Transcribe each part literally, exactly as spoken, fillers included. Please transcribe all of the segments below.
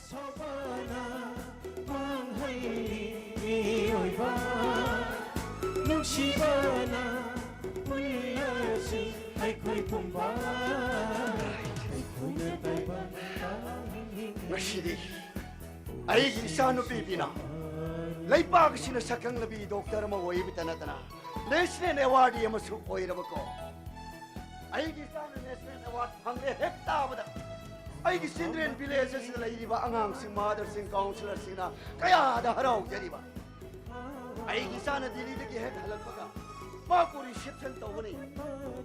ꯁꯥꯎꯕꯅ ꯃꯥꯡꯍꯜꯂꯤ ꯃꯤꯑꯣꯏꯕ, ꯅꯨꯡꯁꯤꯕꯅ ꯄꯨꯜꯂꯁꯤ ꯑꯩꯈꯣꯏ ꯄꯨꯝꯕ, ꯑꯩꯈꯣꯏꯅ ꯇꯥꯏꯕꯪ ꯉꯁꯤꯗꯤ ꯑꯩꯒꯤ ꯏꯆꯥꯅꯨꯄꯤ ꯕꯤꯅꯥ ꯂꯩꯄꯥꯛ ꯑꯁꯤꯅ ꯁꯛꯈꯪꯂꯕꯤ ꯗꯣꯛꯇꯔ ꯑꯃ ꯑꯣꯏꯕꯇ ꯅꯠꯇꯅ ꯅꯦꯁꯅꯦꯜ ꯑꯦꯋꯥꯔꯗꯤ ꯑꯃꯁꯨ ꯑꯣꯏꯔꯕꯀꯣ꯫ ꯑꯩꯒꯤ ꯏꯆꯥꯅ ꯅꯦꯁꯅꯦꯜ ꯑꯦꯋꯥꯔꯗ ꯐꯪꯂꯦ ꯍꯦꯛ ꯇꯥꯕꯗ ꯑꯩꯒꯤ ꯆꯤꯜꯗ꯭ꯔꯦꯟ ꯚꯤꯂꯦꯖ ꯑꯁꯤꯗ ꯂꯩꯔꯤꯕ ꯑꯉꯥꯡꯁꯤꯡ, ꯃꯥꯗꯔꯁꯤꯡ, ꯀꯥꯎꯟꯁꯤꯂꯔꯁꯤꯡꯅ ꯀꯌꯥꯗ ꯍꯔꯥꯎꯖꯔꯤꯕ꯫ ꯑꯩꯒꯤ ꯏꯆꯥꯅ ꯗꯤꯜꯂꯤꯗꯒꯤ ꯍꯦꯛ ꯍꯜꯂꯛꯄꯒ ꯃꯥꯕꯨ ꯔꯤꯁꯦꯞꯁꯟ ꯇꯧꯒꯅꯤ,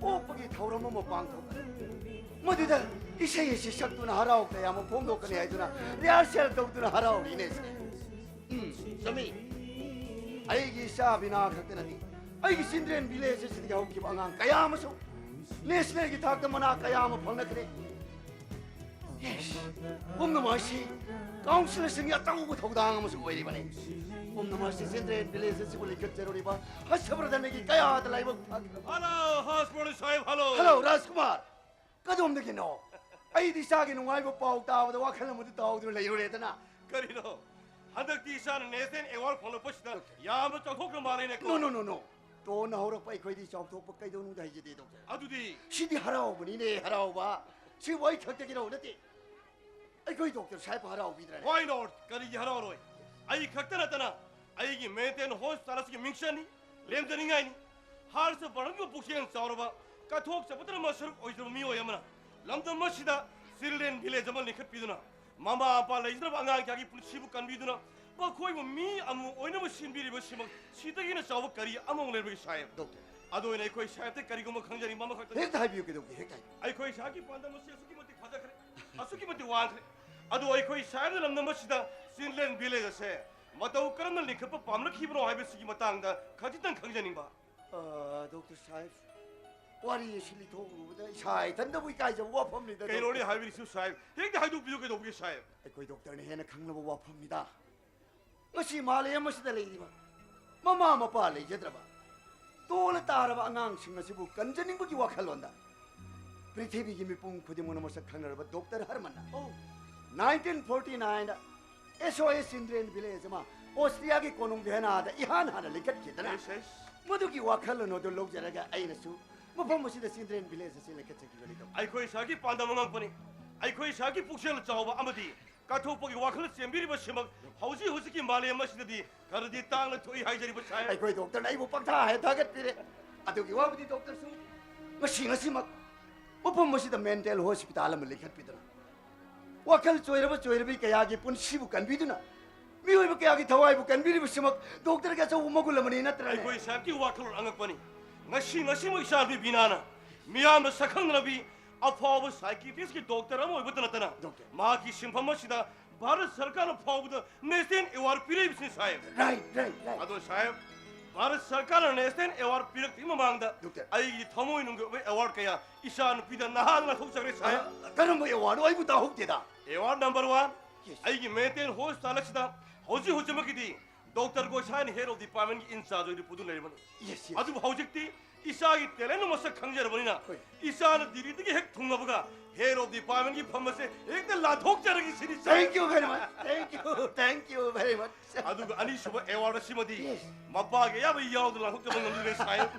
ꯑꯣꯛꯄꯒꯤ ꯊꯧꯔꯝ ꯑꯃ ꯄꯥꯡꯊꯣꯛꯀꯅꯤ꯫ ꯃꯗꯨꯗ ꯏꯁꯩ ꯑꯁꯤ ꯁꯛꯇꯨꯅ ꯍꯔꯥꯎ ꯇꯌꯥꯝꯕ ꯐꯣꯡꯗꯣꯛꯀꯅꯤ ꯍꯥꯏꯗꯨꯅ ꯔꯤꯍꯥꯔꯁꯦꯜ ꯇꯧꯗꯨꯅ ꯍꯔꯥꯎꯔꯤꯅꯦ꯫ ꯎꯝ, ꯆꯨꯝꯃꯤ꯫ ꯑꯩꯒꯤ ꯏꯆꯥ ꯕꯤꯅꯥ ꯈꯛꯇ ꯅꯠꯇꯦ, ꯑꯩꯒꯤ ꯆꯤꯜꯗ꯭ꯔꯦꯟ ꯚꯤꯂꯦꯖ ꯑꯁꯤꯗꯒꯤ ꯍꯧꯈꯤꯕ ꯑꯉꯥꯡ ꯀꯌꯥ ꯑꯃꯁꯨ ꯅꯦꯁꯅꯦꯜꯒꯤ ꯊꯥꯛꯇ ꯃꯅꯥ ꯀꯌꯥ ꯑꯃ ꯐꯪꯂꯛꯈ꯭ꯔꯦ꯫ ꯌꯦꯁ, ꯄꯨꯝꯅꯃꯛ ꯑꯁꯤ ꯀꯥꯎꯟꯁꯤꯂꯔꯁꯤꯡꯒꯤ ꯑꯆꯧꯕ ꯊꯧꯗꯥꯡ ꯑꯃꯁꯨ ꯑꯣꯏꯔꯤꯕꯅꯤ꯫ ꯄꯨꯝꯅꯃꯛ ꯑꯁꯤ ꯆꯤꯜꯗ꯭ꯔꯦꯟ ꯚꯤꯂꯦꯖ ꯑꯁꯤꯕꯨ ꯂꯤꯡꯈꯠꯆꯔꯨꯔꯤꯕ ꯍꯔꯁꯕꯔꯙꯟꯒꯤ ꯀꯌꯥꯗ ꯂꯥꯏꯕꯛ ꯐꯈ꯭ꯔꯕ꯫ ꯍꯜꯂꯣ, ꯍꯔꯁꯕꯔꯙꯟ ꯁꯥꯍꯦꯕ, ꯍꯜꯂꯣ꯫ ꯍꯜꯂꯣ, ꯔꯥꯖꯀꯨꯃꯥꯔ꯫ ꯀꯗꯣꯝꯗꯒꯤꯅꯣ? ꯑꯩꯗꯤ ꯏꯆꯥꯒꯤ ꯅꯨꯡꯉꯥꯏꯕ ꯄꯥꯎ ꯇꯥꯕꯗ ꯋꯥꯈꯜ ꯑꯃꯗ ꯇꯥꯎꯗꯨꯅ ꯂꯩꯔꯨꯔꯦꯗꯅ꯫ ꯀꯔꯤꯅꯣ? ꯍꯟꯗꯛꯇꯤ ꯏꯆꯥꯅ ꯅꯦꯁꯅꯦꯜ ꯑꯦꯋꯥꯔꯗ ꯐꯪꯂꯛꯄꯁꯤꯗ ꯌꯥꯝꯅ ꯆꯥꯎꯊꯣꯛꯈ꯭ꯔ ꯃꯥꯜꯂꯦꯅꯦꯀꯣ꯫ ꯅꯣ, ꯅꯣ, ꯅꯣ, ꯅꯣ꯫ ꯇꯣꯟꯅ ꯍꯧꯔꯛꯄ ꯑꯩꯈꯣꯏꯗꯤ ꯆꯥꯎꯊꯣꯛꯄ ꯀꯩꯗꯧꯅꯨꯡꯗ ꯍꯩꯖꯗꯦ, ꯗꯣꯛꯇꯔ꯫ ꯑꯗꯨꯗꯤ? ꯁꯤꯗꯤ ꯍꯔꯥꯎꯕꯅꯤꯅꯦ, ꯍꯔꯥꯎꯕ꯫ ꯁꯤꯕꯨ ꯑꯩ ꯈꯛꯇꯒꯤꯔꯣ ꯅꯠꯇꯦ꯫ ꯑꯩꯈꯣꯏ ꯗꯣꯛꯇꯔ ꯁꯥꯍꯦꯕ ꯍꯔꯥꯎꯕꯤꯗ꯭ꯔꯅꯦ? Why not? ꯀꯔꯤꯒꯤ ꯍꯔꯥꯎꯔꯣꯏ? ꯑꯩ ꯈꯛꯇ ꯅꯠꯇꯅ ꯑꯩꯒꯤ ꯃꯦꯟꯇꯦꯟ ꯍꯣꯁꯄꯤꯇꯥꯜ ꯑꯁꯤꯒꯤ ꯃꯤꯡꯆꯠꯅꯤ, ꯂꯦꯝꯖꯅꯤꯡꯉꯥꯏꯅꯤ꯫ ꯍꯔꯁꯕꯔꯙꯟꯒꯤ ꯄꯨꯛꯆꯦꯜ ꯆꯥꯎꯔꯕ, ꯀꯠꯊꯣꯛ ꯆꯕꯇꯅ ꯃꯁꯔꯨꯛ ꯑꯣꯏꯖꯕ ꯃꯤꯑꯣꯏ ꯑꯃꯅ ꯂꯝꯗꯝ ꯑꯁꯤꯗ ꯆꯤꯜꯗ꯭ꯔꯦꯟ ꯚꯤꯂꯦꯖ ꯑꯃ ꯂꯤꯡꯈꯠꯄꯤꯗꯨꯅ, ꯃꯃꯥ ꯃꯄꯥ ꯂꯩꯖꯗ꯭ꯔꯕ ꯑꯉꯥꯡ ꯀꯌꯥꯒꯤ ꯄꯨꯟꯁꯤꯕꯨ ꯀꯟꯕꯤꯗꯨꯅ, ꯃꯈꯣꯏꯕꯨ ꯃꯤ ꯑꯃ ꯑꯣꯏꯅꯕ ꯁꯤꯟꯕꯤꯔꯤꯕꯁꯤꯃꯛ ꯁꯤꯗꯒꯤ ꯍꯦꯟꯅ ꯆꯥꯎꯕ ꯀꯔꯤ ꯑꯃꯃꯨꯛ ꯂꯩꯔꯕꯒꯦ ꯁꯥꯍꯦꯕ? ꯗꯣꯛꯇꯔ꯫ ꯑꯗꯨ ꯑꯣꯏꯅ ꯑꯩꯈꯣꯏ ꯁꯥꯍꯦꯕꯇ ꯀꯔꯤꯒꯨꯝꯕ ꯈꯪꯖꯅꯤꯡꯕ ꯑꯃꯈꯛꯇꯅꯤ꯫ ꯍꯦꯛꯇ ꯍꯥꯏꯕꯤꯌꯨ, ꯀꯩꯗꯧꯒꯦ? ꯍꯦꯛꯇ ꯍꯥꯏꯕꯤꯌꯨ꯫ ꯑꯩꯈꯣꯏ ꯁꯥꯍꯦꯕꯀꯤ ꯄꯥꯟꯗꯝ ꯑꯁꯤ ꯑꯁꯨꯛꯀꯤ ꯃꯇꯤꯛ ꯐꯖꯈ꯭ꯔꯦ, ꯑꯁꯨꯛꯀꯤ ꯃꯇꯤꯛ ꯋꯥꯡꯈ꯭ꯔꯦ꯫ ꯑꯗꯨ ꯑꯩꯈꯣꯏ ꯁꯥꯍꯦꯕꯅ ꯂꯝꯗꯝ ꯑꯁꯤꯗ ꯆꯤꯜꯗ꯭ꯔꯦꯟ ꯚꯤꯂꯦꯖ ꯑꯁꯦ ꯃꯇꯧ ꯀꯔꯝꯅ ꯂꯤꯡꯈꯠꯄ ꯄꯥꯝꯂꯛꯈꯤꯕꯅꯣ ꯍꯥꯏꯕꯁꯤꯒꯤ ꯃꯇꯥꯡꯗ ꯈꯖꯤꯛꯇꯪ ꯈꯪꯖꯅꯤꯡꯕ꯫ ꯑ, ꯗꯣꯛꯇꯔ ꯁꯥꯍꯦꯕ, ꯋꯥꯔꯤ ꯑꯁꯤ ꯂꯤꯊꯣꯛꯂꯨꯕꯗ ꯏꯁꯥ ꯏꯊꯟꯗꯕꯨ ꯏꯀꯥꯏꯖꯕ ꯋꯥꯐꯝꯅꯤꯗ, ꯀꯩꯅꯣꯅꯦ ꯗꯣꯛꯇꯔ꯫ ꯍꯥꯏꯕꯤꯔꯤꯁꯤꯕꯨ ꯁꯥꯍꯦꯕ? ꯍꯦꯛꯇ ꯍꯥꯏꯗꯣꯛꯄꯤꯌꯨ ꯀꯩꯗꯧꯕꯒꯦ ꯁꯥꯍꯦꯕ? ꯑꯩꯈꯣꯏ ꯗꯣꯛꯇꯔꯅ ꯍꯦꯟꯅ ꯈꯪꯂꯕ ꯋꯥꯐꯝꯅꯤꯗ꯫ ꯉꯁꯤ ꯃꯥꯂꯦꯝ ꯑꯁꯤꯗ ꯂꯩꯔꯤꯕ ꯃꯃꯥ ꯃꯄꯥ ꯂꯩꯖꯗ꯭ꯔꯕ, ꯇꯣꯜꯂ ꯇꯥꯔꯕ ꯑꯉꯥꯡꯁꯤꯡ ꯑꯁꯤꯕꯨ ꯀꯟꯖꯅꯤꯡꯕꯒꯤ ꯋꯥꯈꯜꯂꯣꯟꯗ ꯄ꯭ꯔꯤꯊꯤꯕꯤꯒꯤ ꯃꯤꯄꯨꯝ ꯈꯨꯗꯤꯡꯃꯛꯅ ꯃꯁꯛ ꯈꯪꯅꯔꯕ ꯗꯣꯛꯇꯔ ꯍꯔꯃꯟꯅ ꯑꯧ, ꯅꯥꯏꯟꯇꯤꯟ ꯐꯣꯔꯇꯤ ꯅꯥꯏꯟꯗ ꯑꯦꯁ ꯑꯣ ꯑꯦꯁ ꯆꯤꯜꯗ꯭ꯔꯦꯟ ꯚꯤꯂꯦꯖ ꯑꯃ ꯑꯣꯁꯇ꯭ꯔꯤꯌꯥꯒꯤ ꯀꯣꯅꯨꯡ ꯚꯤꯌꯦꯅꯥꯗ ꯏꯍꯥꯟ ꯍꯥꯟꯅ ꯂꯤꯡꯈꯠꯈꯤꯗꯅ, ꯑꯦꯁ ꯑꯦꯁ ꯃꯗꯨꯒꯤ ꯋꯥꯈꯜꯂꯣꯟ ꯑꯗꯨ ꯂꯧꯖꯔꯒ ꯑꯩꯅꯁꯨ ꯃꯐꯝ ꯑꯁꯤꯗ ꯆꯤꯜꯗ꯭ꯔꯦꯟ ꯚꯤꯂꯦꯖ ꯑꯁꯤ ꯂꯤꯡꯈꯠꯆꯈꯤꯕꯅꯤ꯫ ꯗꯣꯛꯇꯔ꯫ ꯑꯩꯈꯣꯏ ꯏꯁꯥꯒꯤ ꯄꯥꯟꯗꯝ ꯑꯉꯛꯄꯅꯤ꯫ ꯑꯩꯈꯣꯏ ꯏꯁꯥꯒꯤ ꯄꯨꯛꯆꯦꯜ ꯆꯥꯎꯕ ꯑꯃꯗꯤ ꯀꯠꯊꯣꯛꯄꯒꯤ ꯋꯥꯈꯜ ꯆꯦꯟꯕꯤꯔꯤꯕꯁꯤꯃꯛ ꯍꯧꯖꯤꯛ ꯍꯧꯖꯤꯛꯀꯤ ꯃꯥꯂꯦꯝ ꯑꯁꯤꯗꯗꯤ ꯈꯔꯗꯤ ꯇꯥꯡꯅ ꯊꯣꯛꯏ ꯍꯥꯏꯖꯔꯤꯕ ꯁꯥꯍꯦꯕ꯫ ꯑꯩꯈꯣꯏ ꯗꯣꯛꯇꯔꯅ ꯑꯩꯕꯨ ꯄꯪꯊꯥ ꯍꯦꯛ ꯊꯥꯒꯠꯄꯤꯔꯦ꯫ ꯑꯗꯨꯒꯤ ꯋꯥꯕꯨꯗꯤ ꯗꯣꯛꯇꯔꯁꯨ ꯉꯁꯤ ꯉꯁꯤꯃꯛ ꯃꯐꯝ ꯑꯁꯤꯗ ꯃꯦꯟꯇꯦꯜ ꯍꯣꯁꯄꯤꯇꯥꯜ ꯑꯃ ꯂꯤꯡꯈꯠꯄꯤꯗꯨꯅ ꯋꯥꯈꯜ ꯆꯣꯏꯔꯕ ꯆꯣꯏꯔꯕꯤ ꯀꯌꯥꯒꯤ ꯄꯨꯟꯁꯤꯕꯨ ꯀꯟꯕꯤꯗꯨꯅ ꯃꯤꯑꯣꯏꯕ ꯀꯌꯥꯒꯤ ꯊꯋꯥꯏꯕꯨ ꯀꯟꯕꯤꯔꯤꯕꯁꯤꯃꯛ ꯗꯣꯛꯇꯔꯒꯤ ꯑꯆꯧꯕ ꯃꯒꯨꯟ ꯑꯃꯅꯤ, ꯅꯠꯇ꯭ꯔꯅꯦ? ꯑꯩꯈꯣꯏ ꯁꯥꯍꯦꯕꯀꯤ ꯋꯥꯈꯜꯂꯣꯟ ꯑꯉꯛꯄꯅꯤ꯫ ꯉꯁꯤ ꯉꯁꯤꯃꯛ ꯏꯆꯥꯅꯨꯄꯤ ꯕꯤꯅꯥꯅ ꯃꯤꯌꯥꯝꯅ ꯁꯛꯈꯪꯅꯔꯕꯤ ꯑꯐꯥꯎꯕ ꯁꯥꯏꯀꯤꯇ꯭ꯔꯤꯁꯀꯤ ꯗꯣꯛꯇꯔ ꯑꯃ ꯑꯣꯏꯕꯇ ꯅꯠꯇꯅ ꯗꯣꯛꯇꯔ꯫ ꯃꯍꯥꯛꯀꯤ ꯁꯤꯟꯐꯝ ꯑꯁꯤꯗ ꯚꯥꯔꯠ ꯁꯔꯀꯥꯔꯅ ꯐꯥꯎꯕꯗ ꯅꯦꯁꯅꯦꯜ ꯑꯦꯋꯥꯔꯗ ꯄꯤꯔꯛꯏꯕꯁꯤꯅꯤ ꯁꯥꯍꯦꯕ꯫ Right, right, right. ꯑꯗꯣ ꯁꯥꯍꯦꯕ, ꯚꯥꯔꯠ ꯁꯔꯀꯥꯔꯅ ꯅꯦꯁꯅꯦꯜ ꯑꯦꯋꯥꯔꯗ ꯄꯤꯔꯛꯇ꯭ꯔꯤꯉꯩ ꯃꯃꯥꯡꯗ ꯗꯣꯛꯇꯔ꯫ ꯑꯩꯒꯤ ꯊꯃꯣꯏꯅꯨꯡꯒꯤ ꯑꯣꯏꯕ ꯑꯦꯋꯥꯔꯗ ꯀꯌꯥ ꯏꯆꯥꯅꯨꯄꯤꯗ ꯅꯍꯥꯛꯅ ꯂꯥꯟꯊꯣꯛꯆꯈ꯭ꯔꯦ ꯁꯥꯍꯦꯕ꯫ ꯑ, ꯀꯔꯝꯕ ꯑꯦꯋꯥꯔꯗꯅꯣ? ꯑꯩꯕꯨ ꯇꯥꯍꯧꯗꯦꯗ꯫ Award number one, yes. ꯑꯩꯒꯤ ꯃꯦꯟꯇꯦꯜ ꯍꯣꯁꯄꯤꯇꯥꯜ ꯑꯁꯤꯗ ꯍꯧꯖꯤꯛ ꯍꯧꯖꯤꯛꯃꯛꯀꯤꯗꯤ ꯗꯣꯛꯇꯔ ꯒꯣꯁꯥꯏꯅ ꯍꯦꯗ ꯑꯣꯐ ꯗꯤꯄꯥꯔꯠꯃꯦꯟꯒꯤ ꯏꯟꯆꯥꯔꯖ ꯑꯣꯏꯅ ꯄꯨꯗꯨꯅ ꯂꯩꯔꯤꯕꯅꯤ꯫ Yes, yes. ꯑꯗꯨꯕꯨ ꯍꯧꯖꯤꯛꯇꯤ ꯏꯆꯥꯒꯤ ꯇꯦꯂꯦꯟꯗꯨ ꯃꯁꯛ ꯈꯪꯖꯔꯕꯅꯤꯅ ꯍꯣꯏ꯫ ꯏꯆꯥꯅ ꯗꯤꯜꯂꯤꯗꯒꯤ ꯍꯦꯛ ꯊꯨꯡꯂꯕꯒ ꯍꯦꯗ ꯑꯣꯐ ꯗꯤꯄꯥꯔꯠꯃꯦꯟꯒꯤ ꯐꯝ ꯑꯁꯦ ꯍꯦꯛꯇ ꯂꯥꯟꯊꯣꯛꯆꯔꯒꯦ ꯁꯤꯅꯤ ꯁꯥꯍꯦꯕ꯫ Thank you very much. Thank you. Thank you very much. ꯑꯗꯨꯒ ꯑꯅꯤꯁꯨꯕ ꯑꯦꯋꯥꯔꯗ ꯑꯁꯤꯃꯗꯤ ꯌꯦꯁ꯫ ꯃꯄꯥꯒꯤ ꯑꯌꯥꯕ ꯌꯥꯎꯗꯅ ꯂꯥꯟꯊꯣꯛꯆꯕ ꯉꯝꯖꯗ꯭ꯔꯦ ꯁꯥꯍꯦꯕ꯫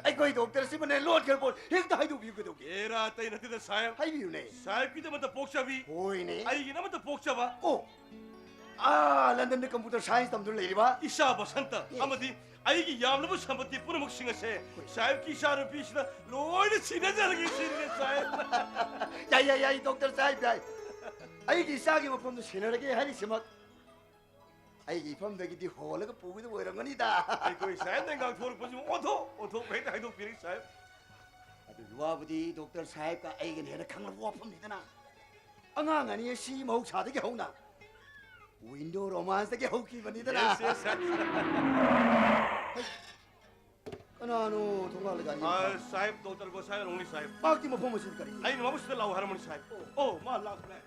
ꯑꯩꯈꯣꯏ ꯗꯣꯛꯇꯔꯁꯤꯃꯅꯦ ꯂꯣꯠꯈ꯭ꯔ ꯄꯣꯠ ꯍꯦꯛꯇ ꯍꯥꯏꯗꯣꯛꯄꯤꯌꯨ ꯀꯩꯗꯧꯒꯦ? ꯑꯦꯔꯥ ꯑꯇꯩ ꯅꯠꯇꯦꯗ ꯁꯥꯍꯦꯕ꯫ ꯍꯥꯏꯕꯤꯌꯨꯅꯦ꯫ ꯁꯥꯍꯦꯕꯀꯤꯗꯃꯛꯇ ꯄꯣꯛꯆꯕꯤ, ꯍꯣꯏꯅꯦ꯫ ꯑꯩꯒꯤꯗꯃꯛꯇ ꯄꯣꯛꯆꯕ ꯑꯣ, ꯑꯥ, ꯂꯟꯗꯟꯗ ꯀꯝꯄ꯭ꯌꯨꯇꯔ ꯁꯥꯏꯟꯁ ꯇꯝꯗꯨꯅ ꯂꯩꯔꯤꯕ? ꯏꯆꯥ ꯕꯁꯟꯇ ꯌꯦꯁ꯫ ꯑꯃꯗꯤ ꯑꯩꯒꯤ ꯌꯥꯝꯂꯕ ꯁꯝꯄꯇꯤ ꯄꯨꯝꯅꯃꯛꯁꯤꯡ ꯑꯁꯦ ꯁꯥꯍꯦꯕꯀꯤ ꯏꯆꯥꯅꯨꯄꯤꯁꯤꯗ ꯂꯣꯏꯅ ꯁꯤꯟꯅꯖꯔꯒꯦ ꯁꯤꯅꯤ ꯁꯥꯍꯦꯕ꯫ ꯌꯥꯏ, ꯌꯥꯏ, ꯌꯥꯏ, ꯗꯣꯛꯇꯔ ꯁꯥꯍꯦꯕ, ꯌꯥꯏ꯫ ꯑꯩꯒꯤ ꯏꯆꯥꯒꯤ ꯃꯐꯝꯗ ꯁꯤꯟꯅꯔꯒꯦ ꯍꯥꯏꯔꯤꯁꯤꯃꯛ ꯑꯩꯒꯤ ꯏꯐꯝꯗꯒꯤꯗꯤ ꯍꯣꯜꯂꯒ ꯄꯨꯒꯗꯕ ꯑꯣꯏꯔꯝꯒꯅꯤꯗ꯫ ꯑꯩꯈꯣꯏ ꯁꯥꯍꯦꯕꯅ ꯉꯥꯡꯊꯣꯔꯛꯄꯁꯤꯕꯨ ꯑꯣꯟꯊꯣꯛ ꯑꯣꯟꯊꯣꯛꯄ ꯍꯦꯛꯇ ꯍꯥꯏꯗꯣꯛꯄꯤꯔꯦ ꯁꯥꯍꯦꯕ꯫ ꯑꯗꯨꯒꯤ ꯋꯥꯕꯨꯗꯤ ꯗꯣꯛꯇꯔ ꯁꯥꯍꯦꯕꯀ ꯑꯩꯒꯅ ꯍꯦꯟꯅ ꯈꯪꯂꯕ ꯋꯥꯐꯝꯅꯤꯗꯅ꯫ ꯑꯉꯥꯡ ꯑꯅꯤ ꯑꯁꯤ ꯃꯍꯧꯁꯥꯗꯒꯤ ꯍꯧꯅ ꯋꯤꯟꯗꯣ ꯔꯣꯃꯥꯟꯁꯇꯒꯤ ꯍꯧꯈꯤꯕꯅꯤꯗꯅ꯫ Yes, yes, sir. ꯀꯅꯥꯅꯣ ꯊꯣꯡꯒꯥꯜꯗ ꯒꯥꯔꯤ ꯑꯃ ꯑ, ꯈꯥꯝ-, ꯁꯥꯍꯦꯕ, ꯗꯣꯛꯇꯔ ꯒꯣꯁꯥꯏ ꯑꯣꯡꯂꯤ ꯁꯥꯍꯦꯕ꯫ ꯃꯍꯥꯛꯀꯤ ꯃꯐꯝ ꯑꯁꯤꯗ ꯀꯔꯤ? ꯑꯩꯅ ꯃꯃꯨꯁꯤꯗ ꯂꯥꯛꯑꯣ ꯍꯥꯏꯔꯝꯕꯅꯤ ꯁꯥꯍꯦꯕ꯫ ꯑꯣ, ꯃꯥ ꯂꯥꯛꯈ꯭ꯔꯦ꯫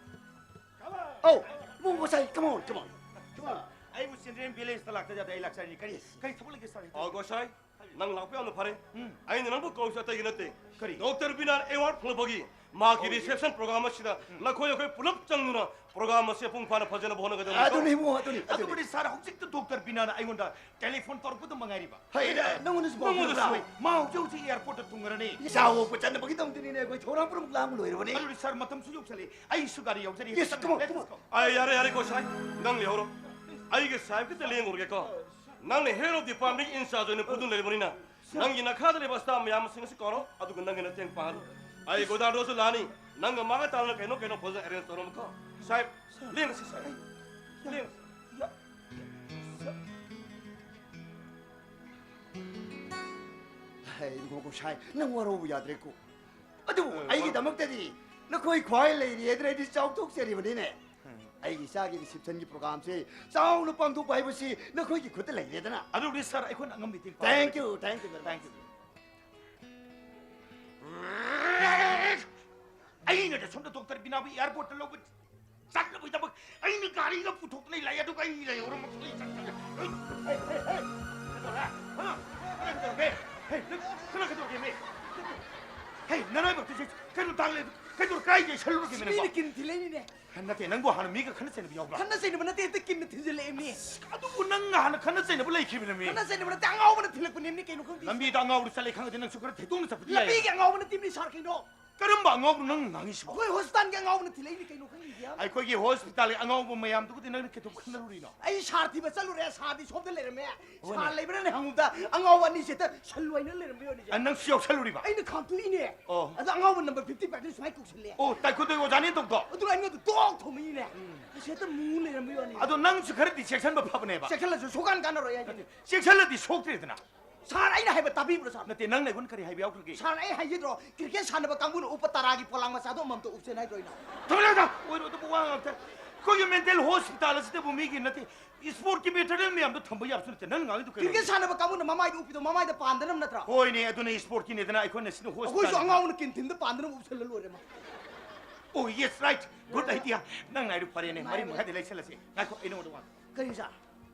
ꯑꯧ, ꯃꯣ Gosai, come on, come on, come on. ꯑꯩꯕꯨ ꯆꯤꯜꯗ꯭ꯔꯦꯟ ꯚꯤꯂꯦꯖꯇ ꯂꯥꯛꯇ ꯌꯥꯗꯦ, ꯑꯩ ꯂꯥꯛꯆꯔꯤꯅꯤ꯫ ꯀꯔꯤ, ꯀꯔꯤ ꯊꯕꯛ ꯂꯩꯒꯦ, ꯁꯥꯔ? ꯑꯣ, ꯒꯣꯁꯥꯏ, ꯅꯪ ꯂꯥꯛꯄ ꯌꯥꯝꯅ ꯐꯔꯦ꯫ ꯎꯝ꯫ ꯑꯩꯅ ꯅꯪꯕꯨ ꯀꯧꯔꯤꯁꯤ ꯑꯇꯩꯒꯤ ꯅꯠꯇꯦ꯫ ꯀꯔꯤ? ꯗꯣꯛꯇꯔ ꯕꯤꯅꯥꯟ ꯑꯦꯋꯥꯔꯗ ꯐꯪꯂꯛꯄꯒꯤ ꯃꯥꯒꯤ ꯑꯣ, ꯌꯦꯁ꯫ ꯔꯤꯁꯦꯞꯁꯟ ꯄ꯭ꯔꯣꯒ꯭ꯔꯥꯝ ꯑꯁꯤꯗ ꯅꯈꯣꯏ ꯑꯩꯈꯣꯏ ꯄꯨꯂꯞ ꯆꯪꯗꯨꯅ ꯄ꯭ꯔꯣꯒ꯭ꯔꯥꯝ ꯑꯁꯤ ꯃꯄꯨꯡ ꯐꯥꯅ ꯐꯖꯅꯕ ꯍꯣꯠꯅꯒꯗꯕꯅꯤ꯫ ꯑꯗꯨꯅꯤ ꯏꯕꯨꯡꯉꯣ, ꯑꯗꯨꯅꯤ, ꯑꯗꯨꯅꯤ꯫ ꯑꯗꯨꯕꯨꯗꯤ ꯁꯥꯔ, ꯍꯧꯖꯤꯛꯇ ꯗꯣꯛꯇꯔ ꯕꯤꯅꯥꯅ ꯑꯩꯉꯣꯟꯗ ꯇꯦꯂꯤꯐꯣꯟ ꯇꯧꯔꯛꯄꯗ ꯃꯉꯥꯏꯔꯤꯕ꯫ ꯍꯩ, ꯅꯪꯉꯣꯟꯗꯁꯨ ꯄꯥꯎ ꯅꯪꯉꯣꯟꯗꯁꯨ ꯇꯧꯔꯛꯄ꯭ꯔꯥ? ꯍꯣꯏ, ꯃꯥ ꯍꯧꯖꯤꯛ ꯍꯧꯖꯤꯛ ꯑꯦꯌꯥꯔꯄꯣꯔꯠꯇ ꯊꯨꯡꯈ꯭ꯔꯅꯤ꯫ ꯏꯆꯥ ꯍꯣꯡꯕ ꯆꯠꯅꯕꯒꯤꯗꯃꯛꯇꯅꯤꯅꯦ ꯑꯩꯈꯣꯏ ꯊꯧꯔꯥꯡ ꯄꯨꯝꯅꯃꯛ ꯂꯥꯡꯕ ꯂꯣꯏꯔꯕꯅꯤ꯫ ꯑꯗꯨꯗꯤ ꯁꯥꯔ, ꯃꯇꯝꯁꯨ ꯌꯧꯁꯜꯂꯦ꯫ ꯑꯩꯁꯨ ꯒꯥꯔꯤ ꯌꯧꯖꯔꯤ꯫ Yes, come on, come on. ꯑꯩ ꯌꯥꯔꯦ, ꯌꯥꯔꯦ, ꯒꯣꯁꯥꯏ, ꯅꯪ ꯂꯩꯍꯧꯔꯣ꯫ ꯑꯩꯒꯤ ꯁꯥꯍꯦꯕ ꯈꯤꯇ ꯂꯦꯡꯉꯨꯔꯒꯦꯀꯣ꯫ ꯅꯪꯅ head of department in charge ꯑꯣꯏꯅ ꯄꯨꯗꯨꯅ ꯂꯩꯔꯕꯅꯤꯅ, ꯅꯪꯒꯤ ꯅꯈꯥꯗ ꯂꯩꯕ staff ꯃꯌꯥꯝꯁꯤꯡ ꯑꯁꯤ ꯀꯧꯔꯣ, ꯑꯗꯨꯒ ꯅꯪꯒꯤ ꯃꯇꯦꯡ ꯄꯥꯡꯍꯜꯂꯨ꯫ ꯑꯩ ꯒꯣꯗꯥꯔꯗꯣꯁꯨ ꯂꯥꯛꯑꯅꯤ, ꯅꯪꯒ ꯃꯥꯒ ꯇꯥꯟꯅ ꯀꯩꯅꯣ ꯀꯩꯅꯣ ꯐꯖꯅ arrange ꯇꯧꯔꯝꯃꯨꯀꯣ꯫ ꯁꯥꯍꯦꯕ, ꯂꯦꯡꯉꯁꯤ ꯁꯥꯍꯦꯕ, ꯂꯦꯡꯉꯁꯤ꯫ ꯍꯩ, ꯏꯕꯨꯡꯉꯣ ꯒꯣꯁꯥꯏ, ꯅꯪ ꯋꯥꯔꯧꯕ ꯌꯥꯗ꯭ꯔꯦꯀꯣ꯫ ꯑꯗꯨꯕꯨ ꯑ, ꯑꯩꯒꯤꯗꯃꯛꯇꯗꯤ ꯅꯈꯣꯏ ꯈ꯭ꯋꯥꯏ ꯂꯩꯔꯤ ꯍꯥꯏꯗꯅ ꯑꯩꯗꯤ ꯆꯥꯎꯊꯣꯛꯆꯔꯤꯕꯅꯤꯅꯦ꯫ ꯑꯩꯒꯤ ꯏꯆꯥꯒꯤ receptionꯒꯤ programꯁꯦ ꯆꯥꯎꯅ ꯄꯥꯡꯊꯣꯛꯄ ꯍꯥꯏꯕꯁꯤ ꯅꯈꯣꯏꯒꯤ ꯈꯨꯠꯇ ꯂꯩꯔꯦꯗꯅ꯫ ꯑꯗꯨꯕꯨꯗꯤ ꯁꯥꯔ, ꯑꯩꯈꯣꯏꯅ ꯑꯉꯝꯕ ꯃꯇꯦꯡ Thank you, thank you very much. Thank you. ꯑꯩꯅ ꯁꯣꯝꯗ ꯗꯣꯛꯇꯔ ꯕꯤꯅꯥꯕꯨ ꯑꯦꯌꯥꯔꯄꯣꯔꯠꯇ ꯂꯧꯕ ꯆꯠꯅꯕꯒꯤꯗꯃꯛ ꯑꯩꯅ ꯒꯥꯔꯤꯒ ꯄꯨꯊꯣꯛꯇꯅ ꯂꯥꯛꯑꯦ, ꯑꯗꯨꯒ ꯑꯩ ꯂꯩꯍꯧꯔ ꯃꯇꯨꯡꯗ ꯑꯩ ꯆꯠ-, ꯆꯠ-, ꯆꯠ-, ꯍꯩ, ꯍꯩ, ꯍꯩ, ꯍꯩ, ꯀꯩꯗꯧꯔꯦ? ꯍꯥ? ꯀꯩꯗꯧꯔꯒꯦ? ꯍꯩ, ꯅꯪ ꯈꯅ ꯀꯩꯗꯧꯔꯒꯦ, ꯃꯤ? ꯍꯩ, ꯅꯔꯥꯏꯕꯛꯇꯨ ꯁꯤ ꯀꯩꯅꯣ ꯇꯥꯡ ꯂꯩ, ꯀꯩꯗꯧꯔ ꯀꯥꯏ ꯌꯩꯁꯜꯂꯨꯔꯒꯦ, ꯃꯤ ꯅꯪꯕꯣ? ꯃꯤꯅ ꯀꯤꯟ ꯊꯤꯜꯂꯛꯏꯅꯤꯅꯦ꯫ ꯅꯠꯇꯦ, ꯅꯪꯕꯨ ꯍꯥꯟꯅ ꯃꯤꯒ ꯈꯠꯅ ꯆꯩꯅꯕ ꯌꯥꯎꯕ꯭ꯔꯥ? ꯈꯠꯅ ꯆꯩꯅꯕ ꯅꯠꯇꯦ, ꯍꯦꯛꯇ ꯀꯤꯟꯅ ꯊꯤꯟꯖꯤꯜꯂꯛꯑꯦꯃꯤ꯫ ꯑꯗꯨꯕꯨ ꯅꯪ ꯍꯥꯟꯅ ꯈꯠꯅ ꯆꯩꯅꯕ ꯂꯩꯈꯤꯕꯅꯦ, ꯃꯤ꯫ ꯈꯠꯅ ꯆꯩꯅꯕ ꯅꯠꯇꯦ, ꯑꯉꯥꯎꯕꯅ ꯊꯤꯜꯂꯛꯄꯅꯦꯃꯤ, ꯀꯩꯅꯣ ꯈꯪꯗꯦ꯫ ꯂꯝꯕꯤꯗ ꯑꯉꯥꯎꯕꯗꯨ ꯆꯠꯂꯦ ꯈꯪꯉꯗꯤ ꯅꯪꯁꯨ ꯈꯔ ꯊꯦꯡꯗꯣꯛꯅ ꯆꯠꯄꯗꯤ ꯌꯥꯏ꯫ ꯂꯝꯕꯤꯒꯤ ꯑꯉꯥꯎꯕ ꯅꯠꯇꯦꯃꯤ, ꯁꯥꯔ, ꯀꯩꯅꯣ? ꯀꯔꯝꯕ ꯑꯉꯥꯎꯕꯅꯣ ꯅꯪ ꯉꯥꯡꯉꯤꯁꯤꯕꯣ? ꯑꯩꯈꯣꯏ ꯍꯣꯁꯄꯤꯇꯥꯜꯒꯤ ꯑꯉꯥꯎꯕꯅ ꯊꯤꯜꯂꯛꯏꯅꯤ, ꯀꯩꯅꯣ ꯈꯪꯗꯦ꯫ ꯑꯩꯈꯣꯏꯒꯤ ꯍꯣꯁꯄꯤꯇꯥꯜꯒꯤ ꯑꯉꯥꯎꯕ ꯃꯌꯥꯝꯗꯨꯒꯗꯤ ꯅꯪꯅ ꯀꯩꯗꯧ ꯈꯟꯅꯔꯨꯔꯤꯅꯣ? ꯑꯩ ꯁꯥꯔ ꯊꯤꯕ ꯆꯠꯂꯨꯔꯦ, ꯁꯥꯔꯗꯤ ꯁꯣꯝꯗ ꯂꯩꯔꯝꯃꯦ꯫ ꯍꯣꯏꯅꯦ꯫ ꯁꯥꯔ ꯂꯩꯕ꯭ꯔꯥꯅꯦ ꯍꯪꯕꯗ ꯑꯉꯥꯎꯕ ꯑꯅꯤꯁꯦ ꯍꯦꯛꯇ ꯁꯜ ꯍꯥꯏꯅ ꯂꯩꯔꯝꯕ ꯌꯥꯅꯤꯁꯦ꯫ ꯑ, ꯅꯪꯁꯨ ꯌꯥꯎꯁꯜꯂꯨꯔꯤꯕ? ꯑꯩꯅ ꯈꯥꯝꯇꯣꯛꯏꯅꯦ꯫ ꯑꯣ꯫ ꯑꯗꯣ ꯑꯉꯥꯎꯕ number fifty fiveꯇ ꯁꯨꯃꯥꯏꯅ ꯀꯧꯁꯜꯂꯦ꯫ ꯑꯣ, ꯇꯥꯏꯀꯨꯟꯗꯣꯒꯤ ꯑꯣꯖꯥꯅꯦ ꯇꯧꯗꯣ? ꯑꯗꯨꯒ ꯑꯩꯉꯣꯟꯗ ꯇꯣꯛ ꯊꯣꯝꯃꯛꯏꯅꯦ꯫ ꯑꯁꯤ ꯍꯦꯛꯇ ꯃꯨ ꯂꯩꯔꯝꯕ ꯌꯥꯅꯤ꯫ ꯑꯗꯣ ꯅꯪꯁꯨ ꯈꯔꯗꯤ ꯆꯦꯛꯁꯟꯕ ꯐꯕꯅꯦꯕ꯫ ꯆꯦꯛꯁꯜꯂꯁꯨ ꯁꯨꯀꯥꯟ ꯀꯥꯟꯅꯔꯣꯏ ꯍꯥꯏꯁꯤꯅꯤ꯫ ꯆꯦꯛꯁꯜꯂꯗꯤ ꯁꯣꯛꯇ꯭ꯔꯦꯗꯅ꯫ ꯁꯥꯔ, ꯑꯩꯅ ꯍꯥꯏꯕ ꯇꯥꯕꯤꯕ꯭ꯔꯣ, ꯁꯥꯔ? ꯅꯠꯇꯦ, ꯅꯪꯅ ꯑꯩꯉꯣꯟꯗ ꯀꯔꯤ ꯍꯥꯏꯕ ꯌꯥꯎꯈ꯭ꯔꯒꯦ? ꯁꯥꯔ, ꯑꯩ ꯍꯥꯏꯖꯗ꯭ꯔꯣ, cricket ꯁꯥꯟꯅꯕ ꯀꯥꯡꯕꯨꯅ ꯎꯞꯄ ꯇꯔꯥꯒꯤ ꯄꯣꯂꯥꯡ ꯃꯆꯥꯗꯣ ꯑꯃꯃꯝꯇ ꯎꯞꯁꯦꯅ ꯍꯥꯏꯗ꯭ꯔꯣ ꯑꯩꯅ? ꯊꯝꯃꯨ, ꯊꯝꯃꯨ, ꯑꯣꯏꯔꯣꯏꯗꯕ ꯋꯥ ꯉꯥꯛꯇ꯫ ꯑꯩꯈꯣꯏꯒꯤ mental hospital ꯑꯁꯤꯗꯕꯨ ꯃꯤꯒꯤ ꯅꯠꯇꯦ, sportꯀꯤ material ꯃꯌꯥꯝꯗꯣ ꯊꯝꯕ ꯌꯥꯕꯁꯨ ꯅꯠꯇꯦ꯫ ꯅꯪ ꯉꯥꯡꯉꯤꯗꯨ ꯀꯩꯅꯣ? cricket ꯁꯥꯟꯅꯕ ꯀꯥꯡꯕꯨꯅ ꯃꯃꯥꯏꯗ ꯎꯞꯄꯤꯗꯣ ꯃꯃꯥꯏꯗ ꯄꯥꯟꯗꯅꯕ ꯅꯠꯇ꯭ꯔꯣ? ꯍꯣꯏꯅꯦ, ꯑꯗꯨꯅ sportꯀꯤꯅꯦꯗꯅ, ꯑꯩꯈꯣꯏꯅ ꯁꯤꯅ hospital꯫ ꯑꯩꯈꯣꯏꯁꯨ ꯑꯉꯥꯎꯕꯅ ꯀꯤꯟꯊꯤꯟꯗ ꯄꯥꯟꯗꯅꯕ ꯎꯞꯁꯜꯂ ꯂꯣꯏꯔꯦ ꯃꯥ꯫ Oh, yes, right. Good idea. ꯅꯪ ꯅꯥꯏꯗꯨ ꯐꯔꯦꯅꯦ꯫ ꯃꯔꯤ ꯃꯥꯅꯦ꯫ ꯃꯈꯥꯏꯗ ꯂꯩꯁꯜꯂꯁꯤ꯫ ꯉꯥꯏꯈꯣ, ꯑꯩ ꯅꯉꯣꯟꯗ ꯋꯥ ꯀꯔꯤ, ꯁꯥꯔ?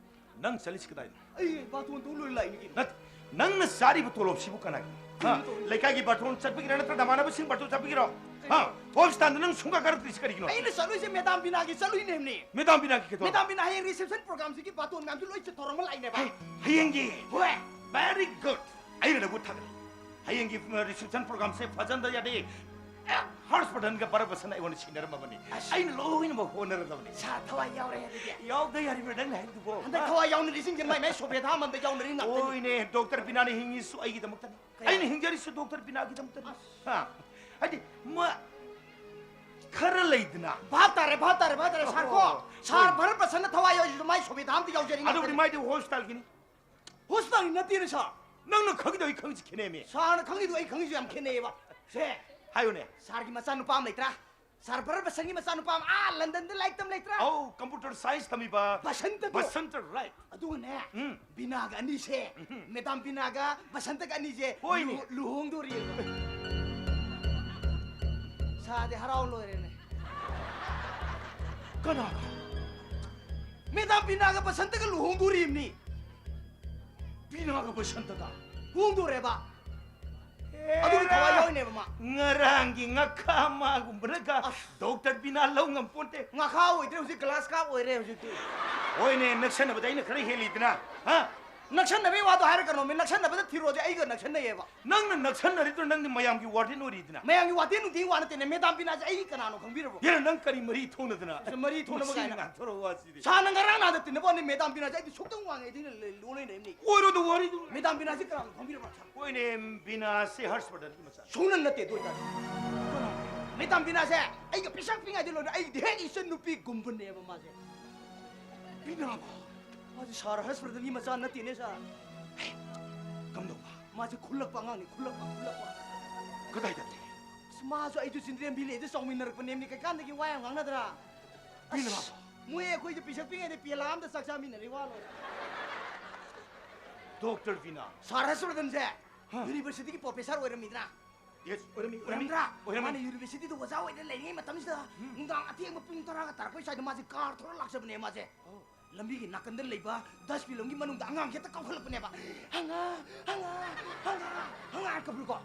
ꯅꯪ ꯆꯠꯂꯤꯁꯤ ꯀꯗꯥꯏꯅꯣ? ꯑꯩ ꯕꯥꯇꯣꯟ ꯇꯧ ꯂꯣꯏ ꯂꯥꯛꯏꯅꯤ ꯀꯩꯅꯣ꯫ ꯅꯠꯇꯦ, ꯅꯪꯅ ꯆꯥꯔꯤꯕ ꯇꯣꯂꯣꯞꯁꯤꯕꯨ ꯀꯅꯥꯒꯤꯅꯣ? ꯍꯥ? ꯀꯩꯅꯣ ꯇꯧꯔꯤꯁꯦ? ꯂꯩꯀꯥꯏꯒꯤ ꯕꯥꯔꯇꯣꯟ ꯆꯠꯄꯒꯤꯔ ꯅꯠꯇ꯭ꯔ ꯅꯃꯥꯟꯅꯕꯁꯤꯡ ꯕꯥꯔꯇꯣꯟ ꯆꯠꯄꯒꯤꯔꯣ? ꯍꯥ? ꯍꯣꯁꯄꯤꯇꯥꯜꯗ ꯅꯪ ꯁꯨꯡꯀꯥ ꯀꯥꯔꯛꯇ꯭ꯔꯤꯁꯤ ꯀꯔꯤꯒꯤꯅꯣ? ꯑꯩꯅ ꯆꯠꯂꯨꯏꯁꯦ ꯃꯦꯗꯥꯝ ꯕꯤꯅꯥꯒꯤ ꯆꯠꯂꯨꯏꯅꯦꯕꯅꯤ꯫ ꯃꯦꯗꯥꯝ ꯕꯤꯅꯥꯒꯤ ꯀꯩꯗꯧꯔꯕ? ꯃꯦꯗꯥꯝ ꯕꯤꯅꯥ ꯍꯌꯦꯡ ꯔꯤꯁꯦꯞꯁꯟ ꯄ꯭ꯔꯣꯒ꯭ꯔꯥꯝꯁꯤꯒꯤ ꯕꯥꯇꯣꯟ ꯃꯌꯥꯝꯁꯨ ꯂꯣꯏ ꯆꯠꯊꯧꯔꯝꯃ ꯂꯥꯛꯏꯅꯦꯕ꯫ ꯍꯩ, ꯍꯌꯦꯡꯒꯤ? ꯍꯣꯏ꯫ Very good. ꯑꯩꯅ ꯅꯪꯕꯨ ꯊꯥꯒꯠꯂꯤ꯫ ꯍꯌꯦꯡꯒꯤ ꯔꯤꯁꯦꯞꯁꯟ ꯄ꯭ꯔꯣꯒ꯭ꯔꯥꯝꯁꯦ ꯐꯖꯅ ꯌꯥꯗꯦ꯫ ꯑꯦ, ꯍꯔꯁ ꯕꯔꯙꯟꯒ ꯚꯔꯠ ꯚꯁꯟ ꯑꯩꯉꯣꯟꯗ ꯁꯤꯟꯅꯔꯝꯃꯕꯅꯤ꯫ ꯑꯁ꯫ ꯑꯩꯅ ꯂꯣꯏꯅꯃꯛ ꯍꯣꯠꯅꯔꯗꯕꯅꯤ꯫ ꯁꯥꯔ ꯊꯋꯥꯏ ꯌꯥꯎꯔꯦ ꯑꯗꯨꯗꯤ꯫ ꯌꯥꯎꯗ ꯌꯥꯔꯤꯕ꯭ꯔꯥ ꯅꯪꯅ ꯍꯥꯏꯕꯗꯨꯕꯣ? ꯍꯟꯗꯛ ꯊꯋꯥꯏ ꯌꯥꯎꯅꯔꯤꯁꯤꯡꯁꯦ ꯃꯥꯏ ꯃꯥꯏ ꯁꯣꯕꯦ ꯊꯥ ꯑꯃꯗ ꯌꯥꯎꯅꯔꯤ ꯉꯥꯛꯇꯅꯤ꯫ ꯍꯣꯏꯅꯦ, ꯗꯣꯛꯇꯔ ꯕꯤꯅꯥꯅ ꯍꯤꯡꯉꯤꯁꯨ ꯑꯩꯒꯤꯗꯃꯛꯇꯅꯤ꯫ ꯀꯌꯥ? ꯑꯩꯅ ꯍꯤꯡꯖꯔꯤꯁꯨ ꯗꯣꯛꯇꯔ ꯕꯤꯅꯥꯒꯤꯗꯃꯛꯇꯅꯤ꯫ ꯍꯥ? ꯍꯥꯏꯗꯤ ꯃꯥ ꯈꯔ ꯂꯩꯗꯅ꯫ ꯚꯥꯞ ꯇꯥꯔꯦ, ꯚꯥꯞ ꯇꯥꯔꯦ, ꯚꯥꯞ ꯇꯥꯔꯦ, ꯁꯥꯔ ꯀꯣ꯫ ꯑꯣ, ꯁꯥꯔ ꯍꯣꯏ꯫ ꯚꯔꯠ ꯚꯁꯟꯅ ꯊꯋꯥꯏ ꯌꯥꯎꯔꯤꯁꯤꯁꯨ ꯃꯥꯏ ꯁꯣꯕꯦ ꯊꯥ ꯑꯃꯗ ꯌꯥꯎꯖꯔꯤ ꯑꯗꯨꯕꯨꯗꯤ ꯉꯥꯛꯇꯅꯤ꯫ ꯃꯥꯏꯗꯤ ꯍꯣꯁꯄꯤꯇꯥꯜꯒꯤꯅꯤ꯫ ꯍꯣꯁꯄꯤꯇꯥꯜꯒꯤ ꯅꯠꯇꯦꯅꯦ ꯁꯥꯔ꯫ ꯅꯪꯅ ꯈꯪꯉꯤꯗꯣ ꯑꯩ ꯈꯪꯉꯤꯁꯤ ꯈꯦꯠꯅꯩꯃꯤ꯫ ꯁꯥꯔꯅ ꯈꯪꯉꯤꯗꯣ ꯑꯩ ꯈꯪꯉꯤꯁꯨ ꯌꯥꯝ ꯈꯦꯠꯅꯩꯌꯦꯕ꯫ ꯁꯦ꯫ ꯍꯥꯏꯌꯨꯅꯦ꯫ ꯁꯥꯔꯒꯤ ꯃꯆꯥꯅꯨꯄꯥ ꯑꯃ ꯂꯩꯇ꯭ꯔꯥ? ꯁꯥꯔ ꯚꯔꯠ ꯚꯁꯟꯒꯤ ꯃꯆꯥꯅꯨꯄꯥ ꯑꯃ ꯑꯥ ꯂꯟꯗꯟꯗ ꯂꯥꯏꯔꯤꯛ ꯇꯝ ꯂꯩꯇ꯭ꯔꯥ? ꯑꯧ, ꯀꯝꯄ꯭ꯌꯨꯇꯔ ꯁꯥꯏꯟꯁ ꯇꯝꯃꯤꯕ꯫ ꯕꯁꯟꯇꯗꯣ꯫ ꯕꯁꯟꯇ, right꯫ ꯑꯗꯨꯒꯅꯦ, ꯎꯝ꯫ ꯕꯤꯅꯥꯒ ꯑꯅꯤꯁꯦ, ꯎꯝ꯫ ꯃꯦꯗꯥꯝ ꯕꯤꯅꯥꯒ ꯕꯁꯟꯇꯒ ꯑꯅꯤꯁꯦ ꯍꯣꯏꯅꯦ꯫ ꯂꯨ-, ꯂꯨꯍꯣꯡꯗꯣꯔꯤꯑꯕ꯫ ꯁꯥꯔꯗꯤ ꯍꯔꯥꯎ ꯂꯣꯏꯔꯦꯅꯦ꯫ ꯀꯅꯥꯒ? ꯃꯦꯗꯥꯝ ꯕꯤꯅꯥꯒ ꯕꯁꯟꯇꯒ ꯂꯨꯍꯣꯡꯗꯣꯔꯤꯕꯅꯤ꯫ ꯕꯤꯅꯥꯒ ꯕꯁꯟꯇꯒ? ꯍꯣꯡꯗꯣꯔꯦꯕ꯫ ꯑꯗꯨꯒꯤ ꯊꯋꯥꯏ ꯌꯥꯎꯔꯤꯅꯦꯕ ꯃꯥ꯫ ꯉꯔꯥꯡꯒꯤ ꯉꯥꯈꯥ ꯃꯥꯒꯨꯝꯕꯅꯒ ꯑꯁ꯫ ꯗꯣꯛꯇꯔ ꯕꯤꯅꯥ ꯂꯧ ꯉꯝꯄꯣꯟꯇꯦ꯫ ꯉꯥꯈꯥ ꯑꯣꯏꯗ꯭ꯔꯦ ꯍꯧꯖꯤꯛ, ꯒ꯭ꯂꯥꯁ ꯀꯥꯞ ꯑꯣꯏꯔꯦ ꯍꯧꯖꯤꯛꯇꯤ꯫ ꯍꯣꯏꯅꯦ, ꯅꯛꯁꯟꯅꯕꯗ ꯑꯩꯅ ꯈꯔ ꯍꯦꯜꯂꯤꯗꯅ꯫ ꯍꯥ? ꯅꯛꯁꯟꯅꯕꯒꯤ ꯋꯥꯗꯣ ꯍꯥꯏꯔꯛꯀꯅꯣꯃꯤ, ꯅꯛꯁꯟꯅꯕꯗ ꯊꯤꯔꯣꯗꯤ ꯑꯩꯒ ꯅꯛꯁꯟꯅꯩꯌꯦꯕ꯫ ꯅꯪꯅ ꯅꯛꯁꯟꯅꯔꯤꯗꯣ ꯅꯪꯗꯤ ꯃꯌꯥꯝꯒꯤ ꯋꯥꯔꯗꯦꯟ ꯑꯣꯏꯔꯤꯗꯅ꯫ ꯃꯌꯥꯝꯒꯤ ꯋꯥꯔꯗꯦꯟ ꯅꯨꯡꯇꯤꯒꯤ ꯋꯥ ꯅꯠꯇꯦꯅꯦ, ꯃꯦꯗꯥꯝ ꯕꯤꯅꯥꯁꯦ ꯑꯩꯒꯤ ꯀꯅꯥꯅꯣ ꯈꯪꯕꯤꯔꯕꯣ? ꯌꯥꯔꯦ, ꯅꯪ ꯀꯔꯤ ꯃꯔꯤ ꯊꯣꯛꯅꯗꯅ? ꯑꯁ, ꯃꯔꯤ ꯊꯣꯛꯅꯕ ꯃꯁꯤ ꯀꯥꯏꯅ꯫ ꯉꯥꯡꯊꯣꯔꯛꯑꯣ ꯋꯥꯁꯤꯗꯤ꯫ ꯁꯥꯔꯅ ꯉꯔꯥꯡ ꯅꯍꯥꯟꯗ ꯇꯤꯟꯅꯕ ꯋꯥꯅꯤ, ꯃꯦꯗꯥꯝ ꯕꯤꯅꯥꯁꯦ ꯑꯩꯗꯤ ꯁꯨꯛꯇꯪ ꯋꯥꯡꯉꯦ ꯑꯩꯗꯤ ꯂꯣꯏ ꯂꯩꯅꯦ꯫ ꯑꯣꯏꯔꯣꯏꯗ ꯋꯥꯔꯤꯗꯨ꯫ ꯃꯦꯗꯥꯝ ꯕꯤꯅꯥꯁꯦ ꯀꯅꯥꯅꯣ ꯈꯪꯕꯤꯔꯕ ꯁꯥꯔ? ꯍꯣꯏꯅꯦ, ꯕꯤꯅꯥꯁꯦ ꯍꯔꯁ ꯕꯔꯙꯟꯒꯤ ꯃꯆꯥ꯫ ꯁꯨꯡꯅ ꯅꯠꯇꯦ ꯑꯗꯨ ꯑꯣꯏꯇꯥꯔꯗꯤ꯫ ꯃꯦꯗꯥꯝ ꯕꯤꯅꯥꯁꯦ ꯑꯩꯒ ꯄꯤꯁꯛ ꯄꯤꯛꯉꯩꯗꯩ ꯂꯣꯏꯅ ꯑꯩꯒꯤꯗꯤ ꯍꯦꯛ ꯏꯆꯟ ꯅꯨꯄꯤꯒꯨꯝꯕꯅꯦꯕ ꯃꯥꯁꯦ꯫ ꯕꯤꯅꯥꯕ? ꯃꯥꯁꯦ ꯁꯥꯔ ꯍꯔꯁ ꯕꯔꯙꯟꯒꯤ ꯃꯆꯥ ꯅꯠꯇꯦꯅꯦ ꯁꯥꯔ꯫ ꯀꯝꯗꯧꯕ? ꯃꯥꯁꯦ ꯈꯨꯜꯂꯛꯄ ꯑꯉꯥꯡꯅꯤ, ꯈꯨꯜꯂꯛꯄ, ꯈꯨꯜꯂꯛꯄ꯫ ꯀꯗꯥꯏꯗ ꯂꯩ? ꯑꯁ, ꯃꯥꯁꯨ ꯑꯩꯁꯨ ꯆꯤꯜꯗ꯭ꯔꯦꯟ ꯚꯤꯂꯦꯖꯇ ꯆꯥꯎꯃꯤꯟꯅꯔꯛꯄꯅꯦꯕꯅꯤ, ꯀꯩꯀꯥꯟꯗꯒꯤ ꯋꯥ ꯌꯥꯝ ꯉꯥꯡꯅꯗ꯭ꯔꯥ? ꯕꯤꯅꯥꯕ? ꯑꯁ, ꯃꯣꯏ ꯑꯩꯈꯣꯏꯗ ꯄꯤꯁꯛ ꯄꯤꯛꯉꯩꯗ ꯄꯦꯂꯥ ꯑꯝꯗ ꯆꯥꯛ ꯆꯥꯃꯤꯟꯅꯔꯤ ꯋꯥ ꯂꯣꯏꯔꯦ꯫ ꯗꯣꯛꯇꯔ ꯕꯤꯅꯥ꯫ ꯁꯥꯔ ꯍꯔꯁ ꯕꯔꯙꯟꯁꯦ ꯍꯥ꯫ ꯌꯨꯅꯤꯚꯔꯁꯤꯇꯤꯒꯤ ꯄ꯭ꯔꯣꯐꯦꯁꯔ ꯑꯣꯏꯔꯝꯃꯤꯗ꯭ꯔꯥ? ꯌꯦꯁ, ꯑꯣꯏꯔꯝꯃꯤ, ꯑꯣꯏꯔꯝꯃꯤ, ꯑꯣꯏꯔꯝꯗ꯭ꯔꯥ? ꯑꯣꯏꯔꯝꯃꯤ꯫ ꯃꯥꯅ ꯌꯨꯅꯤꯚꯔꯁꯤꯇꯤꯗ ꯑꯣꯖꯥ ꯑꯣꯏꯅ ꯂꯩꯔꯤꯉꯩ ꯃꯇꯝꯁꯤꯗ ꯅꯨꯡꯗꯥꯡ ꯑꯊꯦꯡꯕ ꯄꯨꯡ ꯇꯔꯥꯒ ꯇꯥꯔꯛꯄꯩ ꯁ꯭ꯋꯥꯏꯗ ꯃꯥꯁꯦ ꯀꯥꯔ ꯊꯧꯔ ꯂꯥꯛꯆꯕꯅꯦ ꯃꯥꯁꯦ꯫ ꯑꯣ, ꯂꯝꯕꯤꯒꯤ ꯅꯥꯀꯟꯗ ꯂꯩꯕ dustbin ꯑꯃꯒꯤ ꯃꯅꯨꯡꯗ ꯑꯉꯥꯡ ꯍꯦꯛꯇ ꯀꯥꯎꯈꯠꯂꯛꯄꯅꯦꯕ꯫ "ꯑꯉꯥꯡ, ꯑꯉꯥꯡ, ꯑꯉꯥꯡ, ꯑꯉꯥꯡ" ꯀꯞꯄꯀꯣ꯫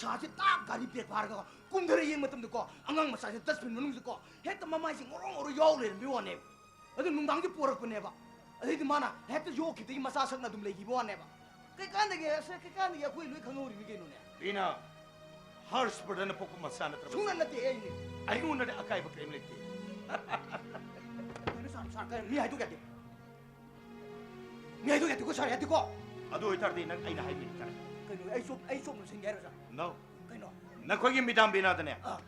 ꯁꯥꯔꯁꯦ ꯇꯥꯛ ꯒꯥꯔꯤ brake ꯐꯥꯔꯒ ꯀꯨꯝꯊꯔ ꯌꯦꯡꯕ ꯃꯇꯝꯗꯀꯣ, ꯑꯉꯥꯡ ꯃꯆꯥꯁꯦ dustbin ꯃꯅꯨꯡꯁꯤꯗꯀꯣ ꯍꯦꯛꯇ ꯃꯃꯥꯏꯁꯦ ꯉꯧꯔꯣꯛ ꯉꯧꯔꯣꯛ ꯌꯥꯎ ꯂꯩꯔꯝꯕꯩ ꯋꯥꯅꯦꯕ꯫ ꯑꯗꯨ ꯅꯨꯡꯗꯥꯡꯁꯦ ꯄꯣꯔꯛꯄꯅꯦꯕ꯫ ꯑꯗꯩꯗꯤ ꯃꯥꯅ ꯍꯦꯛꯇ ꯌꯣꯛꯈꯤꯕꯗꯒꯤ ꯃꯆꯥ ꯁꯛꯅ ꯑꯗꯨꯝ ꯂꯩꯈꯤꯕ ꯋꯥꯅꯦꯕ꯫ "ꯀꯩꯀꯥꯟꯗꯒꯤ, ꯑꯁ, ꯀꯩꯀꯥꯟꯗꯒꯤ, ꯑꯩꯈꯣꯏ ꯂꯣꯏ ꯈꯪꯍꯧꯔꯤꯅꯤ ꯀꯩꯅꯣꯅꯦ"꯫ ꯕꯤꯅꯥ, ꯍꯔꯁ ꯕꯔꯗꯟꯅ ꯄꯣꯛꯄ ꯃꯆꯥ ꯅꯠꯇ꯭ꯔꯕ? ꯁꯨꯡꯅ ꯅꯠꯇꯦ ꯑꯩꯅꯦ꯫ ꯑꯩꯉꯣꯟꯗꯗꯤ ꯑꯀꯥꯏꯕ ꯀꯔꯤꯝ ꯂꯩꯇꯦ꯫ ꯀꯩꯅꯣ ꯁꯥꯔ, ꯁꯥꯔ, ꯀꯩꯅꯣ ꯃꯤ ꯍꯥꯏꯗꯣꯛ ꯌꯥꯗꯦ꯫ ꯃꯤ ꯍꯥꯏꯗꯣꯛ ꯌꯥꯗꯦꯀꯣ ꯁꯥꯔ, ꯌꯥꯗꯦꯀꯣ꯫ ꯑꯗꯨ ꯑꯣꯏꯇꯥꯔꯗꯤ ꯅꯪ ꯑꯩꯅ ꯍꯥꯏꯕ ꯏꯟ ꯇꯥꯔꯦ꯫ ꯀꯩꯅꯣ, ꯑꯩ ꯆꯣꯞ-, ꯑꯩ ꯆꯣꯞꯅ ꯁꯤꯟꯒꯦ ꯍꯥꯏꯔꯣ ꯁꯥꯔ? No꯫ ꯀꯩꯅꯣ? ꯅꯈꯣꯏꯒꯤ ꯃꯦꯗꯥꯝ ꯕꯤꯅꯥꯗꯅꯦ, ꯑꯥ꯫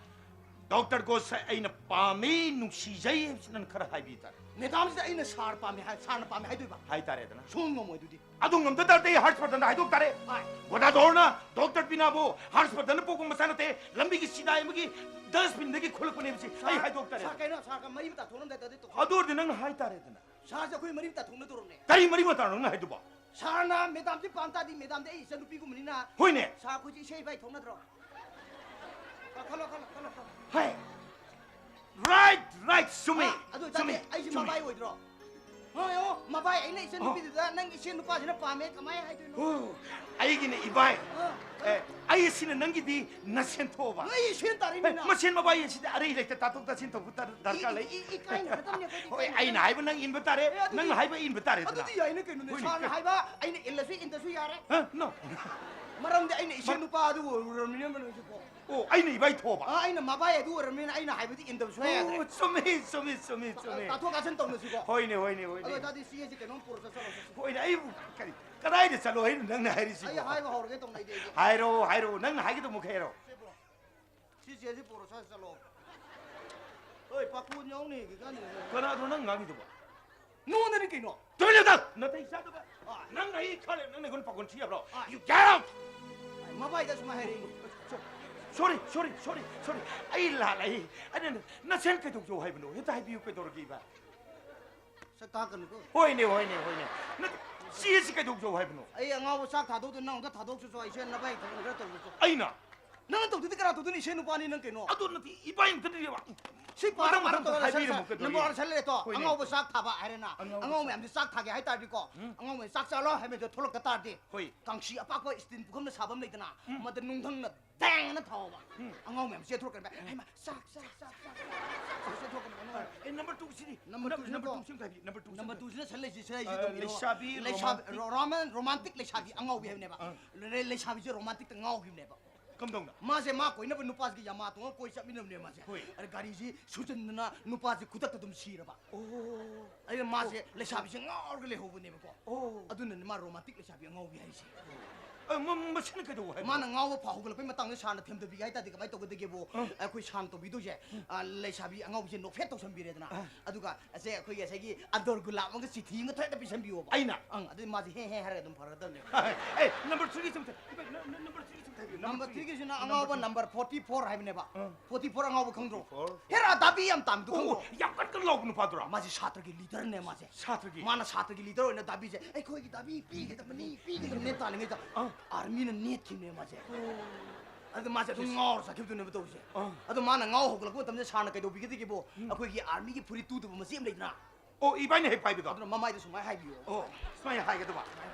ꯗꯣꯛꯇꯔ ꯒꯣꯁꯥꯏ ꯑꯩꯅ ꯄꯥꯝꯃꯤ, ꯅꯨꯡꯁꯤꯖꯩ ꯍꯥꯏꯕꯁꯤ ꯅꯪ ꯈꯔ ꯍꯥꯏꯕꯤ ꯇꯥꯔꯦ꯫ ꯃꯦꯗꯥꯝꯁꯤꯗ ꯑꯩꯅ ꯁꯥꯔ ꯄꯥꯝꯃꯤ ꯍꯥꯏ, ꯁꯥꯔꯅ ꯄꯥꯝꯃꯤ ꯍꯥꯏꯗꯣꯏꯕ? ꯍꯥꯏ ꯇꯥꯔꯦꯗꯅ꯫ ꯁꯨꯡ ꯉꯝꯃꯣꯏ ꯑꯗꯨꯗꯤ꯫ ꯑꯗꯨ ꯉꯝꯗ ꯇꯥꯔꯗꯤ ꯑꯩ ꯍꯔꯁ ꯕꯔꯗꯟꯗ ꯍꯥꯏꯗꯣꯛ ꯇꯥꯔꯦ꯫ ꯍꯥꯏ꯫ ꯒꯣꯗꯥꯗꯣꯔꯅ ꯗꯣꯛꯇꯔ ꯕꯤꯅꯥꯕꯨ ꯍꯔꯁ ꯕꯔꯗꯟꯅ ꯄꯣꯛꯄ ꯃꯆꯥ ꯅꯠꯇꯦ, ꯂꯝꯕꯤꯒꯤ ꯁꯤꯗꯥꯏ ꯑꯃꯒꯤ dustbin ꯗꯒꯤ ꯈꯨꯜꯂꯛꯄꯅꯦ ꯍꯥꯏꯕꯁꯤ ꯑꯩ ꯁꯥꯔ, ꯍꯥꯏꯗꯣꯛ ꯇꯥꯔꯦ꯫ ꯁꯥꯔ, ꯀꯩꯅꯣ, ꯁꯥꯔꯒ ꯃꯔꯤ ꯃꯇꯥ ꯊꯣꯛꯂꯝꯗꯥꯏꯗ ꯑꯗꯨ ꯇꯣꯛꯊꯣꯛ-, ꯑꯗꯨ ꯑꯣꯏꯔꯗꯤ ꯅꯪ ꯍꯥꯏ ꯇꯥꯔꯦꯗꯅ꯫ ꯁꯥꯔꯁꯦ ꯑꯩꯈꯣꯏ ꯃꯔꯤ ꯃꯇꯥ ꯊꯣꯛꯅꯗꯧꯔꯕꯅꯦ꯫ ꯀꯔꯤ ꯃꯔꯤ ꯃꯇꯥꯅꯣ ꯅꯪꯅ ꯍꯥꯏꯗꯨꯕꯣ? ꯁꯥꯔꯅ ꯃꯦꯗꯥꯝꯁꯦ ꯄꯥꯝ ꯇꯥꯔꯗꯤ, ꯃꯦꯗꯥꯝꯗꯤ ꯑꯩ ꯏꯆꯟꯅꯨꯄꯤꯒꯨꯝꯕꯅꯤꯅ꯫ ꯍꯣꯏꯅꯦ꯫ ꯁꯥꯔ, ꯑꯩꯈꯣꯏꯁꯦ ꯏꯆꯦ ꯏꯕꯥꯏ ꯊꯣꯛꯅꯗ꯭ꯔꯣ? ꯑ, ꯈꯜꯂꯣ, ꯈꯜꯂꯣ, ꯈꯜꯂꯣ, ꯈꯜꯂꯣ꯫ ꯍꯦ! Right, right, ꯆꯨꯝꯃꯤ꯫ ꯑ, ꯑꯗꯨ ꯑꯣꯏꯇꯥꯔꯗꯤ ꯆꯨꯝꯃꯤ, ꯑꯩꯁꯦ ꯆꯨꯝꯃꯤ꯫ ꯃꯕꯥꯏ ꯑꯣꯏꯗ꯭ꯔꯣ? ꯍꯣꯏ, ꯑꯣ, ꯃꯕꯥꯏ, ꯑꯩꯅ ꯏꯆꯟ ꯑꯣ꯫ ꯅꯨꯄꯤꯗꯨꯗ ꯅꯪ ꯏꯆꯦ ꯅꯨꯄꯥꯁꯤꯅ ꯄꯥꯝꯃꯦ, ꯀꯃꯥꯏꯅ ꯍꯥꯏꯗꯣꯏꯅꯣ? ꯑꯣ, ꯑꯩꯒꯤꯅ ꯏꯕꯥꯏ꯫ ꯑ, ꯑꯦ, ꯑꯩ ꯑꯁꯤꯅ ꯅꯪꯒꯤꯗꯤ ꯅꯁꯦꯟ ꯊꯣꯛꯑꯕ꯫ ꯅꯣꯏ ꯏꯆꯦ ꯇꯥꯔꯦ, ꯑꯦ, ꯃꯤꯅ꯫ ꯃꯁꯦꯟ ꯃꯕꯥꯏ ꯑꯁꯤꯗꯤ ꯑꯔꯩ ꯂꯩꯇ ꯇꯥꯊꯣꯛ ꯇꯥꯁꯤꯟ ꯇꯧꯕ ꯗꯔ-, ꯗꯔꯀꯥꯔ ꯂꯩ꯫ ꯏ-, ꯏ-, ꯏꯀꯥꯏꯅ ꯍꯥꯏꯔꯗꯕꯅꯦ ꯑꯩꯈꯣꯏꯗꯤ, ꯍꯣꯏ, ꯏꯀꯥꯏꯅ꯫ ꯑꯩꯅ ꯍꯥꯏꯕ ꯅꯪ ꯏꯟꯕ ꯇꯥꯔꯦ, ꯑꯦ, ꯑꯗꯨꯗꯤ ꯅꯪꯅ ꯍꯥꯏꯕ ꯏꯟꯕ ꯇꯥꯔꯦꯗꯅ꯫ ꯑꯗꯨꯗꯤ ꯌꯥꯏꯅꯦ ꯀꯩꯅꯣꯅꯦ, ꯍꯣꯏꯅꯦ, ꯁꯥꯔꯅ ꯀꯩ- ꯍꯥꯏꯕ ꯑꯩꯅ ꯏꯜꯂꯁꯨ ꯏꯟꯗꯁꯨ ꯌꯥꯔꯦ꯫ ꯍ? No꯫ ꯃꯔꯝꯗꯤ ꯑꯩꯅ ꯏꯆꯦ ꯃ- ꯅꯨꯄꯥ ꯑꯗꯨ ꯑꯣꯏꯔꯨꯔꯕꯅꯤꯅ ꯅꯪꯁꯨꯀꯣ꯫ ꯑꯣ, ꯑꯩꯅ ꯏꯕꯥꯏ ꯊꯣꯛꯑꯕ? ꯑ, ꯑꯩꯅ ꯃꯕꯥꯏ ꯑꯗꯨ ꯑꯣꯏꯔꯕꯅꯤꯅ ꯑꯩꯅ ꯍꯥꯏꯕꯗꯤ ꯏꯟꯗꯕ ꯁꯨꯡꯌꯥ ꯌꯥꯗ꯭ꯔꯦ꯫ ꯑꯣ, ꯆꯨꯝꯃꯤ, ꯆꯨꯝꯃꯤ, ꯆꯨꯝꯃꯤ, ꯆꯨꯝꯃꯤ꯫ ꯇꯥꯊꯣꯛ ꯇꯥꯁꯤꯟ ꯇꯧꯅꯁꯤꯀꯣ꯫ ꯍꯣꯏꯅꯦ, ꯍꯣꯏꯅꯦ, ꯍꯣꯏꯅꯦ꯫ ꯑꯗꯨ ꯑꯣꯏꯇꯥꯔꯗꯤ ꯁꯤ ꯑꯩꯁꯦ ꯀꯩꯅꯣꯝ ꯄꯨꯔ ꯆꯠꯆꯔꯣ, ꯆꯠꯁꯤ꯫ ꯍꯣꯏꯅꯦ, ꯑꯩꯕꯨ ꯀꯔꯤ, ꯀꯗꯥꯏꯗ ꯆꯠꯂꯣ ꯍꯥꯏꯅꯣ ꯅꯪꯅ ꯍꯥꯏꯔꯤꯁꯤꯕꯣ? ꯑꯩ ꯍꯥꯏꯕ ꯍꯧꯔꯒꯦ ꯇꯧꯅꯩꯗꯤ ꯑꯩꯗꯤ꯫ ꯍꯥꯏꯔꯣ, ꯍꯥꯏꯔꯣ, ꯅꯪꯅ ꯍꯥꯏꯒꯗꯕ ꯃꯈꯩ ꯍꯥꯏꯔꯣ꯫ ꯁꯤ ꯆꯦꯁꯤ ꯄꯨꯔꯣ, ꯁ꯭ꯋꯥꯏꯗ ꯆꯠꯂꯣ꯫ ꯍꯣꯏ, ꯄꯥꯈꯣꯟ ꯌꯥꯎꯅꯤ ꯍꯦꯛꯀꯦ ꯀꯥꯟꯗ꯫ ꯀꯅꯥꯗꯅꯣ ꯅꯪ ꯉꯥꯡꯉꯤꯗꯨꯕꯣ? ꯅꯉꯣꯟꯗꯅꯤ ꯀꯩꯅꯣ꯫ ꯇꯨꯃꯤꯟ ꯂꯩꯌꯨ ꯇꯥ! ꯅꯥꯇꯩ ꯆꯥꯗꯕ꯫ ꯑꯥ꯫ ꯅꯪ ꯑꯩ ꯈꯔ ꯅꯪꯅ ꯑꯩꯉꯣꯟꯗ ꯄꯥꯈꯣꯟ ꯁꯤ ꯌꯥꯕ꯭ꯔꯣ? ꯑꯥ꯫ You get out! ꯑꯥ, ꯃꯕꯥꯏꯗ ꯁꯨꯃꯥꯏ ꯍꯥꯏꯔꯛꯏꯅꯦ꯫ Sorry, sorry, sorry, sorry. ꯑꯩ ꯂꯥꯜꯂꯦ꯫ ꯑꯩꯅ ꯅꯁꯦꯟ ꯀꯩꯗꯧꯖꯧ ꯍꯥꯏꯕꯅꯣ? ꯍꯦꯛꯇ ꯍꯥꯏꯕꯤꯌꯨ, ꯀꯩꯗꯧꯔꯒꯦ ꯏꯕꯥ? ꯁꯛ ꯇꯥꯛꯀꯅꯨꯀꯣ꯫ ꯍꯣꯏꯅꯦ, ꯍꯣꯏꯅꯦ, ꯍꯣꯏꯅꯦ꯫ ꯅꯠꯇꯦ, ꯆꯦꯁꯤ ꯀꯩꯗꯧꯖꯧ ꯍꯥꯏꯕꯅꯣ? ꯑꯩ ꯑꯉꯥꯎꯕ ꯆꯥꯛ ꯊꯥꯗꯣꯛꯇꯣꯏ ꯅꯪ ꯑꯝꯇ ꯊꯥꯗꯣꯛꯆꯁꯣ, ꯑꯩꯁꯦ ꯅꯕꯥꯏ ꯊꯕꯛ ꯈꯔ ꯇꯧꯖꯁꯣ꯫ ꯑꯩꯅ? ꯅꯪꯅ ꯇꯧꯗꯗꯤ ꯀꯅꯥ ꯇꯧꯗꯣꯏꯅꯣ? ꯏꯆꯦ ꯅꯨꯄꯥꯅꯤ ꯅꯪ ꯀꯩꯅꯣ? ꯑꯗꯨ ꯅꯠꯇꯦ, ꯏꯕꯥꯏ ꯑꯝꯇ ꯅꯠꯇꯦꯕ꯫ ꯁꯤ ꯄꯥꯔ ꯃꯊꯪ ꯃꯊꯪ ꯃꯊꯪ ꯇꯧꯔ ꯍꯥꯏꯕꯤꯔꯝꯃꯨ, ꯁꯟ-, ꯀꯩꯗꯧꯔꯒꯦ? ꯅꯝꯕꯔ ꯋꯥꯟ ꯁꯟ ꯂꯩꯔꯦ ꯇꯣ꯫ ꯍꯣꯏꯅꯦ꯫ ꯑꯉꯥꯎꯕ ꯆꯥꯛ ꯊꯥꯕ ꯍꯥꯏꯔꯦꯅ꯫ ꯑꯉꯥꯎꯕ ꯑꯉꯥꯎꯕ ꯆꯥꯛ꯫ ꯃꯌꯥꯝꯁꯦ ꯆꯥꯛ ꯊꯥꯒꯦ ꯍꯥꯏ ꯇꯥꯔꯗꯤꯀꯣ, ꯎꯝ꯫ ꯑꯉꯥꯎꯕ ꯆꯥꯛ ꯆꯥꯂꯣ ꯍꯥꯏꯕꯗꯣ ꯊꯣꯛꯂꯛꯇ ꯇꯥꯔꯗꯤ, ꯍꯣꯏ꯫ ꯀꯥꯡꯁꯤ ꯑꯄꯥꯛꯄ ꯁ꯭ꯇꯤꯜ ꯄꯨꯈꯝꯗ ꯁꯥꯕ ꯑꯃ ꯂꯩꯗꯅ, ꯎꯝ꯫ ꯃꯗ ꯅꯨꯡꯊꯪꯅ ꯗꯦꯡ ꯑꯅ ꯊꯥꯎꯕ꯫ ꯎꯝ꯫ ꯑꯉꯥꯎꯕ ꯃꯌꯥꯝ ꯆꯦꯟꯊꯣꯔꯛꯀꯅꯤ꯫ ꯎꯝ꯫ ꯍꯩꯃꯥ, ꯆꯥꯛ, ꯆꯥꯛ, ꯆꯥꯛ, ꯆꯥꯛ, ꯆꯥꯛ, ꯆꯥꯛ ꯆꯦꯟꯊꯣꯔꯛꯀꯅꯤ ꯑꯉꯥꯎꯕ꯫ ꯑꯦ, ꯅꯝꯕꯔ ꯇꯨꯁꯤꯗꯤ? ꯅꯝꯕꯔ ꯅꯝ-, ꯇꯨꯁꯤꯅꯀꯣ, ꯅꯝꯕꯔ ꯇꯨꯁꯤ ꯑꯝꯇ ꯍꯥꯏꯕꯤꯌꯨ, ꯅꯝꯕꯔ ꯇꯨꯁꯤ ꯅꯝꯕꯔ ꯑꯝꯇ꯫ ꯇꯨꯁꯤꯅ ꯁꯟ ꯂꯩꯁꯤ, ꯁꯟ ꯂꯩꯁꯤ ꯑ, ꯇꯧꯕꯤꯔꯣ꯫ ꯂꯩꯁꯥꯕꯤ ꯂꯩꯁꯥꯕꯤ, romantic꯫ ꯔꯣ-, ꯔꯣꯃꯥꯟ-, romantic ꯂꯩꯁꯥꯕꯤ ꯑꯉꯥꯎꯕꯤ ꯍꯥꯏꯕꯅꯦꯕ꯫ ꯑ꯫ ꯂꯩ-, ꯂꯩꯁꯥꯕꯤꯁꯦ romantic ꯇ ꯉꯥꯎꯈꯤꯕꯅꯦꯕ꯫ ꯀꯝꯗꯧꯅ? ꯃꯥꯁꯦ ꯃꯥ ꯀꯣꯏꯅꯕ ꯅꯨꯄꯥꯁꯤꯒ ꯌꯥꯃꯥ ꯇꯣꯡꯉ ꯀꯣꯏ ꯆꯠꯃꯤꯟꯅꯕꯅꯦ ꯃꯥꯁꯦ꯫ ꯍꯣꯏ꯫ ꯑꯗ ꯒꯥꯔꯤꯁꯤ ꯁꯨꯖꯟꯗꯅ ꯅꯨꯄꯥꯁꯦ ꯈꯨꯗꯛꯇ ꯑꯗꯨꯝ ꯁꯤꯔꯕ꯫ ꯑꯣ꯫ ꯑꯗꯨꯅ ꯃꯥꯁꯦ ꯑꯣ꯫ ꯂꯩꯁꯥꯕꯤꯁꯦ ꯉꯥꯎꯔꯒ ꯂꯩꯍꯧꯕꯅꯦꯕꯀꯣ꯫ ꯑꯣ꯫ ꯑꯗꯨꯅꯅꯦ ꯃꯥ romantic ꯂꯩꯁꯥꯕꯤ ꯑꯉꯥꯎꯕꯤ ꯍꯥꯏꯁꯦ꯫ ꯑ, ꯃ-, ꯃꯁꯤꯅ ꯀꯩꯗꯧꯕ ꯍꯥꯏꯕ? ꯃꯥꯅ ꯉꯥꯎꯕ ꯐꯥ ꯍꯧꯒꯠꯂꯛꯄꯩ ꯃꯇꯥꯡꯗ ꯁꯥꯔꯅ ꯊꯦꯝꯊꯕꯤꯒꯦ ꯍꯥꯏ ꯇꯥꯔꯗꯤ ꯀꯃꯥꯏꯅ ꯇꯧꯒꯗꯒꯦꯕꯨ, ꯑ꯫ ꯑꯩꯈꯣꯏ ꯁꯥꯔꯅ ꯇꯧꯕꯤꯗꯣꯏꯁꯦ, ꯎꯝ꯫ ꯑ, ꯂꯩꯁꯥꯕꯤ ꯑꯉꯥꯎꯕꯤꯁꯦ ꯅꯣꯛꯐꯦꯠ ꯇꯧꯁꯟꯕꯤꯔꯦꯗꯅ꯫ ꯑ꯫ ꯑꯗꯨꯒ ꯑꯁꯦ ꯑꯩꯈꯣꯏꯒꯤ ꯉꯁꯥꯏꯒꯤ ꯑꯟꯗꯣꯔ ꯒꯨꯂꯥꯞ ꯑꯃꯒ ꯆꯤꯊꯤ ꯑꯃꯒ ꯊꯣꯏꯗ ꯄꯤꯁꯟꯕꯤꯌꯣꯕ꯫ ꯑꯩꯅ? ꯑꯪ, ꯑꯗꯨꯗꯤ ꯃꯥꯁꯦ ꯍꯦ ꯍꯦ ꯍꯥꯏꯔꯒ ꯑꯗꯨꯝ ꯐꯔꯗꯕꯅꯦꯕ꯫ ꯑꯦ, number three ꯒꯤꯁꯦ ꯑꯝꯇ, ꯏꯕꯥꯏ, ꯅ-, ꯅ-, number three ꯒꯤꯁꯦ ꯑꯝꯇ ꯍꯥꯏꯕꯤꯌꯨ꯫ Number number three ꯒꯤꯁꯤꯅ number ꯑꯉꯥꯎꯕ three꯫ Number fourty four ꯍꯥꯏꯕꯅꯦꯕ꯫ ꯑꯥ꯫ Forty four ꯑꯉꯥꯎꯕ ꯈꯪꯗ꯭ꯔꯣ? Forty four꯫ ꯍꯦꯔꯥ ꯗꯥꯕꯤ ꯌꯥꯝ ꯇꯥꯟꯕꯗꯣ ꯑꯣ, ꯈꯪꯗ꯭ꯔꯣ? ꯌꯥꯝ ꯀꯟ ꯀꯟ ꯂꯥꯎꯕ ꯅꯨꯄꯥꯗꯨꯔꯥ? ꯃꯥꯁꯦ ꯁꯥꯇ꯭ꯔꯒꯤ leader ꯅꯦ ꯃꯥꯁꯦ꯫ ꯁꯥꯇ꯭ꯔꯒꯤ? ꯃꯥꯅ ꯁꯥꯇ꯭ꯔꯒꯤ leader ꯑꯣꯏꯅ ꯗꯥꯕꯤꯁꯦ, "ꯑꯩꯈꯣꯏꯒꯤ ꯗꯥꯕꯤ ꯄꯤꯒꯗꯕꯅꯤ, ꯄꯤꯒꯗꯕꯅꯦ" ꯇꯥꯜꯂꯤꯉꯩꯗ ꯑꯥ꯫ Army ꯅ ꯅꯦꯠꯈꯤꯕꯅꯦ ꯃꯥꯁꯦ꯫ ꯑꯣ꯫ ꯑꯗꯨ ꯃꯥꯁꯦ ꯑꯗꯨꯝ ꯉꯥꯎꯔ ꯆꯠꯈꯤꯕꯗꯨꯅꯦꯕ ꯇꯧꯔꯤꯁꯦ꯫ ꯑꯥ꯫ ꯑꯗꯣ ꯃꯥꯅ ꯉꯥꯎ ꯍꯧꯒꯠꯂꯛꯄ ꯃꯇꯝꯗ ꯁꯥꯔꯅ ꯀꯩꯗꯧꯕꯤꯒꯗꯒꯦꯕꯣ? ꯎꯝ꯫ ꯑꯩꯈꯣꯏꯒꯤ army ꯒꯤ ꯐꯨꯔꯤꯠ ꯇꯨꯗꯕ ꯃꯆꯦ ꯑꯃ ꯂꯩꯗꯅ? ꯑꯣ, ꯏꯕꯥꯏꯅ ꯍꯦꯛ ꯄꯥꯏꯕꯗꯣ? ꯑꯗꯨꯅ ꯃꯃꯥꯏꯗ ꯁꯨꯃꯥꯏꯅ ꯍꯥꯏꯕꯤꯌꯣ꯫ ꯑꯣ, ꯁꯨꯃꯥꯏꯅ ꯍꯥꯏꯒꯗꯕ?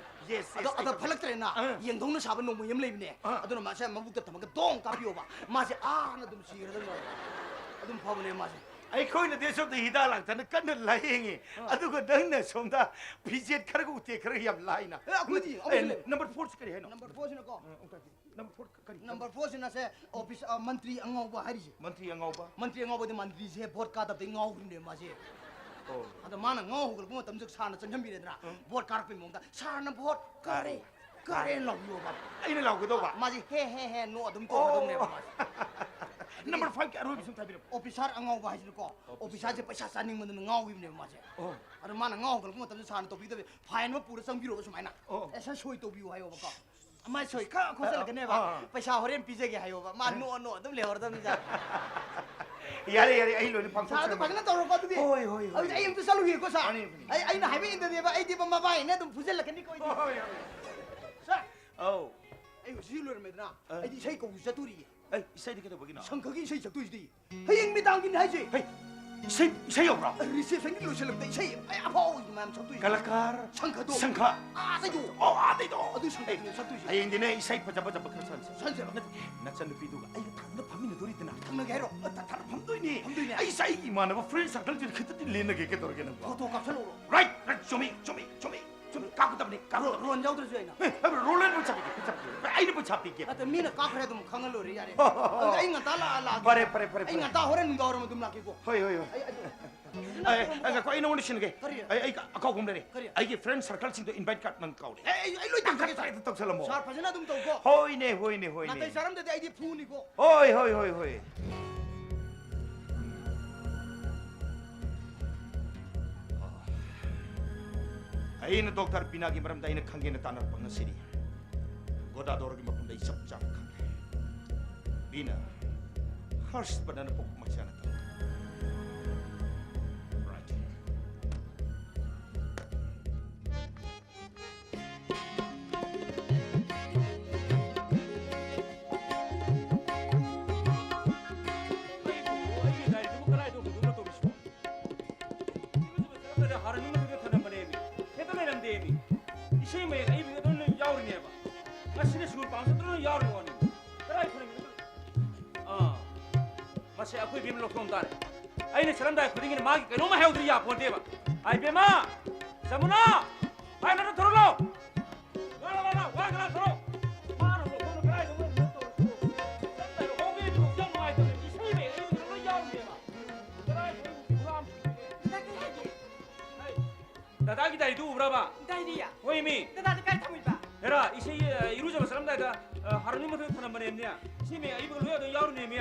Yes, yes, ꯑꯗꯣ, ꯑꯗꯣ ꯑꯩ ꯐꯠꯂꯛꯇ꯭ꯔꯦꯅ, ꯑꯥ꯫ ꯌꯦꯡꯗꯧꯅ ꯁꯥꯕ ꯅꯣꯡꯃꯩ ꯑꯃ ꯂꯩꯕꯅꯦ꯫ ꯑꯥ꯫ ꯑꯗꯨꯅ ꯃꯥꯁꯦ ꯃꯕꯨꯛꯇ ꯊꯝꯃꯒ ꯗꯣꯡ ꯀꯥꯞꯄꯤꯌꯣꯕ꯫ ꯃꯥꯁꯦ ꯑꯥꯅ ꯑꯗꯨꯝ ꯁꯤꯈ꯭ꯔꯗꯕꯅꯦ꯫ ꯑꯗꯨꯝ ꯐꯕꯅꯦ ꯃꯥꯁꯦ꯫ ꯑꯩꯈꯣꯏꯅꯗꯤ ꯁꯣꯝꯗ ꯍꯤꯗꯥꯛ ꯂꯥꯡꯊꯛꯅ ꯀꯟꯅ ꯂꯥꯌꯦꯡꯉꯤ꯫ ꯑꯥ꯫ ꯑꯗꯨꯒ ꯅꯪꯅ ꯁꯣꯝꯗ ꯐꯤꯖꯦꯠ ꯈꯔꯒ ꯎꯇꯦꯛ ꯈꯔꯒ ꯌꯥꯝ ꯂꯥꯏꯅ꯫ ꯑꯦ, ꯑꯩꯈꯣꯏꯗꯤ ꯑꯦ, ꯑꯃꯨꯛ ꯂꯩ꯫ Number four ꯁꯤ ꯀꯔꯤ ꯍꯥꯏꯅꯣ? Number four ꯁꯤꯅꯀꯣ꯫ ꯎꯝ, ꯑꯃꯨꯛꯇ ꯍꯥꯏꯕꯤꯌꯨ꯫ Number four ꯀꯔꯤ? Number four ꯁꯤꯅ ꯁꯦ office, ꯑ, ꯃꯟꯇ꯭ꯔꯤ ꯑꯉꯥꯎꯕ ꯍꯥꯏꯔꯤꯁꯦ꯫ ꯃꯟꯇ꯭ꯔꯤ ꯑꯉꯥꯎꯕ? ꯃꯟꯇ꯭ꯔꯤ ꯑꯉꯥꯎꯕꯗꯤ ꯃꯟꯇ꯭ꯔꯤꯁꯦ vote ꯀꯥꯗꯕꯗꯩ ꯉꯥꯎꯈ꯭ꯔꯤꯕꯅꯦ ꯃꯥꯁꯦ꯫ ꯑꯣ꯫ ꯑꯗ ꯃꯥꯅ ꯉꯥꯎ ꯍꯧꯒꯠꯂꯛꯄ ꯃꯇꯝꯗ ꯁꯥꯔꯅ ꯆꯪꯍꯟꯕꯤꯔꯦꯗꯅ, ꯎꯝ꯫ Vote ꯀꯥꯔꯛꯄꯩ ꯃꯑꯣꯡꯗ, "ꯁꯥꯔꯅ vote ꯀꯥꯔꯦ, ꯀꯥꯔꯦ" ꯂꯥꯎꯕꯤꯌꯣꯕ꯫ ꯑꯩꯅ ꯂꯥꯎꯒꯗꯧꯕ? ꯃꯥꯁꯦ ꯍꯦ, ꯍꯦ, ꯍꯦ, ꯅꯣ ꯑꯗꯨꯝ ꯇꯧꯒꯗꯧꯅꯦꯕ ꯑꯣ꯫ ꯃꯥꯁꯦ꯫ Number five ꯀꯤ ꯑꯔꯣꯏꯕꯁꯤ ꯑꯝꯇ ꯍꯥꯏꯕꯤꯔꯝꯃꯨ꯫ Officer ꯑꯉꯥꯎꯕ ꯍꯥꯏꯁꯤꯅꯀꯣ, officer꯫ Officer ꯁꯦ ꯄꯩꯁꯥ ꯆꯥꯅꯤꯡꯃꯟꯗꯅ ꯉꯥꯎꯈꯤꯕꯅꯦꯕ ꯃꯥꯁꯦ꯫ ꯑꯣ꯫ ꯑꯗ ꯃꯥꯅ ꯉꯥꯎ ꯍꯧꯒꯠꯂꯛꯄ ꯃꯇꯝꯗ ꯁꯥꯔꯅ ꯇꯧꯕꯤꯒꯗꯕꯁꯦ, file ꯑꯃ ꯄꯨꯔ ꯆꯪꯕꯤꯔꯣꯕ ꯁꯨꯃꯥꯏꯅ꯫ ꯑꯣ꯫ "ꯑꯦ, ꯁꯥꯔ, ꯁꯣꯏ ꯇꯧꯕꯤꯌꯨ" ꯍꯥꯏꯌꯣꯕꯀꯣ꯫ ꯃꯥꯏ ꯁꯣꯏ ꯈꯔ ꯈꯣꯠꯆꯜꯂꯛꯀꯅꯦꯕ꯫ ꯑꯥ, ꯑꯥ꯫ "ꯄꯩꯁꯥ ꯍꯣꯔꯦꯟ ꯄꯤꯖꯒꯦ" ꯍꯥꯏꯌꯣꯕ꯫ ꯃꯥ ꯑꯥ꯫ ꯅꯣꯛꯑ ꯅꯣꯛꯑ ꯑꯗꯨꯝ ꯂꯩꯍꯧꯔꯗꯕꯅꯤ ꯁꯥꯔ꯫ ꯌꯥꯔꯦ, ꯌꯥꯔꯦ, ꯑꯩ ꯂꯣꯏꯅ ꯄꯥꯡꯊꯣꯛꯆꯔꯒꯦ꯫ ꯁꯥꯔ, ꯑꯗꯨ ꯐꯖꯅ ꯇꯧꯔꯣꯀꯣ ꯑꯗꯨꯗꯤ꯫ ꯍꯣꯏ, ꯍꯣꯏ, ꯍꯣꯏ꯫ ꯑꯗꯨꯗꯤ ꯑꯩ ꯑꯝꯇ ꯆꯠꯂꯨꯒꯦꯀꯣ ꯁꯥꯔ꯫ ꯃꯥꯅꯤ, ꯃꯥꯅꯤ꯫ ꯑꯩ, ꯑꯩꯅ ꯍꯥꯏꯕ ꯏꯟꯗꯗꯤꯕ, ꯑꯩꯗꯤꯕ ꯃꯕꯥꯏꯅ ꯑꯗꯨꯝ ꯐꯨꯖꯜꯂꯛꯀꯅꯤꯀꯣ ꯑꯩꯗꯤ꯫ ꯍꯣꯏ, ꯍꯣꯏ, ꯍꯣꯏ꯫ ꯁꯥꯔ꯫ ꯑꯧ꯫ ꯑꯩ ꯍꯧꯖꯤꯛ ꯂꯣꯏꯔꯝꯃꯦꯗꯅ, ꯑꯥ꯫ ꯑꯩꯗꯤ ꯏꯁꯩ ꯀꯧꯕꯁꯨ ꯆꯠꯇꯣꯔꯤꯌꯦ꯫ ꯑꯩ ꯏꯁꯩꯗꯤ ꯀꯩꯗꯧꯕꯒꯤꯅꯣ? ꯁꯪꯈꯒꯤ ꯏꯁꯩ ꯁꯛꯇꯣꯏꯁꯤꯗꯤ꯫ ꯍꯌꯦꯡ ꯃꯤꯗꯥꯡꯒꯤꯅꯤ ꯍꯥꯏꯁꯦ꯫ ꯍꯩ, ꯏꯁꯩ, ꯏꯁꯩ ꯌꯧꯕ꯭ꯔꯣ? ꯔꯤꯁꯦꯞꯁꯟꯒꯤ ꯂꯣꯏꯁꯤꯜꯂꯛꯇ ꯏꯁꯩ ꯑꯩ ꯑꯐꯥꯎꯕ ꯃꯌꯥꯝ ꯁꯛꯇꯣꯏꯁꯦ꯫ ꯀꯂꯥꯀꯥꯔ? ꯁꯪꯈꯗꯣ꯫ ꯁꯪꯈ? ꯑꯥꯗꯩꯗꯣ꯫ ꯑꯣ, ꯑꯥꯗꯩꯗꯣ꯫ ꯑꯗꯨ ꯁꯪꯈꯗꯣ ꯁꯛꯇꯣꯏꯁꯦ꯫ ꯍꯌꯦꯡꯗꯤꯅꯦ ꯏꯁꯩ ꯐꯖ ꯐꯖꯕ ꯈꯔ ꯁꯛꯍꯟꯁꯦ꯫ ꯁꯛꯍꯟꯁꯦꯕ꯫ ꯅꯠꯇꯦ, ꯅꯆꯟꯅꯨꯄꯤꯗꯨꯒ ꯑꯩꯒ ꯊꯪꯅ ꯐꯝꯃꯤꯟꯅꯗꯣꯔꯤꯗꯅ꯫ ꯊꯪꯅꯒꯦ ꯍꯥꯏꯔꯣ? ꯑ, ꯊ-, ꯊꯪꯅ ꯐꯝꯗꯣꯏꯅꯦ꯫ ꯐꯝꯗꯣꯏꯅꯦ? ꯑꯩꯁꯦ ꯑꯩꯒꯤ ꯏꯃꯥꯟꯅꯕ friend circleꯁꯤꯗ ꯈꯤꯇꯗꯤ ꯂꯦꯟꯅꯒꯦ, ꯀꯩꯗꯧꯔꯒꯦ ꯅꯪꯕꯣ? ꯐꯣꯇꯣ ꯀꯥꯞꯁꯜꯂꯛꯎꯔꯣ? Right, right, ꯆꯨꯝꯃꯤ, ꯆꯨꯝꯃꯤ, ꯆꯨꯝꯃꯤ, ꯆꯨꯝꯃꯤ, ꯀꯥꯞꯀꯗꯕꯅꯤ, ꯀꯥꯞꯀꯗꯕꯅꯤ꯫ ꯔꯣ-, ꯔꯣꯟ ꯌꯥꯎꯗ꯭ꯔꯁꯨ ꯌꯥꯏꯅ꯫ ꯑꯦ, ꯑꯦ, ꯔꯣꯜ ꯑꯩꯅ ꯄꯩꯁꯥ ꯄꯤꯒꯦ, ꯄꯩꯁꯥ ꯄꯤꯒꯦ꯫ ꯑꯩꯅ ꯄꯩꯁꯥ ꯄꯤꯒꯦ꯫ ꯅꯠꯇꯦ, ꯃꯤꯅ ꯀꯥꯞꯈ꯭ꯔꯦ ꯑꯗꯨꯝ ꯈꯪꯉ ꯂꯣꯏꯔꯦ, ꯌꯥꯔꯦ꯫ ꯑꯗꯨꯗꯤ ꯑꯩ ꯉꯟꯇꯥ ꯂꯥꯛꯑ ꯂꯥꯛꯑꯒꯦ꯫ ꯐꯔꯦ, ꯐꯔꯦ, ꯐꯔꯦ, ꯑꯩ ꯐꯔꯦ꯫ ꯉꯟꯇꯥ ꯍꯣꯔꯦꯟ ꯅꯨꯡꯗꯥꯡ ꯋꯥꯏꯔꯝ ꯑꯗꯨꯝ ꯂꯥꯛꯀꯦꯀꯣ꯫ ꯍꯣꯏ, ꯍꯣꯏ, ꯍꯣꯏ꯫ ꯑꯩ, ꯑꯩ, ꯑꯩ, ꯑꯩ, ꯉꯥꯏꯈꯣ, ꯑꯩ ꯅꯉꯣꯟꯗ ꯁꯤꯟꯅꯒꯦ꯫ ꯀꯔꯤ? ꯑꯩ, ꯑꯩ ꯑꯀꯥꯎꯕ ꯑꯃ ꯂꯩꯔꯦ꯫ ꯀꯔꯤ? ꯑꯩꯒꯤ friend circleꯁꯤꯡꯗꯣ invite card ꯅꯪ ꯀꯥꯎꯔꯦ꯫ ꯑꯦ, ꯑꯩ, ꯑꯩ ꯂꯣꯏ ꯇꯧꯖꯒꯦ, ꯇꯥꯡꯈꯠ ꯁꯥꯔ꯫ ꯇꯥꯡꯈꯠ ꯇꯧꯁꯜꯂꯝꯃꯣ꯫ ꯁꯥꯔ, ꯐꯖꯅ ꯑꯗꯨꯝ ꯇꯧꯀꯣ꯫ ꯍꯣꯏꯅꯦ, ꯍꯣꯏꯅꯦ, ꯍꯣꯏꯅꯦ꯫ ꯅꯥꯇꯩ ꯆꯥꯔꯝꯗꯗꯤ ꯑꯩꯗꯤ ꯐꯨꯅꯤꯀꯣ꯫ ꯍꯣꯏ, ꯍꯣꯏ, ꯍꯣꯏ, ꯍꯣꯏ꯫ ꯑꯩꯅ ꯗꯣꯛꯇꯔ ꯕꯤꯅꯥꯒꯤ ꯃꯔꯝꯗ ꯑꯩꯅ ꯈꯪꯒꯦꯅ ꯇꯥꯟꯅꯔꯛꯄ ꯉꯁꯤꯅꯤ꯫ ꯒꯣꯗꯥꯗꯣꯔꯒꯤ ꯃꯐꯝꯗ ꯑꯩ ꯆꯞ ꯆꯥꯅ ꯈꯪꯉꯦ꯫ ꯕꯤꯅꯥ, ꯍꯔꯁ ꯕꯔꯙꯟꯅ ꯄꯣꯛꯄ ꯃꯆꯥꯅ ꯇꯧ꯫ Right. ꯑꯩꯕꯨ, ꯑꯩꯒꯤ ꯗꯥꯏꯔꯤꯗꯨꯕꯨ ꯀꯗꯥꯏꯗ ꯍꯨꯟꯗꯣꯛꯅ ꯇꯧꯔꯤꯁꯤꯕꯣ? ꯏꯔꯨꯖꯕ ꯆꯠꯂꯝꯗꯥꯏꯗ ꯍꯥꯔꯅꯤ ꯃꯊꯛꯇ ꯊꯅꯝꯕꯅꯦꯃꯤ꯫ ꯍꯦꯛꯇ ꯂꯩꯔꯝꯗꯦꯃꯤ꯫ ꯏꯁꯩ ꯃꯌꯦꯛ ꯑꯏꯕꯤꯒ ꯂꯣꯏ ꯌꯥꯎꯔꯤꯅꯦꯕ꯫ ꯉꯁꯤꯅ ꯁꯨꯔ ꯄꯥꯝ ꯆꯠꯇꯅ ꯂꯣꯏ ꯌꯥꯎꯔꯤ ꯋꯥꯅꯤ꯫ ꯀꯗꯥꯏ ꯊꯅꯝꯃꯤꯅꯣ? ꯑꯥ, ꯃꯁꯤ ꯑꯩꯈꯣꯏ ꯏꯕꯦꯝꯃ ꯂꯧꯊꯣꯛꯑꯝ ꯇꯥꯔꯦ꯫ ꯑꯩꯅ ꯆꯠꯂꯝꯗꯥꯏ ꯈꯨꯗꯤꯡꯒꯤꯅꯦ ꯃꯥꯒꯤ ꯀꯩꯅꯣꯝꯃ ꯍꯥꯏꯍꯧꯗ꯭ꯔꯗꯤ ꯌꯥꯄꯣꯟꯇꯦꯕ꯫ ꯍꯥꯏ ꯏꯕꯦꯝꯃ! ꯖꯃꯨꯅꯥ! ꯍꯥꯏ ꯅꯠꯇ꯭ꯔ ꯊꯣꯔꯛꯂꯣ! ꯂꯥ, ꯂꯥ, ꯂꯥ, ꯂꯥ, ꯋꯥ ꯉꯥꯡ ꯊꯣꯔꯛꯑꯣ! ꯃꯥꯅ ꯂꯧꯊꯣꯛꯅ ꯀꯗꯥꯏꯗ ꯃꯣꯏ ꯊꯕꯛ ꯇꯧꯔꯤꯁꯤꯕꯣ? ꯆꯠꯂꯝꯗꯥꯏꯗ ꯍꯣꯕꯦ ꯊꯕꯛꯁꯨ ꯌꯥꯝ ꯅꯨꯡꯉꯥꯏꯇꯕꯅꯦ꯫ ꯏꯁꯩ ꯃꯌꯦꯛ ꯑꯏꯕꯤꯒ ꯂꯣꯏ ꯌꯥꯎꯔꯤꯅꯦꯕ꯫ ꯀꯗꯥꯏ ꯊꯅꯝꯃꯤꯅꯣ? ꯍꯨꯔꯥꯟ ꯗꯗꯥ ꯀꯩ ꯍꯥꯏꯒꯦ? ꯍꯥꯏ꯫ ꯗꯗꯥꯒꯤ ꯗꯥꯏꯔꯤꯗꯨ ꯎꯕ꯭ꯔꯕ? ꯗꯥꯏꯔꯤꯌꯥ? ꯍꯣꯏꯃꯤ꯫ ꯗꯗꯥꯗꯤ ꯀꯥꯏ ꯊꯝꯃꯤꯕ? ꯍꯦꯔꯥ, ꯏꯁꯩ, ꯑ, ꯏꯔꯨꯖꯕ ꯆꯠꯂꯝꯗꯥꯏꯗ, ꯑ, ꯍꯥꯔꯃꯣꯅꯤ ꯃꯊꯛꯇ ꯊꯅꯝꯕꯅꯦꯝꯅꯦ꯫ ꯏꯁꯩ ꯃꯌꯦꯛ ꯑꯏꯕꯒ ꯂꯣꯏ ꯑꯗꯨꯝ ꯌꯥꯎꯔꯤꯅꯦꯝꯃꯦ꯫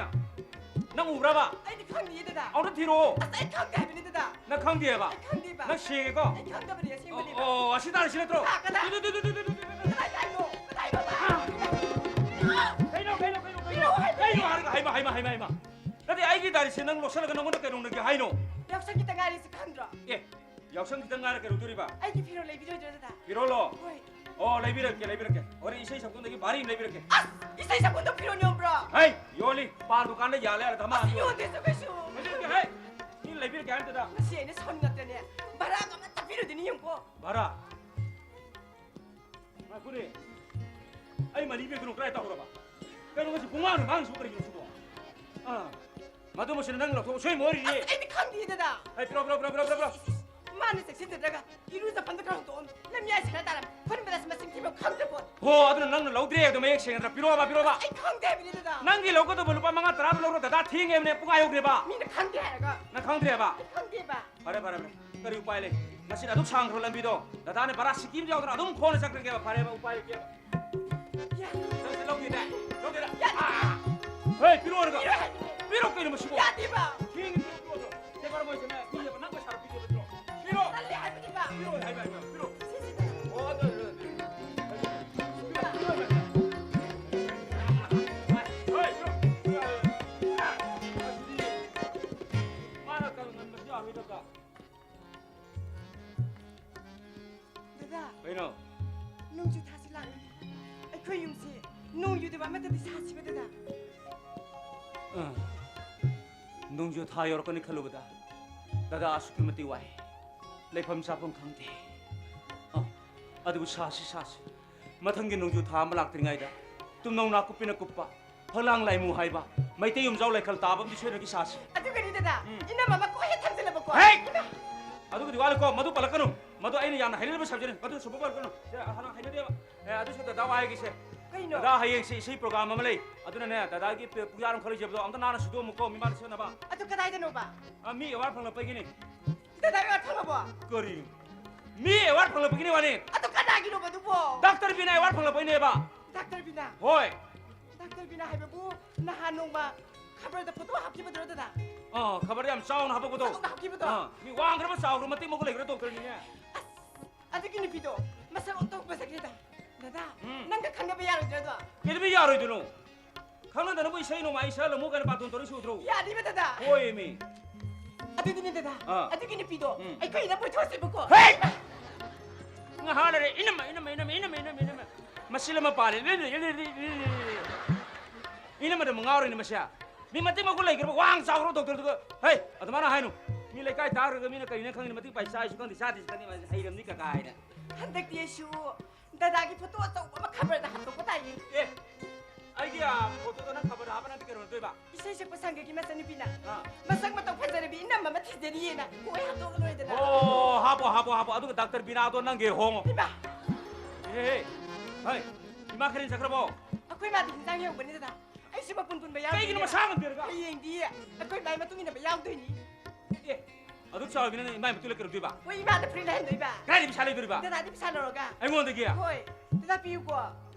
ꯅꯪ ꯎꯕ꯭ꯔꯕ? ꯑꯩꯗꯤ ꯈꯪꯗꯤꯌꯦ, ꯗꯗꯥ꯫ ꯑꯝꯇ ꯊꯤꯔꯛꯑꯣ꯫ ꯑꯁ, ꯑꯩ ꯈꯪꯗꯦ ꯍꯥꯏꯕꯅꯤ, ꯗꯗꯥ꯫ ꯅꯪ ꯈꯪꯗꯦꯕ? ꯑꯩ ꯈꯪꯗꯦꯕ꯫ ꯅꯪ ꯁꯦꯡꯉꯦꯀꯣ? ꯑꯩ ꯈꯪꯗꯕꯅꯦ, ꯑꯁꯦꯡꯕꯅꯦꯕ꯫ ꯑꯣ, ꯑꯣ, ꯑꯁꯤ ꯇꯥꯔꯦ, ꯁꯤ ꯅꯠꯇ꯭ꯔꯣ? ꯀꯅꯥ, ꯀꯅꯥ? ꯇꯨ, ꯇꯨ, ꯇꯨ꯫ ꯀꯗꯥꯏ ꯍꯥꯏꯅꯣ? ꯀꯗꯥꯏ ꯕꯕꯥ? ꯀꯩꯅꯣ, ꯀꯩꯅꯣ, ꯀꯩꯅꯣ, ꯀꯩꯅꯣ? ꯄꯤꯔꯛꯑꯣ ꯍꯥꯏꯕꯅꯦ꯫ ꯀꯩꯅꯣ ꯍꯥꯏꯔꯒ, ꯍꯩꯃꯥ, ꯍꯩꯃꯥ, ꯍꯩꯃꯥ, ꯍꯩꯃꯥ꯫ ꯅꯠꯇꯦ, ꯑꯩꯒꯤ ꯗꯥꯏꯔꯤꯁꯦ ꯅꯪ ꯂꯧꯁꯜꯂꯒ ꯅꯪꯉꯣꯟꯗ ꯀꯩꯗꯧꯅꯒꯦ ꯍꯥꯏꯅꯣ? ꯌꯥꯎꯁꯪ ꯈꯤꯇ ꯉꯥꯏꯔꯤꯁꯤ ꯈꯪꯗ꯭ꯔꯣ? ꯑꯦ, ꯌꯥꯎꯁꯪ ꯈꯤꯇꯪ ꯉꯥꯏꯔ ꯀꯩꯗꯧꯗꯣꯔꯤꯕ? ꯑꯩꯒꯤ ꯐꯤꯔꯣꯜ ꯂꯩꯕꯤꯔꯣꯏꯗ꯭ꯔꯣ, ꯗꯗꯥ? ꯐꯤꯔꯣꯜꯂꯣ? ꯍꯣꯏ꯫ ꯑꯣ, ꯂꯩꯕꯤꯔꯛꯀꯦ, ꯂꯩꯕꯤꯔꯛꯀꯦ꯫ ꯍꯣꯔꯦꯟ ꯏꯁꯩ ꯁꯛꯐꯝꯗꯒꯤ ꯚꯥꯔꯤ ꯑꯃ ꯂꯩꯕꯤꯔꯛꯀꯦ꯫ ꯑꯁ, ꯏꯁꯩ ꯁꯛꯐꯝꯗ ꯐꯤꯔꯣꯟ ꯌꯣꯟꯕ꯭ꯔꯣ? ꯍꯩ, ꯌꯣꯜꯂꯤ꯫ ꯄꯥꯟ ꯗꯨꯀꯥꯟꯗ ꯌꯥꯜꯂꯦ ꯍꯥꯏꯔ ꯙꯃꯥ ꯑꯁ, ꯑꯃ ꯌꯣꯜꯂꯤ꯫ ꯌꯣꯟꯗꯦ, ꯆꯠꯈ꯭ꯔꯁꯤ꯫ ꯂꯩꯕꯤꯔꯛꯀꯦ, ꯍꯩ꯫ ꯃꯤ ꯂꯩꯕꯤꯔꯛꯀꯦ ꯍꯥꯏꯕꯗꯨꯗ꯫ ꯃꯁꯤ ꯑꯩꯅ ꯁꯥꯎꯅꯤꯡꯉꯛꯇꯅꯦ꯫ ꯚꯔꯥꯒ ꯑꯃꯠꯇ ꯄꯤꯔꯨꯗꯣꯏꯅꯤ ꯌꯦꯡꯉꯨꯀꯣ꯫ ꯚꯔꯥ? ꯉꯥꯏꯈꯣꯅꯦ꯫ ꯑꯩ ꯃꯅꯤ ꯕꯦꯒꯇꯨꯅ ꯀꯗꯥꯏ ꯇꯧꯈ꯭ꯔꯕ? ꯀꯩꯅꯣ, ꯉꯁꯤ ꯄꯨꯡꯃꯥꯡꯗ ꯃꯥꯡꯉꯤꯁꯤꯕꯨ ꯀꯔꯤꯒꯤꯅꯣ ꯁꯤꯕꯣ? ꯑꯥ, ꯃꯗꯨꯃꯁꯨ ꯅꯪ ꯂꯧꯊꯣꯛ ꯁꯣꯏ ꯃꯣꯏꯔꯤꯅꯦ꯫ ꯑꯁ, ꯑꯩꯗꯤ ꯈꯪꯗꯦ, ꯗꯗꯥ꯫ ꯍꯩ, ꯄꯤꯔꯣ, ꯄꯤꯔꯣ, ꯄꯤꯔꯣ, ꯄꯤꯔꯣ, ꯄꯤꯔꯣ, ꯄꯤꯔꯣ꯫ ꯏꯁ, ꯏꯁ, ꯏꯁ꯫ ꯃꯥꯅ ꯆꯦꯛꯁꯤꯟꯖꯗ꯭ꯔꯒ ꯏꯔꯨꯖꯐꯝꯗ ꯈꯔ ꯍꯨꯟꯗꯣꯛꯑꯝ꯫ ꯂꯝꯌꯥꯏꯁꯤ ꯈꯔ ꯇꯥꯔꯝ꯫ ꯐꯨꯟꯕꯗꯁꯨ ꯃꯁꯤꯡ ꯊꯤꯕ ꯈꯪꯗ꯭ꯔ ꯄꯣꯠ꯫ ꯍꯣ, ꯑꯗꯨꯅ ꯅꯪꯅ ꯂꯧꯗ꯭ꯔꯦ ꯍꯥꯏꯕꯗꯣ ꯃꯌꯦꯛ ꯁꯦꯡꯅ ꯄꯤꯔꯣꯕ, ꯄꯤꯔꯣꯕ꯫ ꯑꯩ ꯈꯪꯗꯦ ꯍꯥꯏꯕꯅꯤ, ꯗꯗꯥ꯫ ꯅꯪꯒꯤ ꯂꯧꯒꯗꯧꯕ ꯂꯨꯄꯥ ꯃꯉꯥ ꯇꯔꯥꯗꯣ ꯂꯧꯔꯣ, ꯗꯗꯥ ꯊꯦꯡꯉꯦꯕꯅꯦ, ꯄꯨꯡ ꯑꯥ ꯌꯧꯈ꯭ꯔꯦꯕ꯫ ꯃꯤꯅ ꯈꯪꯗꯦ ꯍꯥꯏꯔꯒ꯫ ꯅꯪ ꯈꯪꯗ꯭ꯔꯦꯕ? ꯑꯩ ꯈꯪꯗꯦꯕ꯫ ꯐꯔꯦ, ꯐꯔꯦ, ꯐꯔꯦ꯫ ꯀꯔꯤ ꯎꯄꯥꯏ ꯂꯩ? ꯉꯁꯤꯗꯤ ꯑꯗꯨꯝ ꯁꯥꯡꯈ꯭ꯔꯣ ꯂꯝꯕꯤꯗꯣ꯫ ꯗꯗꯥꯅ ꯚꯔꯥ ꯁꯤꯀꯤ ꯑꯃ ꯌꯥꯎꯗꯅ ꯑꯗꯨꯝ ꯈꯣꯡꯅ ꯆꯠꯈ꯭ꯔꯒꯦꯕ꯫ ꯐꯔꯦꯕ, ꯎꯄꯥꯏ ꯂꯩꯇꯦꯕ꯫ ꯌꯥ-, ꯅꯪꯁꯦ ꯂꯧꯗꯦꯅꯦ? ꯂꯧꯗꯦꯅꯦ? ꯌꯥ-, ꯑꯥ! ꯍꯦ, ꯄꯤꯔꯛꯑꯣ ꯍꯥꯏꯔꯒ꯫ ꯄꯤꯔꯣꯏ ꯍꯥꯏꯕꯅꯦ꯫ ꯄꯤꯔꯛꯑꯣ ꯀꯩꯅꯣ ꯃꯁꯤꯕꯣ? ꯌꯥꯗꯦꯕ꯫ ꯊꯦꯡꯉꯦ, ꯄꯤꯔꯛꯑꯣ, ꯄꯤꯔꯛꯑꯣ, ꯄꯤꯔꯛꯑꯣ꯫ ꯁꯦ, ꯕꯥꯔ ꯃꯣꯏꯁꯦ ꯅꯪ ꯄꯤꯗꯦꯕ, ꯅꯪ ꯄꯩꯁꯥꯗꯣ ꯄꯤꯗꯦꯕ, ꯄꯤꯔꯛꯑꯣ꯫ ꯄꯤꯔꯛꯑꯣ꯫ ꯇꯜꯂꯦ ꯍꯥꯏꯕꯅꯦꯕ꯫ ꯄꯤꯔꯛꯑꯣ ꯍꯥꯏꯕ, ꯍꯥꯏꯕ, ꯄꯤꯔꯛꯑꯣ꯫ ꯁꯤꯁꯤꯗ꯫ ꯑꯣ, ꯑꯗꯨ, ꯑꯗꯨ, ꯑꯗꯨ꯫ ꯄꯤꯔꯛꯑꯣ, ꯄꯤꯔꯛꯑꯣ ꯍꯥꯏꯕ꯫ ꯍꯣꯏ, ꯄꯤꯔꯛꯑꯣ, ꯄꯤꯔꯛꯑꯣ ꯍꯥꯏꯕ꯫ ꯑꯁꯤꯗꯤ ꯃꯥꯅ ꯀꯪꯍꯟꯕꯁꯨ ꯌꯥꯔꯣꯏꯗꯕ꯫ ꯗꯗꯥ, ꯀꯩꯅꯣ? ꯅꯣꯡꯖꯨ ꯊꯥꯁꯤ ꯂꯥꯛꯂꯦ꯫ ꯑꯩꯈꯣꯏ ꯌꯨꯝꯁꯤ ꯅꯣꯡ ꯌꯨꯗꯕ ꯑꯃꯠꯇꯗꯤ ꯁꯥꯁꯤꯕ, ꯗꯗꯥ꯫ ꯑ, ꯅꯣꯡꯖꯨ ꯊꯥ ꯌꯧꯔꯛꯀꯅꯤ ꯈꯜꯂꯨꯕꯗ ꯗꯗꯥ ꯑꯁꯨꯛꯀꯤ ꯃꯇꯤꯛ ꯋꯥꯏ꯫ ꯂꯩꯐꯝ ꯆꯥꯐꯝ ꯈꯪꯗꯦ꯫ ꯑ, ꯑꯗꯨꯕꯨ ꯁꯥꯁꯤ, ꯁꯥꯁꯤ꯫ ꯃꯊꯪꯒꯤ ꯅꯣꯡꯖꯨ ꯊꯥ ꯑꯃ ꯂꯥꯛꯇ꯭ꯔꯤꯉꯩꯗ ꯇꯨꯝꯅꯧ ꯅꯥꯀꯨꯞꯄꯤꯅ ꯀꯨꯞꯄ, ꯐꯛꯂꯥꯡ ꯂꯥꯏꯃꯨ ꯍꯥꯏꯕ, ꯃꯩꯇꯩ ꯌꯨꯝꯖꯥꯎ ꯂꯩꯈꯜ ꯇꯥꯕ ꯑꯃꯗꯤ ꯁꯣꯏꯗꯅꯒꯤ ꯁꯥꯁꯤ꯫ ꯑꯗꯨꯒꯅꯤ ꯗꯗꯥ, ꯎꯝ꯫ ꯏꯅꯝꯃ ꯑꯃ ꯀꯣꯛ ꯍꯦꯛ ꯊꯝꯖꯤꯜꯂꯕꯀꯣ꯫ ꯍꯦ! ꯏꯃꯥ! ꯑꯗꯨꯒꯗꯤ ꯋꯥꯠꯂꯤꯀꯣ, ꯃꯗꯨ ꯄꯜꯂꯛꯀꯅꯨ꯫ ꯃꯗꯨ ꯑꯩꯅ ꯌꯥꯝꯅ ꯍꯩꯅꯗꯕ subjectꯅꯤ꯫ ꯃꯗꯨ ꯁꯨꯡꯄꯟ ꯄꯜꯂꯛꯀꯅꯨ꯫ ꯁꯦ, ꯑ, ꯍꯥꯟꯅ ꯍꯩꯅꯗꯦꯕ꯫ ꯑꯦ, ꯑꯗꯨꯁꯨ ꯗꯗꯥ ꯋꯥ ꯍꯥꯏꯒꯦꯁꯦ꯫ ꯀꯩꯅꯣ? ꯗꯗꯥ ꯍꯌꯦꯡꯁꯦ ꯏꯁꯩ program ꯑꯃ ꯂꯩ꯫ ꯑꯗꯨꯅꯅꯦ, ꯗꯗꯥꯒꯤ ꯄꯦ-, ꯄꯨꯌꯥꯔ ꯑꯃ ꯈꯔ ꯂꯩꯖꯕꯗꯣ ꯑꯝꯇ ꯅꯥꯟꯅ ꯁꯨꯗꯣꯛꯑꯝꯃꯨꯀꯣ, ꯃꯤꯃꯥꯡꯗ ꯁꯦꯠꯅꯕ꯫ ꯑꯗꯨ ꯀꯗꯥꯏꯗꯅꯣꯕ? ꯑ, ꯃꯤ award ꯐꯪꯂꯛꯄꯒꯤꯅꯤ꯫ ꯗꯗꯥ award ꯐꯪꯂꯕꯣ? ꯀꯔꯤ? ꯃꯤ award ꯐꯪꯂꯛꯄꯒꯤꯅꯤ ꯋꯥꯅꯤ꯫ ꯑꯗꯨ ꯀꯅꯥꯒꯤꯅꯣꯕ ꯑꯗꯨꯕꯣ? ꯗꯥꯛꯇꯔ ꯕꯤꯅꯥ award ꯐꯪꯂꯛꯄꯩꯅꯦꯕ꯫ ꯗꯥꯛꯇꯔ ꯕꯤꯅꯥ? ꯍꯣꯏ꯫ ꯗꯥꯛꯇꯔ ꯕꯤꯅꯥ ꯍꯥꯏꯕꯕꯨ ꯅꯍꯥꯟ ꯅꯣꯡꯃ ꯈꯕꯔꯗ ꯐꯣꯇꯣ ꯍꯥꯞꯈꯤꯕꯗꯨꯔꯣ, ꯗꯗꯥ? ꯑꯥ, ꯈꯕꯔꯗ ꯌꯥꯝ ꯆꯥꯎꯅ ꯍꯥꯞꯄꯛꯄꯗꯣ꯫ ꯆꯥꯎꯅ ꯍꯥꯞꯈꯤꯕꯗꯣ? ꯑꯥ, ꯃꯤ ꯋꯥꯡꯈ꯭ꯔꯕ ꯆꯥꯎꯈ꯭ꯔꯕ ꯃꯇꯤꯛ ꯃꯒꯨꯟ ꯂꯩꯈ꯭ꯔ ꯗꯣꯛꯇꯔꯅꯤꯅꯦ꯫ ꯑꯁ, ꯑꯗꯨꯒꯤ ꯅꯨꯄꯤꯗꯣ ꯃꯁꯛ ꯑꯣꯟꯊꯣꯛ ꯐꯖꯈ꯭ꯔꯦꯗ꯫ ꯗꯗꯥ, ꯎꯝ꯫ ꯅꯪꯒ ꯈꯪꯅꯕ ꯌꯥꯔꯣꯏꯗ꯭ꯔꯗꯣ? ꯀꯩꯗꯧꯕꯩ ꯌꯥꯔꯣꯏꯗꯣꯏꯅꯣ? ꯈꯪꯅꯗꯅꯕꯨ ꯏꯁꯩ ꯅꯣꯡꯃꯥꯏ ꯁꯛꯍꯜꯂꯝꯃꯨ ꯀꯥꯏꯅ ꯕꯥꯇꯣꯟ ꯇꯧꯔꯛꯏꯁꯤ ꯎꯗ꯭ꯔꯣ? ꯌꯥꯅꯤꯕ, ꯗꯗꯥ꯫ ꯍꯣꯏꯃꯤ꯫ ꯑꯗꯨꯗꯤꯅꯦ, ꯗꯗꯥ, ꯑꯥ꯫ ꯑꯗꯨꯒꯤ ꯅꯨꯄꯤꯗꯣ ꯎꯝ꯫ ꯑꯩꯈꯣꯏ ꯏꯅꯝꯃ ꯑꯣꯏꯊꯣꯛꯑꯁꯦꯕꯀꯣ꯫ ꯍꯦ! ꯉꯥꯏꯍꯥꯛ ꯂꯩꯔꯦ, ꯏꯅꯝꯃ, ꯏꯅꯝꯃ, ꯏꯅꯝꯃ꯫ ꯃꯁꯤ ꯑꯃ ꯄꯥꯜꯂꯦ꯫ ꯏꯅꯝꯃꯗ ꯑꯃꯨꯛ ꯉꯥꯎꯔꯤꯅꯦ ꯃꯁꯦ꯫ ꯃꯤ ꯃꯇꯤꯛ ꯃꯒꯨꯟ ꯂꯩꯈ꯭ꯔꯕ, ꯋꯥꯡ ꯆꯥꯎꯈ꯭ꯔꯕ ꯗꯣꯛꯇꯔꯗꯨꯒ, ꯍꯦ, ꯑꯗꯨꯃꯥꯏꯅ ꯍꯥꯏꯅꯨ꯫ ꯃꯤ ꯂꯩꯀꯥꯏ ꯇꯥꯈ꯭ꯔꯒ ꯃꯤꯅ ꯀꯔꯤꯅ ꯈꯪꯅꯤ, ꯃꯇꯤꯛ ꯄꯥꯏ ꯆꯥꯏꯁꯨ ꯈꯪꯗꯦ, ꯆꯥꯗꯦꯁꯨ ꯈꯪꯗꯦ, ꯍꯩꯔꯝꯅꯤ ꯀꯀꯥ ꯍꯥꯏꯅ꯫ ꯍꯟꯗꯛꯇꯤ ꯑꯩꯁꯨ ꯗꯗꯥꯒꯤ ꯐꯣꯇꯣ ꯑꯆꯧꯕ ꯑꯃ ꯈꯕꯔꯗ ꯍꯥꯞꯇꯣꯛꯄ ꯇꯥꯏꯅꯦ꯫ ꯑꯦ, ꯑꯩꯒꯤ, ꯑ, ꯐꯣꯇꯣꯗꯣ ꯅꯪ ꯈꯕꯔꯗ ꯍꯥꯞꯄ ꯅꯪꯗꯤ ꯀꯩꯗꯧꯅꯗꯣꯏꯕ? ꯏꯁꯩ ꯁꯛꯄ ꯁꯪꯒꯒꯤ ꯃꯆꯟꯅꯨꯄꯤꯅ ꯑꯥ꯫ ꯃꯁꯛ ꯃꯇꯧ ꯐꯖꯔꯕꯤ ꯏꯅꯝꯃ ꯑꯃ ꯊꯤꯖꯔꯤꯌꯦꯅ ꯀꯣꯏ ꯍꯥꯞꯇꯣꯛꯑꯒ ꯂꯣꯏꯔꯦꯗꯅ꯫ ꯑꯣ, ꯍꯥꯞꯄꯣ, ꯍꯥꯞꯄꯣ, ꯍꯥꯞꯄꯣ꯫ ꯑꯗꯨꯒ ꯗꯥꯛꯇꯔ ꯕꯤꯅꯥꯗꯣ ꯅꯪꯒꯤ ꯍꯣꯡꯉꯣ꯫ ꯏꯃꯥ! ꯍꯦ, ꯍꯦ, ꯍꯦ꯫ ꯍꯩ, ꯏꯃꯥ ꯈꯔꯦꯟ ꯆꯠꯈ꯭ꯔꯕꯣ? ꯑꯩꯈꯣꯏ ꯃꯥꯗꯤ ꯍꯤꯟꯖꯥꯡ ꯌꯧꯕꯅꯤ ꯗꯗꯥ꯫ ꯑꯩꯁꯨ ꯃꯄꯨꯟ ꯄꯨꯟꯕ ꯌꯥꯎꯗꯣꯏꯅꯦ꯫ ꯀꯩꯒꯤꯅꯣ ꯃꯁꯥ ꯉꯝꯗꯦꯔꯒ? ꯍꯌꯦꯡꯗꯤ ꯑꯩꯈꯣꯏ ꯃꯥꯏ ꯃꯇꯨꯡ ꯏꯟꯅꯕ ꯌꯥꯎꯗꯣꯏꯅꯤ꯫ ꯑꯦ, ꯑꯗꯨꯛ ꯆꯥꯎꯔꯕꯤ ꯅꯪꯅ ꯏꯃꯥꯏ ꯃꯇꯨꯡꯗ ꯀꯩꯗꯧꯗꯣꯏꯕ? ꯍꯣꯏ, ꯏꯃꯥꯗ ꯐꯨꯔꯤꯠ ꯂꯩꯍꯟꯗꯣꯏꯕ꯫ ꯀꯗꯥꯏꯗ ꯄꯩꯁꯥ ꯂꯩꯗꯣꯔꯤꯕ? ꯗꯗꯥꯗꯤ ꯄꯩꯁꯥ ꯂꯧꯔꯒ꯫ ꯑꯩꯉꯣꯟꯗꯒꯤ? ꯍꯣꯏ꯫ ꯗꯗꯥ ꯄꯤꯌꯨꯀꯣ꯫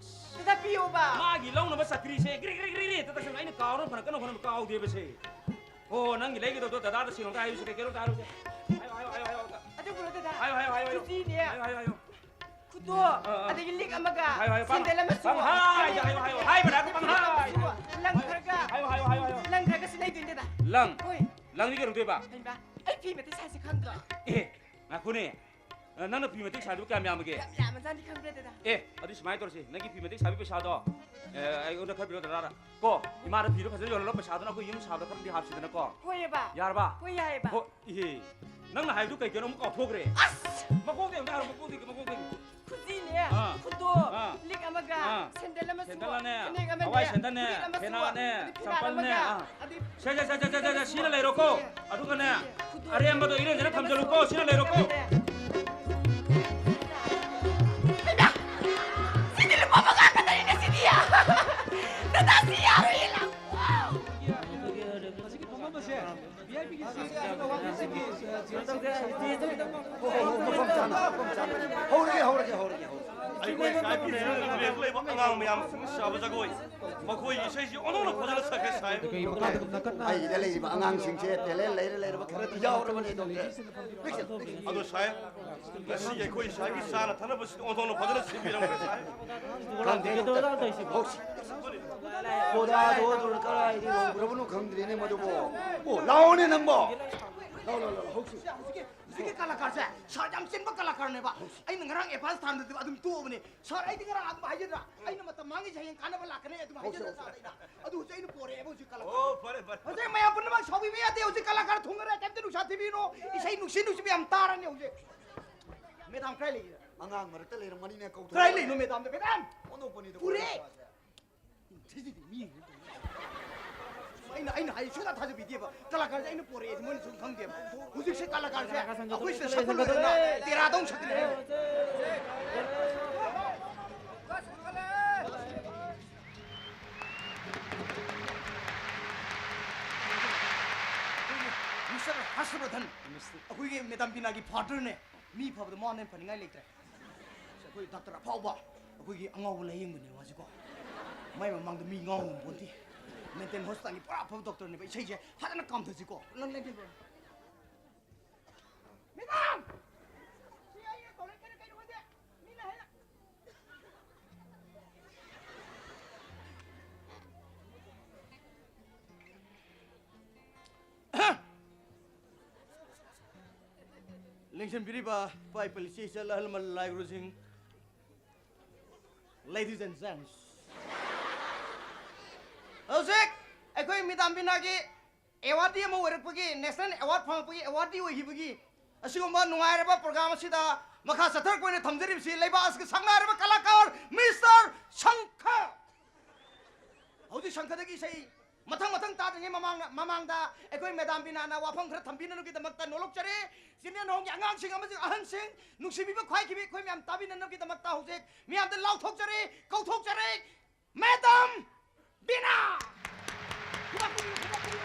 ꯗꯗꯥ ꯄꯤꯌꯣꯕ꯫ ꯃꯥꯒꯤ ꯂꯧꯅꯕ ꯆꯀ꯭ꯔꯤꯁꯦ ꯒ꯭ꯔꯤ ꯒ꯭ꯔꯤ ꯒ꯭ꯔꯤ ꯒ꯭ꯔꯤ ꯍꯦꯛꯇ ꯇꯛꯁꯟ-, ꯑꯩꯅ ꯀꯥꯎꯅ ꯐꯅ ꯀꯟꯅ ꯍꯣꯠꯅꯕ ꯀꯥꯎꯗꯦꯕꯁꯦ꯫ ꯍꯣ, ꯅꯪꯒꯤ ꯂꯩꯒꯗꯧꯗꯣ ꯗꯗꯥꯗ ꯁꯤꯡꯉꯣ꯫ ꯑꯝꯇ ꯍꯥꯏꯌꯨꯁꯦ, ꯀꯩ ꯀꯩꯅꯣ ꯑꯝꯇ ꯍꯥꯏꯔꯨꯁꯦ꯫ ꯍꯥꯏꯌꯣ, ꯍꯥꯏꯌꯣ, ꯍꯥꯏꯌꯣ, ꯍꯥꯏꯌꯣ, ꯑꯝꯇ꯫ ꯑꯗꯨꯕꯨꯔꯣ ꯗꯗꯥ? ꯍꯥꯏꯌꯣ, ꯍꯥꯏꯌꯣ, ꯍꯥꯏꯌꯣ, ꯍꯥꯏꯌꯣ꯫ ꯆꯨꯆꯤꯅꯦ꯫ ꯍꯥꯏꯌꯣ, ꯍꯥꯏꯌꯣ, ꯍꯥꯏꯌꯣ꯫ ꯈꯨꯗꯣ, ꯑꯥ, ꯑꯥ꯫ ꯑꯗꯒꯤ ꯂꯤꯛ ꯑꯃꯒ, ꯍꯥꯏꯌꯣ, ꯍꯥꯏꯌꯣ, ꯁꯦꯟꯗꯦꯜ ꯑꯃꯁꯨ, ꯄꯪꯍꯥꯏꯗ ꯐꯅꯦꯛ ꯍꯥꯏꯌꯣ, ꯍꯥꯏꯌꯣ, ꯑꯃꯒ, ꯍꯥꯏꯕꯅ ꯐꯅꯦꯛ ꯄꯪꯍꯥꯏ꯫ ꯑꯃꯁꯨ, ꯂꯪ ꯈꯔꯒ, ꯍꯥꯏꯌꯣ, ꯍꯥꯏꯌꯣ, ꯍꯥꯏꯌꯣ, ꯍꯥꯏꯌꯣ꯫ ꯂꯪ ꯈꯔꯒꯁꯨ ꯂꯩꯗꯣꯏꯅꯦꯗ꯫ ꯂꯪ? ꯍꯣꯏ꯫ ꯂꯪꯗꯤ ꯀꯩꯗꯧꯗꯣꯏꯕ? ꯍꯩꯃꯥ, ꯑꯩ ꯐꯤ ꯃꯇꯦꯛ ꯁꯥꯏꯁꯦ ꯈꯪꯗ꯭ꯔꯣ? ꯑꯦ, ꯉꯥꯏꯈꯣꯅꯦ꯫ ꯑ, ꯅꯪꯅ ꯐꯤ ꯃꯇꯦꯛ ꯁꯥꯏꯗꯨꯕꯨ ꯀꯌꯥꯝ ꯌꯥꯝꯃꯒꯦ? ꯌꯥꯝ ꯌꯥꯝꯃꯖꯥꯠꯅꯤ, ꯈꯪꯕ꯭ꯔꯥ ꯗꯗꯥ? ꯑꯦ, ꯑꯗꯨ ꯁꯨꯃꯥꯏꯅ ꯇꯧꯔꯁꯤ, ꯅꯪꯒꯤ ꯐꯤ ꯃꯇꯦꯛ ꯁꯥꯕꯤ ꯄꯩꯁꯥꯗꯣ, ꯑꯦ, ꯑꯩꯉꯣꯟꯗ ꯈꯔ ꯄꯤꯔꯛꯑꯣ ꯗꯗꯥꯗ꯫ ꯀꯣ, ꯏꯃꯥꯗ ꯐꯤꯗꯣ ꯐꯖꯅ ꯌꯣꯜꯍꯜꯂꯣ, ꯄꯩꯁꯥꯗꯨꯅ ꯑꯩꯈꯣꯏ ꯌꯨꯝ ꯁꯥꯕꯗ ꯈꯔꯗꯤ ꯍꯥꯞꯁꯤꯗꯅꯀꯣ꯫ ꯍꯣꯏꯑꯕ꯫ ꯌꯥꯔꯕ? ꯍꯣꯏ, ꯌꯥꯏꯑꯕ꯫ ꯍꯣ, ꯏꯍꯦ, ꯅꯪꯅ ꯍꯥꯏꯕꯗꯨ ꯀꯩ ꯀꯩꯅꯣ ꯑꯃꯨꯛ ꯀꯥꯎꯊꯣꯛꯈ꯭ꯔꯦ꯫ ꯑꯁ! ꯃꯀꯣꯛꯇꯩ ꯑꯝꯇ ꯍꯥꯏꯔꯣ, ꯃꯀꯣꯛꯇꯒꯤ, ꯃꯀꯣꯛꯇꯒꯤ꯫ ꯈꯨꯖꯤꯅꯦ, ꯑꯥ꯫ ꯈꯨꯗꯣ, ꯑꯥ꯫ ꯂꯤꯛ ꯑꯃꯒ, ꯑꯥ꯫ ꯁꯦꯟꯗꯜ ꯑꯃꯁꯨ, ꯁꯦꯟꯗꯜꯅꯦ, ꯐꯅꯦꯛ ꯑꯃꯅꯦ, ꯍꯋꯥꯏ ꯁꯦꯟꯗꯜꯅꯦ, ꯐꯨꯔꯤꯠ ꯑꯃꯁꯨ, ꯐꯦꯅꯥꯠꯅꯦ, ꯑꯗꯩ ꯐꯤꯔꯥꯜ ꯆꯝꯄꯜꯅꯦ, ꯑꯃꯒ, ꯑꯥ꯫ ꯑꯗꯩ ꯁꯦ, ꯁꯦ, ꯁꯦ, ꯁꯤꯅ ꯂꯩꯔꯣꯀꯣ꯫ ꯑꯗꯨꯒꯅꯦ, ꯈꯨꯗꯣ, ꯑꯔꯦꯝꯕꯗꯣ ꯏꯔꯦꯟꯖꯅ ꯊꯝꯖꯜꯂꯨꯀꯣ꯫ ꯁꯤꯅ ꯂꯩꯔꯣꯀꯣ꯫ ꯍꯩꯃꯥ! ꯁꯤꯗꯤ ꯂꯨꯄꯥ ꯃꯉꯥ ꯈꯛꯇꯅꯤꯅꯦ ꯁꯤꯗꯤ꯫ ꯗꯗꯥ, ꯁꯤ ꯌꯥꯔꯣꯏꯌꯦ, ꯂꯥꯛꯑꯣ꯫ ꯃꯁꯤꯒꯤ ꯐꯝꯐꯝ ꯑꯁꯦ ꯚꯤ ꯑꯥꯏ ꯄꯤꯒꯤ ꯁꯤꯠ ꯀꯩꯅꯣ ꯇꯧꯕ ꯃꯤꯁꯤꯡꯒꯤ, ꯑ, ꯆꯤꯌꯔ ꯁꯤꯠ ꯁꯥꯕ ꯃꯐꯝ ꯆꯥꯅ, ꯃꯐꯝ ꯆꯥꯅ꯫ ꯍꯧꯔꯒꯦ, ꯍꯧꯔꯒꯦ, ꯍꯧꯔꯒꯦ, ꯍꯧꯔꯒꯦ꯫ ꯑꯩꯈꯣꯏ ꯁꯥꯏ ꯄꯤꯁꯤꯅ ꯂꯩꯕ ꯑꯉꯥꯡ ꯃꯌꯥꯝꯁꯤꯡꯅ ꯁꯥꯕ ꯖꯒꯣꯏ, ꯃꯈꯣꯏꯒꯤ ꯏꯁꯩꯁꯤ ꯑꯣꯟꯊꯣꯛꯅ ꯐꯖꯅ ꯁꯛꯈ꯭ꯔꯦ, ꯁꯥꯏ꯫ ꯑꯩꯈꯣꯏꯒꯤ ꯃꯈꯥꯗ ꯅꯥꯀꯟ ꯅꯥ- ꯑꯩꯒꯤꯗ ꯂꯩꯔꯤꯕ ꯑꯉꯥꯡꯁꯤꯡꯁꯦ talent ꯂꯩꯔ ꯂꯩꯔꯕ ꯈꯔꯗꯤ ꯌꯥꯎꯔꯕꯅꯦ, ꯗꯣꯛꯇꯔ꯫ ꯑꯗꯣ ꯁꯥꯏ, ꯉꯁꯤ ꯑꯩꯈꯣꯏ ꯁꯥꯏꯒꯤ ꯆꯥꯅ ꯊꯛꯅꯕꯁꯤꯗꯤ ꯑꯣꯟꯊꯣꯛꯅ ꯐꯖꯅ ꯁꯤꯟꯕꯤꯔꯝꯈ꯭ꯔꯦ, ꯁꯥꯏ꯫ ꯈꯪꯗꯦ, ꯗꯣꯛꯇꯔ꯫ ꯍꯧꯁꯤ꯫ ꯈꯣꯗꯥꯗꯣ ꯑꯗꯨꯅ ꯀꯗꯥꯏꯗꯒꯤ ꯂꯧꯈ꯭ꯔꯕꯅꯣ ꯈꯪꯗ꯭ꯔꯦꯅꯦ ꯃꯗꯨꯕꯣ꯫ ꯑꯣ, ꯂꯥꯛꯑꯣꯅꯦ ꯅꯪꯕꯣ꯫ ꯂꯥꯛꯑꯣ, ꯂꯥꯛꯑꯣ, ꯂꯥꯛꯑꯣ, ꯍꯧꯁꯤ꯫ ꯍꯧꯖꯤꯛꯀꯤ ꯀꯂꯥꯀꯥꯔꯁꯦ ꯁꯥꯔ ꯌꯥꯝ ꯆꯤꯟꯕ ꯀꯂꯥꯀꯥꯔꯅꯦꯕ꯫ ꯑꯩꯅ ꯉꯔꯥꯡ ꯑꯦꯗꯚꯥꯟꯁ ꯊꯥꯗꯕꯗ ꯑꯗꯨꯝ ꯇꯣꯛꯑꯕꯅꯦ꯫ ꯁꯥꯔ, ꯑꯩꯗꯤ ꯉꯔꯥꯡ ꯑꯗꯨꯝ ꯍꯥꯏꯖꯗ꯭ꯔꯥ, ꯑꯩꯅ ꯃꯇꯝ ꯃꯥꯡꯉꯤꯁꯦ ꯍꯌꯦꯡ ꯀꯥꯟꯅꯕ ꯂꯥꯛꯀꯅꯤ ꯑꯗꯨꯝ ꯍꯥꯏꯖꯗ꯭ꯔꯥ ꯁꯥꯔꯗ ꯑꯩꯅ? ꯑꯗꯨ ꯍꯧꯖꯤꯛ ꯑꯩꯅ ꯄꯣꯔꯛꯑꯦꯕ ꯍꯧꯖꯤꯛ ꯀꯂꯥꯀꯥꯔ꯫ ꯑꯣ, ꯐꯔꯦ, ꯐꯔꯦ꯫ ꯍꯧꯖꯤꯛ ꯃꯌꯥꯝ ꯄꯨꯝꯅꯃꯛ ꯁꯥꯎꯕꯤꯕ ꯌꯥꯗꯦ꯫ ꯍꯧꯖꯤꯛ ꯀꯂꯥꯀꯥꯔ ꯊꯨꯡꯉꯔꯦ, ꯀꯩꯝꯇ ꯅꯨꯡꯁꯥ ꯊꯤꯕꯤꯅꯣ꯫ ꯏꯁꯩ ꯅꯨꯡꯁꯤ ꯅꯨꯡꯁꯤꯕ ꯌꯥꯝ ꯇꯥꯔꯅꯤ ꯍꯧꯖꯤꯛ꯫ ꯃꯦꯗꯥꯝ ꯀꯗꯥꯏ ꯂꯩꯒꯦ? ꯑꯉꯥꯡ ꯃꯔꯛꯇ ꯂꯩꯔꯝꯒꯅꯤꯅꯦ, ꯀꯧꯊꯣꯛꯑꯣ꯫ ꯀꯗꯥꯏ ꯂꯩꯅꯣ ꯃꯦꯗꯥꯝꯗꯣ? ꯃꯦꯗꯥꯝ! ꯑꯣꯟꯊꯣꯛꯄꯅꯤꯗ ꯄꯨꯔꯦ! ꯃꯣꯏ ꯅꯨꯄꯥꯁꯦ꯫ ꯊꯤꯖꯤꯗꯤ ꯃꯤ ꯑꯩꯅ, ꯑꯩꯅ ꯍꯥꯏ ꯁꯨꯡꯊꯥ ꯊꯥꯖꯕꯤꯗꯦꯕ꯫ ꯀꯂꯥꯀꯥꯔꯁꯦ ꯑꯩꯅ ꯄꯣꯔꯛꯑꯦ ꯃꯣꯏꯅ ꯁꯨꯝ ꯈꯪꯗꯦꯕ꯫ ꯍꯧꯖꯤꯛꯁꯦ ꯀꯂꯥꯀꯥꯔꯁꯦ ꯑꯩꯈꯣꯏ ꯁꯤꯗ ꯁꯛꯄ ꯂꯣꯏꯔꯦꯅ ꯇꯦꯔꯥꯗ ꯑꯃꯨꯛ ꯁꯛꯀꯠꯂꯛꯑꯦ꯫ ꯃꯤꯁꯇꯔ ꯍꯔꯁꯕꯔꯙꯟ, ꯑꯩꯈꯣꯏꯒꯤ ꯃꯦꯗꯥꯝ ꯕꯤꯅꯥꯒꯤ ꯐꯥꯗꯔꯅꯦ꯫ ꯃꯤ ꯐꯕꯗ ꯃꯉꯣꯟꯗ ꯍꯦꯟꯅ ꯐꯅꯤꯡꯉꯥꯏ ꯂꯩꯇ꯭ꯔꯦ꯫ ꯑꯩꯈꯣꯏ ꯗꯥꯛꯇꯔ ꯑꯐꯥꯎꯕ, ꯑꯩꯈꯣꯏꯒꯤ ꯑꯉꯥꯎꯕ ꯂꯥꯌꯦꯡꯕꯅꯦ ꯃꯥꯁꯤꯀꯣ꯫ ꯃꯥꯏ ꯃꯃꯥꯡꯗ ꯃꯤ ꯉꯥꯎ ꯉꯝꯄꯣꯟꯇꯦ꯫ ꯃꯦꯟꯇꯦꯜ ꯍꯣꯁꯄꯤꯇꯥꯜꯒꯤ ꯄꯨꯔꯥ ꯑꯐꯕ ꯗꯣꯛꯇꯔꯅꯦꯕ꯫ ꯏꯁꯩꯁꯦ ꯐꯖꯅ ꯀꯥꯝꯊꯁꯤꯀꯣ꯫ ꯅꯪ ꯂꯦꯡꯗꯦ ꯕ꯭ꯔꯣ꯫ ꯃꯦꯗꯥꯝ! ꯁꯤ ꯑꯩꯅ ꯇꯧꯔꯛꯏ ꯀꯩꯅꯣ, ꯀꯩꯅꯣ ꯈꯪꯗꯦ꯫ ꯃꯤꯅ ꯍꯥꯏꯔ-, ꯂꯦꯡꯁꯤꯟꯕꯤꯔꯤꯕ ꯏꯄꯥ ꯏꯄꯨ, ꯏꯆꯦ ꯏꯆꯜ, ꯑꯍꯜ ꯂꯃꯟ, ꯂꯥꯏ ꯒꯨꯔꯨꯁꯤꯡ, ladies and gents, ꯍꯧꯖꯤꯛ ꯑꯩꯈꯣꯏ ꯃꯦꯗꯥꯝ ꯕꯤꯅꯥꯒꯤ ꯑꯦꯋꯥꯔꯗꯤ ꯑꯃ ꯑꯣꯏꯔꯛꯄꯒꯤ, ꯅꯦꯁꯅꯦꯜ ꯑꯦꯋꯥꯔꯗ ꯐꯪꯉꯛꯄꯒꯤ ꯑꯦꯋꯥꯔꯗꯤ ꯑꯣꯏꯈꯤꯕꯒꯤ ꯑꯁꯤꯒꯨꯝꯕ ꯅꯨꯡꯉꯥꯏꯔꯕ ꯄ꯭ꯔꯣꯒ꯭ꯔꯥꯝ ꯑꯁꯤꯗ ꯃꯈꯥ ꯆꯠꯊꯔꯛꯄ ꯑꯣꯏꯅ ꯊꯝꯖꯔꯤꯕꯁꯤ ꯂꯩꯕꯥꯛ ꯑꯁꯤꯒꯤ ꯁꯛꯅꯥꯏꯔꯕ ꯀꯂꯥꯀꯥꯔ ꯃꯤꯁꯇꯔ ꯁꯪꯈ꯫ ꯍꯧꯖꯤꯛ ꯁꯪꯈꯗꯒꯤ ꯏꯁꯩ ꯃꯊꯪ ꯃꯊꯪ ꯇꯥꯗ꯭ꯔꯤꯉꯩ ꯃꯃꯥꯡꯗ, ꯃꯃꯥꯡꯗ ꯑꯩꯈꯣꯏ ꯃꯦꯗꯥꯝ ꯕꯤꯅꯥꯅ ꯋꯥꯐꯝ ꯈꯔ ꯊꯝꯕꯤꯅꯕꯒꯤꯗꯃꯛꯇ ꯅꯣꯂꯣꯛꯆꯔꯤ꯫ ꯆꯤꯟꯅꯦ ꯅꯣꯡꯒꯤ ꯑꯉꯥꯡꯁꯤꯡ ꯑꯃꯁꯨꯡ ꯑꯍꯟꯁꯤꯡ, ꯅꯨꯡꯁꯤꯕꯤꯕ ꯈ꯭ꯋꯥꯏꯈꯤꯕꯤ ꯑꯩꯈꯣꯏ ꯃꯌꯥꯝ ꯇꯥꯕꯤꯅꯅꯕꯒꯤꯗꯃꯛꯇ ꯍꯧꯖꯤꯛ ꯃꯤꯌꯥꯝꯗ ꯂꯥꯎꯊꯣꯛꯆꯔꯤ, ꯀꯧꯊꯣꯛꯆꯔꯤ, ꯃꯦꯗꯥꯝ ꯕꯤꯅꯥ! ꯈꯨꯕꯥꯛ ꯈꯨꯕꯤꯌꯨ, ꯈꯨꯕꯥꯛ ꯈꯨꯕꯤꯌꯨ꯫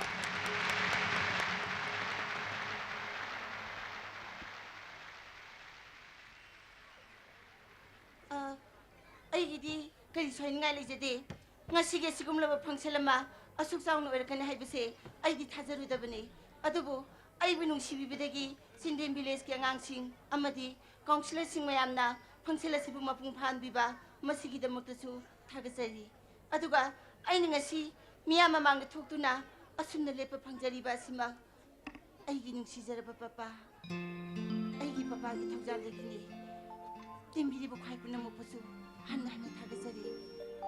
ꯑ, ꯑꯩꯒꯤꯗꯤ ꯀꯔꯤꯁꯨ ꯍꯥꯏꯅꯤꯡꯉꯥꯏ ꯂꯩꯖꯗꯦ꯫ ꯉꯁꯤꯒꯤ ꯑꯁꯤꯒꯨꯝꯂꯕ ꯐꯪꯁꯟ ꯑꯃ ꯑꯁꯨꯛ ꯆꯥꯎꯅ ꯑꯣꯏꯔꯛꯀꯅꯤ ꯍꯥꯏꯕꯁꯦ ꯑꯩꯗꯤ ꯊꯥꯖꯔꯨꯗꯕꯅꯤ꯫ ꯑꯗꯨꯕꯨ ꯑꯩꯕꯨ ꯅꯨꯡꯁꯤꯕꯤꯕꯗꯒꯤ ꯆꯤꯟꯗꯦꯟ ꯚꯤꯂꯦꯖꯀꯤ ꯑꯉꯥꯡꯁꯤꯡ ꯑꯃꯗꯤ ꯀꯥꯎꯟꯁꯤꯂꯔꯁꯤꯡ ꯃꯌꯥꯝꯅ ꯐꯪꯁꯟ ꯑꯁꯤꯕꯨ ꯃꯄꯨꯡ ꯐꯥꯍꯟꯕꯤꯕ ꯃꯁꯤꯒꯤꯗꯃꯛꯇꯁꯨ ꯊꯥꯒꯠꯆꯔꯤ꯫ ꯑꯗꯨꯒ ꯑꯩꯅ ꯉꯁꯤ ꯃꯤꯌꯥꯝ ꯃꯃꯥꯡꯗ ꯊꯣꯛꯇꯨꯅ ꯑꯁꯨꯝꯅ ꯂꯦꯞꯄ ꯐꯪꯖꯔꯤꯕ ꯑꯁꯤꯃꯛ ꯑꯩꯒꯤ ꯅꯨꯡꯁꯤꯖꯔꯕ ꯄꯄꯥ ꯑꯩꯒꯤ ꯄꯄꯥꯒꯤ ꯊꯧꯖꯥꯜꯗꯒꯤꯅꯤ꯫ ꯇꯤꯟꯕꯤꯔꯤꯕ ꯈ꯭ꯋꯥꯏ ꯄꯨꯝꯅꯃꯛꯄꯨꯁꯨ ꯍꯟꯅ ꯍꯟꯅ ꯊꯥꯒꯠꯆꯔꯤ꯫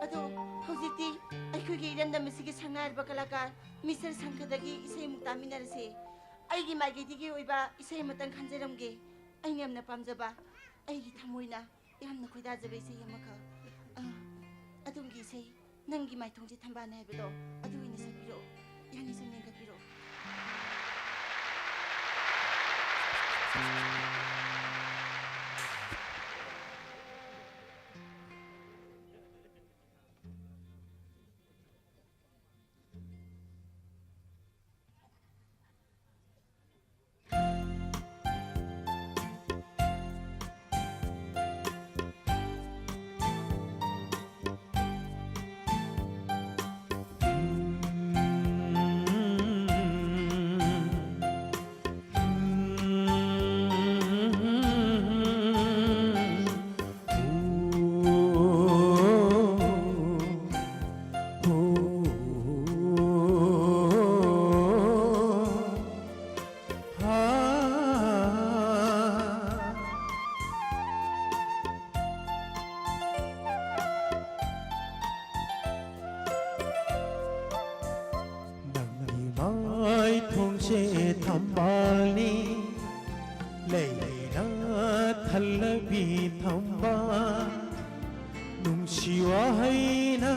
ꯑꯗꯣ ꯍꯧꯖꯤꯛꯇꯤ ꯑꯩꯈꯣꯏꯒꯤ ꯏꯔꯝꯗꯝ ꯑꯁꯤꯒꯤ ꯁꯛꯅꯥꯏꯔꯕ ꯀꯂꯥꯀꯥꯔ ꯃꯤꯁꯇꯔ ꯁꯪꯈꯗꯒꯤ ꯏꯁꯩ ꯑꯃꯨꯛ ꯇꯥꯃꯤꯟꯅꯔꯁꯦ꯫ ꯑꯩꯒꯤ ꯃꯥꯏꯀꯩꯗꯒꯤ ꯑꯣꯏꯕ ꯏꯁꯩ ꯑꯃꯇꯪ ꯈꯟꯖꯔꯝꯒꯦ꯫ ꯑꯩꯅ ꯌꯥꯝꯅ ꯄꯥꯝꯖꯕ, ꯑꯩꯒꯤ ꯊꯃꯣꯏꯅ ꯌꯥꯝꯅ ꯈꯣꯏꯗꯥꯖꯕ ꯏꯁꯩ ꯑꯃꯈꯛ, ꯑ, ꯑꯗꯣꯝꯒꯤ ꯏꯁꯩ "ꯅꯪꯒꯤ ꯃꯥꯏꯊꯣꯡꯁꯦ ꯊꯝꯕꯥꯜꯅꯦ" ꯍꯥꯏꯕꯗꯣ, ꯑꯗꯨ ꯑꯣꯏꯅ ꯁꯛꯄꯤꯔꯛꯑꯣ꯫ ꯌꯥꯅꯤ, ꯁꯨꯝ ꯌꯦꯡꯈꯠꯄꯤꯔꯛꯑꯣ꯫ ꯅꯪꯒꯤ ꯃꯥꯏꯊꯣꯡꯁꯦ ꯊꯝꯕꯥꯜꯅꯤ, ꯂꯩꯅ ꯊꯜꯂꯕꯤ ꯊꯝꯕꯥꯜ, ꯅꯨꯡꯁꯤ ꯋꯥꯍꯩꯅ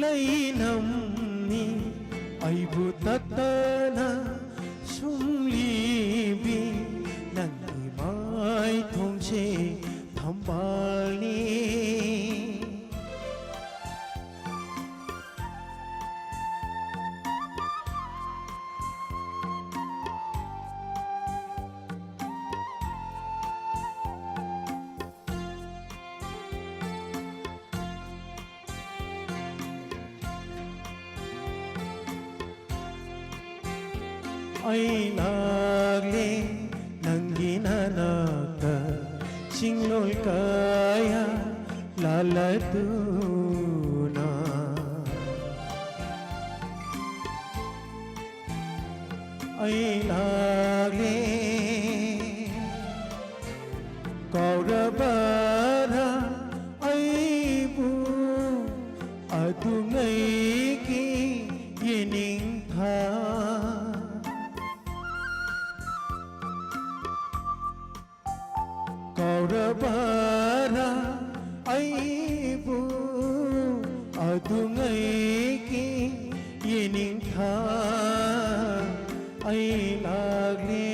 ꯂꯩꯅꯝꯃꯤ, ꯑꯩꯕꯨ ꯇꯠꯇꯅ ꯁꯨꯝꯂꯤꯕꯤ, ꯅꯪꯒꯤ ꯃꯥꯏꯊꯣꯡꯁꯦ ꯊꯝꯕꯥꯜꯅꯤ꯫ ꯑꯩ ꯂꯥꯛꯂꯦ ꯅꯪꯒꯤ ꯅꯅꯥꯛꯇ, ꯆꯤꯡꯂꯣꯜ ꯀꯌꯥ ꯂꯥꯜꯂꯗꯨꯅ꯫ ꯑꯩ ꯂꯥꯛꯂꯦ ꯇꯨꯡꯉꯩꯒꯤ ꯌꯦꯅꯤꯡꯊꯥ ꯑꯩ ꯂꯥꯛꯂꯦ꯫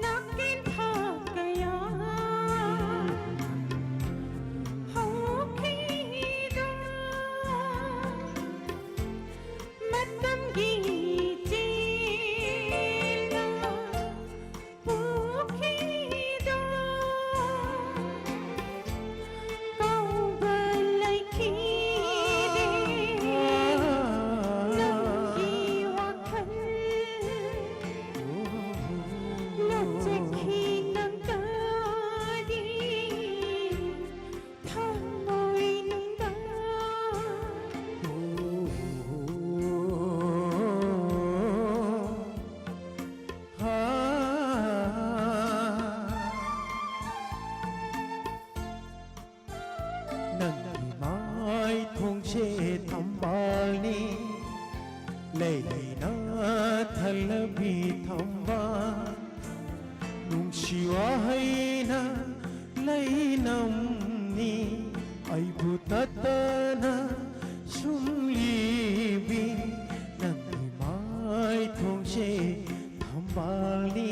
ꯅꯥꯀꯦꯟꯊꯥ ꯀꯌꯥ ꯍꯧꯈꯤꯗꯨꯅ ꯃꯇꯝꯒꯤ ꯆꯦꯜꯅ ꯄꯨꯈꯤꯗꯨꯅ ꯀꯥꯎꯕ ꯂꯩꯈꯤꯗꯦ ꯅꯪꯒꯤ ꯋꯥꯈꯜ꯫ ꯂꯣꯠꯆꯈꯤ ꯅꯪꯒꯗꯤ ꯊꯃꯣꯏꯅꯨꯡꯗ꯫ ꯅꯪꯒꯤ ꯃꯥꯏꯊꯣꯡꯁꯦ ꯊꯝꯕꯥꯜꯅꯤ, ꯂꯩꯅ ꯊꯜꯂꯕꯤ ꯊꯝꯕꯥꯜ꯫ ꯅꯨꯡꯁꯤ ꯋꯥꯍꯩꯅ ꯂꯩꯅꯝꯅꯤ, ꯑꯩꯕꯨ ꯇꯠꯇꯅ ꯁꯨꯝ ꯂꯤꯕꯤ꯫ ꯅꯪꯒꯤ ꯃꯥꯏꯊꯣꯡꯁꯦ ꯊꯝꯕꯥꯜꯅꯤ꯫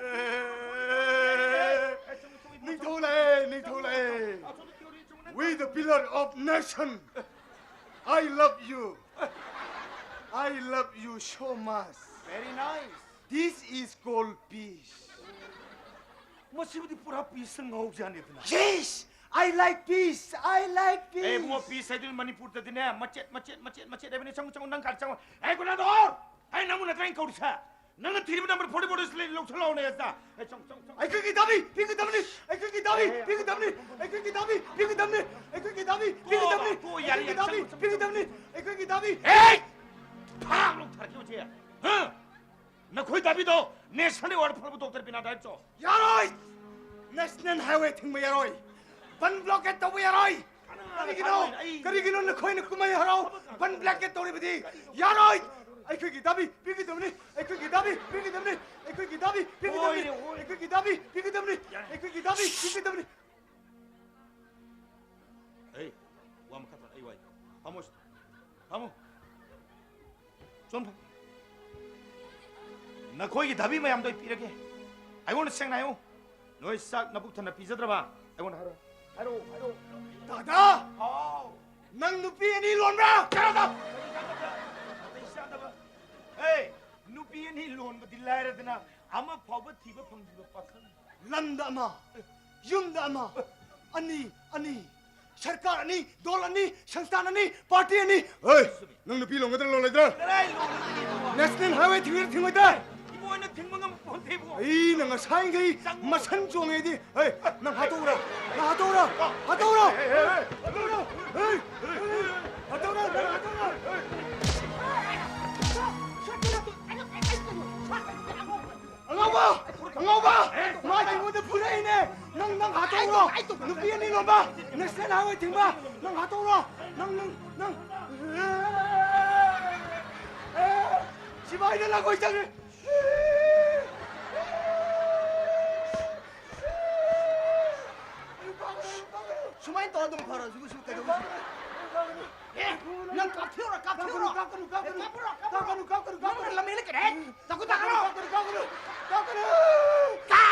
ꯅꯤꯡꯊꯧ ꯂꯥꯛꯑꯦ, ꯅꯤꯡꯊꯧ ꯂꯥꯛꯑꯦ. We the pillar of nation. I love you. I love you so much. Very nice. This is called peace. ꯃꯁꯤꯕꯨꯗꯤ ꯄꯨꯔꯥ peace ꯉꯥꯎꯖꯥꯅꯤꯗꯅ꯫ Yes, I like peace. I like peace. A Ibungo, peace ꯍꯥꯏꯗꯨꯅ ꯃꯅꯤꯄꯨꯔꯗꯗꯤꯅꯦ ꯃꯆꯦꯠ ꯃꯆꯦꯠ ꯃꯆꯦꯠ ꯃꯆꯦꯠ ꯍꯥꯏꯕꯅꯤ꯫ ꯆꯪꯉꯨ ꯆꯪꯉꯨ, ꯅꯪ ꯀꯥꯗ ꯆꯪꯉꯨ꯫ ꯑꯦ ꯒꯨꯅꯥꯗꯣꯔ! ꯑꯩ ꯅꯪꯕꯨ ꯅꯠꯇ꯭ꯔꯥ ꯑꯩꯅ ꯀꯧꯔꯤꯁꯦ? ꯅꯪꯅ ꯊꯤꯔꯤꯕ number forty four ꯁꯤ ꯂꯧꯁꯜꯂꯛꯑꯣꯅꯦ ꯑꯁꯤꯗ꯫ ꯑꯦ ꯆꯪꯉꯨ ꯆꯪꯉꯨ ꯆꯪꯉꯨ꯫ ꯑꯩꯈꯣꯏꯒꯤ ꯗꯥꯕꯤ ꯄꯤꯒꯗꯕꯅꯤ꯫ ꯑꯩꯈꯣꯏꯒꯤ ꯗꯥꯕꯤ ꯄꯤꯒꯗꯕꯅꯤ꯫ ꯑꯩꯈꯣꯏꯒꯤ ꯗꯥꯕꯤ ꯄꯤꯒꯗꯕꯅꯤ꯫ ꯑꯩꯈꯣꯏꯒꯤ ꯗꯥꯕꯤ ꯄꯤꯒꯗꯕꯅꯤ꯫ ꯇꯣ, ꯌꯥꯔꯦ, ꯑꯩꯈꯣꯏꯒꯤ ꯗꯥꯕꯤ ꯌꯥꯔꯦ, ꯄꯤꯒꯗꯕꯅꯤ꯫ ꯑꯩꯈꯣꯏꯒꯤ ꯗꯥꯕꯤ꯫ ꯑꯦ! ꯐꯥꯛ ꯂꯧꯊꯔꯒꯦ ꯍꯧꯖꯤꯛ꯫ ꯍꯥ? ꯅꯈꯣꯏ ꯗꯥꯕꯤꯗꯣ national award ꯐꯪꯂꯕ ꯗꯣꯛꯇꯔ ꯕꯤꯅꯥꯗ ꯍꯥꯏꯕꯁꯨ꯫ ꯌꯥꯔꯣꯏ! National highway ꯊꯤꯡꯕ ꯌꯥꯔꯣꯏ꯫ ꯕꯟ blockade ꯇꯧꯕ ꯌꯥꯔꯣꯏ꯫ ꯀꯔꯤꯒꯤꯅꯣ? ꯑꯩ ꯀꯔꯤꯒꯤꯅꯣ ꯅꯈꯣꯏꯅ ꯀꯨꯝꯍꯩ ꯍꯔꯥꯎ ꯕꯟ blockade ꯇꯧꯔꯤꯕꯗꯤ? ꯌꯥꯔꯣꯏ! ꯑꯩꯈꯣꯏꯒꯤ ꯗꯥꯕꯤ ꯄꯤꯒꯗꯕꯅꯤ꯫ ꯑꯩꯈꯣꯏꯒꯤ ꯗꯥꯕꯤ ꯄꯤꯒꯗꯕꯅꯤ꯫ ꯑꯩꯈꯣꯏꯒꯤ ꯗꯥꯕꯤ ꯄꯤꯒꯗꯕꯅꯤ꯫ ꯑꯣꯏꯔꯦ, ꯑꯣꯏꯔꯦ꯫ ꯑꯩꯈꯣꯏꯒꯤ ꯗꯥꯕꯤ ꯄꯤꯒꯗꯕꯅꯤ꯫ ꯌꯥꯔꯦ꯫ ꯑꯩꯈꯣꯏꯒꯤ ꯗꯥꯕꯤ ꯄꯤꯒꯗꯕꯅꯤ꯫ ꯑꯩ ꯋꯥ ꯃꯈꯥ ꯇꯥꯅ ꯑꯩ ꯋꯥꯏ꯫ ꯐꯝꯃꯣ ꯁꯤꯗ꯫ ꯐꯝꯃꯣ꯫ ꯁꯣꯝ ꯐꯝ-, ꯅꯈꯣꯏꯒꯤ ꯗꯥꯕꯤ ꯃꯌꯥꯝꯗꯣ ꯑꯩ ꯄꯤꯔꯒꯦ꯫ ꯑꯩꯉꯣꯟꯗ ꯁꯦꯡꯅ ꯍꯥꯏꯌꯨ꯫ ꯅꯣꯏ ꯆꯥꯛ ꯅꯕꯨꯛ ꯊꯟꯅ ꯄꯤꯖꯗ꯭ꯔꯕ? ꯑꯩꯉꯣꯟꯗ ꯍꯥꯏꯔꯣ꯫ ꯍꯥꯏꯔꯣ, ꯍꯥꯏꯔꯣ꯫ ꯗꯥꯗꯥ! ꯍꯥꯎ꯫ ꯅꯪ ꯅꯨꯄꯤ ꯑꯅꯤ ꯂꯣꯟꯕ꯭ꯔꯥ? ꯆꯠꯂꯣꯗ! ꯅꯥꯇꯩ ꯆꯥꯗꯕ꯫ ꯍꯦ, ꯅꯨꯄꯤ ꯑꯅꯤ ꯂꯣꯟꯕꯗꯤ ꯂꯥꯏꯔꯗꯅ, ꯑꯃ ꯐꯥꯎꯕ ꯊꯤꯕ ꯐꯪꯗ꯭ꯔꯤꯕ ꯄꯥꯈꯪ꯫ ꯂꯝꯗ ꯑꯃ, ꯌꯨꯝꯗ ꯑꯃ, ꯑꯅꯤ, ꯑꯅꯤ꯫ ꯁꯔꯀꯥꯔ ꯑꯅꯤ, ꯗꯣꯜ ꯑꯅꯤ, ꯁꯪꯁꯊꯥꯟ ꯑꯅꯤ, ꯄꯥꯔꯇꯤ ꯑꯅꯤ꯫ ꯍꯣꯏ, ꯅꯪ ꯅꯨꯄꯤ ꯂꯣꯡꯒꯗ꯭ꯔꯥ ꯂꯣꯜꯂꯣꯏꯗ꯭ꯔꯥ? ꯀꯗꯥꯏ ꯂꯣꯜꯂꯅꯤ ꯏꯕꯨꯡꯉꯣ? National highway ꯊꯤꯡꯒꯗ꯭ꯔꯥ ꯊꯤꯡꯉꯣꯏꯗ꯭ꯔꯥ? ꯏꯕꯨꯡꯉꯣ, ꯑꯩꯅ ꯊꯤꯡꯕ ꯉꯝꯕ ꯄꯣꯟꯇꯦ ꯏꯕꯨꯡꯉꯣ꯫ ꯑꯩ ꯅꯪ ꯉꯁꯥꯏꯈꯩ ꯆꯪꯉꯣ꯫ ꯃꯁꯟ ꯆꯣꯡꯉꯦꯗꯤ꯫ ꯍꯣꯏ, ꯅꯪ ꯍꯥꯠꯇꯣꯛꯎꯔꯥ? ꯅꯪ ꯍꯥꯠꯇꯣꯛꯎꯔꯥ? ꯍꯥꯠꯇꯣꯛꯎꯔꯥ? ꯍꯥꯠꯇꯣꯛꯎꯔꯥ? ꯍꯣꯏ, ꯍꯥꯠꯇꯣꯛꯎꯔꯥ? ꯅꯪ ꯍꯥꯠꯇꯣꯛꯎꯔꯥ? ꯑꯉꯥꯎꯕ! ꯑꯉꯥꯎꯕ! ꯃꯥ ꯑꯩꯉꯣꯟꯗ ꯐꯨꯔꯛꯏꯅꯦ! ꯅꯪ, ꯅꯪ ꯍꯥꯠꯇꯣꯛꯎꯔꯣ! ꯅꯨꯄꯤ ꯑꯅꯤ ꯂꯣꯟꯕ! ꯅꯦꯁꯅꯦꯜ ꯍꯥꯏꯋꯦ ꯊꯤꯡꯕ! ꯅꯪ ꯍꯥꯠꯇꯣꯛꯎꯔꯣ! ꯅꯪ, ꯅꯪ, ꯅꯪ! ꯁꯤꯐꯥꯏꯗ ꯂꯥꯡꯒꯣꯏ ꯆꯪꯉꯦ! ꯁꯨꯃꯥꯏꯅ ꯇꯧꯔ ꯑꯗꯨꯝ ꯐꯔꯣ꯫ ꯁꯤꯕꯨ, ꯁꯤꯕꯨ ꯀꯩꯗꯧꯕ ꯁꯤꯕꯨ? ꯑꯦ, ꯅꯪ ꯀꯥꯞꯊꯦꯛꯎꯔꯣ, ꯀꯥꯞꯊꯦꯛꯎꯔꯣ꯫ ꯀꯥꯞꯀꯅꯨ, ꯀꯥꯞꯀꯅꯨ, ꯀꯥꯞꯀꯅꯨ, ꯀꯥꯞꯀꯅꯨ, ꯀꯥꯞꯀꯅꯨ, ꯀꯥꯞꯀꯅꯨ꯫ ꯅꯪꯅ ꯂꯝꯍꯦꯜꯂꯛꯀꯅꯨ, ꯍꯦ꯫ ꯇꯥꯈꯨ ꯇꯥꯈꯠꯂꯣ꯫ ꯀꯥꯞꯀꯅꯨ, ꯀꯥꯞꯀꯅꯨ, ꯀꯥꯞꯀꯅꯨ꯫ ꯇꯥ!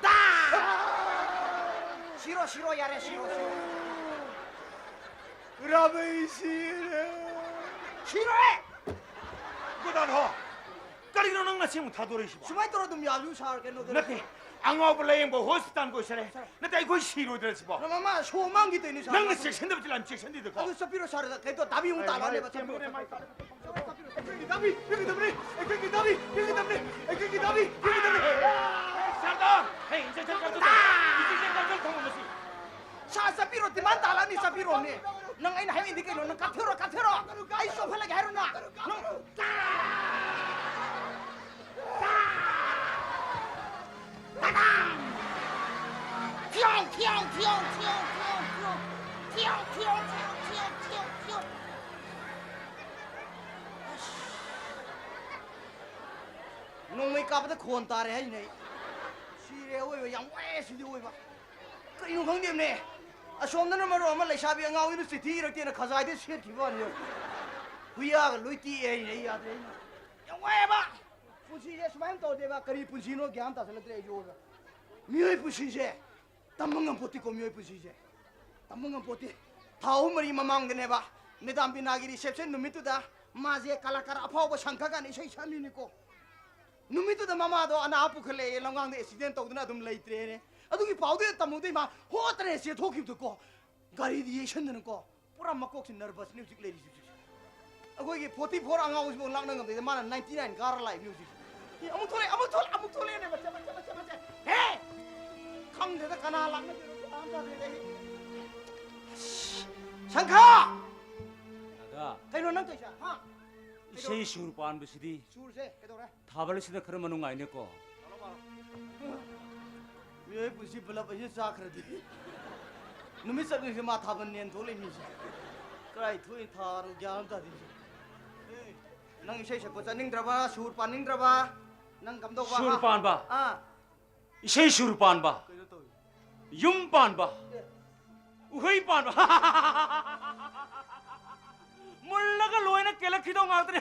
ꯇꯥ! ꯁꯤꯔꯣ, ꯁꯤꯔꯣ, ꯌꯥꯔꯦ, ꯁꯤꯔꯣ, ꯁꯤꯔꯣ꯫ ꯔꯥꯕꯩ ꯁꯤꯔꯦ꯫ ꯁꯤꯔꯣꯍꯦ! ꯒꯣꯗꯥꯟ ꯍꯣ! ꯀꯔꯤꯒꯤꯅꯣ ꯅꯪ ꯅꯆꯦ ꯑꯃꯨꯛ ꯊꯥꯗꯣꯔꯛꯏꯁꯤꯕꯣ? ꯁꯨꯃꯥꯏꯅ ꯇꯧꯔ ꯑꯗꯨꯝ ꯌꯥꯕꯤꯌꯨ, ꯁꯥꯔ, ꯀꯩꯅꯣꯗ꯫ ꯅꯠꯇꯦ, ꯑꯉꯥꯎꯕ ꯂꯥꯌꯦꯡꯕ ꯍꯣꯁꯄꯤꯇꯥꯜꯒ ꯑꯣꯏꯁꯜꯂꯦ꯫ ꯅꯠꯇꯦ, ꯑꯩꯈꯣꯏ ꯁꯤꯔꯣꯏꯗ꯭ꯔ ꯁꯤꯕꯣ? ꯃꯃꯥ, ꯁꯣ ꯃꯥꯡꯈꯤꯗꯣꯏꯅꯤ, ꯁꯥꯔ꯫ ꯅꯪꯅ ꯆꯦꯛꯁꯤꯟꯗꯕꯁꯤ ꯌꯥꯝ ꯆꯦꯛꯁꯤꯟꯗꯦꯗꯀꯣ꯫ ꯑꯗꯨ ꯆꯠꯄꯤꯔꯣ, ꯁꯥꯔ, ꯀꯩꯅꯣ ꯇꯧ, ꯗꯥꯕꯤ ꯑꯃꯨꯛ ꯇꯥꯜꯂꯛꯑꯅꯦꯕ, ꯆꯠꯄꯤꯔꯣ꯫ ꯑꯩꯈꯣꯏꯒꯤ ꯗꯥꯕꯤ ꯄꯤꯒꯗꯕꯅꯤ, ꯑꯩꯈꯣꯏꯒꯤ ꯗꯥꯕꯤ ꯄꯤꯒꯗꯕꯅꯤ, ꯑꯩꯈꯣꯏꯒꯤ ꯗꯥꯕꯤ ꯄꯤꯒꯗꯕꯅꯤ꯫ ꯁꯥꯔꯗꯣ! ꯍꯦ, injection ꯀꯥꯞꯊꯣꯛ-, injection ꯀꯥꯞꯊꯣꯛ ꯊꯝꯃꯣ ꯃꯁꯤ꯫ ꯁꯥꯔ, ꯆꯠꯄꯤꯔꯣ, demand ꯇꯥꯜꯂꯛꯑꯅꯤ, ꯆꯠꯄꯤꯔꯣꯅꯦ꯫ ꯅꯪ ꯑꯩꯅ ꯍꯥꯏꯔꯤꯗꯤ ꯀꯩꯅꯣ? ꯅꯪ ꯀꯥꯞꯊꯦꯛꯎꯔꯣ, ꯀꯥꯞꯊꯦꯛꯎꯔꯣ꯫ ꯑꯩ ꯆꯣꯡꯍꯜꯂꯒꯦ ꯍꯥꯏꯔꯣ ꯅꯪ? ꯅꯪ ꯇꯥꯗꯥꯡ! ꯊꯤꯌꯣꯡ, ꯊꯤꯌꯣꯡ, ꯊꯤꯌꯣꯡ꯫ ꯑꯁ! ꯅꯣꯡꯃꯩ ꯀꯥꯞꯄꯗ ꯈꯣꯟ ꯇꯥꯔꯦ ꯍꯥꯏꯅꯦ ꯑꯩ꯫ ꯁꯤꯔꯦ ꯑꯋꯣꯏꯕ, ꯌꯥꯝ ꯋꯥꯏꯑꯦ ꯁꯤꯗꯤ ꯑꯋꯣꯏꯕ꯫ ꯀꯩꯅꯣ ꯈꯪꯗꯦꯕꯅꯦ꯫ ꯑꯁꯣꯝꯗꯅ ꯃꯔꯣꯟ ꯑꯃ ꯂꯩꯁꯥꯕꯤ ꯑꯉꯥꯎꯕꯤꯗꯨ ꯆꯤꯊꯤ ꯏꯔꯛꯇꯦꯅ ꯈꯖꯥꯏꯗ ꯁꯦꯠꯈꯤꯕ ꯋꯥꯅꯤ꯫ ꯍꯨꯏꯌꯥꯒ ꯂꯣꯏ ꯇꯦꯛꯑꯦ ꯍꯥꯏꯅꯦ ꯑꯩ, ꯌꯥꯗ꯭ꯔꯦ ꯑꯩ꯫ ꯌꯥꯝ ꯋꯥꯏꯑꯦꯕ꯫ ꯄꯨꯟꯁꯤꯁꯦ ꯁꯨꯃꯥꯏꯅ ꯇꯧꯔꯗꯤꯕ ꯀꯔꯤ ꯄꯨꯟꯁꯤꯅꯣ ꯒ꯭ꯌꯥꯟ ꯇꯥꯁꯤꯜꯂꯛꯇ꯭ꯔꯦ ꯑꯩꯁꯨ꯫ ꯃꯤꯑꯣꯏ ꯄꯨꯟꯁꯤꯁꯦ ꯇꯝꯕ ꯉꯝꯄꯣꯠꯇꯦꯀꯣ, ꯃꯤꯑꯣꯏ ꯄꯨꯟꯁꯤꯁꯦ꯫ ꯇꯝꯕ ꯉꯝꯄꯣꯠꯇꯦ꯫ ꯊꯥ ꯑꯍꯨꯝ ꯃꯔꯤ ꯃꯃꯥꯡꯗꯅꯦꯕ, ꯃꯦꯗꯥꯝ ꯕꯤꯅꯥꯒꯤ reception ꯅꯨꯃꯤꯠꯇꯨꯗ ꯃꯥꯁꯦ ꯀꯂꯥꯀꯥꯔ ꯑꯐꯥꯎꯕ ꯁꯪꯈ ꯀꯥꯟꯗ ꯏꯁꯩ ꯁꯛꯑꯝꯃꯤꯅꯤꯀꯣ꯫ ꯅꯨꯃꯤꯠꯇꯨꯗ ꯃꯃꯥꯗꯣ ꯑꯅꯥꯕ ꯄꯨꯈꯠꯂꯛꯑꯦ, ꯂꯝꯒꯥꯡꯗ accident ꯇꯧꯗꯅ ꯑꯗꯨꯝ ꯂꯩꯇ꯭ꯔꯦꯅꯦ꯫ ꯑꯗꯨꯒꯤ ꯄꯥꯎꯗꯨ ꯇꯝꯃꯨꯗꯩ ꯃꯥ ꯍꯣꯠꯇꯅ ꯆꯦꯟꯊꯣꯛꯈꯤꯕꯗꯨꯀꯣ꯫ ꯒꯥꯔꯤꯗꯤ ꯌꯩꯁꯟꯗꯅꯀꯣ꯫ ꯄꯨꯔꯥ ꯃꯀꯣꯛꯁꯤ ꯅꯔꯚꯁꯅꯤ ꯍꯧꯖꯤꯛ ꯂꯩꯔꯤꯁꯤ ꯍꯧꯖꯤꯛ꯫ ꯑꯩꯈꯣꯏꯒꯤ ꯐꯣꯔꯇꯤ ꯐꯣꯔ ꯑꯉꯥꯎꯕꯁꯤꯐꯥꯎ ꯂꯥꯛꯅ ꯉꯝꯗꯣꯏꯗ ꯃꯥꯅ ꯅꯥꯏꯟꯇꯤ ꯅꯥꯏꯟ ꯀꯥꯔ ꯂꯥꯛꯏꯅꯤ ꯍꯧꯖꯤꯛ꯫ ꯑꯦ, ꯑꯃꯨꯛ ꯊꯣꯛꯂꯛꯑꯦ, ꯑꯃꯨꯛ ꯊꯣꯛꯂꯛꯑꯦ, ꯑꯃꯨꯛ ꯊꯣꯛꯂꯛꯑꯦꯅꯦ, ꯃꯆꯦ, ꯃꯆꯦ, ꯃꯆꯦ, ꯃꯆꯦ꯫ ꯍꯦ! ꯈꯪꯗꯦꯗ ꯀꯅꯥ ꯂꯥꯛꯅꯗꯣꯏꯅꯣ ꯒ꯭ꯌꯥꯟ ꯇꯥꯗꯦꯗ ꯑꯩ꯫ ꯁꯪꯈꯥ! ꯗꯥꯗꯥ, ꯀꯩꯅꯣ ꯅꯪ ꯇꯧꯏꯁꯦ? ꯍꯥ? ꯏꯁꯩ ꯁꯨꯔ ꯄꯥꯟꯕꯁꯤꯗꯤ ꯁꯨꯔꯁꯦ ꯀꯩꯗꯧꯔꯦ? ꯊꯥꯕꯜꯁꯤꯅ ꯈꯔ ꯃꯅꯨꯡ ꯉꯥꯏꯅꯦꯀꯣ꯫ ꯃꯤꯑꯣꯏ ꯄꯨꯟꯁꯤ ꯄꯨꯂꯞ ꯑꯩꯁꯦ ꯆꯥꯈ꯭ꯔꯗꯤ꯫ ꯅꯨꯃꯤꯠ ꯆꯠꯂꯤꯁꯦ ꯃꯥ ꯊꯥꯕꯜ ꯅꯦꯟ ꯊꯣꯛꯂꯛꯏ ꯃꯤꯁꯦ꯫ ꯀꯗꯥꯏ ꯊꯣꯛꯏ ꯊꯥꯔꯣ ꯒ꯭ꯌꯥꯟ ꯑꯃ ꯇꯥꯗꯦ꯫ ꯑꯦ, ꯅꯪ ꯏꯁꯩ ꯁꯛꯄ ꯆꯠꯅꯤꯡꯗ꯭ꯔꯕ, ꯁꯨꯔ ꯄꯥꯅꯤꯡꯗ꯭ꯔꯕ, ꯅꯪ ꯀꯝꯗꯧꯕ? ꯁꯨꯔ ꯄꯥꯟꯕ꯫ ꯑꯥ꯫ ꯏꯁꯩ ꯁꯨꯔ ꯄꯥꯟꯕ꯫ ꯀꯩꯅꯣ ꯇꯧꯏ꯫ ꯌꯨꯝ ꯄꯥꯟꯕ꯫ ꯑꯦ꯫ ꯎꯍꯩ ꯄꯥꯟꯕ꯫ ꯃꯨꯜꯂꯒ ꯂꯣꯏꯅ ꯀꯦꯜꯂꯛꯈꯤꯗꯧ ꯉꯥꯛꯇꯅꯦ꯫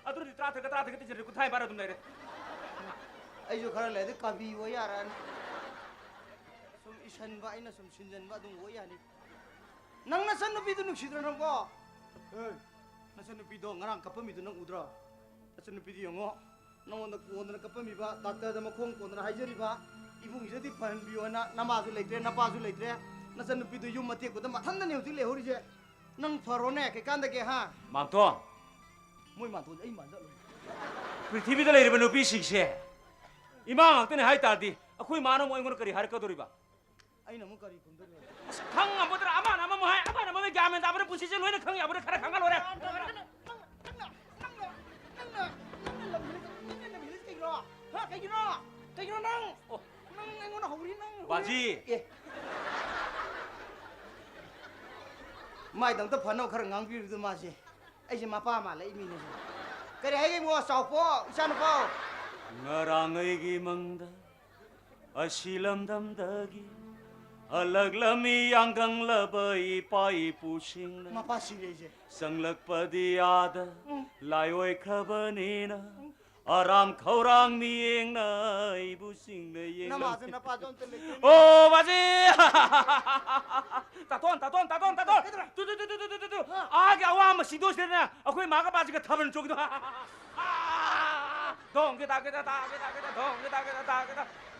ꯑꯗꯨꯅꯗꯤ ꯇꯔꯥ ꯇꯔꯦꯠꯀ ꯇꯔꯥ ꯇꯔꯦꯠꯀ ꯇꯤꯟꯁꯤꯟꯗ꯭ꯔꯦ, ꯀꯨꯟꯊ꯭ꯔꯥ ꯍꯦꯟ ꯄꯥꯏꯔ ꯑꯗꯨꯝ ꯂꯩꯔꯦ꯫ ꯑꯩꯁꯨ ꯈꯔ ꯂꯩꯔꯗꯤ ꯀꯕꯤ ꯑꯣꯏ ꯌꯥꯔꯅꯤ꯫ ꯁꯨꯝ ꯏꯁꯟꯕ, ꯑꯩꯅ ꯁꯨꯝ ꯁꯤꯟꯖꯟꯕ ꯑꯗꯨꯝ ꯑꯣꯏ ꯌꯥꯅꯤ꯫ ꯅꯪ ꯅꯆꯟꯅꯨꯄꯤꯗꯨ ꯅꯨꯡꯁꯤꯗ꯭ꯔꯣ ꯅꯪꯕꯣ? ꯑꯦ, ꯅꯆꯟꯅꯨꯄꯤꯗꯣ ꯉꯔꯥꯡ ꯀꯞꯄꯝꯃꯤꯗꯣ ꯅꯪ ꯎꯗ꯭ꯔꯣ? ꯅꯆꯟꯅꯨꯄꯤꯗꯨ ꯌꯦꯡꯉꯣ, ꯅꯉꯣꯟꯗ ꯀꯣꯟꯗꯅ ꯀꯞꯄꯝꯃꯤꯕ, ꯗꯥꯛꯇꯔꯗ ꯃꯈꯣꯡ ꯀꯣꯟꯗꯅ ꯍꯥꯏꯖꯔꯤꯕ, ꯏꯕꯨꯡꯁꯤꯗꯗꯤ ꯐꯍꯟꯕꯤꯌꯣꯅ, ꯅꯃꯥꯁꯨ ꯂꯩꯇ꯭ꯔꯦ, ꯅꯄꯥꯁꯨ ꯂꯩꯇ꯭ꯔꯦ, ꯅꯆꯟꯅꯨꯄꯤꯗꯨ ꯌꯨꯝ ꯑꯇꯦꯛꯄꯗ ꯃꯊꯟꯗꯅꯤ ꯍꯧꯖꯤꯛ ꯂꯩꯍꯧꯔꯤꯁꯦ꯫ ꯅꯪ ꯐꯔꯣꯅꯦ, ꯀꯩꯀꯥꯟꯗꯒꯦ, ꯍꯥ? ꯃꯥꯝꯇꯣꯟ꯫ ꯃꯣꯏ ꯃꯥꯝꯇꯣꯟꯁꯦ ꯑꯩ ꯃꯥꯟꯖꯜꯂꯣꯏ꯫ ꯄ꯭ꯔꯤꯊꯤꯕꯤꯗ ꯂꯩꯔꯤꯕ ꯅꯨꯄꯤꯁꯤꯡꯁꯦ ꯏꯃꯥ ꯉꯥꯛꯇꯅꯤ ꯍꯥꯏ ꯇꯥꯔꯗꯤ, ꯑꯩꯈꯣꯏ ꯃꯥꯅ ꯑꯃꯨꯛ ꯑꯩꯉꯣꯟꯗ ꯀꯔꯤ ꯍꯥꯏꯔꯛꯀꯗꯧꯔꯤꯕ? ꯑꯩꯅ ꯑꯃꯨꯛ ꯀꯔꯤ ꯈꯨꯝꯗꯣꯔꯤꯕ? ꯑꯁ, ꯈꯪꯉꯝꯕꯗꯨꯅ ꯑꯃꯅ ꯑꯃꯃꯨꯛ ꯍꯥꯏ, ꯑꯃꯅ ꯑꯃꯃꯨꯛ ꯒ꯭ꯌꯥꯟ ꯃꯦꯟ ꯇꯥꯕꯅ ꯄꯨꯟꯁꯤꯁꯦ ꯂꯣꯏꯅ ꯈꯪ ꯌꯥꯕꯅ ꯈꯔ ꯈꯪꯍꯜꯂꯣꯔꯦ꯫ ꯅꯪꯅ, ꯅꯪꯅ, ꯅꯪꯅ, ꯅꯪꯅ, ꯅꯪꯅ ꯂꯝ ꯍꯦꯜꯂꯤꯁꯦ, ꯅꯪꯅ ꯂꯝ ꯍꯦꯜꯂꯤꯁꯦ ꯀꯩꯒꯤꯅꯣ? ꯍꯥ? ꯀꯩꯒꯤꯅꯣ? ꯀꯩꯒꯤꯅꯣ ꯅꯪ? ꯑꯣ꯫ ꯅꯪ ꯑꯩꯉꯣꯟꯗ ꯍꯧꯔꯤ, ꯅꯪ ꯍꯧꯔꯤ꯫ ꯕꯥꯖꯤ꯫ ꯑꯦ꯫ ꯃꯥꯏꯗꯃꯛꯇ ꯐꯅꯕ ꯈꯔ ꯉꯥꯡꯕꯤꯔꯨꯗ ꯃꯥꯁꯦ꯫ ꯑꯩꯁꯦ ꯃꯄꯥ ꯃꯥꯜꯂꯛꯏ ꯃꯤꯅꯦ꯫ ꯀꯔꯤ ꯍꯥꯏꯒꯦ ꯏꯕꯨꯡꯉꯣ, ꯆꯥꯎꯄꯣ, ꯏꯆꯥꯅꯨꯄꯥ? ꯉꯔꯥꯡ ꯑꯩꯒꯤ ꯃꯪꯗ ꯑꯁꯤ ꯂꯝꯗꯝꯗꯒꯤ ꯍꯜꯂꯛꯂꯝꯃꯤ ꯌꯥꯡꯒꯪꯂꯕ ꯏꯄꯥ ꯏꯄꯨꯁꯤꯡꯅ꯫ ꯃꯄꯥ ꯁꯤꯔꯦ ꯑꯩꯁꯦ꯫ ꯆꯪꯂꯛꯄꯗꯤ ꯑꯥꯗ ꯎꯝ꯫ ꯂꯥꯏ ꯑꯣꯏꯈ꯭ꯔꯕꯅꯤꯅ꯫ ꯎꯝ꯫ ꯑꯔꯥꯝ ꯈꯧꯔꯥꯡ ꯃꯤꯌꯦꯡꯅ ꯑꯩꯕꯨ ꯆꯤꯡꯅ ꯌꯦꯡꯂꯝꯃꯤ꯫ ꯅꯃꯥꯁꯨ ꯅꯄꯥꯁꯨ ꯑꯝꯇ ꯂꯩꯇꯦ꯫ ꯑꯣ, ꯕꯥꯖꯤ! ꯇꯥꯇꯣꯟ, ꯇꯥꯇꯣꯟ, ꯇꯥꯇꯣꯟ, ꯇꯥꯇꯣꯟ! ꯀꯩꯗꯧꯔꯦ? ꯇꯨ, ꯇꯨ, ꯇꯨ꯫ ꯍꯥ? ꯑꯥꯒꯤ ꯑꯋꯥꯡꯕ ꯁꯤꯗꯣꯏꯁꯤꯗꯅꯦ ꯑꯩꯈꯣꯏ ꯃꯥꯒ ꯕꯥꯖꯤꯒ ꯊꯥꯕꯜ ꯆꯣꯡꯈꯤꯗꯣ꯫ ꯗꯣꯡꯒꯦ ꯇꯥꯒꯦ ꯇꯥ, ꯇꯥꯒꯦ ꯇꯥꯒꯦ ꯇꯥ, ꯗꯣꯡꯒꯦ ꯇꯥꯒꯦ ꯇꯥ, ꯇꯥꯒꯦ ꯇꯥ꯫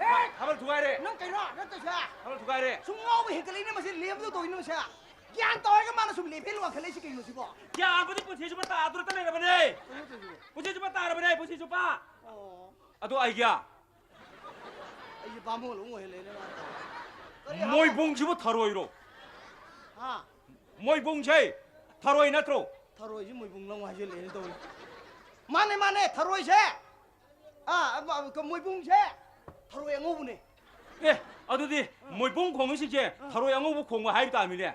ꯊꯥꯕꯜ ꯊꯨꯒꯥꯏꯔꯦ꯫ ꯅꯪ ꯀꯩꯅꯣ ꯅꯪ ꯇꯧꯏꯁꯦ? ꯊꯥꯕꯜ ꯊꯨꯒꯥꯏꯔꯦ꯫ ꯁꯨꯝ ꯉꯥꯎꯕ ꯍꯦꯟꯒꯠꯂꯛꯏꯅꯦ ꯃꯁꯤ ꯂꯦꯝꯕꯗ ꯇꯧꯏꯅꯦ ꯃꯁꯦ꯫ ꯒ꯭ꯌꯥꯟ ꯇꯧꯔꯒ ꯃꯥꯅ ꯁꯨꯝ ꯂꯦꯞꯍꯦꯜ ꯋꯥꯡꯈꯠꯂꯛꯏꯁꯤ ꯀꯩꯅꯣ ꯁꯤꯕꯣ? ꯒ꯭ꯌꯥꯟꯕꯨꯗꯤ ꯄꯨꯟꯁꯤ ꯆꯨꯞꯄ ꯇꯥꯗ꯭ꯔꯣꯇ ꯂꯩꯔꯕꯅꯦ꯫ ꯀꯩꯅꯣ ꯇꯧꯏꯁꯤꯕꯣ? ꯄꯨꯟꯁꯤ ꯆꯨꯞꯄ ꯇꯥꯔꯕꯅꯦ ꯄꯨꯟꯁꯤ ꯆꯨꯞꯄ꯫ ꯑꯣ꯫ ꯑꯗꯣ ꯑꯩꯒꯤ ꯑꯩꯁꯦ ꯕꯥꯃꯣꯟ ꯑꯃꯨꯛ ꯑꯣꯏꯍꯜꯂꯦꯅꯦ ꯃꯥꯅ ꯇꯧꯔꯤꯁꯦ꯫ ꯀꯔꯤ ꯍꯥꯏꯕ? ꯃꯣꯏꯕꯨꯡꯁꯤꯕꯨ ꯊꯔꯣꯏꯔꯣ? ꯍꯥ? ꯃꯣꯏꯕꯨꯡꯁꯦ ꯊꯔꯣꯏ ꯅꯠꯇ꯭ꯔꯣ? ꯊꯔꯣꯏꯁꯦ ꯃꯣꯏꯕꯨꯡ ꯂꯧ ꯍꯥꯏꯖꯤꯜꯂꯛꯑꯦꯅꯦ ꯇꯧꯔꯤꯁꯦ꯫ ꯃꯥꯅꯦ, ꯃꯥꯅꯦ, ꯊꯔꯣꯏꯁꯦ꯫ ꯑꯥ, ꯑꯃ, ꯀ-, ꯃꯣꯏꯕꯨꯡꯁꯦ ꯊꯔꯣꯏ ꯑꯉꯧꯕꯅꯦ꯫ ꯑꯦ, ꯑꯗꯨꯗꯤ ꯃꯣꯏꯕꯨꯡ ꯈꯣꯡꯉꯤꯁꯤꯡꯁꯦ ꯊꯔꯣꯏ ꯑꯉꯧꯕ ꯈꯣꯡꯕ ꯍꯥꯏꯕ ꯇꯥꯕꯅꯤꯅꯦ꯫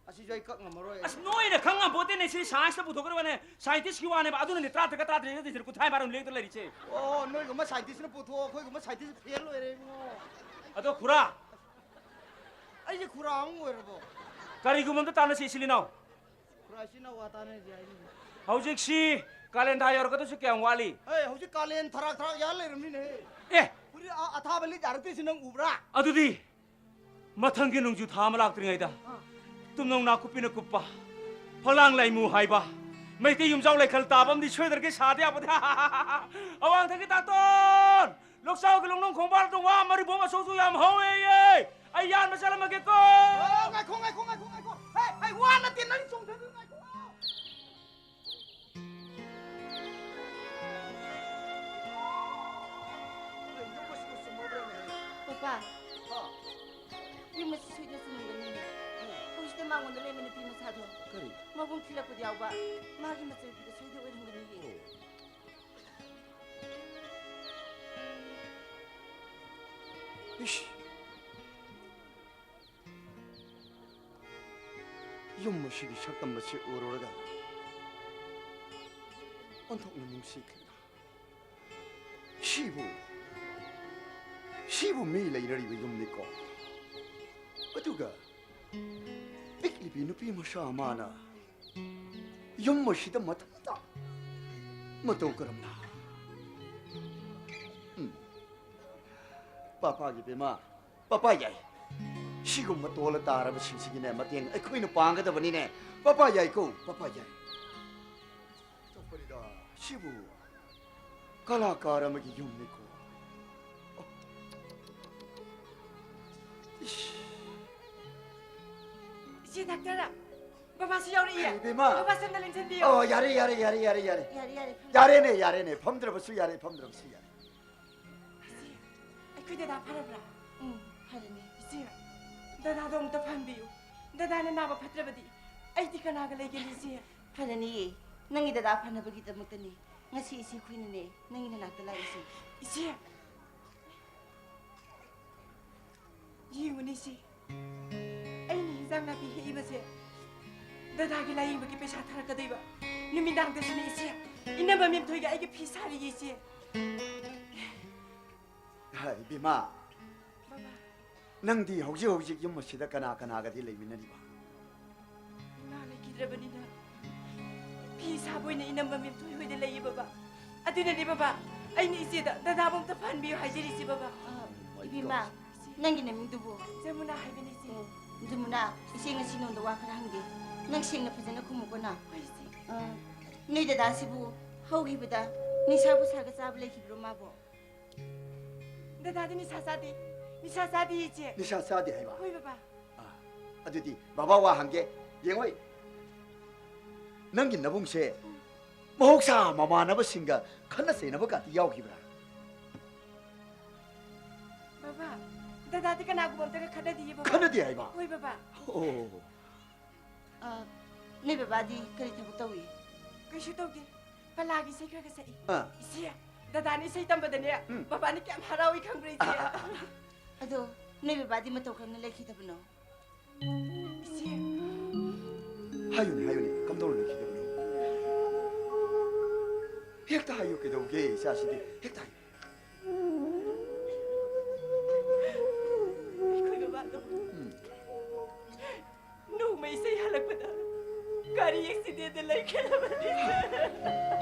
ꯑꯁꯤꯁꯨ ꯑꯩ ꯀꯛ ꯉꯝꯃꯔꯣꯏ꯫ ꯑꯁ, ꯅꯣꯏꯅ ꯈꯪ ꯉꯝꯄꯣꯠꯇꯦꯅꯦ, ꯁꯤ ꯁꯥꯏꯟꯁꯇ ꯄꯨꯊꯣꯛꯀꯗꯕꯅꯦ, ꯁꯥꯏꯟꯇꯤꯁꯀꯤ ꯋꯥꯅꯦꯕ꯫ ꯑꯗꯨꯅꯅꯦ ꯇꯔꯥꯇꯔꯦꯠꯀ ꯇꯔꯥꯇꯔꯦꯠꯀ ꯇꯧꯏꯁꯦ, ꯀꯨꯟꯊ꯭ꯔꯥ ꯍꯥꯏꯕ ꯑꯗꯨꯝ ꯂꯦꯡꯗꯅ ꯂꯩꯔꯤꯁꯦ꯫ ꯑꯣ, ꯅꯣꯏꯒꯨꯝꯕ ꯁꯥꯏꯟꯇꯤꯁꯅ ꯄꯨꯊꯣꯛꯑꯣ, ꯑꯩꯈꯣꯏꯒꯨꯝꯕ ꯁꯥꯏꯟꯇꯤꯁ ꯐꯦꯜ ꯑꯣꯏꯔꯦ ꯏꯕꯨꯡꯉꯣ꯫ ꯑꯗꯣ ꯈꯨꯔꯥ, ꯑꯩꯁꯦ ꯈꯨꯔꯥ ꯑꯃ ꯑꯣꯏꯔꯕꯣ? ꯀꯔꯤꯒꯨꯝꯕ ꯑꯝꯇ ꯇꯥꯟꯅꯁꯤ, ꯏꯆꯤꯜ ꯏꯅꯥꯎ꯫ ꯈꯨꯔꯥ ꯏꯆꯤꯜ ꯏꯅꯥꯎ ꯋꯥ ꯇꯥꯟꯅꯁꯤ ꯍꯥꯏꯅꯤ꯫ ꯍꯧꯖꯤꯛꯁꯤ ꯀꯥꯂꯦꯟ ꯊꯥ ꯌꯧꯔꯛꯀꯗꯧꯁꯨ ꯀꯌꯥꯝ ꯋꯥꯠꯂꯤ? ꯍꯦ, ꯍꯧꯖꯤꯛ ꯀꯥꯂꯦꯟ ꯊꯔꯥꯛ ꯊꯔꯥꯛ ꯌꯥꯜ ꯂꯩꯔꯝꯅꯤꯅꯦꯍꯦ꯫ ꯑꯦ! ꯐꯨꯔꯤꯠ ꯑ-, ꯑꯊꯥꯕ ꯂꯤꯠ ꯌꯥꯔꯛꯇ꯭ꯔꯤꯁꯤ ꯅꯪ ꯎꯕ꯭ꯔꯥ? ꯑꯗꯨꯗꯤ ꯃꯊꯪꯒꯤ ꯅꯣꯡꯖꯨ ꯊꯥ ꯑꯃ ꯂꯥꯛꯇ꯭ꯔꯤꯉꯩꯗ ꯑꯥ꯫ ꯇꯨꯝꯅꯧ ꯅꯥꯀꯨꯞꯄꯤꯅ ꯀꯨꯞꯄ, ꯐꯛꯂꯥꯡ ꯂꯥꯏꯃꯨ ꯍꯥꯏꯕ, ꯃꯩꯇꯩ ꯌꯨꯝꯖꯥꯎ ꯂꯩꯈꯜ ꯇꯥꯕ ꯑꯃꯗꯤ ꯁꯣꯏꯗ꯭ꯔꯒꯦ ꯁꯥꯗ ꯌꯥꯄꯣꯠꯇꯦ꯫ ꯑꯋꯥꯡꯊꯛꯀꯤ ꯇꯥꯇꯣꯟ! ꯂꯣꯛꯆꯥꯎꯒꯤ ꯂꯣꯡꯅꯣꯡ ꯈꯣꯡꯕꯥꯜꯗꯣ ꯋꯥ ꯃꯔꯤ ꯐꯥꯎ ꯑꯆꯧ ꯑꯆꯧ ꯌꯥꯝ ꯍꯧꯋꯦꯌꯦ꯫ ꯑꯩ ꯌꯥꯟꯕ ꯆꯠꯂꯝꯃꯒꯦꯀꯣ꯫ ꯑꯣ, ꯉꯥꯏꯈꯣ, ꯉꯥꯏꯈꯣ, ꯉꯥꯏꯈꯣ, ꯉꯥꯏꯈꯣ꯫ ꯍꯦ, ꯍꯦ, ꯋꯥ ꯅꯠꯇꯦ, ꯅꯪ ꯆꯣꯡꯊꯈ꯭ꯔꯣ, ꯉꯥꯏꯈꯣ꯫ ꯀꯩꯅꯣ ꯃꯁꯤꯕꯨ ꯆꯨꯝꯃꯕ꯭ꯔꯥꯅꯦ? ꯄꯄꯥ, ꯍꯥ? ꯌꯨꯝ ꯑꯁꯤ ꯁꯣꯏꯗꯅ ꯆꯨꯝꯃꯝꯒꯅꯤꯅꯦ꯫ ꯎꯝ꯫ ꯍꯧꯖꯤꯛꯇ ꯃꯉꯣꯟꯗ ꯂꯩꯔꯝꯕ ꯅꯨꯄꯤ ꯃꯆꯥꯗꯣ꯫ ꯀꯔꯤ? ꯃꯕꯨꯡ ꯊꯤꯜꯂꯛꯄꯗ ꯌꯥꯎꯕ ꯃꯥꯒꯤ ꯃꯆꯜꯅꯨꯄꯤꯗꯣ ꯁꯣꯏꯗꯅ ꯑꯣꯏꯔꯝꯒꯅꯤꯌꯦ꯫ ꯑꯣ꯫ ꯏꯁ! ꯌꯨꯝ ꯑꯁꯤꯒꯤ ꯁꯛꯇꯝ ꯑꯁꯤ ꯎꯔꯨꯔꯒ ꯑꯣꯟꯊꯣꯛꯅ ꯅꯨꯡꯁꯤꯈ꯭ꯔꯦꯗ꯫ ꯁꯤꯕꯨ, ꯁꯤꯕꯨ ꯃꯤ ꯂꯩꯅꯔꯤꯕ ꯌꯨꯝꯅꯤꯀꯣ꯫ ꯑꯗꯨꯒ ꯄꯤꯛꯂꯤꯕꯤ ꯅꯨꯄꯤ ꯃꯆꯥ ꯑꯃꯅ ꯌꯨꯝ ꯑꯁꯤꯗ ꯃꯊꯟꯇ ꯃꯇꯧ ꯀꯔꯝꯅ? ꯎꯝ꯫ ꯄꯥꯄꯥꯒꯤ ꯕꯦꯃꯥ, ꯄꯥꯄꯥ ꯌꯥꯏ꯫ ꯁꯤꯒꯨꯝꯕ ꯇꯣꯜꯂ ꯇꯥꯔꯕꯁꯤꯡꯁꯤꯒꯤꯅꯦ ꯃꯇꯦꯡ ꯑꯩꯈꯣꯏꯅ ꯄꯥꯡꯒꯗꯕꯅꯤꯅꯦ꯫ ꯄꯄꯥ ꯌꯥꯏꯀꯣ, ꯄꯄꯥ ꯌꯥꯏ꯫ ꯇꯞꯄꯔꯤꯗ, ꯁꯤꯕꯨ ꯀꯂꯥꯀꯥꯔ ꯑꯃꯒꯤ ꯌꯨꯝꯅꯤꯀꯣ꯫ ꯏꯁ꯫ ꯏꯆꯦ ꯗꯥꯛꯇꯔ, ꯕꯕꯥꯁꯨ ꯌꯥꯎꯔꯛꯏꯌꯦ꯫ ꯏꯕꯦꯝꯃ꯫ ꯕꯕꯥꯁꯦ ꯑꯝꯇ ꯂꯦꯡꯁꯤꯟꯕꯤꯌꯨ꯫ ꯑꯣ, ꯌꯥꯔꯦ, ꯌꯥꯔꯦ, ꯌꯥꯔꯦ, ꯌꯥꯔꯦ, ꯌꯥꯔꯦ꯫ ꯌꯥꯔꯦ, ꯌꯥꯔꯦ, ꯐꯝ- ꯌꯥꯔꯦꯅꯦ, ꯌꯥꯔꯦꯅꯦ, ꯐꯝꯗ꯭ꯔꯕꯁꯨ ꯌꯥꯔꯦ, ꯐꯝꯗ꯭ꯔꯕꯁꯨ ꯌꯥꯔꯦ꯫ ꯏꯆꯦ, ꯑꯩꯈꯣꯏ ꯗꯗꯥ ꯐꯔꯕ꯭ꯔꯥ? ꯎꯝ, ꯐꯔꯅꯤ꯫ ꯏꯆꯦ, ꯗꯗꯥꯗꯣ ꯑꯃꯨꯛꯇ ꯐꯍꯟꯕꯤꯌꯨ꯫ ꯗꯗꯥꯅ ꯅꯥꯕ ꯐꯠꯇ꯭ꯔꯕꯗꯤ ꯑꯩꯗꯤ ꯀꯅꯥꯒ ꯂꯩꯒꯅꯤ, ꯏꯆꯦ? ꯐꯔꯅꯤꯌꯦ꯫ ꯅꯪꯒꯤ ꯗꯗꯥ ꯐꯅꯕꯒꯤꯗꯃꯛꯇꯅꯦ ꯉꯁꯤ ꯏꯆꯦ ꯑꯩꯈꯣꯏꯅꯅꯦ ꯅꯪꯒꯤ ꯅꯅꯥꯛꯇ ꯂꯥꯛꯏꯁꯦ꯫ ꯏꯆꯦ, ꯌꯦꯡꯉꯨꯅꯦ ꯏꯆꯦ, ꯑꯩꯅ ꯍꯤꯟꯖꯥꯡ ꯅꯥꯄꯤ ꯍꯦꯛꯏꯕꯁꯦ ꯗꯗꯥꯒꯤ ꯂꯥꯌꯦꯡꯕꯒꯤ ꯄꯩꯁꯥ ꯊꯥꯔꯛꯀꯗꯣꯏꯕ꯫ ꯅꯨꯃꯤꯗꯥꯡꯗꯁꯨꯅꯦ ꯏꯆꯦ, ꯏꯅꯝꯃ ꯃꯦꯝꯊꯣꯏꯒ ꯑꯩꯒ ꯐꯤ ꯁꯥꯔꯤꯌꯦ ꯏꯆꯦ꯫ ꯍꯥꯏ, ꯏꯕꯦꯝꯃ, ꯕꯕꯥ꯫ ꯅꯪꯗꯤ ꯍꯧꯖꯤꯛ ꯍꯧꯖꯤꯛ ꯌꯨꯝ ꯑꯁꯤꯗ ꯀꯅꯥ ꯀꯅꯥꯒꯗꯤ ꯂꯩꯃꯤꯟꯅꯔꯤꯕ? ꯏꯃꯥ ꯂꯩꯈꯤꯗ꯭ꯔꯕꯅꯤꯅ ꯐꯤ ꯁꯥꯕ ꯑꯣꯏꯅ ꯏꯅꯝꯃ ꯃꯦꯝꯊꯣꯏ ꯍꯣꯏꯗ ꯂꯩꯌꯦ ꯕꯕꯥ꯫ ꯑꯗꯨꯅꯅꯦ ꯕꯕꯥ, ꯑꯩꯅ ꯏꯆꯦꯗ ꯗꯗꯥꯕꯨ ꯑꯝꯇ ꯐꯍꯟꯕꯤꯌꯨ ꯍꯥꯏꯖꯔꯤꯁꯦ ꯕꯕꯥ꯫ ꯑ, ꯏꯕꯦꯝꯃ, ꯅꯪꯒꯤ ꯅꯃꯤꯡꯗꯨꯕꯨ? ꯖꯃꯨꯅꯥ ꯍꯥꯏꯕꯅꯤ ꯏꯆꯦ꯫ ꯑꯣ, ꯖꯃꯨꯅꯥ, ꯏꯆꯦ ꯉꯁꯤ ꯅꯉꯣꯟꯗ ꯋꯥ ꯈꯔ ꯍꯪꯒꯦ꯫ ꯅꯪ ꯁꯦꯡꯅ ꯐꯖꯅ ꯈꯨꯝꯃꯨꯀꯣ ꯅ꯫ ꯍꯣꯏ ꯏꯆꯦ꯫ ꯑ, ꯅꯣꯏ ꯗꯗꯥꯁꯤꯕꯨ ꯍꯧꯈꯤꯕꯗ ꯅꯤꯁꯥ ꯄꯨꯁꯥꯒ ꯆꯥꯕ ꯂꯩꯈꯤꯕ꯭ꯔꯣ ꯃꯥꯕꯣ? ꯗꯗꯥꯗꯤ ꯅꯤꯁꯥ ꯆꯥꯗꯦ꯫ ꯅꯤꯁꯥ ꯆꯥꯗꯦ ꯏꯆꯦ꯫ ꯅꯤꯁꯥ ꯆꯥꯗꯦ ꯍꯥꯏꯕ? ꯍꯣꯏ ꯕꯕꯥ꯫ ꯑ, ꯑꯗꯨꯗꯤ ꯕꯕꯥ ꯋꯥ ꯍꯪꯒꯦ꯫ ꯌꯦꯡꯉꯣꯏ, ꯅꯪꯒꯤ ꯅꯕꯨꯡꯁꯦ ꯃꯍꯧꯁꯥ ꯃꯃꯥꯟꯅꯕꯁꯤꯡꯒ ꯈꯠꯅ ꯆꯩꯅꯕꯒꯗꯤ ꯌꯥꯎꯈꯤꯕ꯭ꯔꯥ? ꯕꯕꯥ, ꯗꯗꯥꯗꯤ ꯀꯅꯥꯒꯨꯝꯕ ꯑꯝꯇꯒ ꯈꯠꯅꯗꯤꯌꯦ ꯕꯕꯥ꯫ ꯈꯠꯅꯗꯦ ꯍꯥꯏꯕ? ꯍꯣꯏ ꯕꯕꯥ꯫ ꯑꯣ꯫ ꯑ, ꯅꯣꯏ ꯕꯕꯥꯗꯤ ꯀꯔꯤ ꯊꯕꯛ ꯇꯧꯏ? ꯀꯩꯁꯨ ꯇꯧꯗꯦ꯫ ꯄꯂꯥꯒꯤ ꯏꯁꯩ ꯈꯔ ꯈꯔ ꯁꯛꯏ꯫ ꯑꯥ꯫ ꯏꯆꯦ, ꯗꯗꯥꯅ ꯏꯁꯩ ꯇꯝꯕꯗꯅꯦ, ꯎꯝ꯫ ꯕꯕꯥꯅ ꯀꯌꯥꯝ ꯍꯔꯥꯎꯏ ꯈꯪꯕ꯭ꯔꯥ ꯏꯆꯦ? ꯑꯥ, ꯑꯥ, ꯑꯥ, ꯑꯥ꯫ ꯑꯗꯣ ꯅꯣꯏ ꯕꯕꯥꯗꯤ ꯃꯇꯧ ꯀꯔꯝꯅ ꯂꯩꯈꯤꯗꯕꯅꯣ? ꯏꯆꯦ꯫ ꯍꯥꯏꯌꯨꯅꯦ, ꯍꯥꯏꯌꯨꯅꯦ, ꯀꯝꯗꯧꯅ ꯂꯩꯈꯤꯗꯕꯅꯣ? ꯍꯦꯛꯇ ꯍꯥꯏꯌꯨ, ꯀꯩꯗꯧꯒꯦ, ꯏꯆꯥꯁꯤꯗꯤ? ꯍꯦꯛꯇ ꯍꯥꯏꯌꯨ꯫ ꯑꯩꯈꯣꯏ ꯕꯕꯥꯗꯣ ꯎꯝ꯫ ꯅꯣꯡꯃ ꯏꯁꯩ ꯍꯜꯂꯛꯄꯗ ꯒꯥꯔꯤ ꯑꯦꯛꯁꯤꯗꯦꯟꯗ ꯂꯩꯈꯤꯗꯕꯅꯤ꯫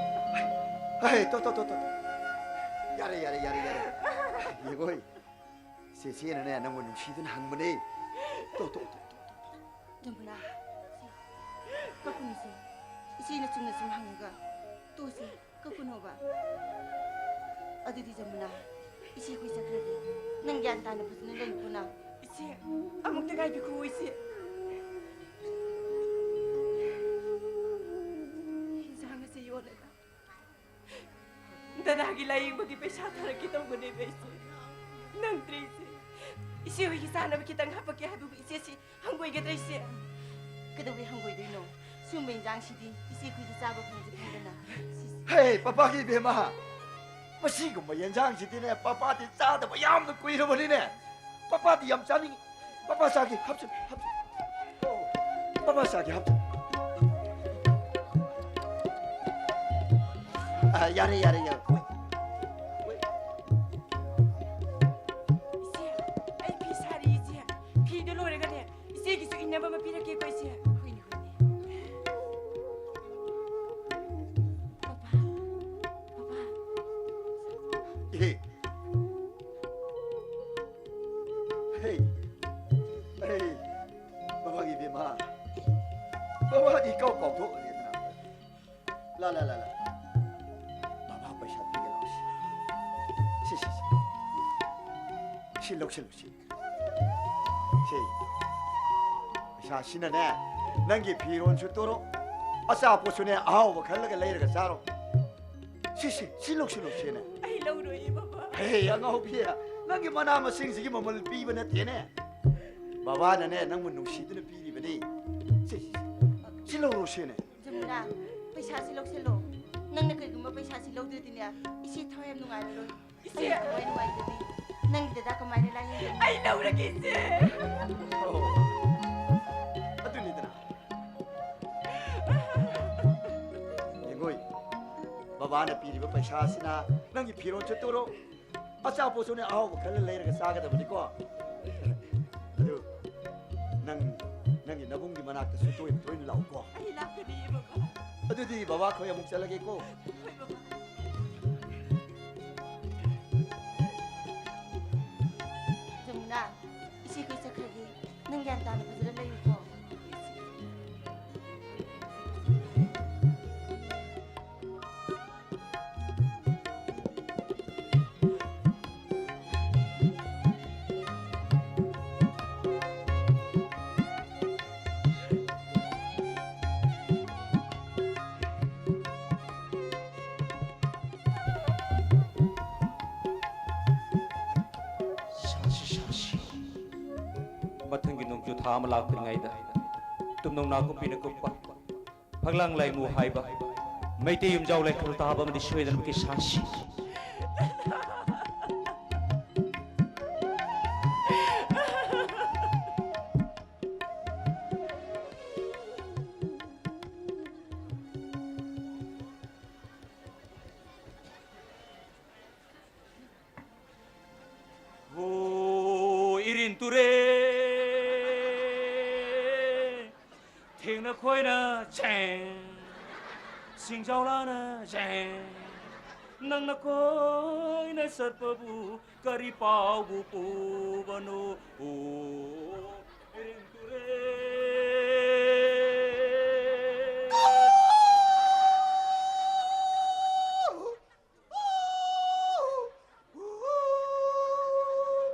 ꯍꯦ, ꯇꯣ, ꯇꯣ, ꯇꯣ, ꯇꯣ꯫ ꯌꯥꯔꯦ, ꯌꯥꯔꯦ, ꯌꯥꯔꯦ, ꯌꯥꯔꯦ꯫ ꯌꯦꯡꯉꯣꯏ, ꯆꯦꯆꯦꯅꯅꯦ ꯅꯪꯕꯨ ꯅꯨꯡꯁꯤꯗꯨꯅ ꯍꯪꯕꯅꯦ꯫ ꯇꯣ, ꯇꯣ, ꯇꯣ, ꯇꯣ, ꯇꯣ꯫ ꯖꯃꯨꯅꯥ, ꯀꯞꯀꯅꯨꯁꯦ꯫ ꯏꯆꯦꯅ ꯆꯨꯝꯅ ꯁꯨꯝ ꯍꯪꯉꯒ ꯇꯣꯛꯑꯁꯦ, ꯀꯞꯀꯅꯣꯕ꯫ ꯑꯗꯨꯗꯤ ꯖꯃꯨꯅꯥ, ꯏꯆꯦ ꯑꯩꯈꯣꯏ ꯆꯠꯈ꯭ꯔꯒꯦ꯫ ꯅꯪ ꯒ꯭ꯌꯥꯟ ꯇꯥꯅ ꯐꯖꯅ ꯂꯩꯌꯨꯀꯣ ꯅꯪ꯫ ꯏꯆꯦ, ꯑꯃꯨꯛꯇ ꯉꯥꯏꯕꯤꯈꯣ ꯏꯆꯦ꯫ ꯏꯟꯁꯥꯡ ꯑꯁꯦ ꯌꯣꯜꯂꯒ ꯗꯗꯥꯒꯤ ꯂꯥꯌꯦꯡꯕꯒꯤ ꯄꯩꯁꯥ ꯊꯥꯔꯛꯀꯦ ꯇꯧꯕꯅꯦꯕ ꯏꯆꯦ꯫ ꯅꯪꯗ꯭ꯔꯦ ꯏꯆꯦ꯫ ꯏꯆꯦ ꯍꯣꯏꯒꯤ ꯆꯥꯅꯕ ꯈꯤꯇꯪ ꯍꯥꯄꯛꯀꯦ ꯍꯥꯏꯕꯕꯨ ꯏꯆꯦ ꯁꯤ ꯍꯪꯒꯣꯏꯒꯗ꯭ꯔꯥ ꯏꯆꯦ? ꯀꯩꯗꯧꯕꯩ ꯍꯪꯒꯣꯏꯗꯣꯏꯅꯣ? ꯁꯨꯝꯕ ꯏꯟꯖꯥꯡꯁꯤꯗꯤ ꯏꯆꯦ ꯑꯩꯈꯣꯏꯗꯤ ꯆꯥꯕ ꯐꯪꯁꯨ ꯐꯪꯗꯅ꯫ ꯁꯤꯁ꯫ ꯍꯦ, ꯄꯄꯥꯒꯤ ꯏꯕꯦꯝꯃ! ꯃꯁꯤꯒꯨꯝꯕ ꯌꯦꯟꯖꯥꯡꯁꯤꯗꯤꯅꯦ, ꯄꯄꯥꯗꯤ ꯆꯥꯗꯕ ꯌꯥꯝꯅ ꯀꯨꯏꯔꯕꯅꯤꯅꯦ꯫ ꯄꯄꯥꯗꯤ ꯌꯥꯝ ꯆꯥꯅꯤꯡꯉꯤ꯫ ꯄꯄꯥ ꯆꯥꯒꯦ, ꯍꯥꯞꯆꯤꯜꯂꯨ, ꯍꯥꯞꯆꯤꯜꯂꯨ꯫ ꯑꯣ, ꯄꯄꯥ ꯆꯥꯒꯦ, ꯍꯥꯞꯆꯤꯜꯂꯨ꯫ ꯑ, ꯌꯥꯔꯦ, ꯌꯥꯔꯦ, ꯌꯥꯔꯦ꯫ ꯏꯆꯦ, ꯑꯩ ꯐꯤ ꯁꯥꯔꯤ, ꯏꯆꯦ꯫ ꯐꯤꯗꯨ ꯂꯣꯏꯔꯒꯅꯦ, ꯏꯆꯦꯒꯤꯁꯨ ꯏꯟꯅꯕ ꯑꯃ ꯄꯤꯔꯛꯀꯦꯀꯣ, ꯏꯆꯦ꯫ ꯍꯣꯏꯅꯦ, ꯍꯣꯏꯅꯦ꯫ Papa, papa. ꯏꯍꯦ꯫ ꯍꯦ꯫ ꯍꯦ꯫ ꯍꯦ꯫ ꯕꯕꯥꯒꯤ ꯏꯕꯦꯝꯃ꯫ ꯕꯕꯥꯗꯤ ꯏꯀꯥꯎ ꯀꯥꯎꯊꯣꯛꯈ꯭ꯔꯦꯗꯅ꯫ ꯂꯥ, ꯂꯥ, ꯂꯥ, ꯂꯥ꯫ ꯕꯕꯥ ꯄꯩꯁꯥ ꯄꯤꯒꯦ ꯂꯥꯎ ꯁꯤ꯫ ꯁꯤ, ꯁꯤ, ꯁꯤ꯫ ꯁꯤ ꯂꯧꯁꯤꯜꯂꯨ ꯁꯤ꯫ ꯁꯤ꯫ ꯄꯩꯁꯥꯁꯤꯅꯅꯦ, ꯅꯪꯒꯤ ꯐꯤꯔꯣꯟꯁꯨ ꯇꯨꯔꯣ, ꯑꯆꯥꯄꯣꯠꯁꯨꯅꯦ, ꯑꯍꯥꯎꯕ ꯈꯜꯂꯒ ꯂꯩꯔꯒ ꯆꯥꯔꯣ꯫ ꯁꯤ, ꯁꯤ, ꯁꯤ ꯂꯧꯁꯤꯜꯂꯨ ꯁꯤꯅꯦ꯫ ꯑꯩ ꯂꯧꯔꯣꯏꯌꯦ, ꯕꯕꯥ꯫ ꯍꯦ, ꯑꯉꯥꯎꯕꯤ, ꯅꯪꯒꯤ ꯃꯅꯥ ꯃꯁꯤꯡꯁꯤꯒꯤ ꯃꯃꯜ ꯄꯤꯕ ꯅꯠꯇꯦꯅꯦ꯫ ꯕꯕꯥꯅꯅꯦ, ꯅꯪꯕꯨ ꯅꯨꯡꯁꯤꯗꯨꯅ ꯄꯤꯔꯤꯕꯅꯤ꯫ ꯁꯤ, ꯁꯤ, ꯁꯤ, ꯁꯤ ꯂꯧꯔꯣ ꯁꯤꯅꯦ꯫ ꯖꯃꯨꯅꯥ, ꯄꯩꯁꯥꯁꯤ ꯂꯧꯁꯤꯜꯂꯣ꯫ ꯅꯪꯅ ꯀꯩꯒꯨꯝꯕ ꯄꯩꯁꯥꯁꯤ ꯂꯧꯗ꯭ꯔꯗꯤꯅꯦ, ꯏꯆꯦ ꯊꯋꯥꯏ ꯌꯥꯝ ꯅꯨꯡꯉꯥꯏꯔꯔꯣꯏ꯫ ꯏꯆꯦ! ꯑꯩ ꯊꯋꯥꯏ ꯅꯨꯡꯉꯥꯏꯇ꯭ꯔꯗꯤ ꯅꯪꯒꯤ ꯗꯗꯥ ꯀꯃꯥꯏꯅ ꯂꯥꯌꯦꯡꯒꯅꯤ? ꯑꯩ ꯂꯧꯔꯒꯦ, ꯏꯆꯦ! ꯑꯣ, ꯑꯗꯨꯅꯤꯗꯅ꯫ ꯌꯦꯡꯉꯣꯏ, ꯕꯕꯥꯅ ꯄꯤꯔꯤꯕ ꯄꯩꯁꯥ ꯑꯁꯤꯅ ꯅꯪꯒꯤ ꯐꯤꯔꯣꯜ ꯆꯠꯇꯣꯔꯣ, ꯑꯆꯥꯄꯣꯠꯁꯨꯅꯦ ꯑꯍꯥꯎꯕ ꯈꯔ ꯂꯩꯔꯒ ꯆꯥꯒꯗꯕꯅꯤꯀꯣ꯫ ꯑꯗꯨ ꯅꯪ, ꯅꯪꯒꯤ ꯅꯕꯨꯡꯒꯤ ꯃꯅꯥꯛꯇꯁꯨ ꯇꯣꯏꯅ ꯇꯣꯏꯅ ꯂꯥꯛꯎꯀꯣ꯫ ꯑꯩ ꯂꯥꯛꯀꯅꯤꯌꯦ, ꯕꯕꯥ꯫ ꯑꯗꯨꯗꯤ ꯕꯕꯥ ꯈꯣꯏ ꯑꯃꯨꯛ ꯆꯠꯂꯒꯦꯀꯣ꯫ ꯍꯣꯏ, ꯕꯕꯥ꯫ ꯖꯃꯨꯅꯥ, ꯏꯆꯦ ꯈꯣꯏ ꯆꯠꯈ꯭ꯔꯒꯦ꯫ ꯅꯪ ꯒ꯭ꯌꯥꯟ ꯇꯥꯅ ꯐꯖꯅ ꯂꯩꯌꯨꯀꯣ꯫ ꯁꯥꯁꯤ, ꯁꯥꯁꯤ꯫ ꯃꯊꯪꯒꯤ ꯅꯣꯡꯖꯨ ꯊꯥ ꯑꯃ ꯂꯥꯛꯇ꯭ꯔꯤꯉꯩꯗ ꯇꯨꯝꯅꯧ ꯅꯥꯀꯨꯞꯄꯤꯅ ꯀꯨꯞꯄ ꯐꯛꯂꯥꯡ ꯂꯥꯏꯃꯨ ꯍꯥꯏꯕ ꯃꯩꯇꯩ ꯌꯨꯝꯖꯥꯎ ꯂꯩꯀꯣꯜ ꯇꯥꯕ ꯑꯃꯗꯤ ꯁꯣꯏꯗꯅꯃꯛꯀꯤ ꯁꯥꯁꯤ꯫ ꯍꯣ, ꯏꯔꯤꯟ ꯇꯨꯔꯦꯜ, ꯊꯦꯡꯅ ꯈꯣꯏꯅ ꯆꯦꯡ, ꯁꯤꯡꯖꯥꯎ ꯂꯥꯅ ꯆꯦꯡ, ꯅꯪꯅ ꯀꯣꯏꯅ ꯆꯠꯄꯕꯨ ꯀꯔꯤ ꯄꯥꯎꯕꯨ ꯄꯨꯕꯅꯣ? ꯑꯣ, ꯏꯔꯤꯟ ꯇꯨꯔꯦꯜ꯫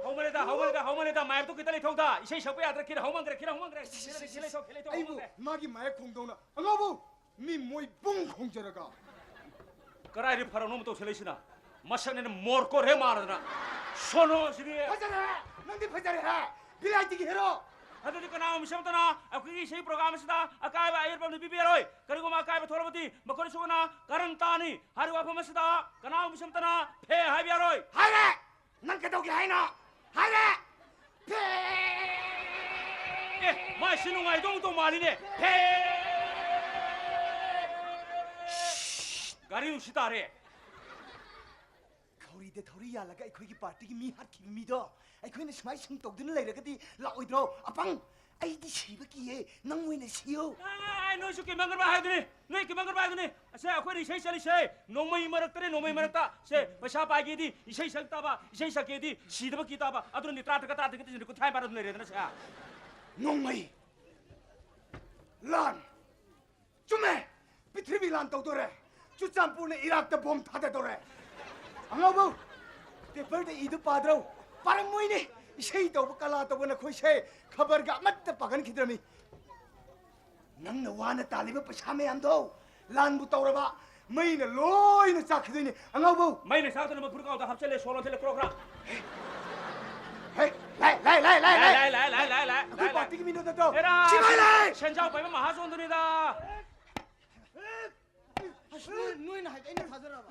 ꯍꯧꯃꯜꯂꯦꯗ, ꯍꯧꯃꯜꯂꯦꯗ, ꯍꯧꯃꯜꯂꯦꯗ, ꯃꯥꯏꯛꯇꯣ ꯈꯤꯇ ꯂꯩꯊꯧꯗ꯫ ꯏꯁꯩ ꯁꯛꯄ ꯌꯥꯗ꯭ꯔꯦ, ꯈꯤꯇ ꯍꯧꯃꯟꯈ꯭ꯔꯦ, ꯈꯤꯇ ꯍꯧꯃꯟꯈ꯭ꯔꯦ꯫ ꯈꯤꯇ ꯂꯩꯊꯧ, ꯈꯤꯇ ꯂꯩꯊꯧ, ꯈꯤꯇ ꯑꯩꯕꯨ ꯂꯩꯊꯧ꯫ ꯃꯥꯒꯤ ꯃꯥꯏꯛ ꯈꯣꯡꯗꯧꯅ, ꯑꯉꯥꯎꯕꯧ! ꯃꯤ ꯃꯣꯏ ꯕꯨꯡ ꯈꯣꯡꯖꯔꯒ꯫ ꯀꯔꯥꯏꯗ ꯐꯔꯛꯅꯣ ꯑꯃ ꯇꯧꯁꯜꯂꯛꯏꯁꯤꯅ? ꯃꯁꯛꯅꯦꯅ ꯃꯣꯔꯀꯣꯠ ꯍꯦꯛ ꯃꯥꯔꯗꯅ꯫ ꯁꯣꯅꯣꯁꯤꯗꯤ꯫ ꯐꯖꯔꯦ! ꯅꯪꯗꯤ ꯐꯖꯔꯦꯍꯦ! ꯚꯤꯂꯥꯏꯇꯤꯒꯤ ꯍꯦꯔꯣ! ꯑꯗꯨꯗꯤ ꯀꯅꯥꯒꯨꯝꯕ ꯃꯤꯁꯛ ꯑꯃꯠꯇꯅ ꯑꯩꯈꯣꯏꯒꯤ ꯏꯁꯩ ꯄ꯭ꯔꯣꯒ꯭ꯔꯥꯝ ꯑꯁꯤꯗ ꯑꯀꯥꯏꯕ ꯑꯌꯦꯠꯄ ꯑꯃꯗꯤ ꯄꯤꯕ ꯌꯥꯔꯣꯏ꯫ ꯀꯔꯤꯒꯨꯝꯕ ꯑꯀꯥꯏꯕ ꯊꯣꯛꯂꯕꯗꯤ ꯃꯈꯣꯏꯅ ꯁꯣꯛꯅ ꯀꯥꯔꯟ ꯇꯥꯅꯤ꯫ ꯍꯥꯏꯔꯤꯕ ꯋꯥꯐꯝ ꯑꯁꯤꯗ ꯀꯅꯥꯒꯨꯝꯕ ꯃꯤꯁꯛ ꯑꯃꯠꯇꯅ ꯐꯦ ꯍꯥꯏꯕ ꯌꯥꯔꯣꯏ꯫ ꯍꯥꯏꯔꯦ! ꯅꯪ ꯀꯩꯗꯧꯒꯦ ꯍꯥꯏꯅꯣ? ꯍꯥꯏꯔꯦ! ꯐꯦ! ꯑꯦ, ꯃꯥꯏꯁꯤ ꯅꯨꯡꯉꯥꯏꯗꯧ ꯇꯧ ꯃꯥꯜꯂꯤꯅꯦ꯫ ꯐꯦ! ꯒꯥꯔꯤ ꯅꯨꯡꯁꯤ ꯇꯥꯔꯦ꯫ ꯈꯧꯔꯤꯗ ꯊꯧꯔꯤ ꯌꯥꯜꯂꯒ ꯑꯩꯈꯣꯏꯒꯤ ꯄꯥꯔꯇꯤꯒꯤ ꯃꯤ ꯍꯥꯠꯈꯤꯕ ꯃꯤꯗꯣ ꯑꯩꯈꯣꯏꯅ ꯁꯨꯃꯥꯏ ꯁꯨꯝ ꯇꯧꯗꯨꯅ ꯂꯩꯔꯒꯗꯤ ꯂꯥꯛꯑꯣꯏꯗ꯭ꯔꯣ? ꯑꯄꯪ! ꯑꯩꯗꯤ ꯁꯤꯕ ꯀꯤꯌꯦ, ꯅꯪ ꯑꯣꯏꯅ ꯁꯤꯌꯣ꯫ ꯑꯦ, ꯅꯣꯏꯁꯨ ꯀꯤꯃꯟꯈ꯭ꯔꯕ ꯍꯥꯏꯗꯨꯅꯤ, ꯅꯣꯏ ꯀꯤꯃꯟꯈ꯭ꯔꯕ ꯍꯥꯏꯗꯨꯅꯤ꯫ ꯑꯁꯦ, ꯑꯩꯈꯣꯏꯅ ꯏꯁꯩ ꯆꯠꯂꯤꯁꯦ ꯅꯣꯡꯃꯩ ꯃꯔꯛꯇꯅꯦ, ꯅꯣꯡꯃꯩ ꯃꯔꯛꯇ꯫ ꯁꯦ, ꯄꯩꯁꯥ ꯄꯥꯏꯒꯦꯗꯤ ꯏꯁꯩ ꯁꯛ ꯇꯥꯕ, ꯏꯁꯩ ꯁꯛꯀꯦꯗꯤ ꯁꯤꯗꯕ ꯀꯤ ꯇꯥꯕ꯫ ꯑꯗꯨꯅ ꯅꯤꯇ꯭ꯔꯥ ꯊꯛꯀ ꯇꯔꯥ ꯊꯛꯀ ꯇꯤꯁꯤꯟ ꯀꯨꯟꯊ꯭ꯔꯥ ꯄꯥꯏꯔ ꯑꯗꯨꯝ ꯂꯩꯔꯦꯗꯅ ꯁꯦ꯫ ꯅꯣꯡꯃꯩ꯫ ꯂꯥꯟ꯫ ꯆꯨꯝꯃꯦ꯫ ꯄ꯭ꯔꯤꯊꯤꯕꯤ ꯂꯥꯟ ꯇꯧꯗꯣꯔꯦ꯫ ꯆꯨꯔꯆꯥꯟꯄꯨꯔꯅ ꯏꯔꯥꯛꯇ ꯕꯣꯝ ꯊꯥꯗꯗꯣꯔꯦ꯫ ꯑꯉꯥꯎꯕꯧ, ꯄꯦꯄꯔꯗ ꯏꯗꯨ ꯄꯥꯗ꯭ꯔꯣ? ꯄꯥꯔꯝꯃꯣꯏꯅꯦ꯫ ꯏꯁꯩ ꯇꯧꯕ, ꯀꯂꯥ ꯇꯧꯕ ꯅꯈꯣꯏꯁꯦ ꯈꯕꯔꯒ ꯑꯃꯠꯇ ꯄꯥꯒꯟꯈꯤꯗ꯭ꯔꯃꯤ꯫ ꯅꯪꯅ ꯋꯥꯅ ꯇꯥꯜꯂꯤꯕ ꯄꯩꯁꯥ ꯃꯌꯥꯝꯗꯣ ꯂꯥꯟꯕꯨ ꯇꯧꯔꯕ, ꯃꯩꯅ ꯂꯣꯏꯅ ꯆꯥꯛꯈꯤꯗꯣꯏꯅꯤ꯫ ꯑꯉꯥꯎꯕꯧ꯫ ꯃꯩꯅ ꯆꯥꯛꯇꯅꯕ ꯐꯨꯔꯤꯠꯀꯥꯎꯗ ꯍꯥꯞꯆꯜꯂꯦ, ꯁꯣ ꯂꯣꯟꯁꯤꯜꯂꯦ, ꯀ꯭ꯔꯣꯛ ꯀ꯭ꯔꯥꯛ꯫ ꯍꯦ, ꯂꯥꯏ, ꯂꯥꯏ, ꯂꯥꯏ, ꯂꯥꯏ, ꯂꯥꯏ꯫ ꯂꯥꯏ, ꯂꯥꯏ, ꯂꯥꯏ, ꯂꯥꯏ, ꯂꯥꯏ, ꯑꯩꯈꯣꯏ ꯂꯥꯏ, ꯂꯥꯏ꯫ ꯄꯥꯔꯇꯤꯒꯤ ꯃꯤꯅꯣ ꯅꯠꯇ꯭ꯔꯣ? ꯍꯦꯔꯥ, ꯁꯤꯐꯥꯏ ꯂꯥꯏ! ꯁꯦꯟꯖꯥꯎ ꯄꯥꯏꯕ ꯃꯍꯥꯖꯣꯟꯗꯨꯅꯤꯗ꯫ ꯑꯁ, ꯅꯣꯏ, ꯅꯣꯏꯅ ꯍꯥꯏꯗꯤ ꯑꯩꯅ ꯊꯥꯖꯔꯕ?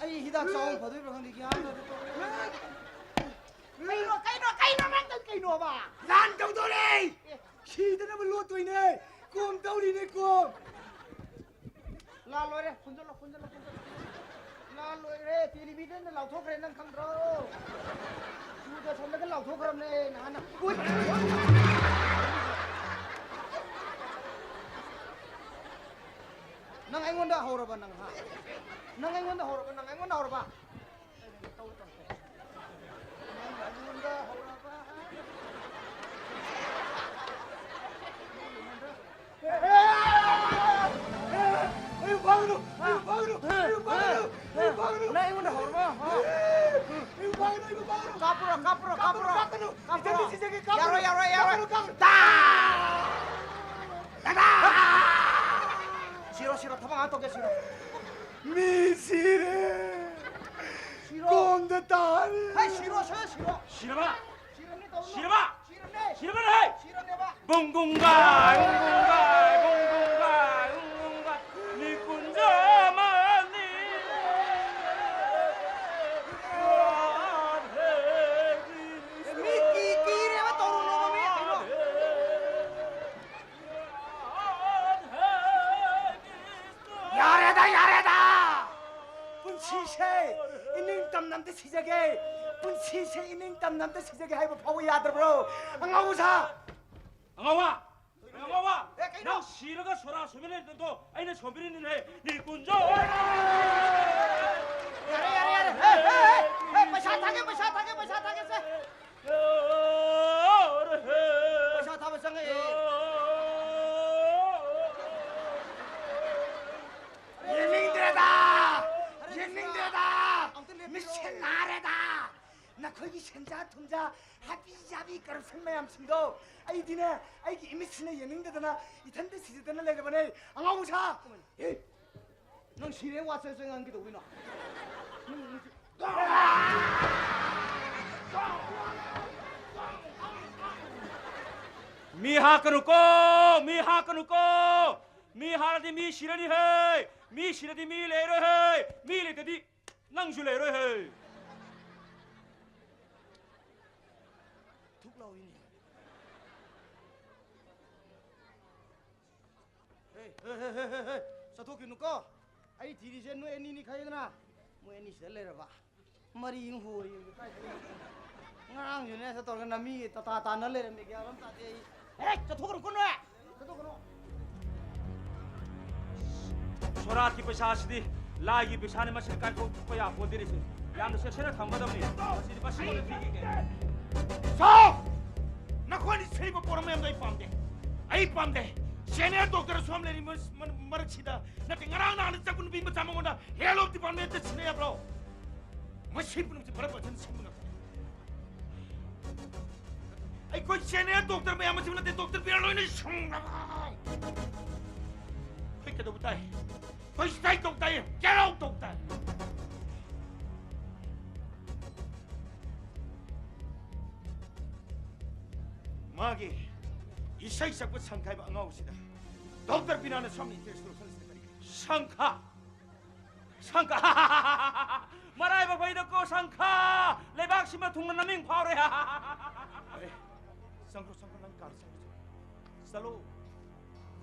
ꯑꯩ ꯍꯤꯗꯥꯛ ꯆꯥꯎ ꯐꯗꯣꯏꯕ꯭ꯔꯥ ꯈꯪꯗꯦ, ꯒ꯭ꯌꯥꯟ ꯇꯥꯗꯦ ꯇꯧꯔꯤꯁꯦ꯫ ꯀꯩꯅꯣ, ꯀꯩꯅꯣ, ꯀꯩꯅꯣ, ꯅꯪ ꯇꯧ-, ꯀꯩꯅꯣꯕ? ꯂꯥꯟ ꯇꯧꯗꯣꯔꯦ! ꯑꯦ꯫ ꯁꯤꯗꯅꯕ ꯂꯣꯠꯇꯣꯏꯅꯦ! ꯀꯣꯝ ꯇꯧꯔꯤꯅꯦ, ꯀꯣꯝ! ꯂꯥꯟ ꯂꯣꯏꯔꯦ, ꯈꯨꯟꯖꯜꯂꯣ, ꯈꯨꯟꯖꯜꯂꯣ, ꯈꯨꯟꯖꯜꯂꯣ꯫ ꯂꯥꯟ ꯂꯣꯏꯔꯦ, ꯇꯦꯂꯤꯚꯤꯖꯟꯗ ꯂꯥꯎꯊꯣꯛꯈ꯭ꯔꯦ, ꯅꯪ ꯈꯪꯗ꯭ꯔꯣ? ꯗꯨꯔꯗꯔꯁꯟꯗꯒ ꯂꯥꯎꯊꯣꯛꯈ꯭ꯔꯕꯅꯦ ꯅꯍꯥꯟꯅ꯫ ꯎꯏ! ꯅꯪ ꯑꯩꯉꯣꯟꯗ ꯍꯧꯔꯕ ꯅꯪ, ꯍꯥ? ꯅꯪ ꯑꯩꯉꯣꯟꯗ ꯍꯧꯔꯕ, ꯅꯪ ꯑꯩꯉꯣꯟꯗ ꯍꯧꯔꯕ? ꯇꯧ, ꯇꯧ, ꯇꯧ꯫ ꯅꯪ ꯑꯩꯉꯣꯟꯗ ꯍꯧꯔꯕ, ꯍꯥ? ꯑꯩꯕꯨ ꯐꯥꯒꯅꯨ! ꯑꯩꯕꯨ ꯐꯥꯒꯅꯨ! ꯑꯩꯕꯨ ꯐꯥꯒꯅꯨ! ꯑꯩꯕꯨ ꯐꯥꯒꯅꯨ! ꯅꯪ ꯑꯩꯉꯣꯟꯗ ꯍꯧꯔꯕ, ꯍꯥ? ꯑꯩꯕꯨ ꯐꯥꯒꯅꯨ! ꯑꯩꯕꯨ ꯐꯥꯒꯅꯨ! ꯀꯥꯞꯄ꯭ꯔꯣ, ꯀꯥꯞꯄ꯭ꯔꯣ, ꯀꯥꯞꯄ꯭ꯔꯣ! ꯀꯥꯞꯀꯅꯨ! ꯀꯥꯞꯄ꯭ꯔꯣ! ꯏꯆꯟꯗꯤ ꯁꯤꯖꯒꯦ! ꯀꯥꯞꯀꯅꯨ! ꯌꯥꯔꯣꯏ, ꯌꯥꯔꯣꯏ, ꯌꯥꯔꯣꯏ! ꯀꯥꯞꯀꯅꯨ! ꯀꯥꯞꯀꯅꯨ! ꯗꯥ! ꯗꯥꯗꯥ! ꯁꯤꯔꯣ, ꯁꯤꯔꯣ, ꯊꯕꯛ ꯉꯥꯛ ꯇꯧꯒꯦ, ꯁꯤꯔꯣ꯫ ꯃꯤ ꯁꯤꯔꯦ! ꯁꯤꯔꯣ! ꯀꯣꯝꯗ ꯇꯥꯔꯦ! ꯍꯩ, ꯁꯤꯔꯣ, ꯁꯦ, ꯁꯤꯔꯣ! ꯁꯤꯔꯕ? ꯁꯤꯔꯝꯅꯤ, ꯇꯧꯅꯨ! ꯁꯤꯔꯕ? ꯁꯤꯔꯝꯅꯦ! ꯁꯤꯔꯕꯅꯦ! ꯁꯤꯔꯝꯅꯦꯕ! ꯕꯨꯡ ꯕꯨꯡ ꯒꯥꯏ, ꯕꯨꯡ ꯕꯨꯡ ꯒꯥꯏ, ꯕꯨꯡ ꯕꯨꯡ ꯒꯥꯏ, ꯕꯨꯡ ꯕꯨꯡ ꯒꯥꯏ꯫ ꯅꯤꯀꯨꯟꯖ ꯃꯅꯤ꯫ ꯃꯤ ꯀꯤ-, ꯀꯤꯔꯦꯕ, ꯇꯧꯔꯨꯅꯣꯕ, ꯃꯤ ꯀꯩꯅꯣ꯫ ꯌꯥꯔꯦꯗ, ꯌꯥꯔꯦꯗ! ꯄꯨꯟꯁꯤꯁꯦ ꯏꯅꯤꯡ ꯇꯝꯅ ꯑꯝꯇ ꯁꯤꯖꯒꯦ꯫ ꯄꯨꯟꯁꯤꯁꯦ ꯏꯅꯤꯡ ꯇꯝꯅ ꯑꯝꯇ ꯁꯤꯖꯒꯦ ꯍꯥꯏꯕ ꯐꯥꯎꯕ ꯌꯥꯗ꯭ꯔꯕ꯭ꯔꯣ? ꯑꯉꯥꯎꯕ ꯁꯥ! ꯑꯉꯥꯎꯕ! ꯑꯉꯥꯎꯕ! ꯑꯦ, ꯀꯩꯅꯣ? ꯅꯪ ꯁꯤꯔꯒ ꯁꯣꯔꯥ ꯁꯣꯏꯕ ꯂꯩꯔꯗꯣ ꯑꯩꯅ ꯁꯣꯝꯕꯤꯔꯤꯅꯤꯅꯦ꯫ ꯅꯤꯀꯨꯟꯖ! ꯌꯥꯔꯦ, ꯌꯥꯔꯦ, ꯌꯥꯔꯦ꯫ ꯍꯦ, ꯍꯦ, ꯍꯦ, ꯍꯦ, ꯄꯩꯁꯥ ꯊꯥꯒꯦ, ꯄꯩꯁꯥ ꯊꯥꯒꯦ, ꯄꯩꯁꯥ ꯊꯥꯒꯦ, ꯁꯦ꯫ ꯆꯥ ꯊꯨꯝꯖꯥ, ꯍꯥꯕꯤ ꯖꯥꯕꯤ ꯀꯔꯞꯁꯟ ꯃꯌꯥꯝꯁꯤꯡꯗꯣ ꯑꯩꯗꯤꯅꯦ, ꯑꯩꯒꯤ ꯏꯃꯤꯠꯁꯤꯅ ꯌꯦꯡꯅꯤꯡꯗꯗꯅ ꯏꯊꯟꯇ ꯁꯤꯖꯗꯅ ꯂꯩꯔꯕꯅꯦ, ꯑꯉꯥꯎꯕ ꯁꯥ꯫ ꯑꯦ, ꯅꯪ ꯁꯤꯔꯦ ꯋꯥ ꯆꯪ ꯆꯪ ꯉꯥꯡꯒꯦ ꯇꯧꯕꯤꯅꯣ? ꯅꯪ, ꯅꯪ, ꯃꯤ ꯍꯥꯠꯀꯅꯨꯀꯣ! ꯃꯤ ꯍꯥꯠꯀꯅꯨꯀꯣ! ꯃꯤ ꯍꯥꯠꯂꯗꯤ ꯃꯤ ꯁꯤꯔꯅꯤ ꯍꯦ! ꯃꯤ ꯁꯤꯔꯗꯤ ꯃꯤ ꯂꯩꯔꯣꯏ ꯍꯦ! ꯃꯤ ꯂꯩꯇꯗꯤ ꯅꯪꯁꯨ ꯂꯩꯔꯣꯏ ꯍꯦ! ꯊꯨꯛ ꯂꯥꯎꯏꯅꯦ꯫ ꯍꯦ, ꯍꯦ, ꯍꯦ, ꯍꯦ, ꯍꯦ, ꯍꯦ, ꯆꯠꯊꯣꯛꯈꯤꯅꯨꯀꯣ꯫ ꯑꯩ ꯊꯤꯔꯤꯁꯦ ꯅꯣꯏ ꯑꯅꯤꯅꯤ ꯈꯪꯉꯦꯗꯅ? ꯃꯣꯏ ꯑꯅꯤ ꯁꯤꯗ ꯂꯩꯔꯕ꯫ ꯃꯔꯤ ꯑꯃ ꯍꯣꯔꯤ ꯑꯃ ꯀꯥꯏꯗꯩꯅꯣ? ꯉꯔꯥꯡꯁꯨꯅꯦ ꯁꯦ ꯇꯧꯔꯒ ꯅꯃꯤꯒꯤ ꯇꯇꯥ ꯇꯥꯟꯅ ꯂꯩꯔꯝꯃꯦ, ꯒ꯭ꯌꯥꯟ ꯑꯃ ꯇꯥꯗꯦ ꯑꯩ꯫ ꯍꯦ, ꯆꯠꯊꯣꯛꯈ꯭ꯔꯣꯀꯣ ꯅꯣꯏ꯫ ꯆꯠꯊꯣꯛꯈ꯭ꯔꯣ꯫ ꯁꯣꯔꯥꯠꯀꯤ ꯄꯩꯁꯥꯁꯤꯗꯤ ꯂꯥꯏꯒꯤ ꯄꯩꯁꯥꯅꯤ, ꯃꯁꯤꯗꯤ ꯀꯥꯏꯊꯣꯛꯄ ꯌꯥꯄꯣꯟꯇꯦꯅꯦ ꯁꯦ꯫ ꯌꯥꯝꯅ ꯆꯦꯛꯁꯤꯟꯅ ꯊꯝꯒꯗꯕꯅꯤ꯫ ꯃꯁꯤꯗꯤ ꯃꯁꯤꯃꯛꯅ ꯊꯤꯈꯤꯒꯦ꯫ ꯁꯥꯎ! ꯅꯈꯣꯏꯅ ꯁꯤꯕ ꯄꯣꯔꯝ ꯃꯌꯥꯝꯗꯣ ꯑꯩ ꯄꯥꯝꯗꯦ꯫ ꯑꯩ ꯄꯥꯝꯗꯦ꯫ ꯁꯦꯅꯤꯌꯔ ꯗꯣꯛꯇꯔ ꯁꯣꯝ ꯂꯩꯔꯤ ꯃꯔꯛꯁꯤꯗ ꯅꯠꯇꯦ, ꯉꯔꯥꯡ ꯅꯍꯥꯟ ꯆꯠꯄ ꯅꯨꯄꯤ ꯃꯆꯥ ꯃꯉꯣꯟꯗ ꯍꯦꯜ ꯑꯣꯐ ꯗꯤꯄꯥꯔꯠꯃꯦꯟꯇ ꯁꯤꯟꯅ ꯌꯥꯕ꯭ꯔꯣ? ꯃꯁꯤ ꯄꯨꯝꯅꯃꯛꯁꯦ ꯚꯥꯔꯠ ꯃꯆꯥꯅ ꯁꯤꯟꯕ ꯉꯝꯒꯅꯤ꯫ ꯑꯩꯈꯣꯏ ꯁꯦꯅꯤꯌꯔ ꯗꯣꯛꯇꯔ ꯃꯌꯥꯝ ꯑꯁꯤꯕꯨ ꯅꯠꯇꯦ, ꯗꯣꯛꯇꯔ ꯕꯤꯔꯥ ꯂꯣꯏꯅ ꯁꯨꯡꯅꯕ꯫ ꯑꯩꯈꯣꯏ ꯀꯩꯗꯧꯕ ꯇꯥꯏ? ꯑꯩꯈꯣꯏ ꯁ꯭ꯇ꯭ꯔꯥꯏꯛ ꯇꯧ ꯇꯥꯏ, ꯒꯦꯠ ꯑꯥꯎꯠ ꯇꯧ ꯇꯥꯏ꯫ ꯃꯥꯒꯤ ꯏꯁꯩ ꯁꯛꯄ ꯁꯪꯈꯥꯏꯕ ꯑꯉꯥꯎꯕꯁꯤꯗ ꯗꯣꯛꯇꯔ ꯕꯤꯅꯥꯅ ꯁꯣꯝꯅ ꯏꯟꯇꯔꯦꯁ ꯂꯧꯁꯜꯂꯤꯁꯤꯅ ꯀꯔꯤꯒꯤꯅꯣ? ꯁꯪꯈꯥ? ꯁꯪꯈꯥ? ꯃꯔꯥꯏꯕꯛ ꯐꯩꯗꯀꯣ ꯁꯪꯈꯥ! ꯂꯩꯕꯥꯛꯁꯤꯃ ꯊꯨꯡꯅ ꯅꯃꯤꯡ ꯐꯥꯎꯔꯦ꯫ ꯑꯦ, ꯆꯪꯈ꯭ꯔꯣ, ꯆꯪꯈ꯭ꯔꯣ, ꯅꯪ ꯀꯥꯔ ꯆꯪꯈ꯭ꯔꯣ, ꯆꯠꯂꯣ꯫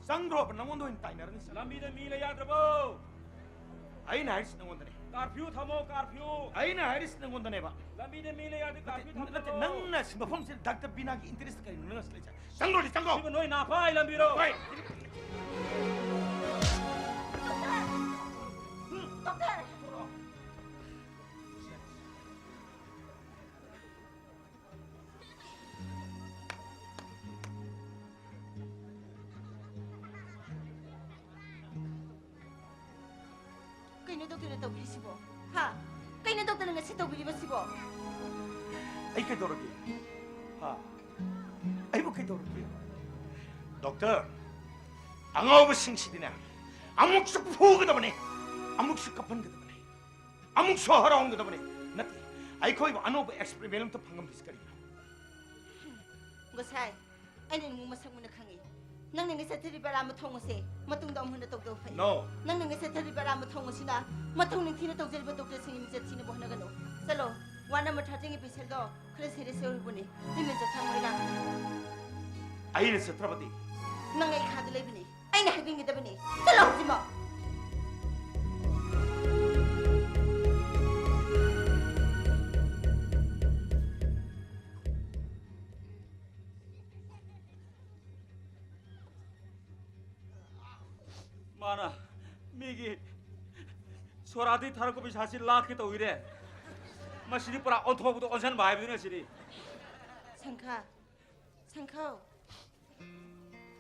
ꯆꯪꯈ꯭ꯔꯣꯕ, ꯅꯪꯉꯣꯟꯗ ꯑꯣꯏꯅ ꯇꯥꯏꯅꯔꯅꯤ, ꯆꯪꯈ꯭ꯔꯣ꯫ ꯂꯝꯕꯤꯗ ꯃꯤ ꯂꯩ ꯌꯥꯗ꯭ꯔꯕꯣ? ꯑꯩꯅ ꯍꯥꯏꯔꯤꯁꯤ ꯅꯪꯉꯣꯟꯗꯅꯦ꯫ ꯀꯥꯔꯐ꯭ꯌꯨ ꯊꯝꯃꯣ, ꯀꯥꯔꯐ꯭ꯌꯨ꯫ ꯑꯩꯅ ꯍꯥꯏꯔꯤꯁꯤ ꯅꯪꯉꯣꯟꯗꯅꯦꯕ꯫ ꯂꯝꯕꯤꯗ ꯃꯤ ꯂꯩ ꯌꯥꯗ꯭ꯔꯗꯤ ꯅꯠꯇꯦ, ꯀꯥꯔꯐ꯭ꯌꯨ ꯊꯝꯃꯣ꯫ ꯅꯠꯇꯦ, ꯅꯪꯅ ꯁꯤ ꯃꯐꯝꯁꯤꯗ ꯗꯥꯛꯇꯔ ꯕꯤꯅꯥꯒꯤ ꯏꯟꯇꯔꯦꯁ ꯀꯔꯤꯅꯣ ꯅꯪꯅ ꯁꯤ ꯂꯩꯁꯦ? ꯆꯪꯈ꯭ꯔꯣꯗꯤ, ꯆꯪꯈ꯭ꯔꯣ꯫ ꯁꯤꯕꯨ ꯅꯣꯏ ꯅꯥꯄꯥ ꯍꯥꯏ ꯂꯝꯕꯤꯔꯣ? ꯍꯣꯏ꯫ ꯗꯣꯛꯇꯔ! ꯀꯩꯅꯣ ꯗꯣꯛꯇꯔꯅ ꯇꯧꯕꯤꯔꯤꯁꯤꯕꯣ? ꯍꯥ? ꯀꯩꯅꯣ ꯗꯣꯛꯇꯔꯅ ꯉꯁꯤ ꯇꯧꯕꯤꯔꯤꯕꯁꯤꯕꯣ? ꯑꯩ ꯀꯩꯗꯧꯔꯒꯦ? ꯍꯥ? ꯑꯩꯕꯨ ꯀꯩꯗꯧꯔꯒꯦ? ꯗꯣꯛꯇꯔ, ꯑꯉꯥꯎꯕꯁꯤꯡꯁꯤꯗꯤꯅꯦ, ꯑꯃꯨꯛꯁꯨ ꯐꯨꯒꯗꯕꯅꯤ, ꯑꯃꯨꯛꯁꯨ ꯀꯞꯍꯟꯒꯗꯕꯅꯤ, ꯑꯃꯨꯛꯁꯨ ꯍꯔꯥꯎꯍꯟꯒꯗꯕꯅꯤ꯫ ꯅꯠꯇꯦ, ꯑꯩꯈꯣꯏꯕꯨ ꯑꯅꯧꯕ ꯑꯦꯛꯁꯄꯦꯔꯤꯃꯦꯟ ꯑꯝꯇ ꯐꯪꯉꯝꯗ꯭ꯔꯤꯁꯤ ꯀꯔꯤꯒꯤꯅꯣ? ꯒꯣꯁꯥꯏ, ꯑꯩꯅ ꯅꯪꯕꯨ ꯃꯁꯛ ꯃꯨꯟꯅ ꯈꯪꯉꯤ꯫ ꯅꯪꯅ ꯉꯁꯤ ꯆꯠꯊꯔꯤꯕ ꯑꯔꯥꯟꯕ ꯊꯣꯡ ꯑꯁꯦ ꯃꯇꯨꯡꯗ ꯑꯃꯨꯛ ꯍꯟꯅ ꯇꯧꯗꯕ ꯐꯩ꯫ No. ꯅꯪꯅ ꯉꯁꯤ ꯆꯠꯊꯔꯤꯕ ꯑꯔꯥꯟꯕ ꯊꯣꯡ ꯑꯁꯤꯅ ꯃꯊꯧ ꯅꯤꯡꯊꯤꯅ ꯇꯧꯖꯔꯤꯕ ꯗꯣꯛꯇꯔꯁꯤꯡꯒꯤ ꯃꯤꯡꯆꯠ ꯊꯤꯅꯕ ꯍꯣꯠꯅꯒꯅꯨ꯫ ꯆꯠꯂꯣ, ꯋꯥꯔꯗ ꯅꯝꯕꯔ ꯊꯥꯔꯇꯤꯟꯒꯤ ꯄꯦꯁꯦꯟꯗꯣ ꯈꯔ ꯁꯦꯔꯤꯌꯁ ꯑꯣꯏꯔꯤꯕꯅꯤ꯫ ꯇ꯭ꯔꯤꯠꯃꯦꯟ ꯆꯠꯊꯅꯕ ꯂꯥꯛꯀꯅꯤ꯫ ꯑꯩꯅ ꯆꯠꯇ꯭ꯔꯕꯗꯤ? ꯅꯪ ꯑꯩ ꯈꯥꯗ ꯂꯩꯕꯅꯤ꯫ ꯑꯩꯅ ꯍꯥꯏꯕꯤꯒꯗꯕꯅꯤ꯫ ꯆꯠꯂꯣ ꯍꯧꯖꯤꯛꯃꯛ꯫ ꯃꯥꯅ ꯃꯤꯒꯤ ꯁꯣꯔꯥꯗꯤ ꯊꯥꯔꯛꯄ ꯄꯩꯁꯥꯁꯤ ꯂꯥꯛꯀꯦ ꯇꯧꯏꯔꯦ꯫ ꯃꯁꯤꯗꯤ ꯄꯨꯔꯥ ꯑꯣꯟꯊꯣꯛꯄꯗ ꯑꯣꯟꯁꯤꯟꯕ ꯍꯥꯏꯕꯗꯨꯅ ꯁꯤꯗꯤ꯫ ꯁꯪꯈꯥ, ꯁꯪꯈꯥꯎ,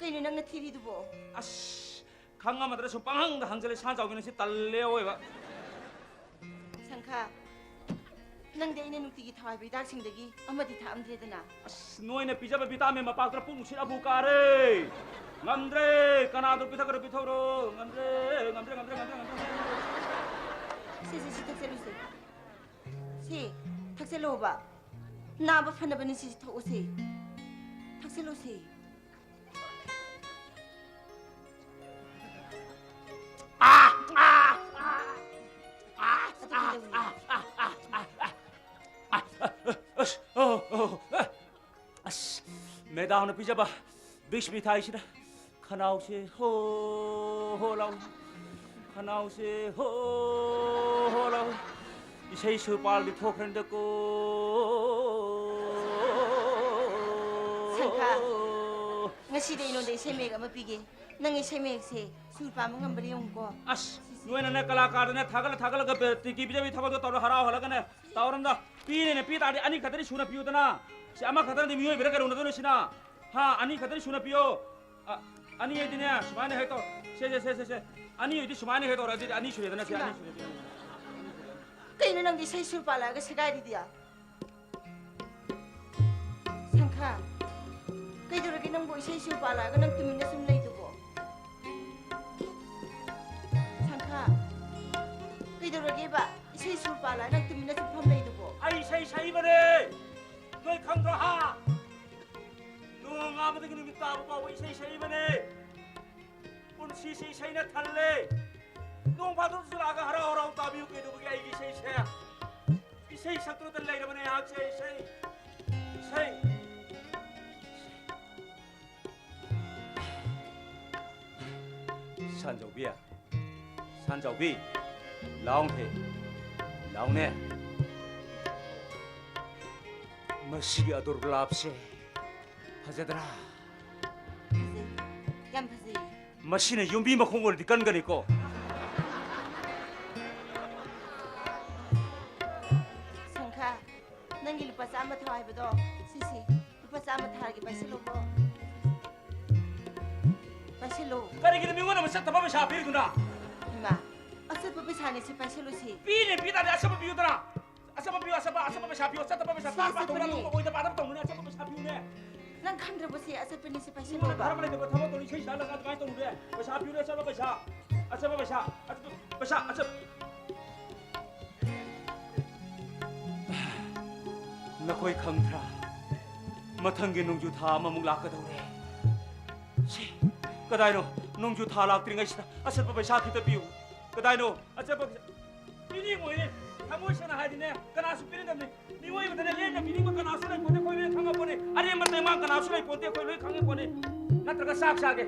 ꯀꯩꯅꯣ ꯅꯪꯅ ꯊꯤꯔꯤꯗꯨꯕꯣ? ꯑꯁ, ꯈꯪꯉꯝꯃꯗ꯭ꯔꯥ ꯁꯨꯝ ꯄꯪꯍꯪꯗ ꯍꯪꯖꯜꯂꯦ, ꯁꯥ ꯆꯥꯎꯕꯤ ꯅꯪꯁꯤ ꯇꯜꯂꯦ ꯑꯑꯣꯏꯕ꯫ ꯁꯪꯈꯥ, ꯅꯪꯗꯤ ꯑꯩꯅ ꯅꯨꯡꯇꯤꯒꯤ ꯊꯥꯎ ꯍꯥꯏꯕ ꯍꯤꯗꯥꯛꯁꯤꯡꯗꯒꯤ ꯑꯃꯗꯤ ꯊꯥꯛꯑꯝꯗ꯭ꯔꯦꯗꯅ꯫ ꯑꯁ, ꯅꯣꯏꯅ ꯄꯤꯖꯕ ꯚꯤꯇꯥꯃꯤꯟ ꯃꯄꯥꯛꯇꯨꯅ ꯄꯨꯛ ꯅꯨꯡꯁꯤꯠ ꯑꯕꯨ ꯀꯥꯔꯦ꯫ ꯉꯝꯗ꯭ꯔꯦ, ꯀꯅꯥꯗꯣ ꯄꯤꯊꯛꯀꯗ꯭ꯔꯣ ꯄꯤꯊꯧꯔꯣ꯫ ꯉꯝꯗ꯭ꯔꯦ, ꯉꯝꯗ꯭ꯔꯦ, ꯉꯝꯗ꯭ꯔꯦ, ꯉꯝꯗ꯭ꯔꯦ, ꯉꯝꯗ꯭ꯔꯦ꯫ ꯁꯦ, ꯁꯦ, ꯁꯤ ꯊꯛꯆꯜꯂꯨꯁꯦ꯫ ꯁꯤ ꯊꯛꯆꯜꯂꯣꯕ꯫ ꯅꯥꯕ ꯐꯅꯕꯅꯤ, ꯁꯤ ꯊꯛꯎꯁꯦ꯫ ꯊꯛꯆꯜꯂꯨꯁꯦ꯫ ꯑꯗꯨ ꯀꯩꯗꯧꯔꯤꯅꯣ? ꯑꯁ, ꯑꯣ, ꯑꯣ, ꯑ, ꯑꯁ, ꯃꯦꯗꯥꯝꯅ ꯄꯤꯖꯕ ꯕꯤꯁ ꯃꯤꯊꯥꯏꯁꯤꯅ ꯈꯅꯥꯎꯁꯦ ꯍꯣ ꯍꯣ ꯂꯥꯎꯏ, ꯈꯅꯥꯎꯁꯦ ꯍꯣ ꯍꯣ ꯂꯥꯎꯏ꯫ ꯏꯁꯩ ꯁꯨꯔ ꯄꯥꯜꯗꯤ ꯊꯣꯛꯈ꯭ꯔꯦꯗꯀꯣ꯫ ꯁꯪꯈꯥ, ꯉꯁꯤꯗꯤ ꯑꯩꯉꯣꯟꯗ ꯏꯁꯩ ꯃꯌꯦꯛ ꯑꯃ ꯄꯤꯒꯦ꯫ ꯅꯪ ꯏꯁꯩ ꯃꯌꯦꯛꯁꯦ ꯁꯨꯔ ꯄꯥꯟꯕ ꯉꯝꯕ꯭ꯔꯥ ꯌꯦꯡꯉꯨꯀꯣ꯫ ꯑꯁ, ꯅꯣꯏꯅꯅꯦ ꯀꯂꯥꯀꯥꯔꯗꯅꯦ ꯊꯥꯒꯠꯂ ꯊꯥꯒꯠꯂꯒ ꯕꯦ-, ꯇꯤꯀꯤ ꯄꯤꯖꯕꯤ ꯊꯕꯛꯇꯣ ꯇꯧꯔ ꯍꯔꯥꯎ ꯍꯜꯂꯛꯀꯅꯦ꯫ ꯇꯧꯔꯝꯗ ꯄꯤꯅꯦꯅ ꯄꯤ ꯇꯥꯔꯗꯤ ꯑꯅꯤ ꯈꯛꯇꯗꯤ ꯁꯨꯅ ꯄꯤꯌꯨꯗꯅ꯫ ꯁꯤ ꯑꯃꯈꯛꯇꯅꯗꯤ ꯃꯤꯑꯣꯏꯕꯔ ꯀꯩꯅꯣꯅꯗꯣꯏꯅꯣ ꯁꯤꯅ? ꯍꯥ, ꯑꯅꯤ ꯈꯛꯇꯗꯤ ꯁꯨꯅ ꯄꯤꯌꯣ꯫ ꯑ, ꯑꯅꯤ ꯍꯥꯏꯗꯤꯅꯦ, ꯁꯨꯃꯥꯏꯅ ꯍꯦꯛ ꯇꯧ꯫ ꯁꯦ, ꯁꯦ, ꯁꯦ, ꯁꯦ, ꯁꯦ꯫ ꯑꯅꯤ ꯍꯥꯏꯗꯤ ꯁꯨꯃꯥꯏꯅ ꯍꯦꯛ ꯇꯧꯔꯗꯤ ꯑꯅꯤ ꯁꯨꯔꯦꯗꯅ, ꯁꯦ, ꯁꯤꯃ꯫ ꯑꯅꯤ ꯁꯨꯔꯦꯗꯅ꯫ ꯀꯩꯅꯣ ꯅꯪꯗꯤ ꯏꯁꯩ ꯁꯨꯔ ꯄꯥꯜꯂꯛꯑꯒ ꯁꯦꯒꯥꯏꯔꯤꯗꯤ? ꯍꯥ? ꯀꯩꯗꯧꯔꯒꯦ ꯅꯪꯕꯨ ꯏꯁꯩ ꯁꯨꯔ ꯄꯥꯜꯂꯛꯑꯒ ꯅꯪ ꯇꯨꯃꯤꯟꯅ ꯁꯨꯝ ꯂꯩꯗꯨꯕꯣ? ꯁꯪꯈꯥ, ꯀꯩꯗꯧꯔꯒꯦꯕ? ꯏꯁꯩ ꯁꯨꯔ ꯄꯥꯜꯂꯛꯑꯒ ꯅꯪ ꯇꯨꯃꯤꯟꯅ ꯁꯨꯝ ꯐꯝ ꯂꯩꯗꯨꯕꯣ? ꯑꯩ ꯏꯁꯩ ꯁꯛꯏꯕꯅꯦ! ꯅꯣꯏ ꯈꯪꯗ꯭ꯔꯣ ꯍꯥ? ꯅꯣꯡꯉꯥꯟꯕꯗꯒꯤ ꯅꯨꯃꯤꯠ ꯇꯥꯕ ꯐꯥꯎꯕ ꯏꯁꯩ ꯁꯛꯏꯕꯅꯦ! ꯄꯨꯟꯁꯤꯁꯦ ꯏꯁꯩꯅ ꯊꯜꯂꯦ! ꯅꯣꯡ ꯐꯥꯗꯣꯛꯁꯨ ꯂꯥꯛꯑꯒ ꯍꯔꯥꯎ ꯍꯔꯥꯎ ꯇꯥꯕꯤꯌꯨ ꯀꯩꯗꯧꯕꯒꯤ ꯑꯩꯒꯤ ꯏꯁꯩꯁꯦ? ꯏꯁꯩ ꯁꯛꯇꯨꯅꯇ ꯂꯩꯔꯕꯅꯦ ꯑꯩꯍꯥꯛꯁꯦ꯫ ꯏꯁꯩ! ꯏꯁꯩ! ꯁꯟꯖꯧꯕꯤ, ꯁꯟꯖꯧꯕꯤ, ꯂꯥꯎꯅꯦ, ꯂꯥꯎꯅꯦ꯫ ꯃꯁꯤꯒꯤ ꯑꯗꯣꯔ ꯒꯨꯂꯥꯞꯁꯦ ꯐꯖꯗ꯭ꯔꯥ? ꯐꯖꯩ, ꯌꯥꯝ ꯐꯖꯩ꯫ ꯃꯁꯤꯅ ꯌꯨꯝꯕꯤ ꯃꯈꯣꯡ ꯑꯣꯏꯔꯗꯤ ꯀꯟꯒꯅꯤꯀꯣ꯫ ꯁꯪꯈꯥ, ꯅꯪꯒꯤ ꯂꯨꯄꯥ ꯆꯥꯝꯃ ꯊꯥꯎ ꯍꯥꯏꯕꯗꯣ, ꯁꯤꯁꯤ, ꯂꯨꯄꯥ ꯆꯥꯝꯃ ꯊꯥꯔꯒꯦ, ꯄꯥꯏꯁꯤꯜꯂꯣꯀꯣ꯫ ꯄꯥꯏꯁꯤꯜꯂꯣ꯫ ꯀꯔꯤꯒꯤꯅꯣ ꯃꯤꯉꯣꯟꯗ ꯑꯃ ꯆꯠꯇꯕ ꯄꯩꯁꯥ ꯄꯤꯔꯤꯗꯨꯅ? ꯏꯃꯥ, ꯑꯆꯠꯄ ꯄꯩꯁꯥꯅꯦ ꯁꯤ, ꯄꯥꯏꯁꯤꯜꯂꯨ ꯁꯤ꯫ ꯄꯤꯅꯦ, ꯄꯤ ꯇꯥꯔꯗꯤ ꯑꯆꯠꯄ ꯄꯤꯌꯨꯗꯅ꯫ ꯑꯆꯠꯄ ꯄꯤꯌꯨ, ꯑꯆꯠꯄ, ꯑꯆꯠꯄ ꯄꯩꯁꯥ ꯄꯤꯌꯨ, ꯑꯆꯠꯄ ꯄꯩꯁꯥ ꯁꯤ ꯇꯥꯠ ꯄꯥꯠ ꯇꯧꯅꯨ, ꯑꯆꯠꯄꯅꯦ꯫ ꯑꯗꯨꯒꯨꯝꯕ ꯑꯣꯏꯗ ꯄꯥꯗꯕ ꯇꯧꯅꯨꯅꯦ, ꯑꯆꯠꯄ ꯄꯩꯁꯥ ꯄꯤꯌꯨꯅꯦ꯫ ꯅꯪ ꯈꯪꯗ꯭ꯔꯕꯣ ꯁꯤ ꯑꯆꯠꯄꯅꯤ ꯁꯤ, ꯃꯤꯉꯣꯟꯗ ꯄꯥꯏꯁꯤꯜꯂꯣꯕ꯫ ꯈꯔ ꯑꯃ ꯂꯩꯇꯕ ꯊꯕꯛ ꯇꯧꯅꯤ, ꯏꯁꯩ ꯁꯛꯍꯜꯂꯒ ꯑꯗꯨꯃꯥꯏꯅ ꯇꯧꯅꯨꯅꯦ꯫ ꯄꯩꯁꯥ ꯄꯤꯌꯨꯅꯦ, ꯑꯆꯠꯄ ꯄꯩꯁꯥ, ꯑꯆꯠꯄ ꯄꯩꯁꯥ, ꯑꯆꯠꯄ ꯄꯩꯁꯥ, ꯑꯆꯠ-, ꯅꯈꯣꯏ ꯈꯪꯗ꯭ꯔꯥ? ꯃꯊꯪꯒꯤ ꯅꯣꯡꯖꯨ ꯊꯥ ꯑꯃꯃꯨꯛ ꯂꯥꯛꯀꯗꯧꯔꯦ꯫ ꯁꯤ, ꯀꯗꯥꯏꯅꯣ? ꯅꯣꯡꯖꯨ ꯊꯥ ꯂꯥꯛꯇ꯭ꯔꯤꯉꯩꯁꯤꯗ ꯑꯆꯠꯄ ꯄꯩꯁꯥ ꯈꯤꯇ ꯄꯤꯌꯨ꯫ ꯀꯗꯥꯏꯅꯣ? ꯑꯆꯠꯄ ꯄꯩꯁꯥ꯫ ꯄꯤꯅꯤꯡꯉꯣꯏꯅꯦ꯫ ꯊꯃꯣꯏ ꯁꯦꯡꯅ ꯍꯥꯏꯗꯤꯅꯦ, ꯀꯅꯥꯁꯨ ꯄꯤꯅꯤꯡꯗꯕꯅꯤ꯫ ꯃꯤꯑꯣꯏꯕꯗꯅꯦ, ꯂꯦꯝꯅ ꯄꯤꯅꯤꯡꯕ ꯀꯅꯥꯁꯨ ꯂꯩꯄꯣꯟꯇꯦ, ꯑꯩꯈꯣꯏ ꯂꯣꯏ ꯈꯪꯉꯄꯣꯠꯅꯤ꯫ ꯑꯔꯦꯝꯕ ꯇꯦꯡꯕꯥꯡ ꯀꯅꯥꯁꯨ ꯂꯩꯄꯣꯟꯇꯦ, ꯑꯩꯈꯣꯏ ꯂꯣꯏ ꯈꯪꯉꯄꯣꯠꯅꯤ꯫ ꯅꯠꯇ꯭ꯔꯒ ꯆꯥꯛ ꯆꯥꯒꯦ꯫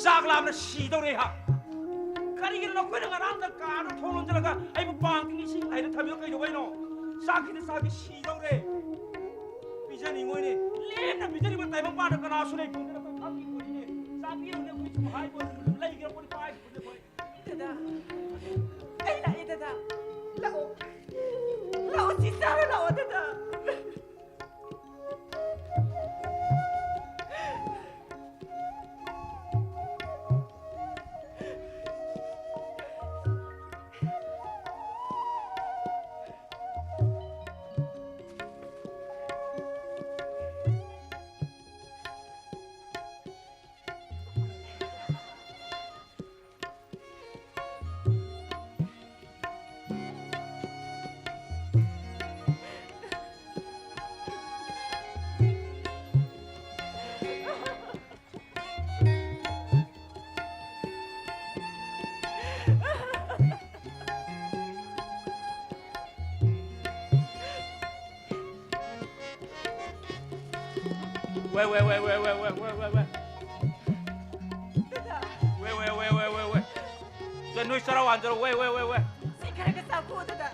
ꯆꯥꯛ ꯂꯥꯝꯅ ꯁꯤꯗꯧꯔꯦ ꯑꯩꯍꯥꯛ꯫ ꯀꯔꯤꯒꯤꯅꯣ ꯅꯈꯣꯏꯅ ꯉꯔꯥꯡꯗ ꯀꯥꯗ ꯊꯣꯡ ꯂꯣꯟꯁꯤꯜꯂꯒ ꯑꯩꯕꯨ ꯄꯥꯡ ꯇꯤꯡ ꯏꯁꯤꯡ ꯍꯩꯔ ꯊꯝꯃꯤꯗꯣ ꯀꯩꯗꯧꯕꯩꯅꯣ? ꯆꯥꯛ ꯈꯤꯇ ꯆꯥꯒꯦ, ꯁꯤꯗꯧꯔꯦ꯫ ꯄꯤꯖꯅꯤꯡꯉꯣꯏꯅꯦ꯫ ꯂꯦꯝꯅ ꯄꯤꯖꯅꯤꯡꯕ ꯇꯥꯏꯕꯪ ꯄꯥꯟꯗ ꯀꯅꯥꯁꯨ ꯂꯩꯄꯣꯟꯇꯦ꯫ ꯅꯈꯣꯏ ꯈꯪꯉꯤꯄꯣꯠꯅꯤꯅꯦ꯫ ꯆꯥꯕꯤꯔꯨꯅꯦ, ꯑꯩꯈꯣꯏ ꯁꯨꯝ ꯍꯥꯏꯕ ꯋꯥꯅꯤ, ꯂꯩꯒꯦꯔꯥ ꯄꯣꯠꯅꯤ, ꯄꯥꯏꯕ ꯄꯣꯠꯅꯤ ꯑꯩꯈꯣꯏ꯫ ꯗꯗꯥ, ꯑꯩ ꯂꯥꯛꯑꯦ, ꯗꯗꯥ꯫ ꯂꯥꯛꯑꯣ꯫ ꯂꯥꯛꯑꯣ, ꯁꯤ ꯆꯥꯔꯣ ꯂꯥꯛꯑꯣ, ꯗꯗꯥ꯫ ꯋꯦ, ꯋꯦ, ꯋꯦ꯫ ꯗꯗꯥ꯫ ꯋꯦ, ꯋꯦ, ꯋꯦ, ꯋꯦ, ꯋꯦ, ꯋꯦ꯫ ꯁꯦ, ꯅꯣꯏ ꯆꯔꯥ ꯋꯥꯟꯖꯔꯣ꯫ ꯋꯦ, ꯋꯦ, ꯋꯦ, ꯋꯦ꯫ ꯁꯤ ꯈꯔ ꯈꯔ ꯆꯥꯈꯣ, ꯗꯗꯥ꯫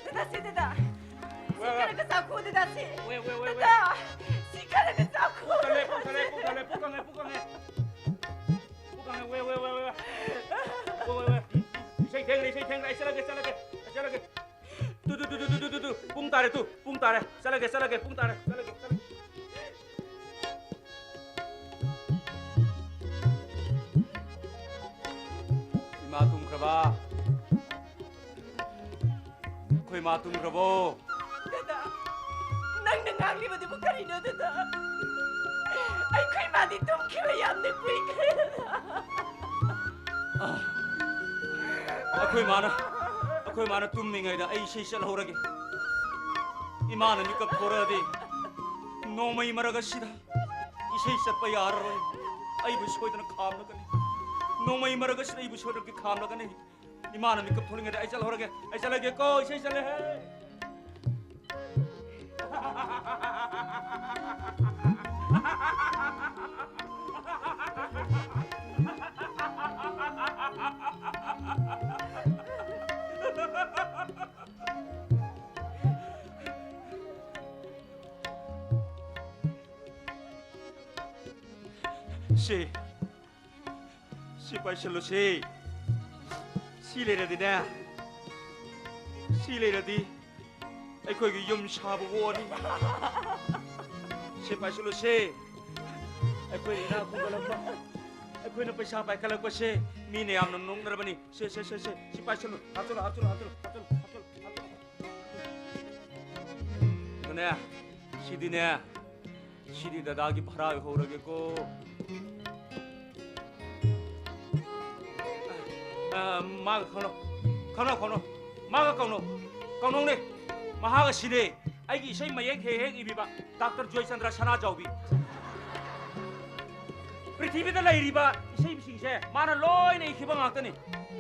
ꯗꯗꯥ, ꯁꯤ, ꯗꯗꯥ꯫ ꯁꯤ ꯋꯦ, ꯋꯦ꯫ ꯈꯔ ꯈꯔ ꯆꯥꯈꯣ, ꯗꯗꯥ, ꯁꯤ꯫ ꯋꯦ, ꯋꯦ, ꯋꯦ, ꯋꯦ꯫ ꯗꯗꯥ, ꯁꯤ ꯈꯔ ꯈꯔ ꯆꯥꯈꯣ, ꯄꯨꯛ ꯊꯜꯂꯦ, ꯄꯨꯛ ꯊꯜꯂꯦ, ꯗꯗꯥ, ꯄꯨꯛ ꯊꯜꯂꯦ, ꯄꯨꯛ ꯀꯪꯉꯦ, ꯄꯨꯛ ꯀꯪꯉꯦ, ꯄꯨꯛ ꯀꯪꯉꯦ꯫ ꯄꯨꯛ ꯀꯪꯉꯦ, ꯋꯦ, ꯋꯦ, ꯋꯦ, ꯋꯦ꯫ ꯋꯦ, ꯋꯦ, ꯋꯦ꯫ ꯏꯁꯩ ꯊꯦꯡꯂꯦ, ꯏꯁꯩ ꯊꯦꯡꯂꯦ꯫ ꯑꯩ ꯆꯠꯂꯒꯦ, ꯆꯠꯂꯒꯦ, ꯑꯩ ꯆꯠꯂꯒꯦ꯫ ꯇꯨ, ꯇꯨ, ꯇꯨ꯫ ꯄꯨꯡ ꯇꯥꯔꯦ, ꯇꯨ, ꯄꯨꯡ ꯇꯥꯔꯦ꯫ ꯆꯠꯂꯒꯦ, ꯆꯠꯂꯒꯦ, ꯄꯨꯡ ꯇꯥꯔꯦ꯫ ꯆꯠꯂꯒꯦ, ꯆꯠꯂꯒꯦ꯫ ꯏꯃꯥ ꯇꯨꯝꯈ꯭ꯔꯕ? ꯑꯩꯈꯣꯏ ꯃꯥ ꯇꯨꯝꯈ꯭ꯔꯕꯣ? ꯗꯗꯥ, ꯅꯪꯅ ꯉꯥꯡꯂꯤꯕꯗꯨꯕꯨ ꯀꯔꯤꯅꯣ, ꯗꯗꯥ? ꯑꯩꯈꯣꯏ ꯃꯥꯗꯤ ꯇꯨꯝꯈꯤꯕ ꯌꯥꯝꯅ ꯀꯨꯏꯈ꯭ꯔꯦ, ꯗꯗꯥ꯫ ꯑꯩꯈꯣꯏ ꯃꯥꯅ, ꯑꯩꯈꯣꯏ ꯃꯥꯅ ꯇꯨꯝꯃꯤꯉꯩꯗ ꯑꯩ ꯏꯁꯩ ꯆꯠꯍꯧꯔꯒꯦ꯫ ꯏꯃꯥꯅ ꯃꯤꯀꯞ ꯊꯣꯔꯛꯑꯗꯤ ꯅꯣꯡꯃꯩ ꯃꯔꯛ ꯑꯁꯤꯗ ꯏꯁꯩ ꯆꯠꯄ ꯌꯥꯔꯔꯣꯏ꯫ ꯑꯩꯕꯨ ꯁꯣꯏꯗꯅ ꯈꯥꯝꯂꯒꯅꯤ꯫ ꯅꯣꯡꯃꯩ ꯃꯔꯛ ꯑꯁꯤꯗ ꯑꯩꯕꯨ ꯁꯣꯏꯗꯅ ꯈꯥꯝꯂꯒꯅꯤ꯫ ꯏꯃꯥꯅ ꯃꯤꯀꯞ ꯊꯣꯛꯂꯤꯉꯩꯗ ꯑꯩ ꯆꯠꯍꯧꯔꯒꯦ꯫ ꯑꯩ ꯆꯠꯂꯒꯦꯀꯣ, ꯏꯁꯩ ꯆꯠꯂꯦꯍꯦ꯫ ꯁꯤ, ꯁꯤ ꯄꯥꯏꯁꯜꯂꯨꯁꯤ꯫ ꯁꯤ ꯂꯩꯔꯗꯤꯅꯦ, ꯁꯤ ꯂꯩꯔꯗꯤ ꯑꯩꯈꯣꯏꯒꯤ ꯌꯨꯝ ꯁꯥꯕ ꯑꯣꯅꯤ꯫ ꯁꯤ ꯄꯥꯏꯁꯜꯂꯨꯁꯤ꯫ ꯑꯩꯈꯣꯏ ꯏꯅꯥꯛ ꯈꯨꯟꯒꯠꯂꯛꯄ, ꯑꯩꯈꯣꯏꯅ ꯄꯩꯁꯥ ꯄꯥꯏꯈꯠꯂꯛꯄꯁꯦ ꯃꯤꯅ ꯌꯥꯝꯅ ꯅꯣꯛꯅꯔꯕꯅꯤ꯫ ꯁꯦ, ꯁꯦ, ꯁꯦ, ꯁꯦ, ꯁꯤ ꯄꯥꯏꯁꯜꯂꯨ, ꯍꯥꯞꯆꯜꯂꯨ, ꯍꯥꯞꯆꯜꯂꯨ, ꯍꯥꯞꯆꯜꯂꯨ꯫ ꯑꯗꯨꯅꯦ, ꯁꯤꯗꯤꯅꯦ, ꯁꯤꯗꯤ ꯗꯗꯥꯒꯤ ꯚꯔꯥ ꯑꯣꯏꯍꯧꯔꯒꯦꯀꯣ꯫ ꯑ, ꯃꯥꯒ ꯈꯪꯅꯧ, ꯈꯪꯅꯧ, ꯈꯪꯅꯧ, ꯃꯥꯒ ꯀꯧꯅꯧ, ꯀꯧꯅꯧꯅꯦ꯫ ꯃꯍꯥꯛ ꯑꯁꯤꯅꯦ ꯑꯩꯒꯤ ꯏꯁꯩ ꯃꯌꯦꯛ ꯍꯦꯛ ꯍꯦꯛ ꯏꯕꯤꯕ ꯗꯥꯛꯇꯔ ꯖꯣꯏꯆꯟꯗ꯭ꯔ ꯁꯅꯥꯖꯥꯎꯕꯤ꯫ ꯄ꯭ꯔꯤꯊꯤꯕꯤꯗ ꯂꯩꯔꯤꯕ ꯏꯁꯩꯁꯤꯡꯁꯦ ꯃꯥꯅ ꯂꯣꯏꯅ ꯏꯈꯤꯕ ꯉꯥꯛꯇꯅꯤ꯫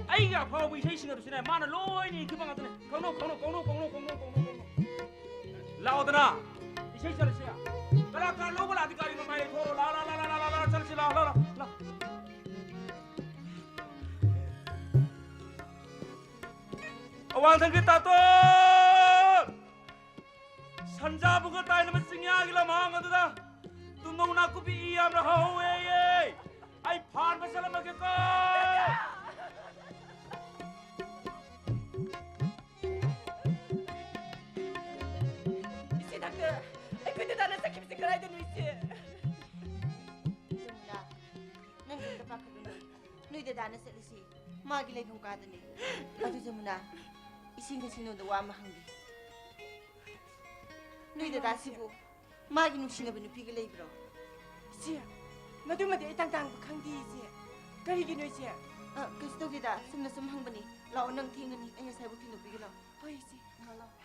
ꯑꯩꯒꯤ ꯑꯐꯥꯎꯕ ꯏꯁꯩꯁꯤꯡ ꯑꯗꯨꯁꯨꯅꯦ ꯃꯥꯅ ꯂꯣꯏꯅ ꯏꯈꯤꯕ ꯉꯥꯛꯇꯅꯤ꯫ ꯀꯧꯅꯧ, ꯀꯧꯅꯧ, ꯀꯧꯅꯧ꯫ ꯂꯥꯛꯑꯣꯗꯅ꯫ ꯏꯁꯩ ꯆꯠꯂꯁꯦ꯫ ꯀꯂꯥꯀꯥꯔ ꯂꯧꯕ ꯂꯥꯛꯑꯗꯤ ꯒꯥꯔꯤ ꯃꯃꯥꯏ ꯂꯩꯊꯣꯛꯑꯣ꯫ ꯂꯥ, ꯂꯥ, ꯂꯥ, ꯂꯥ, ꯂꯥ, ꯂꯥ, ꯂꯥ, ꯆꯠꯂꯁꯤ, ꯂꯥ, ꯂꯥ, ꯂꯥ, ꯂꯥ꯫ ꯑꯋꯥꯡꯊꯪꯒꯤ ꯇꯥꯇꯣꯟ! ꯁꯟꯖꯥꯕꯨꯡꯒ ꯇꯥꯏꯅꯕ ꯆꯤꯡꯌꯥꯒꯤ ꯂꯝꯍꯥꯡ ꯑꯗꯨꯗ ꯇꯨꯝꯅꯧ ꯅꯥꯀꯨꯞꯄꯤ ꯏ ꯌꯥꯝꯅ ꯍꯧꯍꯧꯋꯦꯌꯦ꯫ ꯑꯩ ꯐꯥꯟꯕ ꯆꯠꯂꯝꯃꯒꯦꯀꯣ꯫ ꯏꯆꯦ ꯗꯥꯛꯇꯔ, ꯑꯩꯈꯣꯏ ꯗꯗꯥꯅ ꯆꯠꯈꯤꯕꯁꯦ ꯀꯗꯥꯏꯗꯅꯣ ꯏꯆꯦ? ꯖꯃꯨꯅꯥ, ꯅꯪ ꯀꯔꯤꯝꯇ ꯄꯥꯈꯠꯂꯨꯅꯨ꯫ ꯅꯣꯏ ꯗꯗꯥꯅ ꯆꯠꯂꯤꯁꯤ ꯃꯥꯒꯤ ꯂꯩꯐꯝ ꯀꯥꯗꯅꯤ꯫ ꯑꯗꯨ ꯖꯃꯨꯅꯥ, ꯏꯆꯦ ꯉꯁꯤ ꯅꯉꯣꯟꯗ ꯋꯥ ꯑꯃ ꯍꯪꯒꯦ꯫ ꯅꯣꯏ ꯗꯗꯥꯁꯤꯕꯨ ꯃꯥꯒꯤ ꯅꯨꯡꯁꯤꯅꯕ ꯅꯨꯄꯤꯒ ꯂꯩꯕ꯭ꯔꯣ? ꯏꯆꯦ, ꯃꯗꯨꯃꯗꯤ ꯑꯩ ꯇꯥꯡ ꯇꯥꯡꯕ ꯈꯪꯗꯦ ꯏꯆꯦ꯫ ꯀꯔꯤꯒꯤꯅꯣ ꯏꯆꯦ? ꯑ, ꯀꯩꯁꯨ ꯇꯧꯗꯦꯗ, ꯁꯨꯝꯅ ꯁꯨꯝ ꯍꯪꯕꯅꯤ꯫ ꯂꯥꯛꯑꯣ, ꯅꯪ ꯊꯦꯡꯉꯅꯤ, ꯑꯩ ꯉꯁꯥꯏꯕꯨ ꯊꯤꯟꯗꯣꯛꯄꯤꯒꯦ ꯂꯥꯛꯑꯣ꯫ ꯍꯣꯏ ꯏꯆꯦ, ꯂꯥꯛꯑꯣ, ꯂꯥꯛꯑꯣ꯫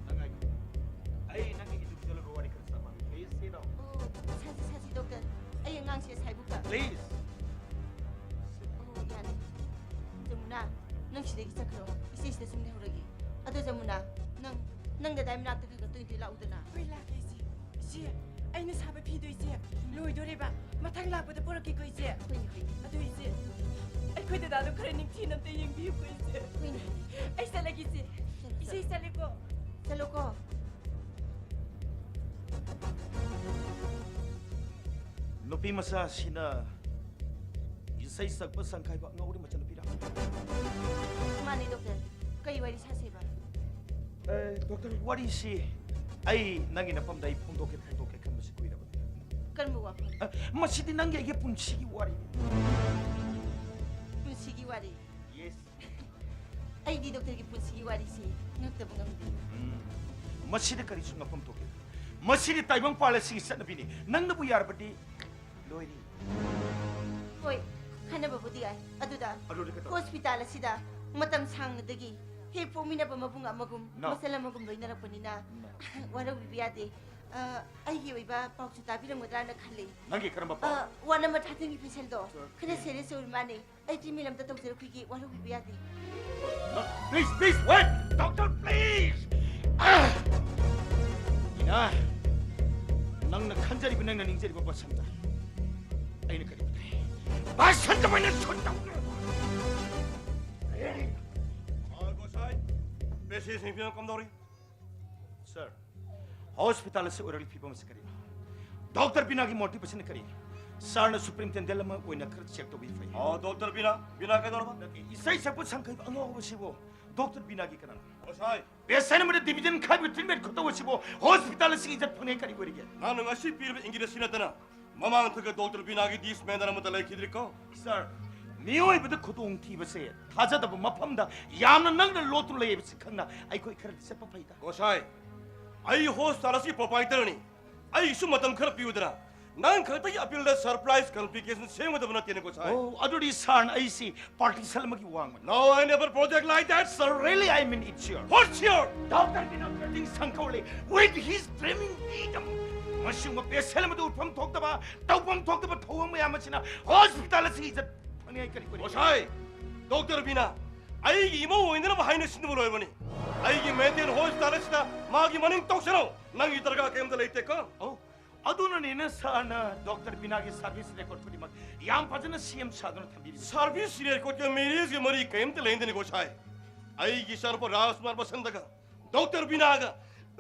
ꯅꯪ ꯉꯥꯏꯈꯣ꯫ ꯑꯩ ꯅꯪꯒꯤ ꯏꯇꯨ ꯆꯠꯂꯒ ꯋꯥꯔꯤ ꯈꯔ ꯁꯥꯟꯅꯒꯦ꯫ Please, sit down. ꯑꯣ, ꯁꯥꯁꯤ, ꯁꯥꯁꯤ, ꯗꯣꯛꯇꯔ꯫ ꯑꯩ ꯑꯉꯥꯡꯁꯦ ꯁꯥꯏꯕꯨꯛꯇ꯫ Please. ꯑꯣ, ꯌꯥꯅꯤ꯫ ꯖꯃꯨꯅꯥ, ꯅꯪ ꯁꯤꯗꯒꯤ ꯆꯠꯈ꯭ꯔꯣ꯫ ꯏꯆꯦ ꯁꯤꯗ ꯁꯨꯝ ꯂꯩꯍꯧꯔꯒꯦ꯫ ꯑꯗꯣ ꯖꯃꯨꯅꯥ, ꯅꯪ, ꯅꯪ ꯗꯗꯥꯏ ꯃꯅꯥꯛꯇ ꯈꯔ ꯈꯔ ꯇꯣꯏ ꯇꯣꯏ ꯂꯥꯛꯎꯗꯅ꯫ ꯍꯣꯏ, ꯂꯥꯛꯀꯦ, ꯏꯆꯦ꯫ ꯏꯆꯦ, ꯑꯩꯅ ꯁꯥꯕ ꯐꯤꯗꯣ, ꯏꯆꯦ, ꯂꯣꯏꯗꯣꯔꯦꯕ꯫ ꯃꯊꯪ ꯂꯥꯛꯄꯗ ꯄꯨꯔꯛꯀꯦꯀꯣ, ꯏꯆꯦ꯫ ꯍꯣꯏꯅꯦ, ꯍꯣꯏꯅꯦ꯫ ꯑꯗꯨ, ꯏꯆꯦ, ꯑꯩꯈꯣꯏ ꯗꯗꯥꯗꯣ ꯈꯔ ꯅꯤꯡꯊꯤꯅ ꯑꯝꯇ ꯌꯦꯡꯕꯤꯌꯨꯀꯣ, ꯏꯆꯦ꯫ ꯍꯣꯏꯅꯦ꯫ ꯑꯩ ꯆꯠꯂꯒꯦ, ꯏꯆꯦ꯫ ꯆꯠꯂꯣ, ꯏꯆꯦ, ꯆꯠꯂꯣ꯫ ꯆꯠꯂꯦꯀꯣ꯫ ꯅꯨꯄꯤ ꯃꯆꯥꯁꯤꯅ ꯏꯁꯩ ꯁꯛꯄ ꯁꯪꯈꯥꯏꯕ ꯑꯉꯥꯎꯔꯤ ꯃꯆꯥꯅꯨꯄꯤꯔ? ꯃꯥꯅꯦ, ꯗꯣꯛꯇꯔ꯫ ꯀꯔꯤ ꯋꯥꯔꯤ ꯁꯥꯁꯦꯕ? ꯑꯦ, ꯗꯣꯛꯇꯔ, ꯋꯥꯔꯤꯁꯤ ꯑꯩ ꯅꯪꯒꯤ ꯅꯐꯝꯗ ꯑꯩ ꯐꯣꯡꯗꯣꯛꯀꯦ, ꯐꯣꯡꯗꯣꯛꯀꯦ ꯈꯟꯕꯁꯤ ꯀꯨꯏꯔꯕꯅꯤ꯫ ꯀꯔꯝꯕ ꯋꯥꯐꯝ? ꯑ, ꯃꯁꯤꯗꯤ ꯅꯪꯒꯤ ꯑꯩꯒꯤ ꯄꯨꯟꯁꯤꯒꯤ ꯋꯥꯔꯤꯅꯤ꯫ ꯄꯨꯟꯁꯤꯒꯤ ꯋꯥꯔꯤ? Yes. ꯑꯩꯗꯤ ꯗꯣꯛꯇꯔꯒꯤ ꯄꯨꯟꯁꯤꯒꯤ ꯋꯥꯔꯤꯁꯤ ꯉꯛꯇꯕ ꯉꯝꯗꯦ꯫ ꯎꯝ. ꯃꯁꯤꯗ ꯀꯔꯤꯁꯨ ꯉꯛꯐꯝ ꯊꯣꯛꯀꯦ? ꯃꯁꯤꯗꯤ ꯇꯥꯏꯕꯪꯄꯥꯜ ꯑꯁꯤꯒꯤ ꯆꯠꯅꯕꯤꯅꯤ꯫ ꯅꯪꯅꯕꯨ ꯌꯥꯔꯕꯗꯤ ꯂꯣꯏꯔꯤ꯫ ꯍꯣꯏ, ꯈꯟꯅꯕꯕꯨꯗꯤ ꯌꯥꯏ꯫ ꯑꯗꯨꯗ ꯑꯗꯨꯗꯤ ꯀꯩꯗꯧꯔꯦ? ꯍꯣꯁꯄꯤꯇꯥꯜ ꯑꯁꯤꯗ ꯃꯇꯝ ꯁꯥꯡꯅꯗꯒꯤ ꯍꯦꯛ ꯄꯣꯛꯃꯤꯟꯅꯕ ꯃꯕꯨꯡ ꯑꯃꯒꯨꯝ, No. ꯃꯆꯜ ꯑꯃꯒꯨꯝ ꯂꯣꯏꯅꯔꯛꯄꯅꯤꯅ No. ꯋꯥꯔꯧꯕꯤꯕ ꯌꯥꯗꯦ꯫ ꯑ, ꯑꯩꯒꯤ ꯑꯣꯏꯕ ꯄꯥꯎꯁꯨ ꯇꯥꯕꯤꯔꯝꯒꯗ꯭ꯔꯥꯅ ꯈꯜꯂꯤ꯫ ꯅꯪꯒꯤ ꯀꯔꯝꯕ ꯑ, ꯄꯥꯎ? ꯋꯥꯔꯗ ꯅꯝꯕꯔ ꯊꯥꯔꯇꯤꯟꯒꯤ ꯄꯦꯁꯦꯟꯗꯣ ꯈꯔ ꯁꯦꯔꯤꯌꯁ ꯑꯣꯏꯔ ꯃꯥꯅꯦ꯫ ꯑꯩ ꯇ꯭ꯔꯤꯠꯃꯦꯟ ꯑꯝꯇ ꯇꯧꯖꯔꯛꯈꯤꯒꯦ, ꯋꯥꯔꯧꯕꯤꯕ ꯌꯥꯗꯦ꯫ Please, please, wait! Doctor, please! ꯕꯤꯅꯥ, ꯅꯪꯅ ꯈꯟꯖꯔꯤꯕ, ꯅꯪꯅ ꯅꯤꯡꯖꯔꯤꯕ ꯕꯁꯟꯇ ꯑꯩꯅ ꯀꯔꯤ ꯎꯗꯦ? ꯕꯁꯟꯇ ꯑꯣꯏꯅ ꯁꯨꯠ ꯇꯧ! ꯒꯣꯁꯥꯏ, ꯄꯦꯁꯦꯟꯁꯤꯡ ꯐꯤꯕꯝ ꯀꯝꯗꯧꯔꯤ? ꯁꯥꯔ, ꯍꯣꯁꯄꯤꯇꯥꯜ ꯑꯁꯤ ꯑꯣꯏꯔꯛꯂꯤꯕ ꯐꯤꯕꯝ ꯑꯁꯤ ꯀꯔꯤꯅꯣ? ꯗꯣꯛꯇꯔ ꯕꯤꯅꯥꯒꯤ ꯃꯣꯇꯤꯕ ꯑꯁꯤꯅ ꯀꯔꯤ? ꯁꯥꯔꯅ ꯁꯨꯄ꯭ꯔꯤꯟꯇꯦꯟꯗꯦꯟ ꯑꯃ ꯑꯣꯏꯅ ꯈꯔ ꯆꯦꯛ ꯇꯧꯕꯤꯕ ꯐꯩ꯫ ꯑꯣ, ꯗꯣꯛꯇꯔ ꯕꯤꯅꯥ, ꯕꯤꯅꯥ ꯀꯩꯗꯧꯔꯕ? ꯅꯠꯇꯦ, ꯏꯁꯩ ꯁꯛꯄ ꯁꯪꯈꯩꯕ ꯑꯉꯥꯎꯕꯁꯤꯕꯨ ꯗꯣꯛꯇꯔ ꯕꯤꯅꯥꯒꯤ ꯀꯅꯥꯅꯣ? ꯒꯣꯁꯥꯏ, ꯄꯦꯁꯦꯟ ꯑꯃꯗ ꯗꯤꯚꯤꯖꯟ ꯈꯥꯏꯕꯒꯤ ꯇ꯭ꯔꯤꯠꯃꯦꯟ ꯈꯨꯇꯧ ꯑꯁꯤꯕꯨ ꯍꯣꯁꯄꯤꯇꯥꯜ ꯑꯁꯤꯒꯤ ꯏꯖꯠ ꯐꯪꯅꯤꯡꯉꯥꯏ ꯀꯔꯤ ꯑꯣꯏꯔꯤꯒꯦ? ꯅꯍꯥꯛꯅ ꯉꯁꯤ ꯄꯤꯔꯤꯕ ꯏꯪꯒꯤꯠ ꯑꯁꯤ ꯅꯠꯇꯅ ꯃꯃꯥꯡ ꯊꯥꯒ ꯗꯣꯛꯇꯔ ꯕꯤꯅꯥꯒꯤ ꯗꯤꯁ ꯃꯦꯟꯗꯔ ꯑꯃꯠꯇ ꯂꯩꯈꯤꯗ꯭ꯔꯤꯀꯣ꯫ ꯁꯥꯔ, ꯃꯤꯑꯣꯏꯕꯗ ꯈꯨꯗꯣꯡꯊꯤꯕꯁꯦ ꯊꯥꯖꯗꯕ ꯃꯐꯝꯗ ꯌꯥꯝꯅ ꯅꯛꯅ ꯂꯣꯠꯇꯨꯅ ꯂꯩ ꯍꯥꯏꯕꯁꯤ ꯈꯪꯅ ꯑꯩꯈꯣꯏ ꯈꯔꯗꯤ ꯆꯠꯄ ꯐꯩꯗ꯫ ꯒꯣꯁꯥꯏ, ꯑꯩ ꯍꯣꯁꯄꯤꯇꯥꯜ ꯑꯁꯤꯒꯤ ꯄ꯭ꯔꯣꯄꯥꯏꯇꯔꯅꯤ꯫ ꯑꯩꯒꯤꯁꯨ ꯃꯇꯝ ꯈꯔ ꯄꯤꯌꯨꯗꯅ꯫ ꯅꯪ ꯈꯛꯇꯒꯤ ꯑꯄꯤꯜꯗ ꯁꯔꯄ꯭ꯔꯥꯏꯁ ꯀꯝꯄ꯭ꯂꯤꯀꯦꯁꯟ ꯁꯦꯝꯒꯗꯕ ꯅꯠꯇꯦꯅꯦ, ꯒꯣꯁꯥꯏ꯫ ꯑꯣ, ꯑꯗꯨꯗꯤ ꯁꯥꯔꯅ ꯑꯩꯁꯤ ꯄꯥꯔꯇꯤ ꯁꯦꯜ ꯑꯃꯒꯤ ꯋꯥꯡꯃꯅꯤ꯫ No, I never project like that. Sir, really, I mean it, sir. What's your? Doctor Bina treating ꯁꯪꯀꯧꯂꯤ with his dreaming freedom. ꯃꯁꯤꯒꯨꯝꯕ ꯄꯦꯁꯦꯟ ꯑꯃꯗ ꯎꯠꯐꯝ ꯊꯣꯛꯇꯕ, ꯇꯧꯐꯝ ꯊꯣꯛꯇꯕ ꯊꯧꯑꯣꯡ ꯃꯌꯥꯝ ꯑꯁꯤꯅ ꯍꯣꯁꯄꯤꯇꯥꯜ ꯑꯁꯤꯒꯤ ꯏꯖꯠ ꯐꯪꯅꯤꯡꯉꯥꯏ ꯀꯔꯤ ꯑꯣꯏꯔꯤ? ꯒꯣꯁꯥꯏ, ꯗꯣꯛꯇꯔ ꯕꯤꯅꯥ, ꯑꯩꯒꯤ ꯏꯃꯧ ꯑꯣꯏꯅꯅꯕ ꯍꯥꯏꯅ ꯁꯤꯟꯅꯕ ꯂꯣꯏꯕꯅꯤ꯫ ꯑꯩꯒꯤ ꯃꯦꯟꯇꯦꯟ ꯍꯣꯁꯄꯤꯇꯥꯜ ꯑꯁꯤꯗ ꯃꯥꯒꯤ ꯃꯅꯤꯡ ꯇꯧꯁꯅꯧ꯫ ꯅꯪꯒꯤ ꯗꯔꯀꯥꯔ ꯀꯩꯝꯇ ꯂꯩꯇꯦꯀꯣ꯫ ꯑꯣ, ꯑꯗꯨꯅꯅꯤꯅ ꯁꯥꯔꯅ ꯗꯣꯛꯇꯔ ꯕꯤꯅꯥꯒꯤ ꯁꯥꯔꯚꯤꯁ ꯔꯦꯀꯣꯔꯗ ꯈꯨꯗꯤꯡꯃꯛ ꯌꯥꯝ ꯐꯖꯅ ꯁꯦꯝ ꯁꯥꯗꯨꯅ ꯊꯝꯕꯤꯔꯤꯕꯁꯤ꯫ ꯁꯥꯔꯚꯤꯁ ꯔꯦꯀꯣꯔꯗꯀ ꯃꯦꯔꯤꯌꯦꯖꯀ ꯃꯔꯤ ꯀꯔꯤꯝꯇ ꯂꯩꯅꯗꯦꯅꯦ, ꯒꯣꯁꯥꯏ꯫ ꯑꯩꯒꯤ ꯏꯆꯥꯅꯨꯄꯥ ꯔꯥꯖꯀꯨꯃꯥꯔ ꯕꯁꯟꯇꯒ ꯗꯣꯛꯇꯔ ꯕꯤꯅꯥꯒ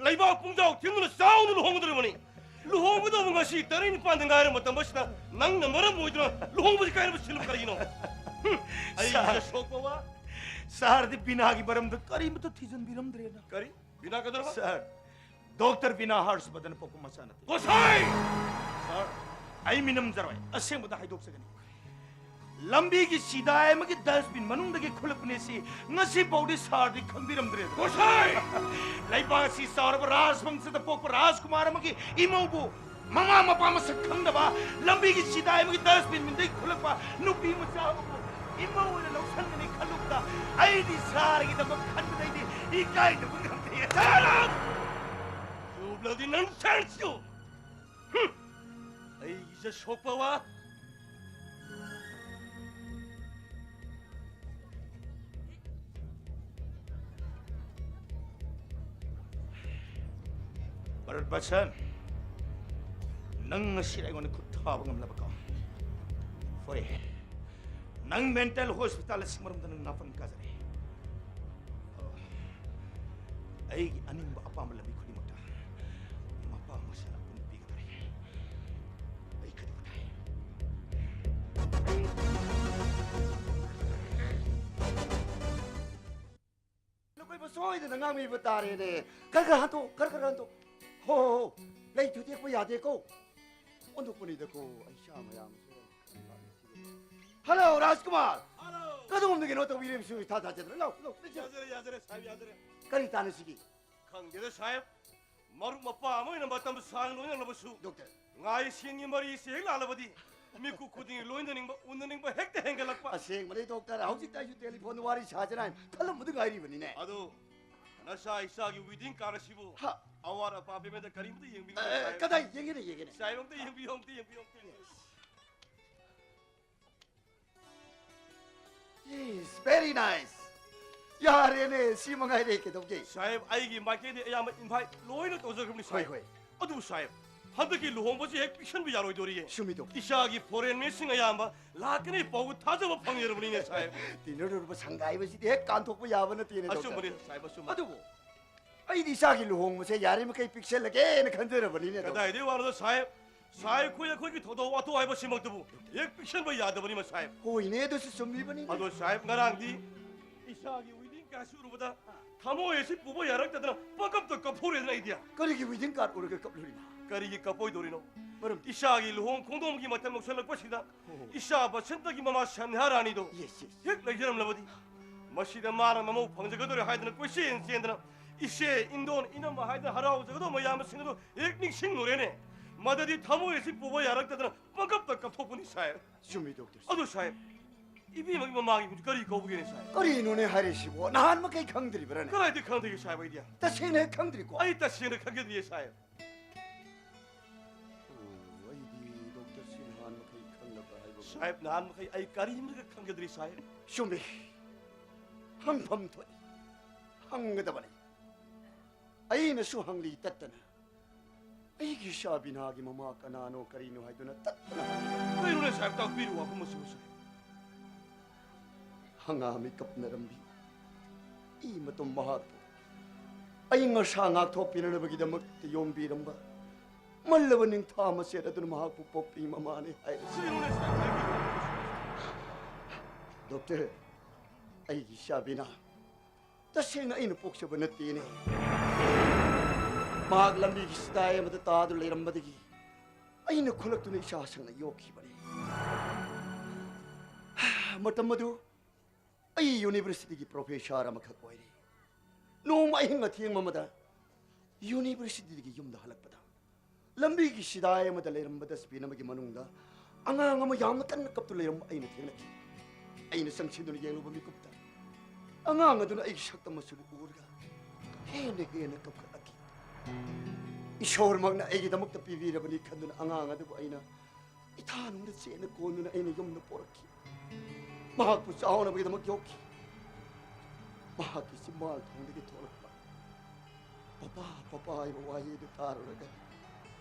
ꯂꯩꯕꯥꯛ ꯄꯨꯡꯖꯥꯎ ꯊꯤꯟꯗꯨꯅ ꯆꯥꯎꯅ ꯂꯨꯍꯣꯡꯒꯗꯧꯔꯤꯕꯅꯤ꯫ ꯂꯨꯍꯣꯡꯒꯗꯧꯕ ꯉꯁꯤ ꯇꯔꯦꯠ ꯅꯤꯄꯥꯟꯗ ꯉꯥꯏꯔ ꯃꯇꯝ ꯑꯁꯤꯗ ꯅꯪꯅ ꯃꯔꯝ ꯑꯣꯏꯗꯨꯅ ꯂꯨꯍꯣꯡꯕꯁꯤ ꯀꯥꯏꯅꯕ ꯁꯤꯜꯂꯨ ꯀꯔꯤꯒꯤꯅꯣ? ꯍꯨꯝ, ꯑꯩ ꯁꯥꯔ꯫ ꯁꯣꯛꯄ ꯋꯥ꯫ ꯁꯥꯔꯗꯤ ꯕꯤꯅꯥꯒꯤ ꯃꯔꯝꯗ ꯀꯔꯤꯃꯇ ꯊꯤꯖꯤꯟꯕꯤꯔꯝꯗ꯭ꯔꯦꯅ꯫ ꯀꯔꯤ? ꯕꯤꯅꯥ ꯀꯩꯗꯧꯔꯕ? ꯁꯥꯔ, ꯗꯣꯛꯇꯔ ꯕꯤꯅꯥ ꯍꯔꯁꯕꯗꯟ ꯄꯣꯛꯄ ꯃꯆꯥ ꯅꯠꯇꯦ꯫ ꯒꯣꯁꯥꯏ! ꯁꯥꯔ, ꯑꯩ ꯃꯤꯅꯝꯖꯔꯣꯏ, ꯑꯁꯦꯡꯕꯗ ꯍꯥꯏꯗꯣꯛꯆꯒꯅꯤ꯫ ꯂꯝꯕꯤꯒꯤ ꯆꯤꯗꯥꯏ ꯑꯃꯒꯤ ꯗꯁꯕꯤꯟ ꯃꯅꯨꯡꯗꯒꯤ ꯈꯨꯜꯂꯛꯄꯅꯦ ꯁꯤ꯫ ꯉꯁꯤ ꯐꯥꯎꯗꯤ ꯁꯥꯔꯗꯤ ꯈꯪꯕꯤꯔꯝꯗ꯭ꯔꯦ꯫ ꯒꯣꯁꯥꯏ! ꯂꯩꯕꯥꯛ ꯑꯁꯤ ꯆꯥꯎꯔꯕ ꯔꯥꯖꯕꯪꯁꯗ ꯄꯣꯛꯄ ꯔꯥꯖꯀꯨꯃꯥꯔ ꯑꯃꯒꯤ ꯏꯃꯧꯕꯨ ꯃꯃꯥ ꯃꯄꯥ ꯃꯁꯛ ꯈꯪꯗꯕ, ꯂꯝꯕꯤꯒꯤ ꯆꯤꯗꯥꯏ ꯑꯃꯒꯤ ꯗꯁꯕꯤꯟ ꯃꯤꯟꯗꯒꯤ ꯈꯨꯜꯂꯛꯄ ꯅꯨꯄꯤ ꯃꯆꯥ ꯑꯃꯕꯨ ꯏꯃꯧ ꯑꯣꯏꯅ ꯂꯧꯁꯟꯒꯅꯤ ꯈꯜꯂꯨꯕꯗ ꯑꯩꯗꯤ ꯁꯥꯔꯒꯤꯗꯃꯛ ꯈꯟꯕꯗꯩꯗꯤ ꯏꯀꯥꯏꯗꯕ ꯉꯝꯗꯦ꯫ Bloody nonsense, you! ꯍꯝ! ꯑꯩꯒꯤ ꯏꯖꯠ ꯁꯣꯛꯄ ꯋꯥ! ꯚꯥꯔꯠ ꯚꯥꯁꯟ, ꯅꯪ ꯉꯁꯤ ꯑꯩꯉꯣꯟꯗ ꯈꯨꯠ ꯊꯥꯕ ꯉꯝꯂꯕꯀꯣ? ꯍꯣꯏ, ꯅꯪ ꯃꯦꯟꯇꯦꯜ ꯍꯣꯁꯄꯤꯇꯥꯜꯗ ꯁꯤꯡꯃꯔꯨꯝꯗ ꯅꯪ ꯅꯥꯄꯟ ꯀꯥꯖꯔꯦ꯫ ꯑꯩꯒꯤ ꯑꯅꯤꯡꯕ ꯑꯄꯥꯝꯕ ꯂꯝꯕꯤ ꯈꯨꯗꯤꯡꯃꯛꯇ ꯃꯄꯥ ꯃꯁꯥꯅ ꯄꯨꯟꯅ ꯄꯤꯒꯗꯧꯔꯤ꯫ ꯑꯩ ꯈꯗꯤ ꯈꯨꯠ ꯊꯥꯏ꯫ ꯅꯈꯣꯏꯕꯨ ꯁꯣꯏꯗꯅ ꯉꯥꯡꯕꯤꯕ ꯇꯥꯔꯦꯅꯦ꯫ ꯈꯔ ꯈꯔ ꯍꯟꯇꯣꯛ, ꯈꯔ ꯈꯔ ꯍꯟꯇꯣꯛ꯫ ꯍꯣ, ꯍꯣ, ꯍꯣ꯫ ꯂꯩ ꯊꯨꯗꯦꯛꯄ ꯌꯥꯗꯦꯀꯣ꯫ ꯑꯣꯟꯊꯣꯛꯄꯅꯤꯗꯀꯣ, ꯑꯩ ꯏꯆꯥ ꯃꯌꯥꯝ ꯑꯁꯦ꯫ ꯍꯜꯂꯣ, ꯔꯥꯖꯀꯨꯃꯥꯔ꯫ ꯍꯜꯂꯣ꯫ ꯀꯗꯣꯝꯗꯒꯤꯅꯣ ꯇꯧꯕꯤꯔꯤꯕꯁꯨ ꯏꯊꯥ ꯊꯥꯖꯗꯅ꯫ ꯂꯥꯎ, ꯂꯥꯎ, ꯂꯥꯎ꯫ ꯌꯥꯖꯔꯦ, ꯌꯥꯖꯔꯦ, ꯁꯥꯍꯦꯕ, ꯌꯥꯖꯔꯦ꯫ ꯀꯔꯤ ꯇꯥꯟꯅꯁꯤꯒꯦ? ꯈꯪꯗꯦꯗ, ꯁꯥꯍꯦꯕ꯫ ꯃꯔꯨꯞ ꯃꯄꯥꯡ ꯑꯃ ꯑꯣꯏꯅ ꯃꯇꯝ ꯁꯥꯡꯅ ꯂꯣꯏꯅꯔꯕꯁꯨ, ꯗꯣꯛꯇꯔ꯫ ꯉꯥꯏ ꯁꯦꯟꯒꯤ ꯃꯔꯤꯁꯦ ꯍꯦꯛ ꯂꯥꯜꯂꯕꯗꯤ, ꯃꯤꯀꯨꯞ ꯈꯨꯗꯤꯡꯒꯤ ꯂꯣꯏꯅꯅꯤꯡꯕ, ꯎꯅꯅꯤꯡꯕ ꯍꯦꯛꯇ ꯍꯦꯟꯒꯠꯂꯛꯄ꯫ ꯑꯁꯦꯡꯕꯅꯤ, ꯗꯣꯛꯇꯔ꯫ ꯍꯧꯖꯤꯛꯇ ꯑꯩꯁꯨ ꯇꯦꯂꯤꯐꯣꯟꯗ ꯋꯥꯔꯤ ꯁꯥꯖꯔꯥ ꯍꯥꯏꯅ ꯈꯜꯂꯝꯕꯗ ꯉꯥꯏꯔꯤꯕꯅꯤꯅꯦ꯫ ꯑꯗꯣ, ꯅꯆꯥ ꯏꯆꯥꯒꯤ ꯋꯦꯗꯤꯡ ꯀꯥꯔꯗ ꯑꯁꯤꯕꯨ ꯍꯥ꯫ ꯑꯋꯥꯠ ꯑꯄꯥ ꯄꯦꯃꯦꯟꯗ ꯀꯔꯤꯝꯇ ꯌꯦꯡꯕꯤꯒꯅꯨ, ꯑꯦ, ꯁꯥꯍꯦꯕ꯫ ꯀꯗꯥꯏ? ꯌꯦꯡꯒꯦꯅꯦ, ꯌꯦꯡꯒꯦꯅꯦ꯫ ꯁꯥꯍꯦꯕ, ꯑꯝꯇ ꯌꯦꯡꯕꯤꯌꯨ, ꯑꯝꯇ ꯌꯦꯡꯕꯤꯌꯨ, ꯑꯝꯇ ꯌꯦꯡꯕꯤꯌꯨ꯫ Yes, very nice. ꯌꯥꯔꯦꯅꯦ, ꯁꯤ ꯃꯉꯥꯏꯔꯦ, ꯀꯩꯗꯧꯒꯦ? ꯁꯥꯍꯦꯕ, ꯑꯩꯒꯤ ꯃꯥꯏꯀꯩꯗꯤ ꯑꯌꯥꯝꯕ ꯏꯟꯚꯥꯏꯠ ꯂꯣꯏꯅ ꯇꯧꯖꯈ꯭ꯔꯕꯅꯤ, ꯍꯣꯏ, ꯁꯥꯍꯦꯕ꯫ ꯍꯣꯏ꯫ ꯑꯗꯨꯕꯨ, ꯁꯥꯍꯦꯕ, ꯍꯟꯗꯛꯀꯤ ꯂꯨꯍꯣꯡꯕꯁꯤ ꯍꯦꯛ ꯄꯤꯛꯁꯟꯕ ꯌꯥꯔꯣꯏꯗꯣꯔꯤꯌꯦ꯫ ꯆꯨꯝꯃꯤ, ꯗꯣꯛꯇꯔ꯫ ꯏꯆꯥꯒꯤ ꯐꯣꯔꯦꯟ ꯃꯦꯠꯁꯤꯡ ꯑꯌꯥꯝꯕ ꯂꯥꯛꯀꯅꯤ ꯄꯥꯎꯒ ꯊꯥꯖꯕ ꯐꯪꯖꯔꯕꯅꯤꯅꯦ, ꯁꯥꯍꯦꯕ꯫ ꯇꯤꯟꯅꯔꯨꯔꯕ ꯁꯪꯒꯥꯏꯕꯁꯤꯗꯤ ꯍꯦꯛ ꯀꯥꯟꯊꯣꯛꯄ ꯌꯥꯕ ꯅꯠꯇꯦꯅꯦ, ꯗꯣꯛꯇꯔ꯫ ꯑꯆꯨꯝꯕꯅꯤ, ꯁꯥꯍꯦꯕ, ꯑꯆꯨꯝꯕꯅꯤ꯫ ꯑꯗꯨꯕꯨ ꯑꯩꯗꯤ ꯏꯆꯥꯒꯤ ꯂꯨꯍꯣꯡꯕꯁꯦ ꯌꯥꯔꯤꯃꯈꯩ ꯄꯤꯛꯁꯜꯂꯒꯦꯅ ꯈꯟꯖꯔꯕꯅꯤꯅꯦ, ꯗꯣꯛꯇꯔ꯫ ꯀꯗꯥꯏꯗꯒꯤ ꯋꯥꯅꯣꯗ, ꯁꯥꯍꯦꯕ? ꯁꯥꯍꯦꯕ, ꯑꯩꯈꯣꯏ, ꯑꯩꯈꯣꯏꯒꯤ ꯊꯧꯗꯣꯛ ꯋꯥꯊꯣꯛ ꯍꯥꯏꯕꯁꯤꯃꯛꯇꯕꯨ ꯍꯦꯛ ꯄꯤꯛꯁꯟꯕ ꯌꯥꯗꯕꯅꯤ, ꯃꯁꯥꯍꯦꯕ꯫ ꯍꯣꯏꯅꯦ, ꯑꯗꯨꯁꯨ ꯆꯨꯝꯃꯤꯕꯅꯤꯅꯦ꯫ ꯑꯗꯣ, ꯁꯥꯍꯦꯕ, ꯉꯔꯥꯡꯗꯤ ꯏꯆꯥꯒꯤ ꯋꯦꯗꯤꯡ ꯀꯥꯔꯗꯁꯤ ꯎꯔꯨꯕꯗ ꯊꯃꯣꯏ ꯑꯁꯤ ꯄꯨꯕ ꯌꯥꯔꯛꯇꯗꯅ ꯄꯪꯀꯞꯇ ꯀꯞꯊꯣꯔꯛꯑꯦꯗꯅ ꯑꯩꯗꯤ꯫ ꯀꯔꯤꯒꯤ ꯋꯦꯗꯤꯡ ꯀꯥꯔꯗ ꯎꯔꯒ ꯀꯞꯂꯨꯔꯤꯕ? ꯀꯔꯤꯒꯤ ꯀꯞꯄꯣꯏꯗꯧꯔꯤꯅꯣ? ꯃꯔꯝꯗꯤ? ꯏꯆꯥꯒꯤ ꯂꯨꯍꯣꯡ ꯈꯣꯡꯗꯣꯡꯕꯒꯤ ꯃꯇꯝ ꯌꯧꯁꯜꯂꯛꯄꯁꯤꯗ, ꯑꯣ꯫ ꯏꯆꯥ ꯕꯁꯟꯇꯒꯤ ꯃꯃꯥ ꯁꯟꯙ꯭ꯌꯥ ꯔꯥꯅꯤꯗꯣ, ꯌꯦꯁ, ꯌꯦꯁ꯫ ꯍꯦꯛ ꯂꯩꯖꯔꯝꯂꯕꯗꯤ, ꯃꯁꯤꯗ ꯃꯥꯅ ꯃꯃꯧ ꯐꯪꯖꯒꯗꯧꯔꯦ ꯍꯥꯏꯗꯅ ꯀꯣꯏꯆꯦꯟ ꯆꯦꯟꯗꯅ, ꯏꯆꯦ, ꯏꯟꯗꯣꯟ, ꯏꯅꯝꯃ ꯍꯥꯏꯗꯅ ꯍꯔꯥꯎꯖꯒꯗꯧꯕ ꯃꯌꯥꯝꯁꯤꯡ ꯑꯗꯨ ꯍꯦꯛ ꯅꯤꯡꯁꯤꯡꯂꯨꯔꯦꯅꯦ꯫ ꯃꯗꯨꯗꯤ ꯊꯃꯣꯏ ꯑꯁꯤ ꯄꯨꯕ ꯌꯥꯔꯛꯇꯗꯅ ꯄꯪꯀꯞꯇ ꯀꯞꯊꯣꯛꯄꯅꯤ, ꯁꯥꯍꯦꯕ꯫ ꯆꯨꯝꯃꯤ, ꯗꯣꯛꯇꯔ꯫ ꯑꯗꯨ, ꯁꯥꯍꯦꯕ, ꯏꯕꯦꯝꯃꯒꯤ ꯃꯃꯥꯒꯤ ꯃꯤꯡꯗꯨ ꯀꯔꯤ ꯀꯧꯕꯒꯦꯅꯦ, ꯁꯥꯍꯦꯕ? ꯀꯔꯤꯅꯣꯅꯦ ꯍꯥꯏꯔꯤꯁꯤꯕꯣ? ꯅꯍꯥꯟ ꯃꯈꯩ ꯈꯪꯗ꯭ꯔꯤꯕ꯭ꯔꯥꯅꯦ? ꯀꯗꯥꯏꯗ ꯈꯪꯗꯒꯦ, ꯁꯥꯍꯦꯕ, ꯑꯩꯗꯤ? ꯇꯁꯦꯡꯅ ꯍꯦꯛ ꯈꯪꯗ꯭ꯔꯤꯀꯣ? ꯑꯩ ꯇꯁꯦꯡꯅ ꯈꯪꯖꯗ꯭ꯔꯤꯌꯦ, ꯁꯥꯍꯦꯕ꯫ ꯑꯣ, ꯑꯩꯗꯤ ꯗꯣꯛꯇꯔꯁꯤ ꯅꯍꯥꯟ ꯃꯈꯩ ꯈꯪꯂꯕ꯭ꯔꯥ ꯍꯥꯏꯕꯕꯨ꯫ ꯁꯥꯍꯦꯕ, ꯅꯍꯥꯟ ꯃꯈꯩ ꯑꯩ ꯀꯔꯤꯃꯠꯇ ꯈꯪꯖꯗ꯭ꯔꯤ, ꯁꯥꯍꯦꯕ꯫ ꯆꯨꯝꯃꯤ꯫ ꯍꯪꯐꯝ ꯊꯣꯛꯏ꯫ ꯍꯪꯒꯗꯕꯅꯤ꯫ ꯑꯩꯅꯁꯨ ꯍꯪꯂꯤ ꯇꯠꯇꯅ꯫ ꯑꯩꯒꯤ ꯏꯆꯥ ꯕꯤꯅꯥꯒꯤ ꯃꯃꯥ ꯀꯅꯥꯅꯣ, ꯀꯔꯤꯅꯣ ꯍꯥꯏꯗꯨꯅ ꯇꯠꯇꯅ ꯍꯪꯂꯤ꯫ ꯀꯩꯅꯣꯅꯦ, ꯁꯥꯍꯦꯕ, ꯇꯥꯛꯄꯤꯔꯨ ꯋꯥꯐꯝ ꯑꯁꯤꯕꯨ, ꯁꯥꯍꯦꯕ꯫ ꯍꯪꯒꯥꯝ ꯃꯤꯀꯞꯅꯔꯝꯕꯤ ꯏ ꯃꯇꯨꯝ ꯃꯍꯥꯛꯄꯨ ꯑꯏꯪ ꯑꯁꯥ ꯉꯥꯛꯊꯣꯛꯄꯤꯅꯅꯕꯒꯤꯗꯃꯛꯇ ꯌꯣꯝꯕꯤꯔꯝꯕ ꯃꯜꯂꯕ ꯅꯤꯡꯊꯥ ꯃꯆꯦꯠ ꯑꯗꯨꯅ ꯃꯍꯥꯛꯄꯨ ꯄꯣꯛꯄꯤ ꯃꯃꯥꯅꯤ ꯍꯥꯏꯔꯁꯤ꯫ ꯗꯣꯛꯇꯔ, ꯑꯩꯒꯤ ꯏꯆꯥ ꯕꯤꯅꯥ ꯇꯁꯦꯡꯅ ꯑꯩꯅ ꯄꯣꯛꯆꯕ ꯅꯠꯇꯦꯅꯦ꯫ ꯃꯍꯥꯛ ꯂꯝꯕꯤꯒꯤ ꯆꯤꯗꯥꯏ ꯑꯃꯗ ꯇꯥꯗꯨꯅ ꯂꯩꯔꯝꯕꯗꯒꯤ ꯑꯩꯅ ꯈꯨꯜꯂꯛꯇꯨꯅ ꯏꯆꯥ ꯁꯪꯅ ꯌꯣꯛꯈꯤꯕꯅꯤ꯫ ꯃꯇꯝ ꯑꯗꯨ ꯑꯩ ꯌꯨꯅꯤꯚꯔꯁꯤꯇꯤꯒꯤ ꯄ꯭ꯔꯣꯐꯦꯁꯔ ꯑꯃꯈꯛ ꯑꯣꯏꯔꯤ꯫ ꯅꯣꯡꯃ ꯑꯍꯤꯡ ꯑꯊꯦꯡꯕ ꯑꯃꯗ ꯌꯨꯅꯤꯚꯔꯁꯤꯇꯤꯗꯒꯤ ꯌꯨꯝꯗ ꯍꯜꯂꯛꯄꯗ ꯂꯝꯕꯤꯒꯤ ꯆꯤꯗꯥꯏ ꯑꯃꯗ ꯂꯩꯔꯝꯕ ꯗꯁꯕꯤꯟ ꯑꯃꯒꯤ ꯃꯅꯨꯡꯗ ꯑꯉꯥꯡ ꯑꯃ ꯌꯥꯝꯅ ꯀꯟꯅ ꯀꯞꯇꯨꯅ ꯂꯩꯔꯝꯕ ꯑꯩꯅ ꯊꯦꯡꯅꯈꯤ꯫ ꯑꯩꯅ ꯆꯪꯁꯤꯟꯗꯨꯅ ꯌꯦꯡꯂꯨꯕ ꯃꯤꯀꯨꯞꯇ ꯑꯉꯥꯡ ꯑꯗꯨꯅ ꯑꯩꯒꯤ ꯁꯛꯇꯝ ꯑꯁꯤꯕꯨ ꯎꯔꯒ ꯍꯦꯟꯅ ꯍꯦꯟꯅ ꯀꯞꯈꯠꯂꯛꯈꯤ꯫ ꯏꯁꯣꯔꯃꯛꯅ ꯑꯩꯒꯤꯗꯃꯛꯇ ꯄꯤꯕꯤꯔꯕꯅꯤ ꯈꯟꯗꯨꯅ ꯑꯉꯥꯡ ꯑꯗꯨꯕꯨ ꯑꯩꯅ ꯏꯊꯥꯅꯨꯡꯗ ꯆꯦꯠꯅ ꯀꯣꯟꯗꯨꯅ ꯑꯩꯅ ꯌꯨꯝꯗ ꯄꯣꯔꯛꯈꯤ꯫ ꯃꯍꯥꯛꯄꯨ ꯆꯥꯎꯅꯕꯒꯤꯗꯃꯛ ꯌꯣꯛꯈꯤ꯫ ꯃꯍꯥꯛꯀꯤ ꯆꯤꯝꯕꯥꯜ ꯊꯣꯡꯗꯒꯤ ꯊꯣꯛꯂꯛꯄ "ꯄꯄꯥ, ꯄꯄꯥ" ꯍꯥꯏꯕ ꯋꯥꯍꯩ ꯑꯗꯨ ꯇꯥꯔꯨꯔꯒ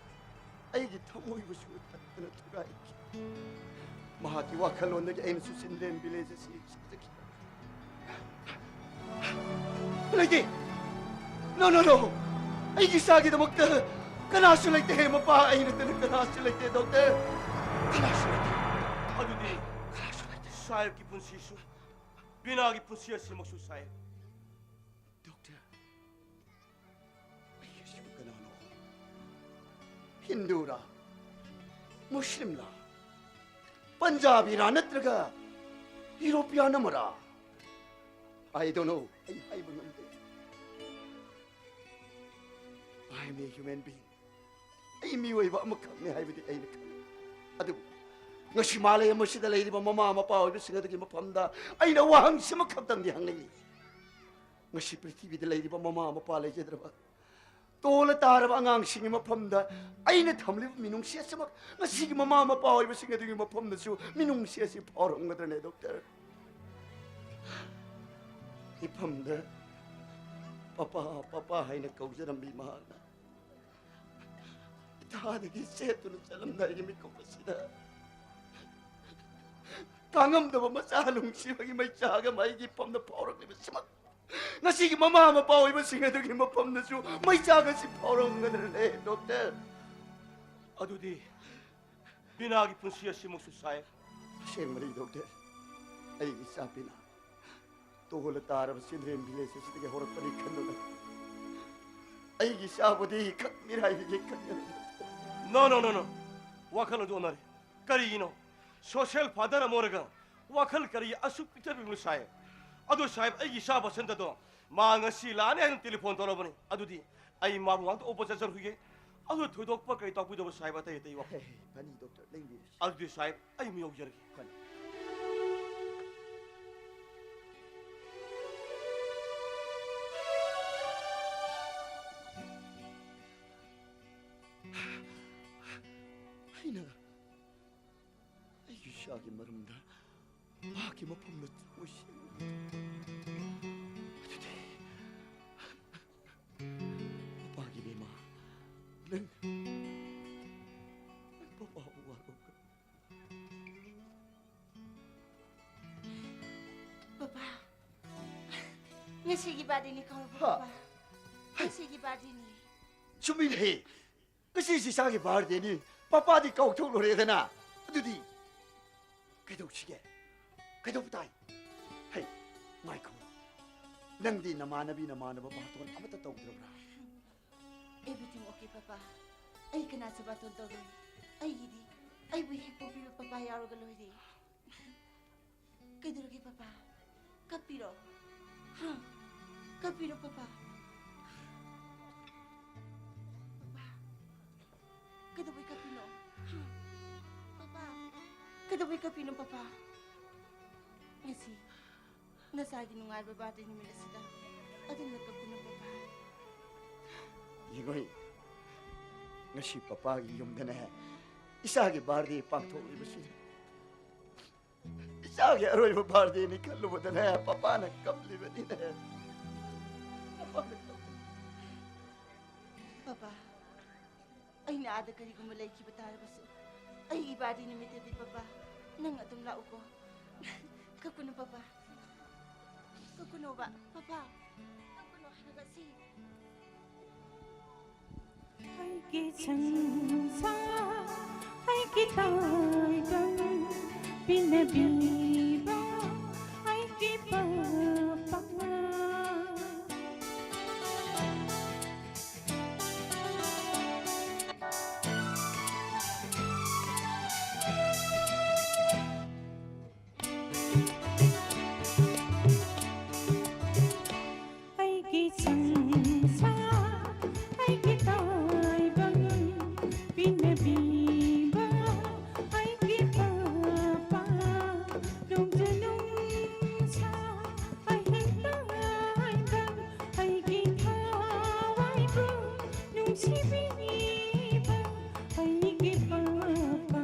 ꯑꯩꯒꯤ ꯊꯃꯣꯏꯕꯨꯁꯨ ꯇꯠꯇꯅ ꯊꯨꯒꯥꯏꯈꯤ꯫ ꯃꯍꯥꯛꯀꯤ ꯋꯥꯈꯜꯂꯣꯟꯗꯒꯤ ꯑꯩꯅꯁꯨ ꯆꯤꯜꯗ꯭ꯔꯦꯟ ꯚꯤꯂꯦꯖ ꯑꯁꯤ ꯁꯤꯖꯈꯤ꯫ ꯂꯩꯇꯦ! No, no, no! ꯑꯩꯒꯤ ꯏꯆꯥꯒꯤꯗꯃꯛꯇ ꯀꯅꯥꯁꯨ ꯂꯩꯇꯦ, ꯃꯄꯥ ꯑꯩ ꯅꯠꯇꯅ ꯀꯅꯥꯁꯨ ꯂꯩꯇꯦ, ꯗꯣꯛꯇꯔ꯫ ꯀꯅꯥꯁꯨ ꯂꯩꯇꯦ꯫ ꯑꯗꯨꯗꯤ ꯀꯅꯥꯁꯨ ꯂꯩꯇꯦ꯫ ꯁꯥꯍꯦꯕꯀꯤ ꯄꯨꯟꯁꯤꯁꯨ, ꯕꯤꯅꯥꯒꯤ ꯄꯨꯟꯁꯤ ꯑꯁꯤꯃꯛꯁꯨ, ꯁꯥꯍꯦꯕ꯫ ꯗꯣꯛꯇꯔ, ꯑꯩ ꯑꯁꯤꯕꯨ ꯀꯅꯥꯅꯣ? ꯍꯤꯟꯗꯨꯔꯥ? ꯃꯨꯁꯂꯤꯝꯂꯥ? ꯄꯟꯖꯥꯕꯤꯔꯥ ꯅꯠꯇ꯭ꯔꯒ ꯌꯨꯔꯣꯄꯤꯌꯥꯟ ꯑꯃꯔꯥ? I don't know. ꯑꯩ ꯍꯥꯏꯕ ꯉꯝꯗꯦ꯫ I am a human being. ꯑꯩ ꯃꯤꯑꯣꯏꯕ ꯑꯃꯈꯛꯅꯤ ꯍꯥꯏꯕꯗꯤ ꯑꯩꯅ ꯈꯪꯏ꯫ ꯑꯗꯨꯕꯨ ꯉꯁꯤ ꯃꯥꯂꯦꯝ ꯑꯁꯤꯗ ꯂꯩꯔꯤꯕ ꯃꯃꯥ ꯃꯄꯥ ꯑꯣꯏꯕꯁꯤꯡ ꯑꯗꯨꯒꯤ ꯃꯐꯝꯗ ꯑꯩꯅ ꯋꯥꯍꯪꯁꯤꯃ ꯈꯛꯇꯪꯗꯤ ꯍꯪꯅꯤꯡꯏ꯫ ꯉꯁꯤ ꯄ꯭ꯔꯤꯊꯤꯕꯤꯗ ꯂꯩꯔꯤꯕ ꯃꯃꯥ ꯃꯄꯥ ꯂꯩꯖꯗ꯭ꯔꯕ, ꯇꯣꯜꯂ ꯇꯥꯔꯕ ꯑꯉꯥꯡꯁꯤꯡꯒꯤ ꯃꯐꯝꯗ ꯑꯩꯅ ꯊꯝꯂꯤꯕ ꯃꯤꯅꯨꯡꯁꯤ ꯑꯁꯤꯃꯛ ꯉꯁꯤꯒꯤ ꯃꯃꯥ ꯃꯄꯥ ꯑꯣꯏꯕꯁꯤꯡ ꯑꯗꯨꯒꯤ ꯃꯐꯝꯗꯁꯨ ꯃꯤꯅꯨꯡꯁꯤ ꯑꯁꯤ ꯐꯥꯎꯔꯝꯒꯗ꯭ꯔꯅꯦ, ꯗꯣꯛꯇꯔ? ꯃꯤꯐꯝꯗ "ꯄꯄꯥ, ꯄꯄꯥ" ꯍꯥꯏꯅ ꯀꯧꯖꯔꯝꯕꯤ ꯃꯍꯥꯛꯅ ꯏꯊꯥꯗꯒꯤ ꯆꯦꯠꯇꯨꯅ ꯆꯠꯂꯝꯗꯥꯏꯒꯤ ꯃꯤꯀꯨꯞ ꯑꯁꯤꯗ ꯀꯥꯡꯉꯝꯗꯕ ꯃꯆꯥ ꯅꯨꯡꯁꯤꯕꯒꯤ ꯃꯩꯆꯥꯛ ꯑꯃ ꯑꯩꯒꯤ ꯐꯝꯗ ꯐꯥꯎꯔꯛꯂꯤꯕꯁꯤꯃꯛ ꯉꯁꯤꯒꯤ ꯃꯃꯥ ꯃꯄꯥ ꯑꯣꯏꯕꯁꯤꯡ ꯑꯗꯨꯒꯤ ꯃꯐꯝꯗꯁꯨ ꯃꯩꯆꯥꯛ ꯑꯁꯤ ꯐꯥꯎꯔꯝꯒꯗ꯭ꯔꯅꯦ, ꯗꯣꯛꯇꯔ? ꯑꯗꯨꯗꯤ ꯕꯤꯅꯥꯒꯤ ꯄꯨꯟꯁꯤ ꯑꯁꯤꯃꯛꯁꯨ ꯁꯥꯏ꯫ ꯑꯁꯦꯡꯕꯅꯤ, ꯗꯣꯛꯇꯔ꯫ ꯑꯩꯒꯤ ꯏꯆꯥ ꯕꯤꯅꯥ ꯇꯣꯜꯂ ꯇꯥꯔꯕ ꯆꯤꯜꯗ꯭ꯔꯦꯟ ꯚꯤꯂꯦꯖ ꯑꯁꯤꯗꯒꯤ ꯍꯧꯔꯛꯄꯅꯤ ꯈꯟꯕꯗ ꯑꯩꯒꯤ ꯏꯆꯥꯕꯨꯗꯤ ꯈꯛ ꯃꯤꯔꯥꯏꯕꯤꯒꯦ ꯈꯟꯒꯅꯤ꯫ No, no, no, no. ꯋꯥꯈꯜ ꯑꯗꯨ ꯑꯣꯟꯅꯔꯦ꯫ ꯀꯔꯤꯒꯤꯅꯣ? ꯁꯣꯁꯤꯌꯦꯜ ꯐꯥꯗꯔ ꯑꯃ ꯑꯣꯏꯔꯒ ꯋꯥꯈꯜ ꯀꯔꯤ ꯑꯁꯨꯛ ꯄꯤꯛꯊꯕꯤꯕꯅꯣ, ꯁꯥꯍꯦꯕ? ꯑꯗꯨ, ꯁꯥꯍꯦꯕ, ꯑꯩꯒꯤ ꯏꯆꯥ ꯕꯁꯟꯇꯗꯣ ꯃꯥ ꯉꯁꯤ ꯂꯥꯛꯑꯅꯤ ꯍꯥꯏꯅ ꯇꯦꯂꯤꯐꯣꯟ ꯇꯧꯔꯕꯅꯤ꯫ ꯑꯗꯨꯗꯤ ꯑꯩ ꯃꯥꯕꯨ ꯉꯥꯛꯇ ꯎꯕ ꯆꯠꯆꯔꯨꯈꯤꯒꯦ꯫ ꯑꯗꯨ ꯊꯣꯏꯗꯣꯛꯄ ꯀꯔꯤ ꯇꯥꯛꯄꯤꯗꯕ, ꯁꯥꯍꯦꯕ, ꯑꯇꯩ ꯑꯇꯩ ꯋꯥꯐꯝ꯫ ꯍꯦ, ꯍꯦ, ꯐꯅꯤ, ꯗꯣꯛꯇꯔ, ꯂꯦꯡꯕꯤꯔꯁꯤ꯫ ꯑꯗꯨꯗꯤ, ꯁꯥꯍꯦꯕ, ꯑꯩ ꯑꯃꯨꯛ ꯌꯧꯖꯔꯒꯦ꯫ ꯐꯅꯤ꯫ ꯑꯩꯅ ꯑꯩꯒꯤ ꯏꯆꯥꯒꯤ ꯃꯔꯝꯗ ꯃꯍꯥꯛꯀꯤ ꯃꯐꯝꯗ ꯆꯠꯂꯣꯏꯁꯤ꯫ ꯑꯗꯨꯗꯤ ꯃꯄꯥꯒꯤ ꯏꯕꯦꯝꯃ, ꯅꯪ, ꯅꯪ ꯄꯄꯥꯕꯨ ꯋꯥꯔꯧꯒꯅꯨ꯫ ꯄꯄꯥ, ꯉꯁꯤꯒꯤ ꯕꯥꯔꯗꯦꯅꯤ ꯀꯧꯔꯕ, ꯍꯥ? ꯄꯄꯥ? ꯉꯁꯤꯒꯤ ꯕꯥꯔꯗꯦꯅꯤ꯫ ꯆꯨꯝꯃꯤꯅꯦ꯫ ꯉꯁꯤꯁꯤ ꯏꯆꯥꯒꯤ ꯕꯥꯔꯗꯦꯅꯤ꯫ ꯄꯄꯥꯗꯤ ꯀꯥꯎꯊꯣꯛꯂꯨꯔꯦꯗꯅ꯫ ꯑꯗꯨꯗꯤ ꯀꯩꯗꯧꯁꯤꯒꯦ? ꯀꯩꯗꯧꯕ ꯇꯥꯏ? ꯍꯩ, ꯉꯥꯏꯈꯣ꯫ ꯅꯪꯗꯤ ꯅꯃꯥꯟꯅꯕꯤ ꯅꯃꯥꯟꯅꯕ ꯕꯥꯇꯣꯟ ꯑꯃꯠꯇ ꯇꯧꯗ꯭ꯔꯕ꯭ꯔꯥ? Everything okay, papa. ꯑꯩ ꯀꯅꯥꯁꯨ ꯕꯥꯇꯣꯟ ꯇꯧꯔꯣꯏ꯫ ꯑꯩꯒꯤꯗꯤ ꯑꯩꯕꯨ ꯍꯦꯛ ꯄꯣꯛꯄꯤꯕ ꯄꯄꯥ ꯌꯥꯎꯔꯒ ꯂꯣꯏꯔꯦ꯫ ꯀꯩꯗꯧꯔꯒꯦ, ꯄꯄꯥ? ꯀꯞꯄꯤꯔꯣ? ꯍꯥ? ꯀꯞꯄꯤꯔꯣ, ꯄꯄꯥ? ꯄꯄꯥ, ꯀꯩꯗꯧꯕꯩ ꯀꯞꯄꯤꯅꯣ? ꯍꯥ? ꯄꯄꯥ, ꯀꯩꯗꯧꯕꯩ ꯀꯞꯄꯤꯅꯣ, ꯄꯄꯥ? ꯉꯁꯤ ꯅꯆꯥꯒꯤ ꯅꯨꯡꯉꯥꯏꯕ ꯕꯥꯔꯗꯦ ꯅꯨꯃꯤꯠ ꯑꯁꯤꯗ ꯑꯗꯨꯝꯅ ꯀꯞꯄꯤꯅꯣ, ꯄꯄꯥ꯫ ꯌꯦꯡꯉꯣꯏ, ꯉꯁꯤ ꯄꯄꯥꯒꯤ ꯌꯨꯝꯗꯅꯦ ꯏꯆꯥꯒꯤ ꯕꯥꯔꯗꯦ ꯄꯥꯡꯊꯣꯛꯂꯤꯕꯁꯤꯅꯦ꯫ ꯏꯆꯥꯒꯤ ꯑꯔꯣꯏꯕ ꯕꯥꯔꯗꯦꯅꯤ ꯈꯜꯂꯨꯕꯗꯅꯦ ꯄꯄꯥꯅ ꯀꯞꯂꯤꯕꯅꯤꯅꯦ꯫ ꯄꯄꯥꯅ ꯀꯞꯂꯤ꯫ ꯄꯄꯥ, ꯑꯩꯅ ꯑꯥꯗ ꯀꯔꯤꯒꯨꯝꯕ ꯂꯩꯈꯤꯕ ꯇꯥꯔꯕꯁꯨ, ꯑꯩꯒꯤ ꯕꯥꯔꯗꯦ ꯅꯨꯃꯤꯠꯇꯗꯤ ꯄꯄꯥ, ꯅꯪ ꯑꯗꯨꯝ ꯂꯥꯛꯎꯀꯣ꯫ ꯀꯞꯀꯅꯨ ꯄꯄꯥ, ꯀꯞꯀꯅꯣꯕ ꯄꯄꯥ, ꯀꯞꯀꯅꯨ ꯍꯥꯏꯔꯒ ꯁꯤ꯫ ꯑꯩꯒꯤ ꯁꯟꯁꯥ, ꯑꯩꯒꯤ ꯇꯥꯏꯕꯪ, ꯄꯤꯅꯕꯤꯕ ꯑꯩꯒꯤ ꯄꯄꯥ꯫ ꯑꯩꯒꯤ ꯁꯟꯁꯥ, ꯑꯩꯒꯤ ꯇꯥꯏꯕꯪ, ꯄꯤꯅꯕꯤꯕ ꯑꯩꯒꯤ ꯄꯄꯥ, ꯅꯣꯡꯖꯨ ꯅꯨꯡꯁꯥ, ꯑꯍꯤꯡ ꯇꯥꯏꯕꯪ, ꯑꯩꯒꯤ ꯊꯋꯥꯏꯕꯨ ꯅꯨꯡꯁꯤꯕꯤꯕ ꯑꯩꯒꯤ ꯄꯄꯥ꯫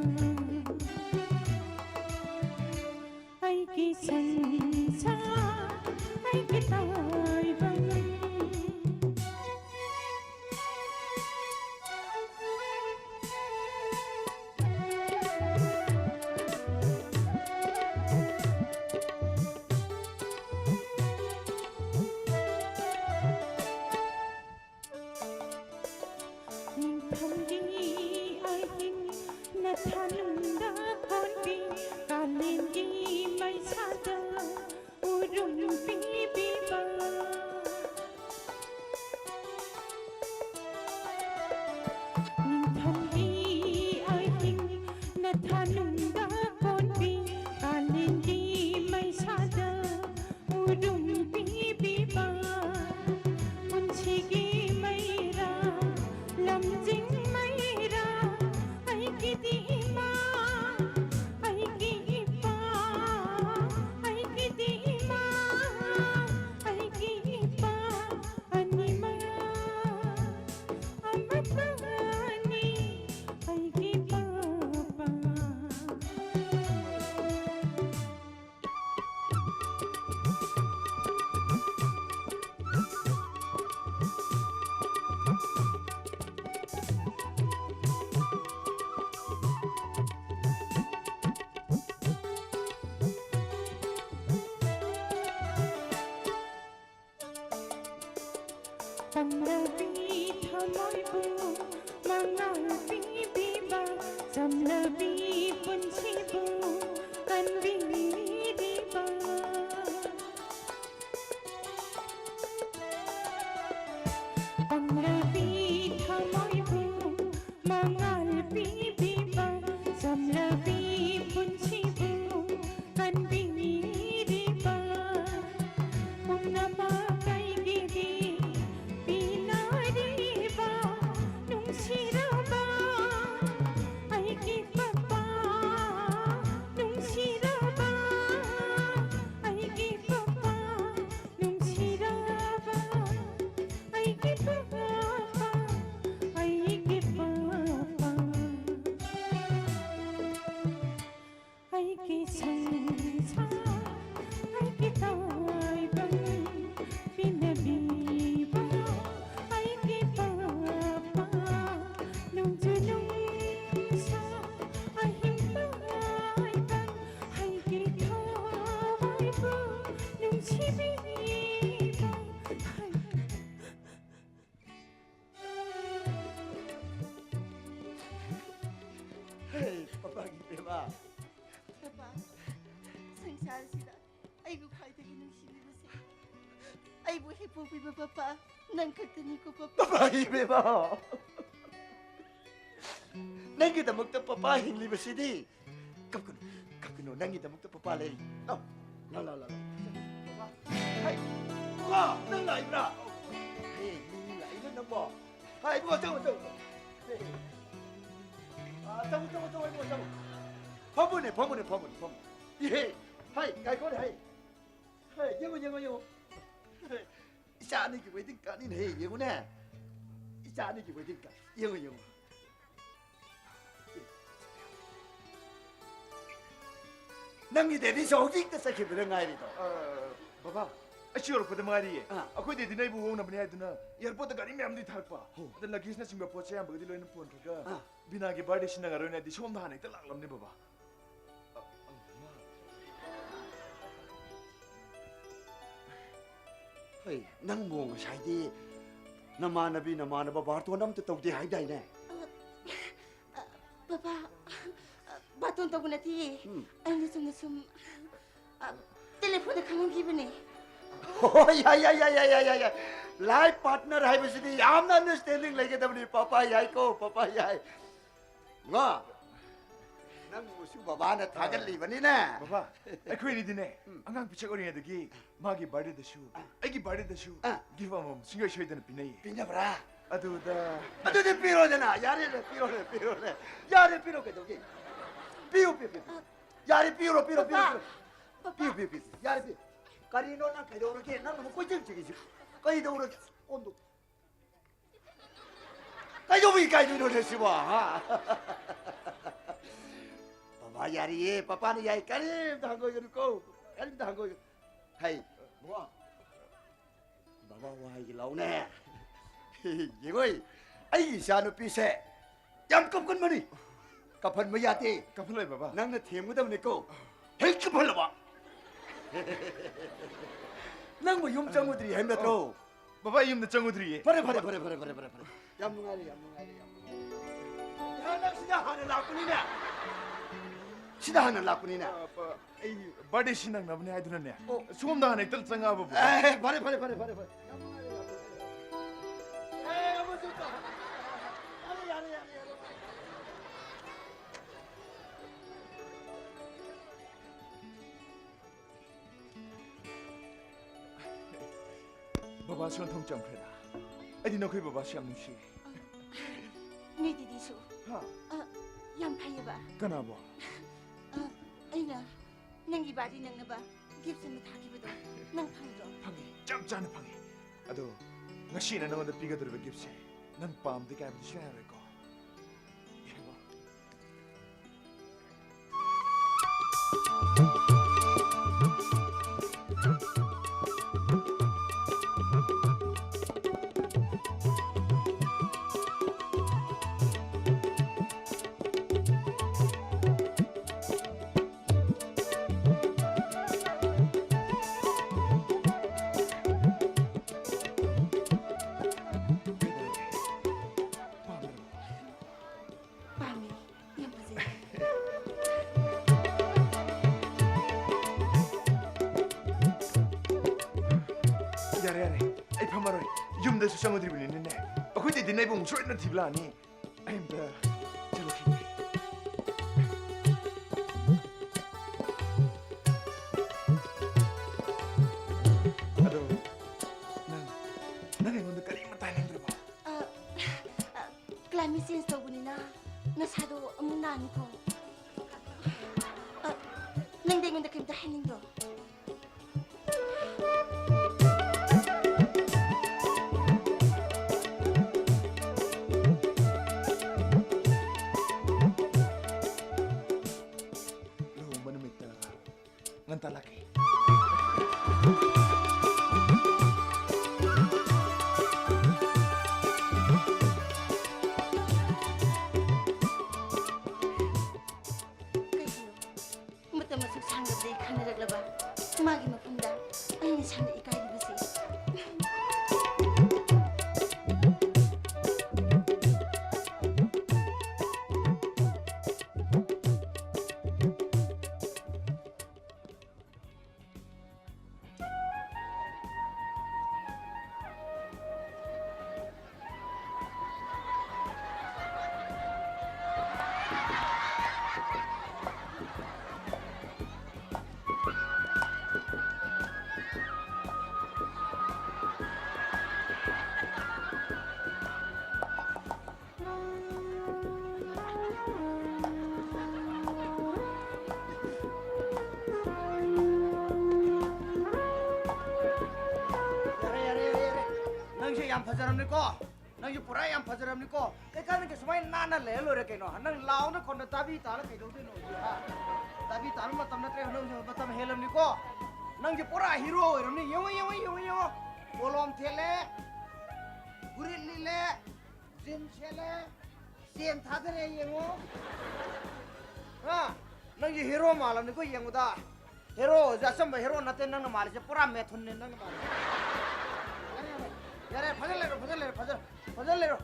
ꯑꯩꯒꯤ ꯁꯟꯁꯥ, ꯑꯩꯒꯤ ꯇꯥꯏꯕꯪ꯫ ꯆꯝꯂꯕꯤ ꯊꯃꯣꯏꯕꯨ ꯃꯉꯥꯜ ꯄꯤꯕꯤꯕ, ꯆꯝꯂꯕꯤ ꯄꯨꯟꯁꯤꯕꯨ ꯀꯟꯕꯤꯔꯤꯕ, ꯄꯥꯡꯂꯕꯤ ꯊꯃꯣꯏꯕꯨ ꯃꯉꯥꯜ ꯄꯤꯕꯤꯕ, ꯆꯝꯂꯕꯤ ꯄꯨꯟꯁꯤꯕꯨ ꯀꯟꯕꯤꯔꯤꯕ ꯄꯨꯝꯅꯃꯛ ꯑꯩꯒꯤꯗꯤ ꯄꯤꯅꯔꯤꯕ ꯅꯨꯡꯁꯤꯔꯕ ꯑꯩꯒꯤ ꯄꯄꯥ, ꯅꯨꯡꯁꯤꯔꯕ ꯑꯩꯒꯤ ꯄꯄꯥ, ꯅꯨꯡꯁꯤꯔꯕ ꯑꯩꯒꯤ ꯄꯄꯥ, ꯑꯩꯒꯤ ꯄꯄꯥ꯫ ꯑꯩꯒꯤ ꯁꯪꯁꯥꯔ, ꯑꯩꯒꯤ ꯇꯥꯏꯕꯪ ꯄꯤꯅꯕꯤꯕ, ꯑꯩꯒꯤ ꯄꯄꯥ, ꯅꯣꯡꯖꯨ ꯅꯨꯡꯁꯥ, ꯑꯍꯤꯡ ꯇꯥꯏꯕꯪ, ꯑꯩꯒꯤ ꯊꯋꯥꯏꯕꯨ ꯅꯨꯡꯁꯤꯕꯤꯕ, ꯍꯦ, ꯄꯄꯥꯒꯤ ꯄꯦꯃꯥ꯫ ꯄꯄꯥ, ꯁꯪꯁꯥꯔꯁꯤꯗ ꯑꯩꯕꯨ ꯈ꯭ꯋꯥꯏꯗꯒꯤ ꯅꯨꯡꯁꯤꯕꯤꯕꯁꯦ ꯑꯩꯕꯨ ꯍꯦꯛ ꯄꯣꯛꯄꯤꯕ ꯄꯄꯥ ꯅꯪ ꯈꯛꯇꯅꯤꯀꯣ ꯄꯄꯥ꯫ ꯄꯄꯥꯒꯤ ꯄꯦꯃꯥ꯫ ꯅꯪꯒꯤꯗꯃꯛꯇ ꯄꯄꯥ ꯍꯤꯡꯂꯤꯕꯁꯤꯗꯤ꯫ ꯀꯞꯀꯅꯨ, ꯀꯞꯀꯅꯨ, ꯅꯪꯒꯤꯗꯃꯛꯇ ꯄꯄꯥ ꯂꯩꯔꯤ꯫ ꯂꯥꯎ, ꯂꯥꯎ, ꯂꯥꯎ, ꯂꯥꯎ, ꯂꯥꯎ꯫ ꯄꯄꯥ, ꯍꯩ, ꯄꯄꯥ, ꯅꯪ ꯂꯥꯛꯏꯕ꯭ꯔꯥ? ꯍꯦ, ꯃꯤ ꯂꯥꯛꯏꯅ ꯅꯪꯕꯣ꯫ ꯍꯥꯏ, ꯏꯕꯨꯡꯉꯣ, ꯆꯪꯉꯣ, ꯆꯪꯉꯣ, ꯆꯪꯉꯣ꯫ ꯍꯦ, ꯍꯦ꯫ ꯑꯥ, ꯆꯪꯉꯣ, ꯆꯪꯉꯣ, ꯆꯪꯉꯣ, ꯏꯕꯨꯡꯉꯣ, ꯆꯪꯉꯣ꯫ ꯐꯝꯃꯨꯅꯦ, ꯐꯝꯃꯨꯅꯦ, ꯐꯝꯃꯨꯅꯦ, ꯐꯝꯃꯨ꯫ ꯏꯍꯦ, ꯍꯥꯏ, ꯉꯥꯏꯈꯣꯅꯦ, ꯍꯥꯏ꯫ ꯍꯦ, ꯌꯦꯡꯉꯣ, ꯌꯦꯡꯉꯣ, ꯌꯦꯡꯉꯣ꯫ ꯍꯦ, ꯏꯆꯥ ꯑꯅꯤꯒꯤ wedding cardꯅꯤꯅꯦ, ꯍꯦ, ꯌꯦꯡꯉꯨꯅꯦ꯫ ꯏꯆꯥ ꯑꯅꯤꯒꯤ wedding card꯫ ꯌꯦꯡꯉꯣ, ꯌꯦꯡꯉꯣ꯫ ꯅꯪꯒꯤ daddyꯁꯨ ꯍꯧꯖꯤꯛꯇ ꯆꯠꯈꯤꯕꯗ ꯉꯥꯏꯔꯤꯗꯣ꯫ ꯑ, ꯕꯕꯥ, ꯑꯩꯁꯨ ꯌꯧꯔꯛꯄꯗ ꯉꯥꯏꯔꯤꯌꯦ꯫ ꯑꯥ꯫ ꯑꯩꯈꯣꯏ daddyꯅ ꯑꯩꯕꯨ ꯑꯣꯡꯅꯕꯅꯦ ꯍꯥꯏꯗꯨꯅ airportꯇ ꯒꯥꯔꯤ ꯃꯌꯥꯝꯗꯤ ꯊꯥꯔꯛꯄ꯫ ꯍꯣ꯫ ꯑꯗ luggageꯅꯆꯤꯡꯕ ꯄꯣꯠ ꯆꯩ ꯑꯌꯥꯝꯕꯒꯗꯤ ꯂꯣꯏꯅ ꯄꯨꯍꯟꯈ꯭ꯔꯒ ꯑꯥ꯫ ꯕꯤꯅꯥꯒꯤ birthday ꯁꯤꯟꯅꯉꯔꯣꯏꯅ ꯑꯩꯗꯤ ꯁꯣꯝꯗ ꯍꯥꯟꯅ ꯍꯦꯛꯇ ꯂꯥꯛꯂꯝꯅꯦ, ꯕꯕꯥ꯫ ꯑ, ꯑ, ꯍꯣꯏ, ꯅꯪꯕꯨ ꯉꯁꯥꯏꯗꯤ ꯅꯃꯥꯟꯅꯕꯤ ꯅꯃꯥꯟꯅꯕ ꯕꯥꯔꯇꯣꯟ ꯑꯝꯇ ꯇꯧꯗꯦ ꯍꯥꯏꯗꯥꯏꯅꯦ? ꯑ, ꯕꯕꯥ, ꯑ, ꯕꯥꯔꯇꯣꯟ ꯇꯧꯕ ꯅꯠꯇꯤꯌꯦ꯫ ꯎꯝ꯫ ꯑꯩꯅ ꯆꯨꯝꯅ ꯁꯨꯝ, ꯑ, ꯇꯦꯂꯤꯐꯣꯟꯗ ꯈꯪꯍꯟꯈꯤꯕꯅꯦ꯫ ꯍꯣꯏ, ꯌꯥꯏ, ꯌꯥꯏ꯫ Life partner ꯍꯥꯏꯕꯁꯤꯗꯤ ꯌꯥꯝꯅ understanding ꯂꯩꯒꯗꯕꯅꯤ꯫ ꯄꯄꯥ ꯌꯥꯏꯀꯣ, ꯄꯄꯥ ꯌꯥꯏ꯫ ꯉꯣ, ꯅꯪꯕꯨꯁꯨ ꯕꯕꯥꯅ ꯊꯥꯒꯠꯂꯤꯕꯅꯤꯅꯦ꯫ ꯕꯕꯥ, ꯑꯩꯈꯣꯏꯅꯤꯗꯤꯅꯦ, ꯎꯝ꯫ ꯑꯉꯥꯡ ꯄꯤꯁꯛ ꯑꯣꯏꯔꯤꯉꯩꯗꯒꯤ ꯃꯥꯒꯤ birthdayꯗꯁꯨ, ꯑꯥ꯫ ꯑꯩꯒꯤ birthdayꯗꯁꯨ ꯑꯥ꯫ Gift ꯑꯃꯃꯝ ꯁꯨꯡꯁꯣꯏ ꯁꯣꯏꯗꯅ ꯄꯤꯅꯩꯌꯦ꯫ ꯄꯤꯅꯕ꯭ꯔꯥ? ꯑꯗꯨꯗ ꯑꯗꯨꯗꯤ ꯄꯤꯔꯣꯗꯅ, ꯌꯥꯔꯦꯅꯦ, ꯄꯤꯔꯣꯅꯦ, ꯄꯤꯔꯣꯅꯦ꯫ ꯌꯥꯔꯦ, ꯄꯤꯔꯣ, ꯀꯩꯗꯧꯒꯦ? ꯄꯤꯌꯨ, ꯄꯤꯌꯨ, ꯄꯤꯌꯨ, ꯄꯤꯌꯨ꯫ ꯌꯥꯔꯦ, ꯄꯤꯔꯣ, ꯄꯤꯔꯣ, ꯄꯤꯔꯣ, ꯄꯄꯥ, ꯄꯤꯔꯣ꯫ ꯄꯄꯥ꯫ ꯄꯤꯌꯨ, ꯄꯤꯌꯨ, ꯄꯤꯌꯨ꯫ ꯌꯥꯔꯦ, ꯄꯤꯌꯨ꯫ ꯀꯔꯤꯅꯣ ꯅꯪ ꯀꯩꯗꯧꯔꯒꯦ? ꯅꯪꯅ ꯀꯣꯏꯆꯦꯟ ꯆꯦꯜꯂꯤꯁꯤ ꯀꯩꯗꯧꯔꯒꯦ? ꯑꯣꯟꯗꯣ꯫ ꯀꯩꯗꯧꯕ ꯏꯀꯥꯏꯗꯣꯏꯅꯣꯅꯦ ꯁꯤꯕꯣ, ꯍꯥ? ꯕꯕꯥ ꯌꯥꯔꯤꯌꯦ, ꯄꯄꯥꯅ ꯌꯥꯏ, ꯀꯔꯤꯝꯇ ꯍꯪꯒꯣꯏꯒꯅꯨꯀꯣ, ꯀꯔꯤꯝꯇ ꯍꯪꯒꯣꯏꯒꯅꯨ꯫ ꯍꯩ, ꯕꯕꯥ, ꯕꯕꯥ ꯋꯥ ꯍꯥꯏꯒꯦ ꯂꯥꯎꯅꯦ꯫ ꯌꯦꯡꯉꯣꯏ, ꯑꯩꯒꯤ ꯏꯆꯥꯅꯨꯄꯤꯁꯦ ꯌꯥꯝ ꯀꯞꯀꯟꯕꯅꯤ꯫ ꯀꯞꯍꯟꯕ ꯌꯥꯗꯦ꯫ ꯀꯞꯍꯜꯂꯣꯏ, ꯕꯕꯥ꯫ ꯅꯪꯅ ꯊꯦꯝꯒꯗꯕꯅꯤꯀꯣ꯫ ꯍꯦꯛ ꯀꯞꯍꯜꯂꯕ꯫ ꯅꯪꯕꯨ ꯌꯨꯝ ꯆꯪꯉꯨꯗ꯭ꯔꯤ ꯍꯥꯏꯕ ꯅꯠꯇ꯭ꯔꯣ? ꯕꯕꯥ, ꯑꯩ ꯌꯨꯝꯗ ꯆꯪꯉꯨꯗ꯭ꯔꯤꯌꯦ꯫ ꯐꯔꯦ, ꯐꯔꯦ, ꯐꯔꯦ꯫ ꯌꯥꯝ ꯅꯨꯡꯉꯥꯏꯔꯦ, ꯌꯥꯝ ꯅꯨꯡꯉꯥꯏꯔꯦ, ꯌꯥꯝ ꯅꯨꯡꯉꯥꯏꯔꯦ꯫ ꯏꯍꯥ, ꯅꯪ ꯁꯤꯗ ꯍꯥꯟꯅ ꯂꯥꯛꯄꯅꯤꯅꯦ꯫ ꯁꯤꯗ ꯍꯥꯟꯅ ꯂꯥꯛꯄꯅꯤꯅꯦ꯫ ꯑ, ꯕ-, ꯑꯩ birthdayꯁꯤ ꯅꯪꯅꯕꯅꯦ ꯍꯥꯏꯗꯨꯅꯅꯦ꯫ ꯑꯣ꯫ ꯁꯣꯝꯗ ꯍꯥꯟꯅ ꯍꯦꯛꯇ ꯆꯪꯉꯛꯑꯕꯕꯨ꯫ ꯑꯦ, ꯐꯔꯦ, ꯐꯔꯦ, ꯐꯔꯦ, ꯐꯔꯦ, ꯐꯔꯦ꯫ ꯌꯥꯝ ꯅꯨꯡꯉꯥꯏꯔꯦ, ꯌꯥꯝ ꯅꯨꯡꯉꯥꯏꯔꯦ꯫ ꯑꯦ, ꯑꯃꯁꯨ ꯇꯧ-, ꯌꯥꯔꯦ, ꯌꯥꯔꯦ, ꯌꯥꯔꯦ, ꯌꯥꯔꯦ꯫ ꯕꯕꯥꯁꯨ ꯅꯊꯧ ꯆꯝꯈ꯭ꯔꯦꯗ꯫ ꯑꯩꯗꯤ ꯅꯈꯣꯏ ꯕꯕꯥꯁꯨ ꯌꯥꯝ ꯅꯨꯡꯁꯤꯌꯦ꯫ ꯅꯣꯏ ꯗꯤꯗꯤꯁꯨ꯫ ꯍꯥ? ꯑ, ꯌꯥꯝ ꯐꯩꯌꯦꯕ꯫ ꯀꯅꯥꯕꯣ? ꯑ, ꯑꯩꯅ ꯅꯪꯒꯤ birthday ꯅꯪꯅꯕ gift ꯑꯃ ꯊꯥꯈꯤꯕꯗꯣ ꯅꯪ ꯐꯪꯗ꯭ꯔꯣ? ꯐꯪꯉꯦ, ꯆꯞ ꯆꯥꯅ ꯐꯪꯉꯦ꯫ ꯑꯗꯣ ꯉꯁꯤꯅ ꯅꯉꯣꯟꯗ ꯄꯤꯒꯗꯧꯔꯤꯕ giftꯁꯦ ꯅꯪ ꯄꯥꯝꯗꯦ ꯀꯥꯏꯕꯗꯤ ꯁꯨꯡꯌꯥ ꯌꯥꯔꯣꯏꯀꯣ꯫ ꯌꯦꯡꯉꯣ꯫ ꯁꯨ ꯆꯪꯉꯨꯗ꯭ꯔꯤꯕꯅꯤꯅꯅꯦ, ꯑꯩꯈꯣꯏꯗꯩꯗꯤ ꯅꯩꯕ ꯑꯃꯨꯛ ꯁꯣꯏꯗꯅ ꯊꯤꯕ ꯂꯥꯛꯑꯅꯤ꯫ ꯑꯩ ꯑꯝꯇ ꯆꯠꯂꯨꯈꯤꯒꯦ꯫ ꯑꯗꯣ ꯅꯪ, ꯅꯪ ꯑꯩꯉꯣꯟꯗ ꯀꯔꯤꯃꯠꯇ ꯍꯥꯏꯅꯤꯡꯗ꯭ꯔꯕꯣ? ꯑ, ꯑ, climate change ꯇꯧꯕꯅꯤꯅ ꯅꯁꯥꯗꯣ ꯑꯃꯨꯛ ꯅꯥꯅꯤꯀꯣ꯫ ꯑ, ꯅꯪꯗꯤ ꯑꯩꯉꯣꯟꯗ ꯀꯔꯤꯝꯇ ꯍꯥꯏꯅꯤꯡꯗ꯭ꯔꯣ? ꯂꯨꯍꯣꯡꯕ ꯅꯨꯃꯤꯠꯇ ꯉꯟꯇꯥ ꯂꯥꯛꯀꯦ꯫ ꯀꯩꯒꯤꯅꯣ? ꯃꯇꯝ ꯑꯁꯨꯛ ꯁꯥꯡꯂꯕꯗꯒꯤ ꯈꯟꯅꯔꯛꯂꯕ ꯃꯥꯒꯤ ꯃꯐꯝꯗ ꯑꯩꯅ ꯏꯁꯥꯅ ꯏꯀꯥꯏꯔꯤꯕꯁꯤ꯫ ꯌꯥꯔꯦ, ꯌꯥꯔꯦ, ꯌꯥꯔꯦ, ꯌꯥꯔꯦ꯫ ꯅꯪꯁꯦ ꯌꯥꯝ ꯐꯖꯔꯝꯅꯤꯀꯣ꯫ ꯅꯪꯁꯦ ꯄꯨꯔꯥ ꯌꯥꯝ ꯐꯖꯔꯝꯅꯤꯀꯣ꯫ ꯀꯩꯀꯥꯟꯗꯒꯤ ꯁꯨꯃꯥꯏꯅ ꯅꯥꯟꯅ ꯂꯩꯔ ꯂꯣꯏꯔꯦ ꯀꯩꯅꯣ꯫ ꯅꯪ ꯂꯥꯎꯅ ꯈꯣꯟꯗ ꯇꯥꯕꯤ ꯇꯥꯅ ꯀꯩꯗꯧꯗꯣꯏꯅꯣ ꯍꯧꯖꯤꯛ, ꯍꯥ? ꯇꯥꯕꯤ ꯇꯥꯅ ꯃꯇꯝ ꯅꯠꯇ꯭ꯔꯦ, ꯅꯪꯁꯦ ꯃꯇꯝ ꯍꯦꯜꯂꯝꯅꯤꯀꯣ꯫ ꯅꯪꯁꯦ ꯄꯨꯔꯥ ꯍꯤꯔꯣ ꯑꯣꯏꯔꯝꯅꯤ꯫ ꯌꯦꯡꯉꯣ, ꯌꯦꯡꯉꯣ, ꯌꯦꯡꯉꯣ, ꯌꯦꯡꯉꯣ꯫ ꯄꯣꯂꯣꯝ ꯊꯦꯠꯂꯦ, ꯐꯨꯔꯤꯠ ꯂꯤꯠꯂꯦ, ꯖꯤꯟ ꯁꯦꯠꯂꯦ, ꯆꯦꯟ ꯊꯥꯗꯔꯦ, ꯌꯦꯡꯉꯣ꯫ ꯍꯥ? ꯅꯪꯁꯦ ꯍꯤꯔꯣ ꯃꯥꯜꯂꯝꯅꯤꯀꯣ ꯌꯦꯡꯕꯗ꯫ ꯍꯦꯔꯣꯁꯦ ꯑꯆꯝꯕ ꯍꯦꯔꯣ ꯅꯠꯇꯦ ꯅꯪꯅ ꯃꯥꯜꯂꯤꯁꯦ, ꯄꯨꯔꯥ ꯃꯦꯊꯨꯟꯅꯦ ꯅꯪꯅ ꯃꯥꯜꯂꯤꯁꯦ꯫ ꯌꯥꯔꯦ, ꯌꯥꯔꯦ, ꯌꯥꯔꯦ, ꯐꯖꯅ ꯂꯩꯔꯣ, ꯐꯖꯅ ꯂꯩꯔꯣ, ꯐꯖꯅ, ꯐꯖꯅ ꯂꯩꯔꯣ꯫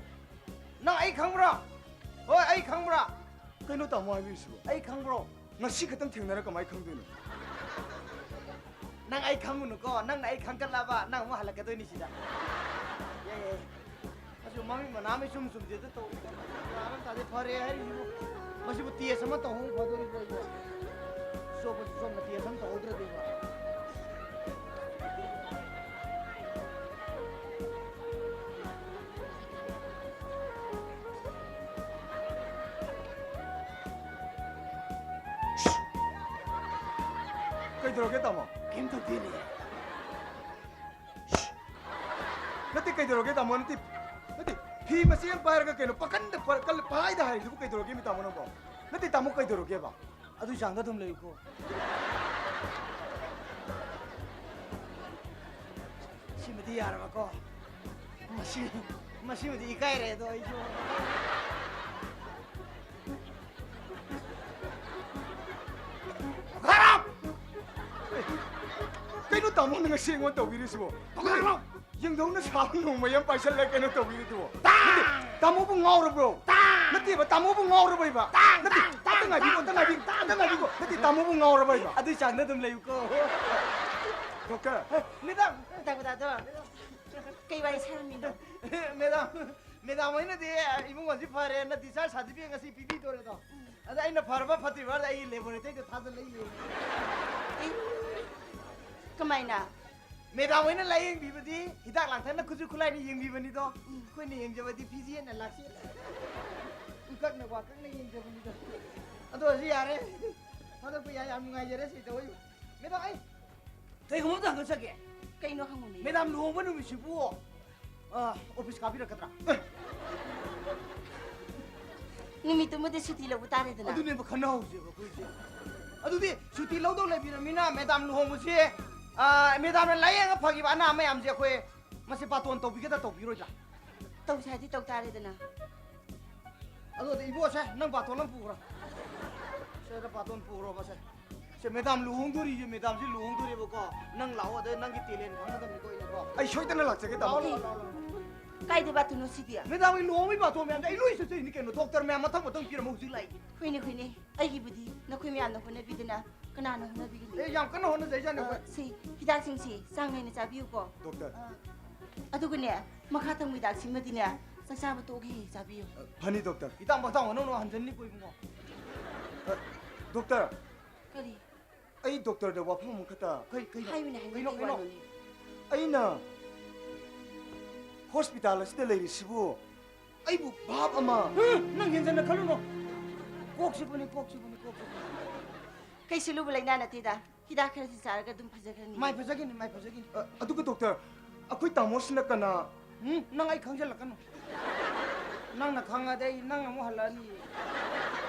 ꯅꯪ ꯑꯩ ꯈꯪꯕ꯭ꯔꯣ? ꯍꯣꯏ, ꯑꯩ ꯈꯪꯕ꯭ꯔꯥ? ꯀꯩꯅꯣ ꯇꯥꯃꯣ ꯍꯥꯏꯕꯤꯔꯤꯁꯤꯕꯣ? ꯑꯩ ꯈꯪꯕ꯭ꯔꯣ? ꯉꯁꯤ ꯈꯛꯇꯪ ꯊꯦꯡꯅꯔ ꯀꯃꯥꯏꯅ ꯈꯪꯗꯣꯏꯅꯣ? ꯅꯪ ꯑꯩ ꯈꯪꯉꯨꯅꯨꯀꯣ, ꯅꯪꯅ ꯑꯩ ꯈꯪꯒꯠꯂꯕ ꯅꯪ ꯑꯃꯨꯛ ꯍꯜꯂꯛꯀꯗꯣꯏꯅꯤ ꯁꯤꯗ꯫ ꯌꯦ, ꯑꯁ, ꯃꯃꯤꯠ ꯃꯅꯥ ꯃꯩ ꯁꯨꯝ ꯁꯨꯝ ꯆꯦꯠꯇ ꯇꯧ꯫ ꯌꯥꯔꯝ ꯇꯥꯗꯤ ꯐꯔꯦ ꯍꯥꯏꯔꯤꯁꯤꯕꯨ꯫ ꯃꯁꯤꯕꯨ ꯇꯦꯁ ꯑꯃ ꯇꯧꯍꯧ ꯐꯗꯣꯔꯤꯕ꯭ꯔꯣ ꯑꯩꯕꯣ? ꯁꯣꯝꯕꯁꯨ ꯁꯣꯝꯅ ꯇꯦꯁ ꯑꯃ ꯇꯧꯍꯧꯗ꯭ꯔꯗꯤꯕ꯫ ꯀꯩꯗꯧꯔꯒꯦ, ꯇꯥꯃꯣ? ꯀꯩꯝ ꯇꯧꯗꯦꯅꯦ꯫ ꯅꯠꯇꯦ, ꯀꯩꯗꯧꯔꯒꯦ, ꯇꯥꯃꯣ? ꯅꯠꯇꯦ, ꯅꯠꯇꯦ, ꯐꯤ ꯃꯆꯦꯠ ꯑꯃ ꯄꯥꯏꯔꯒ ꯀꯩꯅꯣ ꯄꯥꯈꯟꯗ ꯄ-, ꯀꯜ-, ꯄꯥꯏꯗ ꯍꯥꯏꯔꯤꯗꯨꯕꯨ ꯀꯩꯗꯧꯔꯒꯦ, ꯃꯤ ꯇꯥꯃꯣ ꯅꯪꯕꯣ? ꯅꯠꯇꯦ, ꯇꯥꯃꯣ, ꯀꯩꯗꯧꯔꯒꯦꯕ? ꯑꯗꯨꯏ ꯆꯥꯡꯗ ꯑꯗꯨꯝ ꯂꯩꯌꯨꯀꯣ꯫ ꯁꯤꯃꯗꯤ ꯌꯥꯔꯕꯀꯣ? ꯃꯁꯤ, ꯃꯁꯤꯃꯗꯤ ꯏꯀꯥꯏꯔꯦ ꯑꯗꯣ ꯑꯩꯁꯨ꯫ ꯄꯨꯈꯥꯔꯥꯝ! ꯀꯩꯅꯣ ꯇꯥꯃꯣꯅ ꯉꯁꯤ ꯑꯩꯉꯣꯟꯗ ꯇꯧꯕꯤꯔꯤꯁꯤꯕꯣ? ꯄꯨꯈꯥꯔꯥꯝ! ꯌꯦꯡꯗꯧꯅ ꯁꯥꯕ ꯅꯣꯡꯃꯩ ꯑꯃ ꯄꯥꯏꯁꯜꯂꯒ ꯀꯩꯅꯣ ꯇꯧꯕꯤꯔꯤꯗꯨꯕꯣ? ꯇꯥꯡ! ꯅꯠꯇꯦ, ꯇꯥꯃꯣꯕꯨ ꯉꯥꯎꯔꯕ꯭ꯔꯣ? ꯇꯥꯡ! ꯅꯠꯇꯦꯕ, ꯇꯥꯃꯣꯕꯨ ꯉꯥꯎꯔꯕꯩꯕ? ꯇꯥꯡ! ꯅꯠꯇꯦ, ꯇꯥꯡ! ꯑꯝꯇ ꯉꯥꯏꯕꯤꯀꯣ, ꯑꯝꯇ ꯉꯥꯏꯕꯤꯀꯣ, ꯑꯝꯇ ꯉꯥꯏꯕꯤꯀꯣ꯫ ꯅꯠꯇꯦ, ꯇꯥꯃꯣꯕꯨ ꯉꯥꯎꯔꯕꯩꯕ? ꯑꯗꯨꯏ ꯆꯥꯡꯗ ꯑꯗꯨꯝ ꯂꯩꯌꯨꯀꯣ꯫ ꯗꯣꯛꯇꯔ꯫ ꯃꯦꯗꯥꯝ! ꯗꯥꯛꯇꯔꯗꯣ, ꯀꯩ ꯋꯥꯔꯤ ꯁꯥꯔꯝꯃꯤꯅꯣ? ꯃꯦꯗꯥꯝ, ꯃꯦꯗꯥꯝ ꯍꯣꯏꯅꯗꯤ ꯏꯕꯨꯡꯉꯣꯁꯤ ꯐꯔꯦꯅ discharge certificate ꯉꯁꯤ ꯄꯤꯕꯤꯗꯣꯔꯦꯗꯣ꯫ ꯑꯗ ꯑꯩꯅ ꯐꯔꯕ ꯐꯠꯇ꯭ꯔꯤꯕ ꯑꯩꯒꯤ laboratoryꯗ ꯊꯥꯖꯤꯜꯂ ꯌꯦꯡꯉꯦ꯫ ꯑꯦ? ꯀꯃꯥꯏꯅ? ꯃꯦꯗꯥꯝ ꯍꯣꯏꯅ ꯂꯥꯌꯦꯡꯕꯤꯕꯗꯤ ꯍꯤꯗꯥꯛ ꯂꯥꯡꯊꯛꯅ ꯈꯨꯠꯁꯨ ꯈꯨꯠꯂꯥꯏꯅ ꯌꯦꯡꯕꯤꯕꯅꯤꯗꯣ꯫ ꯎꯝ꯫ ꯑꯩꯈꯣꯏꯅ ꯌꯦꯡꯖꯕꯗꯤ ꯐꯤꯖꯦꯠꯅ ꯂꯥꯛꯁꯦꯠꯅ ꯎꯀꯛꯅ ꯋꯥꯀꯛꯅ ꯌꯦꯡꯖꯕꯅꯤꯗꯣ꯫ ꯑꯗꯣ ꯍꯧꯖꯤꯛ ꯌꯥꯔꯦ꯫ ꯊꯥꯗꯣꯛꯄ ꯌꯥꯏ꯫ ꯌꯥꯝ ꯅꯨꯡꯉꯥꯏꯖꯔꯦ ꯁꯤ ꯇꯧꯕꯤꯕ꯫ ꯃꯦꯗꯥꯝ, ꯑꯩ ꯀꯩꯒꯨꯝꯕ ꯑꯝꯇ ꯍꯪꯖꯒꯦ꯫ ꯀꯩꯅꯣ ꯍꯪꯉꯨꯅꯦ꯫ ꯃꯦꯗꯥꯝ ꯂꯨꯍꯣꯡꯕ ꯅꯨꯃꯤꯠꯁꯤꯕꯨ, ꯑ, office ꯀꯥꯕꯤꯔꯛꯀꯗ꯭ꯔꯥ? ꯅꯨꯃꯤꯠꯇꯨꯃꯗꯤ ꯁꯨꯇꯤ ꯂꯧꯕ ꯇꯥꯔꯦꯗꯅ꯫ ꯑꯗꯨꯅꯦꯕ ꯈꯟꯅꯍꯧꯁꯦꯕ ꯑꯩꯈꯣꯏꯁꯦ꯫ ꯑꯗꯨꯗꯤ ꯁꯨꯇꯤ ꯂꯧꯗꯧ ꯂꯩꯕꯤꯔꯃꯤꯅ ꯃꯦꯗꯥꯝ ꯂꯨꯍꯣꯡꯕꯁꯦ, ꯑ, ꯃꯦꯗꯥꯝꯅ ꯂꯥꯌꯦꯡꯉ ꯐꯈꯤꯕ ꯑꯅꯥ ꯃꯌꯥꯝꯁꯦ ꯑꯩꯈꯣꯏ ꯃꯁꯤ ꯕꯥꯇꯣꯟ ꯇꯧꯕꯤꯒꯗ꯭ꯔꯥ ꯇꯧꯕꯤꯔꯣꯏꯗ꯭ꯔꯥ? ꯇꯧꯁꯦ ꯍꯥꯏꯗꯤ ꯇꯧ ꯇꯥꯔꯦꯗꯅ꯫ ꯑꯗꯨꯗꯤ ꯏꯕꯣꯁꯦ, ꯅꯪ ꯕꯥꯇꯣꯟ ꯑꯃ ꯄꯨꯈ꯭ꯔꯣ꯫ ꯁꯦ, ꯅꯪ ꯕꯥꯇꯣꯟ ꯄꯨꯈ꯭ꯔꯣꯕ ꯁꯦ꯫ ꯁꯦ, ꯃꯦꯗꯥꯝ ꯂꯨꯍꯣꯡꯗꯣꯔꯤꯁꯦ, ꯃꯦꯗꯥꯝꯁꯦ ꯂꯨꯍꯣꯡꯗꯣꯔꯦꯕꯀꯣ꯫ ꯅꯪ ꯂꯥꯛꯑꯣ, ꯑꯗ ꯅꯪꯒꯤ talent ꯈꯪꯒꯗꯕꯅꯤꯀꯣ ꯑꯩꯅꯀꯣ꯫ ꯑꯩ ꯁꯣꯏꯗꯅ ꯂꯥꯛꯆꯒꯦ, ꯇꯥꯃꯣ꯫ ꯂꯥꯛꯑꯣ, ꯂꯥꯛꯑꯣ, ꯂꯥꯛꯑꯣ, ꯂꯥꯛꯑꯣ꯫ ꯀꯥꯏꯗ ꯕꯥꯇꯣꯟꯅꯣ ꯁꯤꯗꯤ? ꯃꯦꯗꯥꯝꯒꯤ ꯂꯨꯍꯣꯡꯕꯒꯤ ꯕꯥꯇꯣꯟ ꯃꯌꯥꯝꯗꯣ ꯑꯩ ꯂꯣꯏ ꯆꯠꯆꯩꯅꯤ ꯀꯩꯅꯣ, doctor ꯃꯌꯥꯝ ꯃꯊꯪ ꯃꯊꯪ ꯄꯤꯔꯝꯃ ꯍꯧꯖꯤꯛ ꯂꯥꯛꯏ꯫ ꯍꯣꯏꯅꯦ, ꯍꯣꯏꯅꯦ, ꯑꯩꯒꯤꯕꯨꯗꯤ ꯅꯈꯣꯏ ꯃꯌꯥꯝꯅ ꯍꯣꯠꯅꯕꯤꯗꯅ ꯀꯅꯥꯅ ꯍꯣꯠꯅꯕꯤꯒꯅꯤ? ꯑꯦ, ꯌꯥꯝ ꯀꯟꯅ ꯍꯣꯠꯅꯖꯩꯖꯥꯠꯅꯤ ꯑ, ꯑꯩꯈꯣꯏ꯫ ꯁꯤ ꯍꯤꯗꯥꯛꯁꯤꯡꯁꯤ ꯆꯥꯡ ꯅꯥꯏꯅ ꯆꯥꯕꯤꯌꯨꯀꯣ꯫ Doctor꯫ ꯑ꯫ ꯑꯗꯨꯒꯅꯦ, ꯃꯈꯥ ꯊꯪꯕ ꯍꯤꯗꯥꯛꯁꯤꯃꯗꯤꯅꯦ, ꯆꯥꯛ ꯆꯥꯕ ꯇꯣꯛꯑꯒ ꯍꯦꯛ ꯆꯥꯕꯤꯌꯨ꯫ ꯑ, ꯐꯅꯤ, ꯗꯣꯛꯇꯔ꯫ ꯍꯤꯗꯥꯛ ꯃꯈꯥ ꯊꯪꯕ ꯅꯪꯅ ꯍꯟꯖꯟꯅꯤꯀꯣ, ꯏꯕꯨꯡꯉꯣ꯫ ꯑ, ꯗꯣꯛꯇꯔ꯫ ꯀꯔꯤ? ꯑꯩ ꯗꯣꯛꯇꯔꯗ ꯋꯥꯐꯝ ꯑꯃꯈꯛꯇ꯫ ꯀꯩ, ꯀꯩꯅꯣ? ꯍꯥꯏꯌꯨꯅꯦ, ꯍꯥꯏꯌꯨꯅꯦ, ꯀꯩꯅꯣ, ꯀꯩ ꯀꯩꯅꯣ? ꯋꯥꯅꯣꯅꯦ? ꯑꯩꯅ ꯍꯣꯁꯄꯤꯇꯥꯜ ꯑꯁꯤꯗ ꯂꯩꯔꯤꯁꯤꯕꯨ ꯑꯩꯕꯨ ꯚꯥꯞ ꯑꯃ꯫ ꯎꯝ, ꯅꯪ ꯍꯦꯟꯖꯟꯅ ꯈꯜꯂꯨꯅꯨ꯫ ꯀꯣꯛꯁꯤꯕꯨꯅꯤ, ꯀꯣꯛꯁꯤꯕꯨꯅꯤ, ꯀꯣꯛꯁꯤꯕꯨꯅꯤ꯫ ꯀꯩꯁꯨ ꯂꯨꯕ ꯂꯥꯏꯅꯥ ꯅꯠꯇꯦꯗ꯫ ꯍꯤꯗꯥꯛ ꯈꯔꯁꯤ ꯆꯥꯔꯒ ꯑꯗꯨꯝ ꯐꯖꯈ꯭ꯔꯅꯤ꯫ ꯃꯥꯏ ꯐꯖꯒꯅꯤ, ꯃꯥꯏ ꯐꯖꯒꯅꯤ꯫ ꯑ, ꯑꯗꯨꯒ ꯗꯣꯛꯇꯔ, ꯑꯩꯈꯣꯏ ꯇꯥꯃꯣꯁꯤꯅ ꯀꯅꯥ? ꯎꯝ, ꯅꯪ ꯑꯩ ꯈꯪꯖꯜꯂꯛꯀꯅꯨ꯫ ꯅꯪꯅ ꯈꯪꯉꯗꯤ ꯑꯩ ꯅꯪ ꯑꯃꯨꯛ ꯍꯜꯂꯛꯑꯅꯤ꯫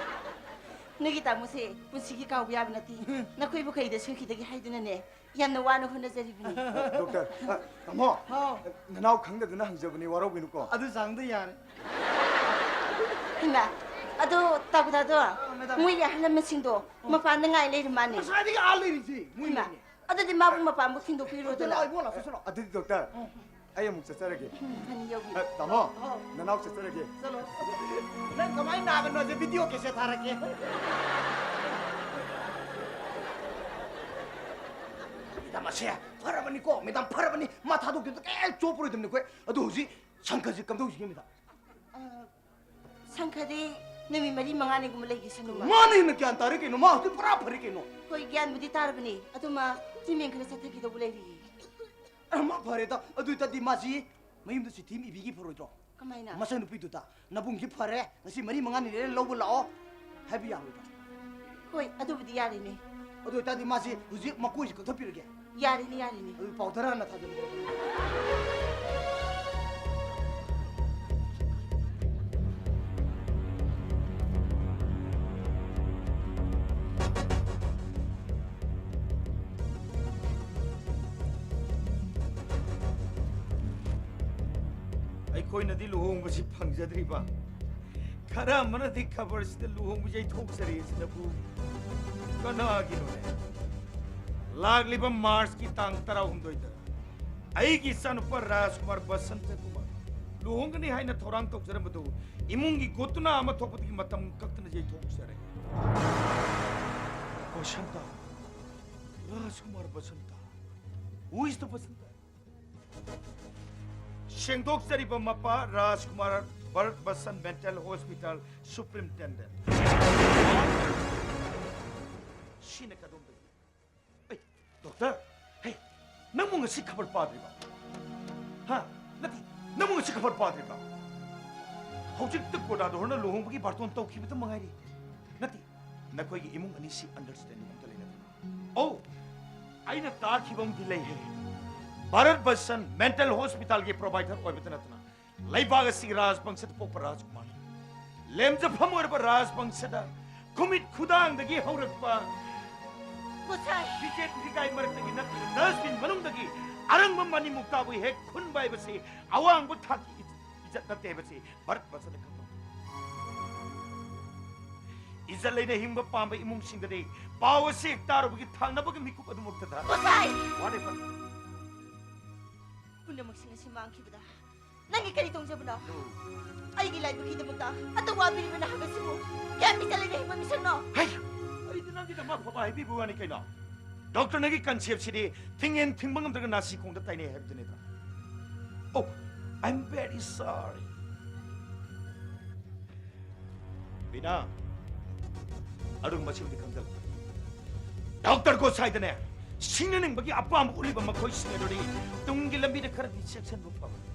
ꯅꯣꯏꯒꯤ ꯇꯥꯃꯣꯁꯦ ꯄꯨꯟꯁꯤꯒꯤ ꯀꯥꯎꯕ ꯌꯥꯕ ꯅꯠꯇꯦ꯫ ꯎꯝ꯫ ꯅꯈꯣꯏꯕꯨ ꯀꯩꯗ ꯁꯣꯏꯈꯤꯗꯒꯦ ꯍꯥꯏꯗꯨꯅꯅꯦ, ꯌꯥꯝꯅ ꯋꯥꯅ ꯍꯣꯠꯅꯖꯔꯤꯕꯅꯤ꯫ ꯗꯣꯛꯇꯔ, ꯑ, ꯇꯥꯃꯣ, ꯍꯥꯎ꯫ ꯅꯅꯥꯎ ꯈꯪꯗꯗꯅ ꯍꯪꯖꯕꯅꯤ, ꯋꯥꯔꯧꯕꯤꯅꯨꯀꯣ꯫ ꯑꯗꯨ ꯆꯥꯡꯗ ꯌꯥꯔꯦ꯫ ꯍꯩꯃꯥ, ꯑꯗꯣ ꯇꯥꯀꯨꯗꯥꯗꯣ, ꯑ, ꯃꯦꯗꯥꯝ꯫ ꯃꯣꯏꯒꯤ ꯑꯍꯜ ꯂꯃꯟꯁꯤꯡꯗꯣ ꯃꯄꯥꯟꯗ ꯉꯥꯏ ꯂꯩꯔ ꯃꯥꯅꯦ꯫ ꯉꯁꯥꯏꯗꯒꯤ ꯑꯥ ꯂꯩꯔꯤꯁꯤ, ꯃꯣꯏ ꯍꯩꯃꯥ, ꯂꯩꯅꯦ꯫ ꯑꯗꯨꯗꯤ ꯃꯥꯕꯨ ꯃꯄꯥꯟꯕꯨ ꯊꯤꯟꯗꯣꯛꯄꯤꯔꯣꯗꯅ꯫ ꯂꯥꯛꯑꯣ, ꯏꯕꯨꯡꯉꯣ, ꯂꯥꯛꯑꯣ, ꯆꯠꯂꯣ꯫ ꯑꯗꯨꯗꯤ ꯗꯣꯛꯇꯔ, ꯎꯝ꯫ ꯑꯩ ꯑꯃꯨꯛ ꯆꯠꯆꯔꯒꯦ꯫ ꯎꯝ, ꯐꯅꯤ ꯌꯧꯕꯤꯔꯣ꯫ ꯑ, ꯇꯥꯃꯣ, ꯑꯧ꯫ ꯅꯅꯥꯎ ꯆꯠꯆꯔꯒꯦ꯫ ꯆꯠꯂꯣ꯫ ꯅꯪ ꯀꯃꯥꯏꯅ ꯅꯥꯕꯅꯣꯁꯦ ꯚꯤꯗꯤꯑꯣ ꯀꯦꯁꯦꯠ ꯊꯥꯔꯛꯀꯦ꯫ ꯃꯦꯗꯥꯝ, ꯑꯁꯦ ꯐꯔꯕꯅꯤꯀꯣ, ꯃꯦꯗꯥꯝ, ꯐꯔꯕꯅꯤ꯫ ꯃꯥ ꯊꯥꯗꯣꯛꯇꯦꯗ ꯀꯩꯝ ꯆꯣꯞꯄꯔꯣꯏꯗꯕꯅꯤ ꯑꯩꯈꯣꯏ꯫ ꯑꯗꯨ ꯍꯧꯖꯤꯛ ꯁꯪꯀꯔꯁꯦ ꯀꯝꯗꯧꯁꯤꯒꯦ, ꯃꯦꯗꯥꯝ? ꯑ, ꯁꯪꯀꯔꯗꯤ ꯅꯨꯃꯤꯠ ꯃꯔꯤ ꯃꯉꯥꯅꯤꯒꯨꯝꯕ ꯂꯩꯈꯤꯁꯅꯨ ꯃꯥ꯫ ꯃꯥꯅ ꯍꯦꯟꯅ ꯒ꯭ꯌꯥꯟ ꯇꯥꯔꯦ ꯀꯩꯅꯣ, ꯃꯥ ꯍꯧꯖꯤꯛ ꯄꯨꯔꯥ ꯐꯔꯦ ꯀꯩꯅꯣ꯫ ꯍꯣꯏ, ꯒ꯭ꯌꯥꯟꯕꯨꯗꯤ ꯇꯥꯔꯕꯅꯤ, ꯑꯗꯨ ꯃꯥ ꯇ꯭ꯔꯤꯠꯃꯦꯟ ꯈꯔ ꯆꯠꯊꯈꯤꯗꯧꯕ ꯂꯩꯔꯤꯌꯦ꯫ ꯑ, ꯃꯥ ꯐꯔꯦꯗ, ꯑꯗꯨ ꯑꯣꯏꯇꯥꯗꯤ ꯃꯥꯁꯤ ꯃꯌꯨꯝꯗ ꯆꯤꯊꯤ ꯑꯃ ꯏꯕꯤꯒꯤ ꯐꯔꯣꯏꯗ꯭ꯔꯣ? ꯀꯃꯥꯏꯅ? ꯃꯆꯟꯅꯨꯄꯤꯗꯨꯗ, "ꯅꯕꯨꯡꯁꯤ ꯐꯔꯦ, ꯉꯁꯤ ꯃꯔꯤ ꯃꯉꯥꯅꯤ ꯂꯩꯔ ꯂꯧꯕ ꯂꯥꯛꯑꯣ" ꯍꯥꯏꯕ ꯌꯥꯔꯣꯏꯗ꯭ꯔꯣ? ꯍꯣꯏ, ꯑꯗꯨꯕꯨꯗꯤ ꯌꯥꯔꯤꯅꯦ꯫ ꯑꯗꯨ ꯑꯣꯏꯇꯥꯔꯗꯤ ꯃꯥꯁꯤ ꯍꯧꯖꯤꯛ ꯃꯀꯣꯏꯁꯤ ꯀꯛꯊꯠꯄꯤꯔꯒꯦ꯫ ꯌꯥꯔꯤꯅꯤ, ꯌꯥꯔꯤꯅꯤ꯫ ꯑꯗꯨ ꯄꯥꯎ ꯇꯔꯥ ꯍꯥꯟꯅ ꯊꯥꯖꯤꯜꯂꯨ꯫ ꯑꯩꯈꯣꯏꯅꯗꯤ ꯂꯨꯍꯣꯡꯕꯁꯤ ꯐꯪꯖꯗ꯭ꯔꯤꯕ, ꯈꯔ ꯑꯃꯅꯗꯤ ꯈꯕꯔꯁꯤꯗ ꯂꯨꯍꯣꯡꯕ ꯌꯩꯊꯣꯛꯆꯔꯤ ꯑꯁꯤꯅꯕꯨ ꯀꯅꯥꯒꯤꯅꯣꯅꯦ? ꯂꯥꯛꯂꯤꯕ ꯃꯥꯔꯆꯀꯤ ꯇꯥꯡ ꯇꯔꯥꯍꯨꯝꯗꯣꯏꯗ ꯑꯩꯒꯤ ꯏꯆꯥꯅꯨꯄꯥ ꯔꯥꯖꯀꯨꯃꯥꯔ ꯕꯁꯟꯇ ꯀꯨꯃꯥꯔ ꯂꯨꯍꯣꯡꯒꯅꯤ ꯍꯥꯏꯅ ꯊꯧꯔꯥꯡ ꯇꯧꯖꯔꯝꯕꯗꯨ ꯏꯃꯨꯡꯒꯤ ꯒꯣꯇꯨꯅꯥ ꯑꯃ ꯊꯣꯛꯄꯗꯒꯤ ꯃꯇꯝ ꯀꯛꯇꯅ ꯌꯩꯊꯣꯛꯆꯔꯦ꯫ ꯕꯁꯟꯇ? ꯔꯥꯖꯀꯨꯃꯥꯔ Basanta? Who is the Basanta? ꯁꯦꯡꯗꯣꯛꯆꯔꯤꯕ ꯃꯄꯥ ꯔꯥꯖꯀꯨꯃꯥꯔ, ꯚꯥꯔꯠ ꯚꯁꯟ ꯃꯦꯟꯇꯦꯜ ꯍꯣꯁꯄꯤꯇꯥꯜ ꯁꯨꯄ꯭ꯔꯤꯟꯇꯦꯟꯗꯦꯟ꯫ ꯁꯤꯅ ꯀꯗꯣꯝꯗꯒꯤ? ꯑꯩ, ꯗꯣꯛꯇꯔ, ꯍꯦ, ꯅꯪꯕꯨ ꯉꯁꯤ ꯈꯕꯔ ꯄꯥꯗ꯭ꯔꯤꯕ? ꯍꯥ? ꯅꯠꯇꯦ, ꯅꯪꯕꯨ ꯉꯁꯤ ꯈꯕꯔ ꯄꯥꯗ꯭ꯔꯤꯕ? ꯍꯧꯖꯤꯛꯇ ꯒꯣꯗꯥꯗꯣꯔꯅ ꯂꯨꯍꯣꯡꯕꯒꯤ ꯕꯥꯔꯇꯣꯟ ꯇꯧꯈꯤꯕꯇ ꯃꯉꯥꯏꯔꯤ꯫ ꯅꯠꯇꯦ, ꯅꯈꯣꯏꯒꯤ ꯏꯃꯨꯡ ꯑꯅꯤꯁꯤ ꯑꯟꯗꯔꯁ꯭ꯇꯦꯟꯗꯤꯡ ꯑꯝꯇ ꯂꯩꯅꯗ꯭ꯔꯣ? ꯑꯣ, ꯑꯩꯅ ꯇꯥꯈꯤꯕ ꯑꯃꯗꯤ ꯂꯩꯍꯦ꯫ ꯚꯥꯔꯠ ꯚꯁꯟ ꯃꯦꯟꯇꯦꯜ ꯍꯣꯁꯄꯤꯇꯥꯜꯒꯤ ꯄ꯭ꯔꯣꯚꯥꯏꯗꯔ ꯑꯣꯏꯕꯇ ꯅꯠꯇꯅ ꯂꯩꯕꯥꯛ ꯑꯁꯤꯒꯤ ꯔꯥꯖꯕꯪꯁꯗ ꯄꯣꯛꯄ ꯔꯥꯖꯀꯨꯃꯥꯔꯅꯤ꯫ ꯂꯦꯝꯖꯐꯝ ꯑꯣꯏꯔꯕ ꯔꯥꯖꯕꯪꯁꯗ ꯈꯨꯃꯤꯠ ꯈꯨꯗꯥꯡꯗꯒꯤ ꯍꯧꯔꯛꯄ ꯒꯣꯁꯥꯏ! ꯐꯤꯖꯦꯠ ꯐꯤꯒꯥꯏ ꯃꯔꯛꯇꯒꯤ ꯅꯠꯇ꯭ꯔꯒ ꯗꯁꯕꯤꯟ ꯃꯅꯨꯡꯗꯒꯤ ꯑꯔꯪꯕ ꯃꯅꯤꯃꯨꯛꯇꯥꯕꯨ ꯍꯦꯛ ꯈꯨꯟꯕ ꯍꯥꯏꯕꯁꯤ ꯑꯋꯥꯡꯕ ꯊꯥꯛꯀꯤ ꯏꯖꯠ ꯅꯠꯇꯦ ꯍꯥꯏꯕꯁꯤ ꯚꯥꯔꯠ ꯚꯁꯟꯗ ꯈꯪꯕ꯫ ꯏꯖꯠ ꯂꯩꯅ ꯍꯤꯡꯕ ꯄꯥꯝꯕ ꯏꯃꯨꯡꯁꯤꯡꯗꯗꯤ ꯄꯥꯎ ꯑꯁꯤ ꯍꯦꯛ ꯇꯥꯔꯨꯕꯒꯤ ꯊꯥꯡꯅꯕꯒꯤ ꯃꯤꯀꯨꯞ ꯑꯗꯨꯃꯛꯇꯗ ꯒꯣꯁꯥꯏ! Whatever. ꯄꯨꯝꯅꯃꯛꯁꯤꯡ ꯑꯁꯤ ꯃꯥꯡꯈꯤꯕꯗ ꯅꯪꯒꯤ ꯀꯔꯤ ꯇꯣꯡꯖꯕꯅꯣ? ꯑꯩꯒꯤ ꯂꯥꯏꯕꯛꯀꯤꯗꯃꯛꯇ ꯑꯇ ꯋꯥꯕꯤꯔꯤꯕ ꯅꯍꯥꯛ ꯑꯁꯤꯕꯨ ꯀꯌꯥꯝ ꯏꯖꯠ ꯂꯩꯅ ꯍꯤꯡꯕ ꯃꯤꯁꯛꯅꯣ? ꯍꯩ! ꯑꯩꯗꯤ ꯅꯪꯒꯤꯗꯃꯛ ꯑꯐꯕ ꯍꯥꯏꯕꯤꯕ ꯋꯥꯅꯤ ꯀꯩꯅꯣ꯫ ꯗꯣꯛꯇꯔ, ꯅꯪꯒꯤ ꯀꯟꯁꯦꯞꯁꯤꯗꯤ ꯊꯤꯡꯉꯦꯟ ꯊꯤꯡꯕ ꯉꯝꯗ꯭ꯔꯒ ꯅꯥꯁꯤ ꯈꯣꯡꯗ ꯇꯥꯏꯅꯩ ꯍꯥꯏꯕꯗꯨꯅꯤꯗ꯫ Oh, I'm very sorry. Bina, ꯑꯔꯨꯝꯕꯁꯤꯡꯗꯤ ꯈꯪꯖꯜꯂꯨ꯫ ꯗꯣꯛꯇꯔ ꯒꯣꯁꯥꯏꯗꯅꯦ, ꯁꯤꯡꯅꯅꯤꯡꯕꯒꯤ ꯑꯄꯥꯝꯕ ꯎꯠꯂꯤꯕ ꯃꯈꯣꯏꯁꯤꯡ ꯑꯗꯨꯗꯤ ꯇꯨꯡꯒꯤ ꯂꯝꯕꯤꯗ ꯈꯔꯗꯤ ꯆꯦꯛꯁꯤꯟꯕ ꯐꯕꯅꯤ꯫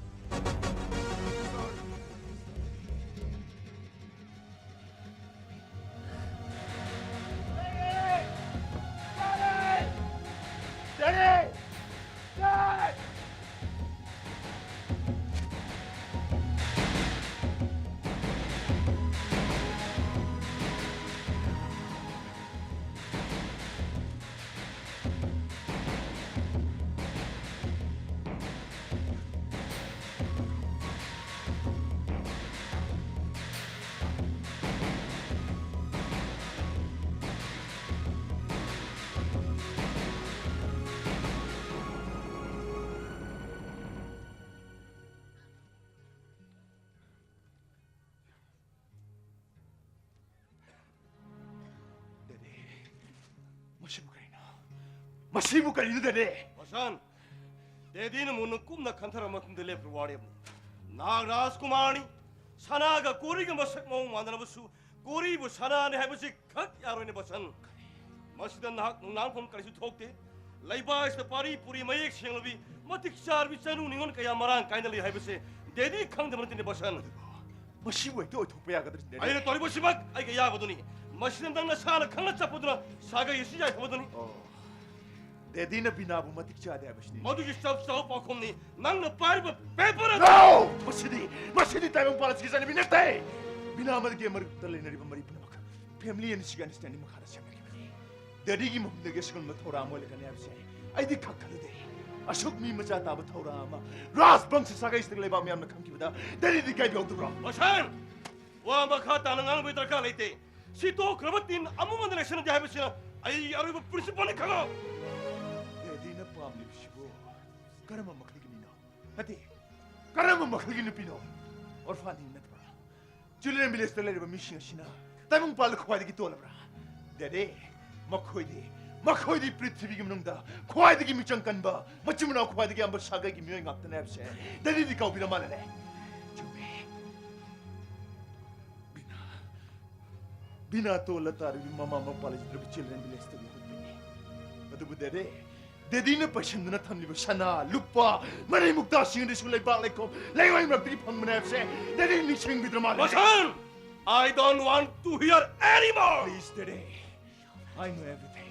ꯗꯦꯗꯦ, ꯃꯁꯤꯕꯨ ꯀꯔꯤꯅꯣ? ꯃꯁꯤꯕꯨ ꯀꯔꯤꯅꯣ, ꯗꯦꯗꯦ? ꯋꯥꯁꯟ! ꯗꯦꯗꯤꯅ ꯃꯨꯟꯅ ꯀꯨꯞꯅ ꯈꯟꯊꯔꯕ ꯃꯇꯨꯡꯗ ꯂꯦꯞꯈꯤꯕ ꯋꯥꯔꯦꯞꯅꯤ꯫ ꯅꯍꯥꯛ ꯔꯥꯖꯀꯨꯃꯥꯔꯅꯤ꯫ ꯁꯅꯥꯒ ꯀꯣꯔꯤꯒ ꯃꯁꯛ ꯃꯑꯣꯡ ꯃꯥꯟꯅꯔꯕꯁꯨ ꯀꯣꯔꯤꯕꯨ ꯁꯅꯥꯅꯤ ꯍꯥꯏꯕꯁꯤ ꯈꯛ ꯌꯥꯔꯣꯏꯅꯦ ꯕꯁꯟ꯫ ꯃꯁꯤꯗ ꯅꯍꯥꯛ ꯅꯨꯡꯅꯥꯡꯐꯝ ꯀꯔꯤꯁꯨ ꯊꯣꯛꯇꯦ꯫ ꯂꯩꯕꯥꯛ ꯑꯁꯤꯗ ꯄꯥꯔꯤ ꯄꯨꯔꯤ ꯃꯌꯦꯛ ꯁꯦꯡꯂꯕꯤ ꯃꯇꯤꯛ ꯆꯥꯔꯕꯤ ꯆꯅꯨ ꯅꯤꯉꯣꯜ ꯀꯌꯥ ꯃꯔꯥꯡ ꯀꯥꯏꯅ ꯂꯩ ꯍꯥꯏꯕꯁꯦ ꯗꯦꯗꯤ ꯈꯪꯗꯕ ꯅꯠꯇꯦꯅꯦ ꯕꯁꯟ꯫ ꯃꯁꯤꯕꯨ ꯍꯦꯛꯇ ꯑꯣꯏꯊꯣꯛꯄ ꯌꯥꯒꯗ꯭ꯔꯥ, ꯗꯦꯗꯤ? ꯑꯩꯅ ꯇꯧꯔꯤꯕꯁꯤꯃꯛ ꯑꯩꯒꯤ ꯑꯌꯥꯕꯗꯨꯅꯤ꯫ ꯃꯁꯤꯗ ꯅꯪ ꯅꯁꯥꯅ ꯈꯪꯅ ꯆꯠꯄꯗꯨꯅ ꯁꯥꯒꯩ ꯑꯁꯤ ꯌꯥꯏꯐꯕꯗꯨꯅꯤ꯫ ꯑꯣ, ꯗꯦꯗꯤꯅ ꯕꯤꯅꯥꯕꯨ ꯃꯇꯤꯛ ꯆꯥꯗꯦ ꯍꯥꯏꯕꯁꯤꯅꯤ꯫ ꯃꯗꯨꯒꯤ ꯆꯞ ꯆꯥꯕ ꯄꯥꯎꯈꯨꯝꯅꯤ ꯅꯪꯅ ꯄꯥꯏꯔꯤꯕ ꯄꯦꯄꯔ ꯑꯗꯨ꯫ No! ꯃꯁꯤꯗꯤ, ꯃꯁꯤꯗꯤ ꯇꯥꯏꯕꯪ ꯄꯥꯜ ꯑꯁꯤꯒꯤ ꯆꯠꯅꯕꯤ ꯅꯠꯇꯦ꯫ ꯕꯤꯅꯥ ꯑꯃꯗꯒꯤ ꯃꯔꯛꯇ ꯂꯩꯅꯔꯤꯕ ꯃꯔꯤ ꯄꯨꯝꯅꯃꯛ family ꯑꯅꯤꯁꯤꯒꯤ understanding ꯃꯈꯥꯗ ꯁꯦꯝꯅꯈꯤꯕꯅꯤ꯫ ꯗꯦꯗꯤꯒꯤ ꯃꯐꯝꯗꯒꯤ ꯑꯁꯤꯒꯨꯝꯕ ꯊꯧꯔꯥꯡ ꯑꯃ ꯑꯣꯏꯔꯛꯀꯅꯤ ꯍꯥꯏꯕꯁꯦ ꯑꯩꯗꯤ ꯈꯪ ꯈꯜꯂꯨꯗꯦ꯫ ꯑꯁꯨꯛ ꯃꯤ ꯃꯆꯥ ꯇꯥꯕ ꯊꯧꯔꯥꯡ ꯑꯃ ꯔꯥꯖ ꯕꯪꯁ ꯁꯥꯒꯩꯁꯤꯗ ꯂꯩꯕꯥꯛ ꯃꯤꯌꯥꯝꯅ ꯈꯪꯈꯤꯕꯗ ꯗꯦꯗꯤꯗꯤ ꯏꯀꯥꯏꯕ ꯌꯥꯎꯗꯕ꯭ꯔꯣ? ꯕꯁꯟ! ꯋꯥ ꯃꯈꯥ ꯇꯥꯅ ꯉꯥꯡꯕꯒꯤ ꯗꯔꯀꯥꯔ ꯂꯩꯇꯦ꯫ ꯁꯤ ꯇꯣꯛꯈ꯭ꯔꯕ ꯇꯤꯟ ꯑꯃꯨꯛ ꯍꯟꯅ ꯂꯩꯁꯤꯟꯅꯗꯦ ꯍꯥꯏꯕꯁꯤꯅ ꯑꯩꯒꯤ ꯑꯔꯣꯏꯕ principle ꯅꯤ, ꯈꯪꯉꯣ꯫ ꯗꯦꯗꯤꯅ ꯄꯥꯝꯂꯤꯕꯁꯤꯕꯨ ꯀꯔꯝꯕ ꯃꯈꯜꯒꯤ ꯃꯤꯅꯣ? ꯅꯠꯇꯦ, ꯀꯔꯝꯕ ꯃꯈꯜꯒꯤ ꯅꯨꯄꯤꯅꯣ? Orphan ꯅꯠꯇꯕ꯭ꯔꯥ? Children village ꯇ ꯂꯩꯔꯤꯕ ꯃꯤꯁꯤꯡ ꯑꯁꯤꯅ ꯇꯥꯏꯕꯪꯄꯥꯜꯗ ꯈ꯭ꯋꯥꯏꯗꯒꯤ ꯇꯣꯜꯂꯕ꯭ꯔꯥ? ꯗꯦꯗꯤ, ꯃꯈꯣꯏꯗꯤ, ꯃꯈꯣꯏꯗꯤ ꯄ꯭ꯔꯤꯊꯤꯕꯤꯒꯤ ꯃꯅꯨꯡꯗ ꯈ꯭ꯋꯥꯏꯗꯒꯤ ꯃꯤꯆꯪ ꯀꯟꯕ, ꯃꯆꯤꯟ ꯃꯅꯥꯎ ꯈ꯭ꯋꯥꯏꯗꯒꯤ ꯌꯥꯝꯕ ꯁꯥꯒꯩꯒꯤ ꯃꯤꯑꯣꯏ ꯉꯥꯛꯇꯅꯦ ꯍꯥꯏꯕꯁꯦ ꯗꯦꯗꯤꯗꯤ ꯀꯥꯎꯕꯤꯔ ꯃꯥꯜꯂꯦ꯫ ꯆꯨꯝꯃꯦ꯫ ꯕꯤꯅꯥ, ꯕꯤꯅꯥ ꯇꯣꯜꯂ ꯇꯥꯔꯤꯕꯤ ꯃꯃꯥ ꯃꯄꯥ ꯂꯩꯖꯗ꯭ꯔꯕ children village ꯇꯒꯤ ꯍꯧꯔꯛꯄꯅꯤ꯫ ꯑꯗꯨꯕꯨ ꯗꯦꯗꯤ, ꯗꯦꯗꯤꯅ ꯄꯩꯁꯟꯗꯨꯅ ꯊꯝꯂꯤꯕ ꯁꯅꯥ, ꯂꯨꯄꯥ, ꯃꯅꯤ ꯃꯨꯛꯇꯥꯁꯤꯡ ꯑꯗꯨꯁꯨ ꯂꯩꯕꯥꯛ ꯂꯩꯈꯣꯝ, ꯂꯩꯉꯣꯏ ꯃꯔꯛꯇꯒꯤ ꯐꯪꯕꯅꯦ ꯍꯥꯏꯕꯁꯦ ꯗꯦꯗꯤ ꯅꯤꯡꯁꯤꯡꯕꯤꯗ꯭ꯔ ꯃꯥꯜꯂꯦ꯫ ꯕꯁꯟ! I don't want to hear anymore! Please, daddy. I know everything.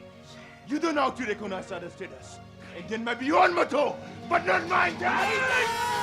You don't know how to recognize other status. Indian might be your motto, but not mine, Dad!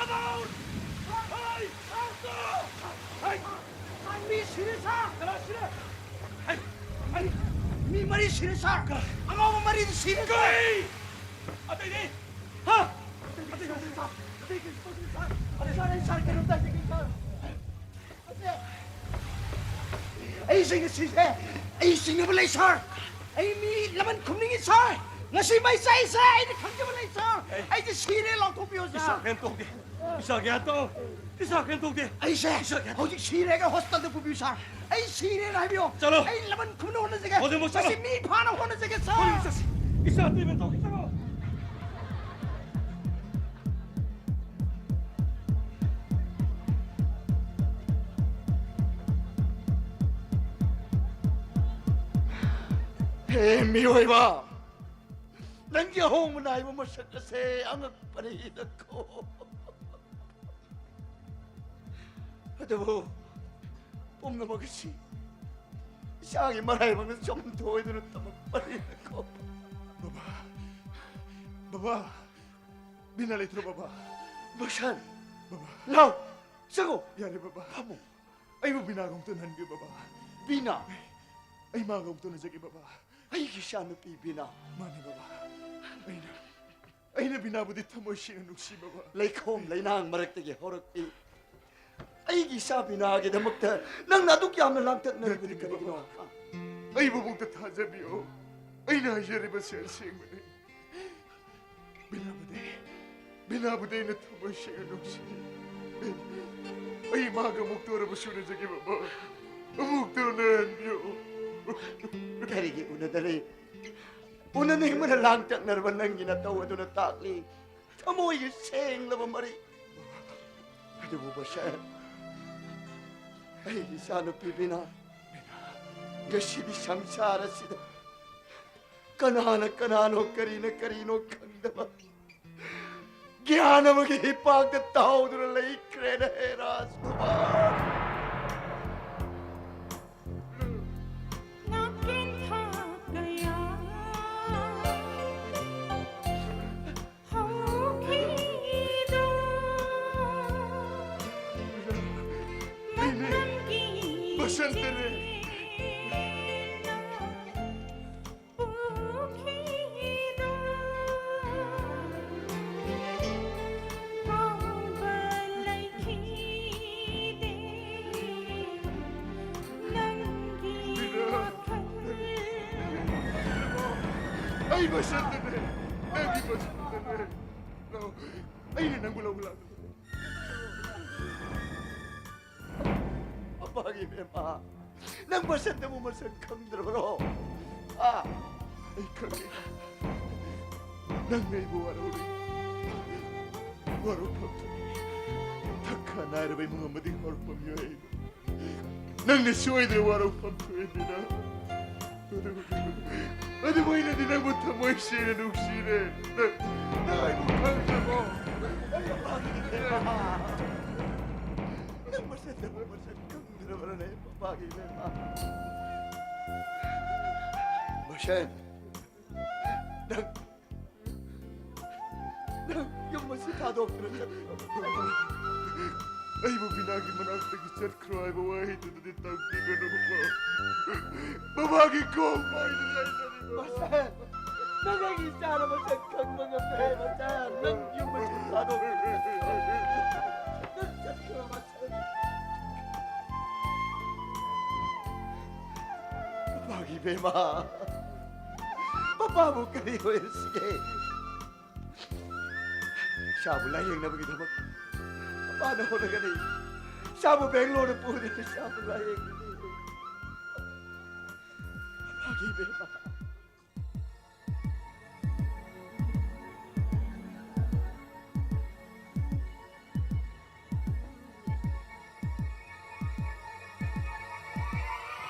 ꯍꯩ! ꯍꯩ! ꯃꯤ ꯁꯤꯔꯦ, ꯁꯥꯔ! ꯀꯅꯥ ꯁꯤꯔꯦ? ꯍꯩ! ꯍꯩ! ꯃꯤ ꯃꯔꯤ ꯁꯤꯔꯦ, ꯁꯥꯔ! ꯀꯅꯥ? ꯑꯉꯥꯎꯕ ꯃꯔꯤꯗꯤ ꯁꯤꯔꯦ, ꯁꯥꯔ! ꯀꯔꯤ? ꯑꯇꯩꯗꯤ? ꯍꯥ? ꯑꯇꯩ ꯇꯧꯗꯦ, ꯁꯥꯔ! ꯑꯇꯩ ꯀꯩꯁꯨ ꯇꯧꯗꯦ, ꯁꯥꯔ! ꯑꯇꯩ, ꯁꯥꯔ, ꯑꯩ, ꯁꯥꯔ, ꯀꯩꯅꯣꯝꯇ ꯍꯥꯏꯖꯒꯦ, ꯁꯥꯔ! ꯑꯩꯁꯦ ꯉꯁꯤꯁꯦ ꯑꯩ ꯁꯤꯡꯅꯕ ꯂꯩ, ꯁꯥꯔ꯫ ꯑꯩ ꯃꯤ ꯂꯃꯟ ꯈꯨꯝꯅꯤꯡꯉꯤ, ꯁꯥꯔ꯫ ꯉꯁꯤ ꯃꯩ ꯆꯥꯛꯏꯁꯦ ꯑꯩꯅ ꯈꯪꯖꯕ ꯂꯩ, ꯁꯥꯔ꯫ ꯑꯩ ꯑꯩꯁꯦ ꯁꯤꯔꯦ ꯂꯥꯎꯊꯣꯛꯄꯤꯌꯣ, ꯏꯁꯥ ꯁꯥꯔ꯫ ꯍꯦꯟꯇꯣꯛꯇꯦ꯫ ꯏꯁꯥ ꯒ꯭ꯌꯥꯟ ꯇꯧ꯫ ꯏꯁꯥ ꯍꯦꯟꯇꯣꯛꯇꯦ꯫ ꯑꯩꯁꯦ ꯏꯁꯥ ꯒ꯭ꯌꯥꯟ ꯇꯧ꯫ ꯍꯧꯖꯤꯛ ꯁꯤꯔꯦꯒ ꯍꯣꯁꯄꯤꯇꯥꯜꯗ ꯄꯨꯕꯤꯌꯨ, ꯁꯥꯔ꯫ ꯑꯩ ꯁꯤꯔꯦꯅ ꯍꯥꯏꯕꯤꯌꯣ꯫ ꯆꯠꯂꯣ꯫ ꯑꯩ ꯂꯃꯟ ꯈꯨꯝꯅ ꯍꯣꯠꯅꯖꯒꯦ꯫ ꯍꯧꯖꯤꯛꯃꯛ ꯆꯠꯂꯣ꯫ ꯉꯁꯤ ꯃꯤ ꯐꯥꯅ ꯍꯣꯠꯅꯖꯒꯦ, ꯁꯥꯔ꯫ ꯍꯧꯖꯤꯛ ꯆꯠꯁꯤ꯫ ꯏꯁꯥ ꯇ꯭ꯔꯤꯠꯃꯦꯟ ꯇꯧꯒꯦ, ꯆꯠꯂꯣ꯫ ꯍꯦ ꯃꯤꯑꯣꯏꯕ, ꯅꯪꯒꯤ ꯑꯍꯣꯡꯕ ꯅꯥꯏꯕ ꯃꯁꯛ ꯑꯁꯦ ꯑꯉꯛꯄꯅꯤꯗꯀꯣ꯫ ꯑꯗꯨꯕꯨ ꯄꯨꯝꯅꯃꯛ ꯑꯁꯤ ꯏꯆꯥꯒꯤ ꯃꯔꯥꯏꯕꯛꯅ ꯆꯨꯝꯊꯣꯛꯑꯣꯏꯗꯨꯅ ꯇꯝꯃꯛꯄꯅꯤꯗꯀꯣ꯫ ꯕꯕꯥ, ꯕꯕꯥ, ꯕꯤꯅꯥ ꯂꯩꯇ꯭ꯔꯣ ꯕꯕꯥ? ꯕꯁꯟ! ꯕꯕꯥ! ꯂꯥꯎ! ꯆꯪꯉꯣ! ꯌꯥꯔꯦ ꯕꯕꯥ꯫ ꯐꯝꯃꯣ꯫ ꯑꯩꯕꯨ ꯕꯤꯅꯥꯒ ꯑꯃꯨꯛꯇ ꯎꯅꯍꯟꯕꯤꯌꯨ ꯕꯕꯥ꯫ ꯕꯤꯅꯥ! ꯑꯩ ꯃꯥꯒ ꯑꯃꯨꯛꯇ ꯎꯅꯖꯒꯦ ꯕꯕꯥ꯫ ꯑꯩꯒꯤ ꯏꯆꯥꯅꯨꯄꯤ ꯕꯤꯅꯥ꯫ ꯃꯥꯅꯦ ꯕꯕꯥ꯫ ꯑꯩꯅ, ꯑꯩꯅ ꯕꯤꯅꯥꯕꯨꯗꯤ ꯊꯃꯣꯏ ꯁꯦꯡꯅ ꯅꯨꯡꯁꯤ ꯕꯕꯥ꯫ ꯂꯩꯈꯣꯝ ꯂꯩꯅꯥꯡ ꯃꯔꯛꯇꯒꯤ ꯍꯧꯔꯛꯄꯤ ꯑꯩꯒꯤ ꯏꯆꯥ ꯕꯤꯅꯥꯒꯤꯗꯃꯛꯇ ꯅꯪꯅ ꯑꯗꯨꯛ ꯌꯥꯝꯅ ꯂꯥꯡꯇꯛꯅꯔꯤꯕꯗꯤ ꯅꯠꯇꯦ ꯀꯔꯤꯒꯤꯅꯣ? ꯕꯕꯥ꯫ ꯑꯩꯕꯨ ꯑꯃꯨꯛꯇ ꯊꯥꯖꯕꯤꯌꯨ꯫ ꯑꯩꯅ ꯍꯥꯏꯖꯔꯤꯕꯁꯤ ꯑꯁꯦꯡꯕꯅꯤ꯫ ꯕꯤꯅꯥꯕꯨꯗꯤ, ꯕꯤꯅꯥꯕꯨꯗꯤ ꯑꯩꯅ ꯊꯃꯣꯏ ꯁꯦꯡꯅ ꯅꯨꯡꯁꯤ꯫ ꯑꯩ ꯃꯥꯒ ꯑꯃꯨꯛꯇ ꯑꯣꯏꯔꯕꯁꯨ ꯎꯅꯖꯒꯦ ꯕꯕꯥ꯫ ꯑꯃꯨꯛꯇ ꯎꯅꯍꯟꯕꯤꯌꯨ꯫ ꯀꯔꯤꯒꯤ ꯎꯅꯗꯔꯤ? ꯎꯅꯅꯤꯡꯕꯅ ꯂꯥꯡꯇꯛꯅꯔꯕ ꯅꯪꯒꯤ ꯅꯇꯧ ꯑꯗꯨꯅ ꯇꯥꯛꯂꯤ ꯊꯃꯣꯏꯒꯤ ꯁꯦꯡꯂꯕ ꯃꯔꯤ꯫ ꯑꯗꯨꯕꯨ ꯕꯁꯟ, ꯑꯩꯒꯤ ꯏꯆꯥꯅꯨꯄꯤ ꯕꯤꯅꯥ, ꯉꯁꯤꯗꯤ ꯁꯪꯁꯥꯔ ꯑꯁꯤꯗ ꯀꯅꯥꯅ ꯀꯅꯥꯅꯣ, ꯀꯔꯤꯅ ꯀꯔꯤꯅꯣ ꯈꯪꯗꯕ ꯒ꯭ꯌꯥꯟ ꯑꯃꯒꯤ ꯍꯤꯄꯥꯛꯇ ꯇꯥꯎꯗꯨꯅ ꯂꯩꯈ꯭ꯔꯦꯅꯦ, ꯍꯦ ꯔꯥꯖꯀꯨꯃꯥꯔ꯫ ꯅꯥꯀꯦꯟꯊ ꯀꯌꯥ ꯍꯧꯈꯤꯗꯣ꯫ ꯆꯟꯗ꯭ꯔꯦ꯫ ꯑꯩ ꯃꯁꯛꯇꯅꯦ꯫ ꯅꯪꯒꯤ ꯃꯁꯛꯇꯅꯦ꯫ ꯂꯥꯛꯑꯣ꯫ ꯑꯩꯅ ꯅꯪꯕꯨ ꯂꯧꯕ ꯂꯥꯛꯀꯅꯤ꯫ ꯃꯄꯥꯒꯤ ꯏꯕꯦꯝꯃ, ꯅꯪ ꯃꯁꯛꯇꯕꯨ ꯃꯁꯛ ꯈꯪꯗ꯭ꯔꯕ꯭ꯔꯣ? ꯑꯥ? ꯑꯩ ꯈꯪꯉꯦ꯫ ꯅꯪꯅ ꯑꯩꯕꯨ ꯋꯥꯔꯧꯔꯦ꯫ ꯋꯥꯔꯧꯐꯝ ꯊꯣꯛꯏ꯫ ꯊꯛ ꯈꯥ ꯅꯥꯏꯔꯕ ꯏꯃꯨꯡ ꯑꯃꯗꯒꯤ ꯍꯧꯔꯛꯄ ꯃꯤꯑꯣꯏ ꯑꯩꯅ꯫ ꯅꯪꯅ ꯁꯣꯏꯗꯅ ꯋꯥꯔꯧꯐꯝ ꯊꯣꯛꯑꯦ, ꯃꯤꯅꯥ꯫ ꯑꯗꯨꯕꯨ, ꯑꯗꯨꯕꯨ ꯑꯩꯅꯗꯤ ꯅꯪꯕꯨ ꯊꯃꯣꯏ ꯁꯦꯡꯅ ꯅꯨꯡꯁꯤꯔꯦ꯫ ꯅꯪ, ꯅꯪ ꯑꯩꯕꯨ ꯈꯪꯗ꯭ꯔꯕꯣ? ꯅꯪ ꯃꯁꯛꯇꯕꯨ ꯃꯁꯛ ꯈꯪꯗ꯭ꯔꯕ꯭ꯔꯅꯦ, ꯃꯄꯥꯒꯤ ꯏꯕꯦꯝꯃ? ꯃꯁꯦꯟ, ꯅꯪ, ꯅꯪ ꯌꯨꯝ ꯑꯁꯤ ꯊꯥꯗꯣꯛꯇꯨꯅ ꯆꯠꯈ꯭ꯔꯣ꯫ ꯑꯩꯕꯨ ꯕꯤꯅꯥꯒꯤ ꯃꯅꯥꯛꯇꯒꯤ ꯆꯠꯈ꯭ꯔꯣ ꯍꯥꯏꯕ ꯋꯥꯍꯩꯗꯨꯗꯗꯤ ꯇꯝꯕꯤꯒꯅꯨ, ꯃꯄꯥ꯫ ꯃꯃꯥꯒꯤ ꯈꯣꯡ ꯄꯥꯏꯗꯨꯅ ꯂꯩꯖꯔꯤꯕ꯫ ꯃꯁꯦꯟ, ꯅꯪ ꯑꯩꯒꯤ ꯏꯆꯥꯅ ꯃꯁꯛ ꯈꯪꯕ ꯉꯝꯗ꯭ꯔꯦ, ꯃꯁꯦꯟ꯫ ꯅꯪ ꯌꯨꯝ ꯑꯁꯤ ꯊꯥꯗꯣꯛꯇꯨꯅ ꯆꯠꯈ꯭ꯔꯣ꯫ ꯅꯪ ꯆꯠꯈ꯭ꯔꯣ, ꯃꯁꯦꯟ꯫ ꯃꯄꯥꯒꯤ ꯏꯕꯦꯝꯃ, ꯃꯄꯥꯕꯨ ꯀꯔꯤ ꯑꯣꯏꯔꯁꯤꯒꯦ? ꯏꯆꯥꯕꯨ ꯂꯥꯌꯦꯡꯅꯕꯒꯤꯗꯃꯛ ꯃꯄꯥꯅ ꯍꯣꯠꯅꯒꯅꯤ꯫ ꯏꯆꯥꯕꯨ ꯕꯦꯡꯒ꯭ꯂꯣꯔꯗ ꯄꯨꯗꯨꯅ ꯏꯆꯥꯕꯨ ꯂꯥꯌꯦꯡꯒꯅꯤ꯫ ꯃꯄꯥꯒꯤ ꯏꯕꯦꯝꯃ꯫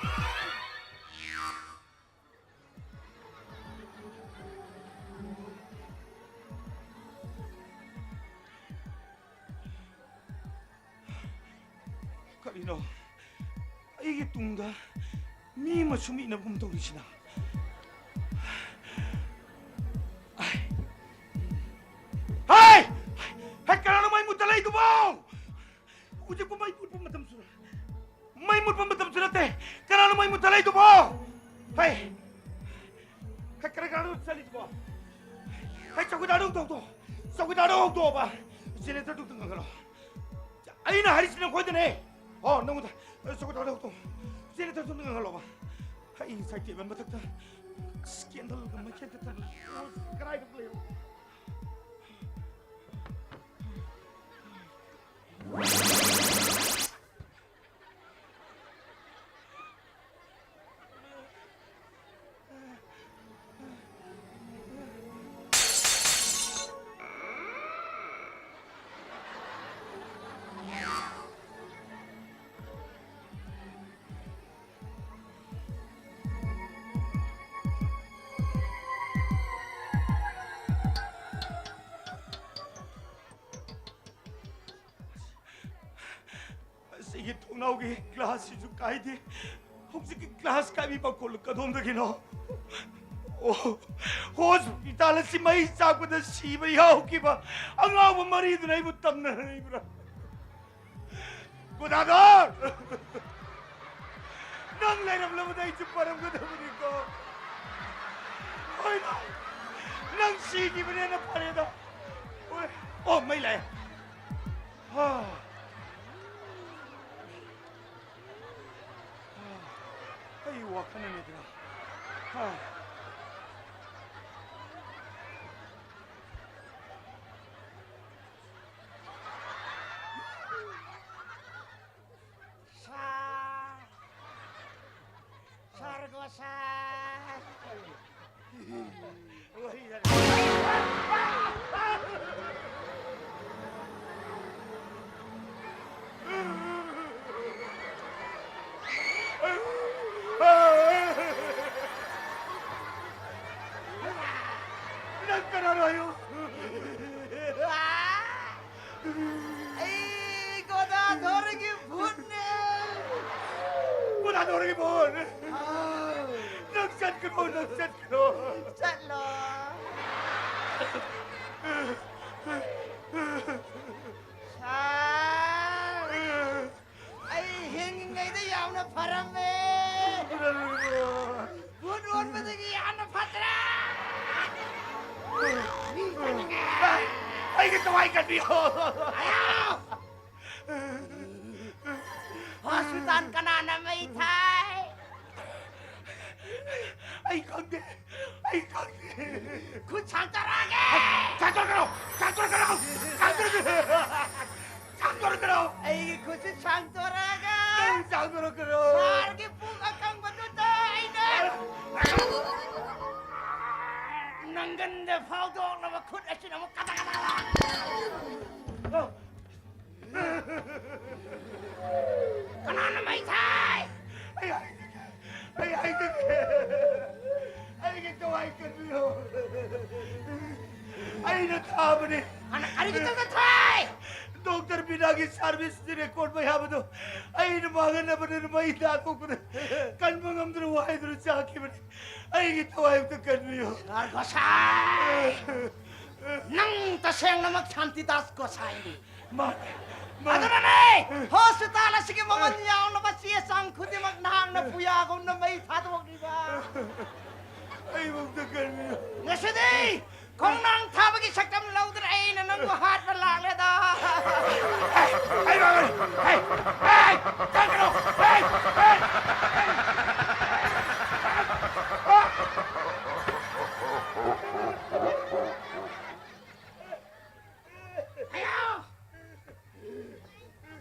ꯀꯔꯤꯅꯣ? ꯑꯩꯒꯤ ꯇꯨꯡꯗ ꯃꯤ ꯑꯃ ꯁꯨꯝ ꯏꯟꯅꯕꯒꯨꯝ ꯇꯧꯔꯤꯁꯤꯅ? ꯍꯥꯏ! ꯍꯥꯏ! ꯀꯅꯥꯅꯣ ꯃꯩ ꯃꯨꯠꯇ ꯂꯩꯗꯨꯕꯣ? ꯍꯧꯖꯤꯛꯄꯨ ꯃꯩ ꯃꯨꯠꯄ ꯃꯇꯝꯁꯨ ꯃꯩ ꯃꯨꯠꯄ ꯃꯇꯝꯁꯨ ꯅꯠꯇꯦ꯫ ꯀꯅꯥꯅꯣ ꯃꯩ ꯃꯨꯠꯊꯠꯂꯛꯏꯗꯨꯕꯣ? ꯍꯩ! ꯍꯩ, ꯀꯔꯤ ꯀꯅꯥꯅꯣ ꯆꯠꯂꯤꯗꯨꯕꯣ? ꯍꯩ, ꯆꯧꯀꯤꯗꯥꯔꯗꯣ ꯍꯧꯗꯣꯛꯑꯣ꯫ ꯆꯧꯀꯤꯗꯥꯔꯗꯣ ꯍꯧꯗꯣꯛꯑꯣꯕ꯫ ꯖꯦꯅꯦꯔꯦꯇꯔꯗꯨ ꯑꯝꯇ ꯉꯪꯍꯜꯂꯣ꯫ ꯑꯩꯅ ꯍꯥꯏꯔꯤꯁꯤ ꯅꯈꯣꯏꯗꯅꯦ꯫ ꯑꯣ, ꯅꯉꯣꯟꯗ꯫ ꯆꯧꯀꯤꯗꯥꯔꯗꯣ ꯍꯧꯗꯣꯛꯑꯣ꯫ ꯖꯦꯅꯦꯔꯦꯇꯔꯗꯨ ꯑꯝꯇ ꯉꯪꯍꯜꯂꯣꯕ꯫ ꯑꯩ ꯉꯁꯥꯏ ꯇꯦꯕꯜ ꯃꯊꯛꯇ ꯀꯦꯟꯗꯜꯒ ꯃꯩꯈꯦꯠꯀ ꯊꯥꯟꯕ ꯀꯗꯥꯏꯗ ꯂꯩꯔꯝꯃꯣ? ꯑꯁꯤꯒꯤ ꯊꯣꯡꯅꯥꯎꯒꯤ ꯒ꯭ꯂꯥꯁꯁꯤꯁꯨ ꯀꯥꯏꯗꯦ꯫ ꯍꯧꯖꯤꯛꯀꯤ ꯒ꯭ꯂꯥꯁ ꯀꯥꯏꯕꯤ ꯃꯈꯣꯜ ꯀꯗꯣꯝꯗꯒꯤꯅꯣ? ꯑꯣ, ꯍꯣꯁꯄꯤꯇꯥꯜ ꯑꯁꯤ ꯃꯩ ꯆꯥꯛꯄꯗ ꯁꯤꯕ ꯌꯥꯎꯈꯤꯕ ꯑꯉꯥꯎꯕ ꯃꯔꯤꯗꯨꯅ ꯑꯩꯕꯨ ꯇꯝꯅꯔꯛꯏꯕ꯭ꯔꯥ? ꯒꯣꯗꯥꯗꯣꯔ! ꯅꯪ ꯂꯩꯔꯝꯂꯕꯗꯤ ꯑꯩꯁꯨ ꯐꯔꯝꯒꯗꯕꯅꯤꯀꯣ꯫ ꯍꯣꯏꯗ, ꯅꯪ ꯁꯤꯈꯤꯕꯅꯦꯅ ꯐꯔꯦꯗ꯫ ꯍꯣꯏ꯫ ꯑꯣ, ꯃꯩ ꯂꯥꯛꯑꯦ꯫ ꯍꯥ꯫ ꯍꯥ꯫ ꯑꯩ ꯋꯥꯈꯜꯅꯅꯤꯗꯅ꯫ ꯍꯥ꯫ ꯁꯥꯔ, ꯁꯥꯔꯒꯣ ꯁꯥꯔ꯫ ꯅꯪ ꯀꯅꯥꯅꯣ ꯍꯥꯏꯌꯨ? ꯑꯩ ꯒꯣꯗꯥꯙꯣꯔꯒꯤ ꯚꯨꯠꯅꯦ꯫ ꯒꯣꯗꯥꯙꯣꯔꯒꯤ ꯚꯨꯠ? ꯑꯥꯎ꯫ ꯅꯪ ꯆꯠꯈ꯭ꯔꯣ, ꯅꯪ ꯆꯠꯈ꯭ꯔꯣ꯫ ꯆꯠꯂꯣ꯫ ꯁꯥꯔ, ꯑꯩ ꯍꯤꯡꯉꯤꯉꯩꯗ ꯑꯩ ꯀꯟꯕꯤꯌꯨ꯫ ꯍꯣꯁꯄꯤꯇꯥꯜ ꯀꯅꯥꯅ ꯃꯩ ꯊꯥꯏ? ꯑꯩ ꯈꯪꯗꯦ꯫ ꯑꯩ ꯈꯪꯗꯦ꯫ ꯈꯨꯠ ꯁꯥꯡꯗꯣꯔꯛꯑꯒꯦ꯫ ꯁꯥꯡꯗꯣꯔꯛꯀꯅꯣ! ꯁꯥꯡꯗꯣꯔꯛꯀꯅꯣ! ꯁꯥꯡꯗꯣꯔꯛꯀꯅꯣ! ꯁꯥꯡꯗꯣꯔꯛꯀꯅꯣ! ꯑꯩꯒꯤ ꯈꯨꯠꯁꯤ ꯁꯥꯡꯗꯣꯔꯛꯑꯒ ꯅꯪ ꯁꯥꯡꯗꯣꯔꯛꯀꯅꯣ! ꯁꯥꯔꯒꯤ ꯄꯨꯛ ꯑꯀꯪꯕꯗꯨꯗ ꯑꯩꯅ ꯅꯪꯒꯟꯗ ꯐꯥꯎꯗꯣꯛꯂꯕ ꯈꯨꯠ ꯑꯁꯤꯅ ꯑꯃꯨꯛ ꯀꯗꯥ ꯀꯗꯥ ꯀꯅꯥꯅ ꯃꯩ ꯊꯥꯏ? ꯑꯩ ꯍꯥꯏꯖꯒꯦ, ꯑꯩ ꯍꯥꯏꯖꯒꯦ꯫ ꯑꯩꯒꯤ ꯊꯋꯥꯏ ꯀꯟꯕꯤꯌꯨ꯫ ꯑꯩꯅ ꯊꯥꯕꯅꯤ꯫ ꯑꯅ ꯀꯔꯤꯒꯤꯗꯃꯛꯇ ꯊꯥꯏ? ꯗꯣꯛꯇꯔ ꯕꯤꯅꯥꯒꯤ ꯁꯥꯔꯚꯤꯁꯀꯤ ꯔꯦꯀꯣꯔꯗ ꯃꯌꯥꯝ ꯑꯗꯨ ꯑꯩꯅ ꯃꯥꯡꯍꯟꯅꯕꯅꯤꯅ ꯃꯩ ꯊꯥꯗꯣꯛꯄꯗ ꯀꯟꯕ ꯉꯝꯗꯅ ꯋꯥꯏꯗꯨꯅ ꯆꯥꯈꯤꯕꯅꯤ꯫ ꯑꯩꯒꯤ ꯊꯋꯥꯏ ꯑꯝꯇ ꯀꯟꯕꯤꯌꯨ꯫ ꯁꯥꯔ ꯒꯣꯁꯥꯏ! ꯅꯪ ꯇꯁꯦꯡꯅꯃꯛ ꯁꯥꯟꯇꯤꯗꯥꯁ ꯒꯣꯁꯥꯏꯅꯤ꯫ ꯃꯥꯅꯦ, ꯃꯥꯅꯦ꯫ ꯑꯗꯨꯅꯅꯦ ꯍꯣꯁꯄꯤꯇꯥꯜ ꯑꯁꯤꯒꯤ ꯃꯃꯜ ꯌꯥꯎꯅꯕ ꯆꯦ ꯆꯥꯡ ꯈꯨꯗꯤꯡꯃꯛ ꯅꯍꯥꯛꯅ ꯄꯨꯌꯥꯒꯨꯝꯅ ꯃꯩ ꯊꯥꯗꯣꯛꯂꯤꯕ꯫ ꯑꯩꯕꯨ ꯑꯝꯇ ꯀꯟꯕꯤꯌꯨ꯫ ꯉꯁꯤꯗꯤ ꯈꯣꯡꯅꯥꯡ ꯊꯥꯕꯒꯤ ꯁꯛꯇꯝ ꯂꯧꯗꯨꯅ ꯑꯩꯅ ꯅꯪꯕꯨ ꯍꯥꯠꯄ ꯂꯥꯛꯂꯦꯗ꯫ ꯍꯩ, ꯍꯩ, ꯍꯩ, ꯍꯩ, ꯆꯠꯀꯅꯨ, ꯍꯩ, ꯍꯩ, ꯍꯩ꯫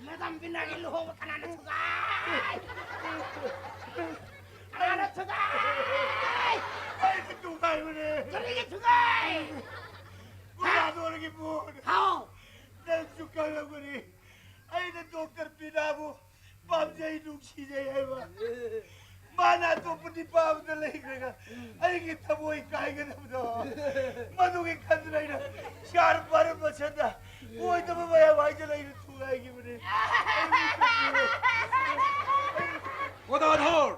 ꯃꯦꯗꯥꯝ ꯕꯤꯅꯥꯒꯤ ꯂꯨꯍꯣꯡꯕ ꯀꯅꯥꯅ ꯊꯨꯒꯥꯏ? ꯀꯅꯥꯅ ꯊꯨꯒꯥꯏ? ꯑꯩꯅ ꯊꯨꯒꯥꯏꯕꯅꯦ꯫ ꯀꯔꯤꯒꯤ ꯊꯨꯒꯥꯏ? ꯒꯣꯗꯥꯗꯣꯔꯒꯤ ꯄꯣꯠ꯫ ꯍꯥꯎ꯫ ꯅꯪꯁꯨ ꯈꯪꯂꯝꯒꯅꯤ꯫ ꯑꯩꯅ ꯗꯣꯛꯇꯔ ꯕꯤꯅꯥꯕꯨ ꯄꯥꯝꯖꯩ, ꯅꯨꯡꯁꯤꯖꯩ ꯍꯥꯏꯕ꯫ ꯃꯥꯅ ꯑꯇꯣꯞꯄ ꯅꯨꯄꯥ ꯑꯃꯗ ꯂꯩꯈ꯭ꯔꯒ ꯑꯩꯒꯤ ꯊꯃꯣꯏ ꯀꯥꯏꯒꯗꯕꯗꯣ꯫ ꯃꯗꯨꯒꯤ ꯈꯟꯗꯨꯅ ꯑꯩꯅ ꯁꯥꯔ ꯚꯥꯔꯠ ꯃꯁꯟꯗ ꯑꯣꯏꯗꯕ ꯃꯌꯥꯝ ꯍꯥꯏꯖꯤꯜꯂ ꯑꯩꯅ ꯊꯨꯒꯥꯏꯈꯤꯕꯅꯤ꯫ ꯒꯣꯗꯥꯙꯣꯔ!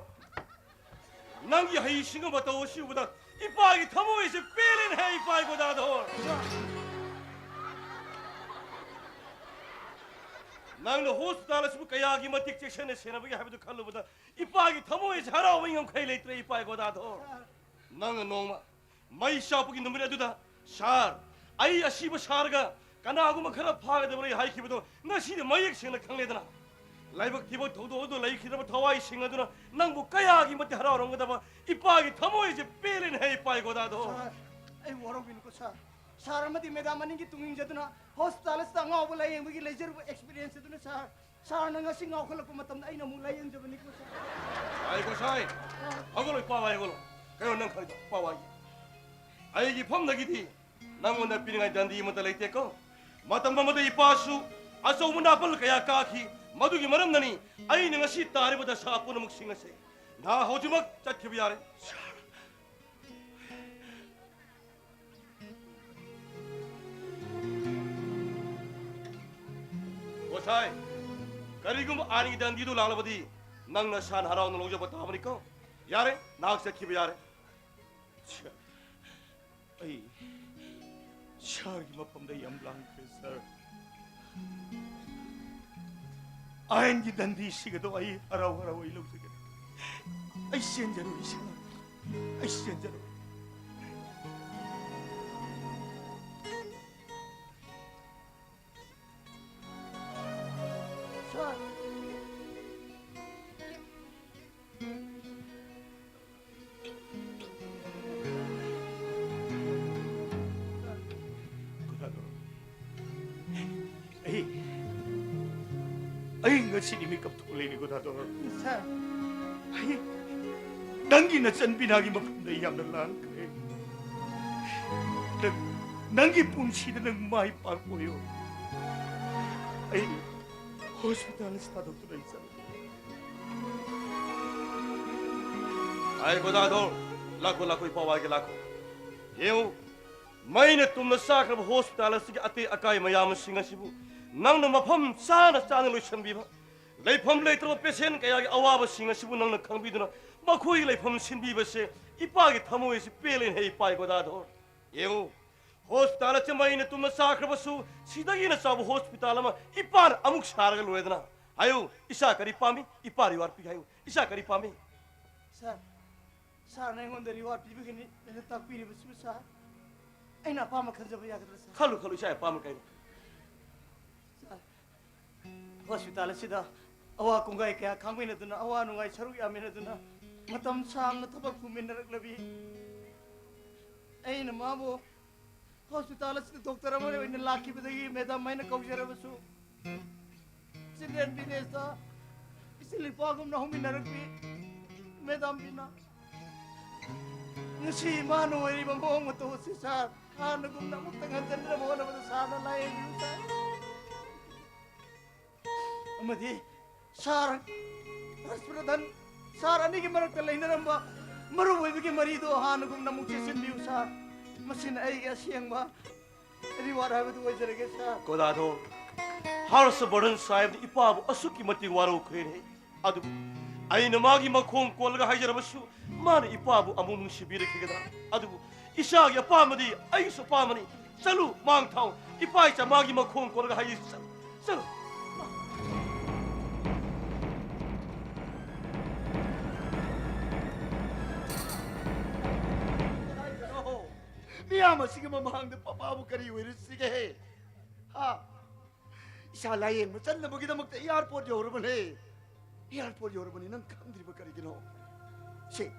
ꯅꯪꯒꯤ ꯍꯩꯁꯤꯡꯕ ꯃꯇꯧ ꯑꯁꯤ ꯎꯕꯗ ꯏꯄꯥꯒꯤ ꯊꯃꯣꯏꯁꯦ ꯄꯦꯜꯂꯦꯅꯦꯍꯦ, ꯏꯄꯥ ꯒꯣꯗꯥꯙꯣꯔ! ꯅꯪꯅ ꯍꯣꯁꯄꯤꯇꯥꯜ ꯑꯁꯤꯕꯨ ꯀꯌꯥꯒꯤ ꯃꯇꯤꯛ ꯆꯦꯛꯁꯤꯟꯅ ꯁꯦꯟꯅꯕꯒꯦ ꯍꯥꯏꯕꯗꯨ ꯈꯜꯂꯨꯕꯗ ꯏꯄꯥꯒꯤ ꯊꯃꯣꯏꯁꯦ ꯍꯔꯥꯎꯕ ꯉꯝꯈꯩ ꯂꯩꯇ꯭ꯔꯦ, ꯏꯄꯥ ꯒꯣꯗꯥꯙꯣꯔ! ꯅꯪꯅ ꯅꯣꯡꯃ ꯃꯩ ꯆꯥꯛꯄꯒꯤ ꯅꯨꯃꯤꯠ ꯑꯗꯨꯗ, "ꯁꯥꯔ, ꯑꯩ ꯑꯁꯤꯕ ꯁꯥꯔꯒ ꯀꯅꯥꯒꯨꯝꯕ ꯈꯔ ꯐꯥꯒꯗꯕ ꯂꯩ ꯍꯥꯏꯈꯤꯕꯗꯣ ꯉꯁꯤꯗꯤ ꯃꯌꯦꯛ ꯁꯦꯡꯅ ꯈꯪꯂꯦꯗꯅ꯫ ꯂꯥꯏꯕꯛ ꯊꯤꯕ ꯊꯧꯗꯣꯛ ꯑꯗꯨ ꯂꯩꯈꯤꯗ꯭ꯔꯕ ꯊꯋꯥꯏꯁꯤꯡ ꯑꯗꯨꯅ ꯅꯪꯕꯨ ꯀꯌꯥꯒꯤ ꯃꯇꯤꯛ ꯍꯔꯥꯎꯔꯝꯒꯗꯕ꯫ ꯏꯄꯥꯒꯤ ꯊꯃꯣꯏꯁꯦ ꯄꯦꯜꯂꯦꯅꯦ ꯍꯦ ꯏꯄꯥ ꯒꯣꯗꯥꯗꯣ꯫ ꯁꯥꯔ, ꯑꯩ ꯋꯥꯔꯧꯕꯤꯅꯨꯀꯣ ꯁꯥꯔ꯫ ꯁꯥꯔ ꯑꯃꯗꯤ ꯃꯦꯗꯥꯝ ꯑꯅꯤꯒꯤ ꯇꯨꯡ ꯏꯟꯖꯗꯨꯅ ꯍꯣꯁꯄꯤꯇꯥꯜ ꯑꯁꯤꯗ ꯑꯉꯥꯎꯕ ꯂꯥꯌꯦꯡꯕꯒꯤ ꯂꯩꯖꯔꯨꯕ ꯑꯦꯛꯁꯄꯤꯔꯤꯌꯦꯟꯁ ꯑꯗꯨꯅ ꯁꯥꯔ, ꯁꯥꯔꯅ ꯉꯁꯤ ꯉꯥꯎꯈꯠꯂꯛꯄ ꯃꯇꯝꯗ ꯑꯩꯅ ꯑꯃꯨꯛ ꯂꯥꯌꯦꯡꯖꯕꯅꯤꯀꯣ ꯁꯥꯔ꯫ ꯑꯩ ꯒꯣꯁꯥꯏ, ꯍꯧꯒꯠꯂꯣ, ꯏꯄꯥ ꯋꯥꯏ ꯍꯧꯒꯠꯂꯣ꯫ ꯀꯩꯅꯣ ꯅꯪ ꯈꯜꯂꯤꯗꯣ? ꯏꯄꯥ ꯋꯥꯏ꯫ ꯑꯩꯒꯤ ꯐꯝꯗꯒꯤꯗꯤ ꯅꯪꯉꯣꯟꯗ ꯄꯤꯅꯤꯡꯉꯥꯏ ꯗꯟꯗꯤ ꯑꯃꯠꯇ ꯂꯩꯇꯦꯀꯣ꯫ ꯃꯇꯝ ꯑꯃꯗ ꯏꯄꯥꯁꯨ ꯑꯆꯧꯕ ꯅꯥꯄꯜ ꯀꯌꯥ ꯀꯥꯈꯤ꯫ ꯃꯗꯨꯒꯤ ꯃꯔꯝꯅꯅꯤ ꯑꯩꯅ ꯉꯁꯤ ꯇꯥꯔꯤꯕ ꯗꯁꯥ ꯄꯨꯝꯅꯃꯛꯁꯤꯡ ꯑꯁꯦ꯫ ꯅꯍꯥꯛ ꯍꯧꯖꯤꯛꯃꯛ ꯆꯠꯈꯤꯕ ꯌꯥꯔꯦ꯫ ꯒꯣꯁꯥꯏ, ꯀꯔꯤꯒꯨꯝꯕ ꯑꯥꯏꯟꯒꯤ ꯗꯟꯗꯤꯗꯨ ꯂꯥꯛꯂꯕꯗꯤ ꯅꯪ ꯅꯁꯥꯅ ꯍꯔꯥꯎꯅ ꯂꯧꯖꯕ ꯇꯥꯕꯅꯤꯀꯣ꯫ ꯌꯥꯔꯦ, ꯅꯍꯥꯛ ꯆꯠꯈꯤꯕ ꯌꯥꯔꯦ꯫ ꯁꯥꯔ, ꯑꯩ ꯁꯥꯔꯒꯤ ꯃꯐꯝꯗ ꯌꯥꯝ ꯂꯥꯡꯈ꯭ꯔꯦ, ꯁꯥꯔ꯫ ꯑꯥꯏꯟꯒꯤ ꯗꯟꯗꯤꯁꯤꯒꯗꯣ ꯑꯩ ꯍꯔꯥꯎ ꯍꯔꯥꯎ ꯑꯩ ꯂꯧꯖꯒꯦ꯫ ꯑꯩ ꯆꯦꯟꯖꯔꯨꯏ, ꯁꯥꯔ꯫ ꯑꯩ ꯆꯦꯟꯖꯔꯨꯏ꯫ ꯁꯥꯔ꯫ ꯑꯩ, ꯑꯩ ꯉꯁꯤꯗꯤ ꯃꯤꯀꯞ ꯊꯣꯛꯂꯛꯏꯅꯦ, ꯒꯣꯗꯥꯗꯣꯔ꯫ ꯁꯥꯔ꯫ ꯑꯩ ꯅꯪꯒꯤ ꯅꯆꯟꯕꯤꯅꯥꯒꯤ ꯃꯐꯝꯗ ꯑꯩ ꯌꯥꯝꯅ ꯂꯥꯡꯈ꯭ꯔꯦ꯫ ꯅꯪ, ꯅꯪꯒꯤ ꯄꯨꯟꯁꯤꯗ ꯅꯪ ꯃꯥꯏ ꯄꯥꯛꯄ ꯑꯣꯏꯌꯣ꯫ ꯑꯩ ꯍꯣꯁꯄꯤꯇꯥꯜ ꯑꯁꯤꯗ ꯊꯥꯗꯣꯛꯇꯨꯅ ꯑꯩ ꯆꯠꯂꯒꯦ꯫ ꯑꯩ ꯒꯣꯗꯥꯗꯣꯔ, ꯂꯥꯛꯈꯣ, ꯂꯥꯛꯈꯣ, ꯏꯄꯥ ꯋꯥꯏꯒꯦ, ꯂꯥꯛꯈꯣ꯫ ꯌꯦꯡꯉꯨ, ꯃꯩꯅ ꯇꯨꯝꯅ ꯆꯥꯈ꯭ꯔꯕ ꯍꯣꯁꯄꯤꯇꯥꯜ ꯑꯁꯤꯒꯤ ꯑꯇꯦꯛ ꯑꯀꯥꯏ ꯃꯌꯥꯝꯁꯤꯡ ꯑꯁꯤꯕꯨ ꯅꯪꯅ ꯃꯐꯝ ꯆꯥꯅ ꯆꯥꯅ ꯂꯣꯏꯁꯤꯟꯕꯤꯕ, ꯂꯩꯐꯝ ꯂꯩꯇ꯭ꯔꯕ ꯄꯦꯁꯦꯟ ꯀꯌꯥꯒꯤ ꯑꯋꯥꯕꯁꯤꯡ ꯑꯁꯤꯕꯨ ꯅꯪꯅ ꯈꯪꯕꯤꯗꯨꯅ ꯃꯈꯣꯏꯒꯤ ꯂꯩꯐꯝ ꯁꯤꯟꯕꯤꯕꯁꯦ ꯏꯄꯥꯒꯤ ꯊꯃꯣꯏ ꯑꯁꯤ ꯄꯦꯜꯂꯦꯅꯦ, ꯏꯄꯥ ꯒꯣꯗꯥꯗꯣꯔ꯫ ꯌꯦꯡꯉꯨ, ꯍꯣꯁꯄꯤꯇꯥꯜ ꯑꯁꯤ ꯃꯩꯅ ꯇꯨꯝꯅ ꯆꯥꯈ꯭ꯔꯕꯁꯨ ꯁꯤꯗꯒꯤ ꯍꯦꯟꯅ ꯆꯥꯎꯕ ꯍꯣꯁꯄꯤꯇꯥꯜ ꯑꯃ ꯏꯄꯥꯅ ꯑꯃꯨꯛ ꯁꯥꯔꯒ ꯂꯣꯏꯔꯦꯗꯅ꯫ ꯍꯥꯏꯌꯨ, ꯏꯆꯥ ꯀꯔꯤ ꯄꯥꯝꯃꯤ? ꯏꯄꯥ ꯔꯤꯋꯥꯔꯗ ꯄꯤꯒꯦ ꯍꯥꯏꯌꯨ꯫ ꯏꯆꯥ ꯀꯔꯤ ꯄꯥꯝꯃꯤ? ꯁꯥꯔ, ꯁꯥꯔꯅ ꯑꯩꯉꯣꯟꯗ ꯔꯤꯋꯥꯔꯗ ꯄꯤꯕꯒꯤꯅꯤ ꯑꯩꯅ ꯇꯥꯛꯄꯤꯔꯤꯕꯁꯤꯕꯨ ꯁꯥꯔ꯫ ꯑꯩꯅ ꯑꯄꯥꯝꯕ ꯈꯟꯖꯕ ꯌꯥꯒꯗ꯭ꯔꯥ ꯁꯥꯔ? ꯈꯜꯂꯨ, ꯈꯜꯂꯨ, ꯏꯆꯥ ꯑꯄꯥꯝꯕ ꯀꯩꯅꯣ? ꯍꯣꯁꯄꯤꯇꯥꯜ ꯑꯁꯤꯗ ꯑꯋꯥ ꯀꯨꯡꯒꯥꯏ ꯀꯌꯥ ꯈꯥꯡꯃꯤꯟꯅꯗꯨꯅ, ꯑꯋꯥ ꯅꯨꯡꯉꯥꯏ ꯁꯔꯨꯛ ꯌꯥꯃꯤꯟꯅꯗꯨꯅ ꯃꯇꯝ ꯁꯥꯡꯅ ꯊꯕꯛ ꯄꯨꯃꯤꯟꯅꯔꯛꯂꯕꯤ꯫ ꯑꯩꯅ ꯃꯥꯕꯨ ꯍꯣꯁꯄꯤꯇꯥꯜ ꯑꯁꯤꯗ ꯗꯣꯛꯇꯔ ꯑꯃ ꯑꯣꯏꯅ ꯂꯥꯛꯈꯤꯕꯗꯒꯤ ꯃꯦꯗꯥꯝ ꯍꯥꯏꯅ ꯀꯧꯖꯔꯕꯁꯨ, ꯆꯤꯜꯗ꯭ꯔꯦꯟ ꯚꯤꯂꯦꯖꯇ ꯏꯆꯤꯜ ꯏꯄꯥꯒꯨꯝꯅ ꯍꯧꯃꯤꯟꯅꯔꯛꯄꯤ ꯃꯦꯗꯥꯝ ꯕꯤꯅꯥ꯫ ꯉꯁꯤ ꯏꯃꯥꯅ ꯑꯣꯏꯔꯤꯕ ꯃꯑꯣꯡ ꯃꯇꯧ ꯑꯁꯤ ꯁꯥꯔ, ꯍꯥꯟꯅꯒꯨꯝꯅ ꯑꯃꯨꯛꯇꯪ ꯍꯟꯖꯤꯟꯅꯕ ꯍꯣꯠꯅꯕꯗ ꯁꯥꯔꯅ ꯂꯥꯏꯌꯦꯡꯕꯤꯌꯨ ꯁꯥꯔ꯫ ꯑꯃꯗꯤ ꯁꯥꯔ ꯍꯔꯁꯄ꯭ꯔꯙꯟ, ꯁꯥꯔ ꯑꯅꯤꯒꯤ ꯃꯔꯛꯇ ꯂꯩꯅꯔꯝꯕ ꯃꯔꯨ ꯑꯣꯏꯕꯒꯤ ꯃꯔꯤꯗꯣ ꯍꯥꯟꯅꯒꯨꯝꯅ ꯑꯃꯨꯛ ꯆꯦꯠꯁꯤꯟꯕꯤꯌꯨ ꯁꯥꯔ꯫ ꯃꯁꯤꯅ ꯑꯩꯒꯤ ꯑꯁꯦꯡꯕ ꯔꯤꯋꯥꯔꯗ ꯍꯥꯏꯕꯗꯨ ꯑꯣꯏꯖꯔꯒꯦ ꯁꯥꯔ꯫ ꯀꯣꯗꯥꯗꯣ, ꯍꯔꯁꯕꯔꯙꯟ ꯁꯥꯍꯦꯕꯅ ꯏꯄꯥꯕꯨ ꯑꯁꯨꯛꯀꯤ ꯃꯇꯤꯛ ꯋꯥꯔꯧꯈ꯭ꯔꯦꯅꯦ꯫ ꯑꯗꯨꯕꯨ ꯑꯩꯅ ꯃꯥꯒꯤ ꯃꯈꯣꯡ ꯀꯣꯜꯂꯒ ꯍꯥꯏꯖꯔꯕꯁꯨ, ꯃꯥꯅ ꯏꯄꯥꯕꯨ ꯑꯃꯨꯛ ꯅꯨꯡꯁꯤꯕꯤꯔꯛꯈꯤꯒꯗ꯭ꯔꯥ? ꯑꯗꯨꯕꯨ ꯏꯆꯥꯒꯤ ꯑꯄꯥꯝꯕꯗꯤ ꯑꯩꯒꯤꯁꯨ ꯑꯄꯥꯝꯕꯅꯤ꯫ ꯆꯠꯂꯨ, ꯃꯥꯡ ꯊꯥꯎ꯫ ꯏꯄꯥ ꯏꯆꯥ ꯃꯥꯒꯤ ꯃꯈꯣꯡ ꯀꯣꯜꯂꯒ ꯍꯥꯏꯖꯤ꯫ ꯆꯠꯂꯨ, ꯆꯠꯂꯨ꯫ ꯃꯤꯌꯥꯝ ꯑꯁꯤꯒꯤ ꯃꯃꯥꯡꯗ ꯄꯄꯥꯕꯨ ꯀꯔꯤ ꯑꯣꯏꯔꯨꯁꯤꯒꯦ? ꯍꯥ? ꯏꯁꯥ ꯂꯥꯌꯦꯡꯕ ꯆꯠꯅꯕꯒꯤꯗꯃꯛꯇ ꯑꯦꯌꯥꯔꯄꯣꯔꯠ ꯌꯧꯔꯕꯅꯦ꯫ ꯑꯦꯌꯥꯔꯄꯣꯔꯠ ꯌꯧꯔꯕꯅꯤ, ꯅꯪ ꯈꯪꯗ꯭ꯔꯤꯕ ꯀꯔꯤꯒꯤꯅꯣ? ꯁꯦ,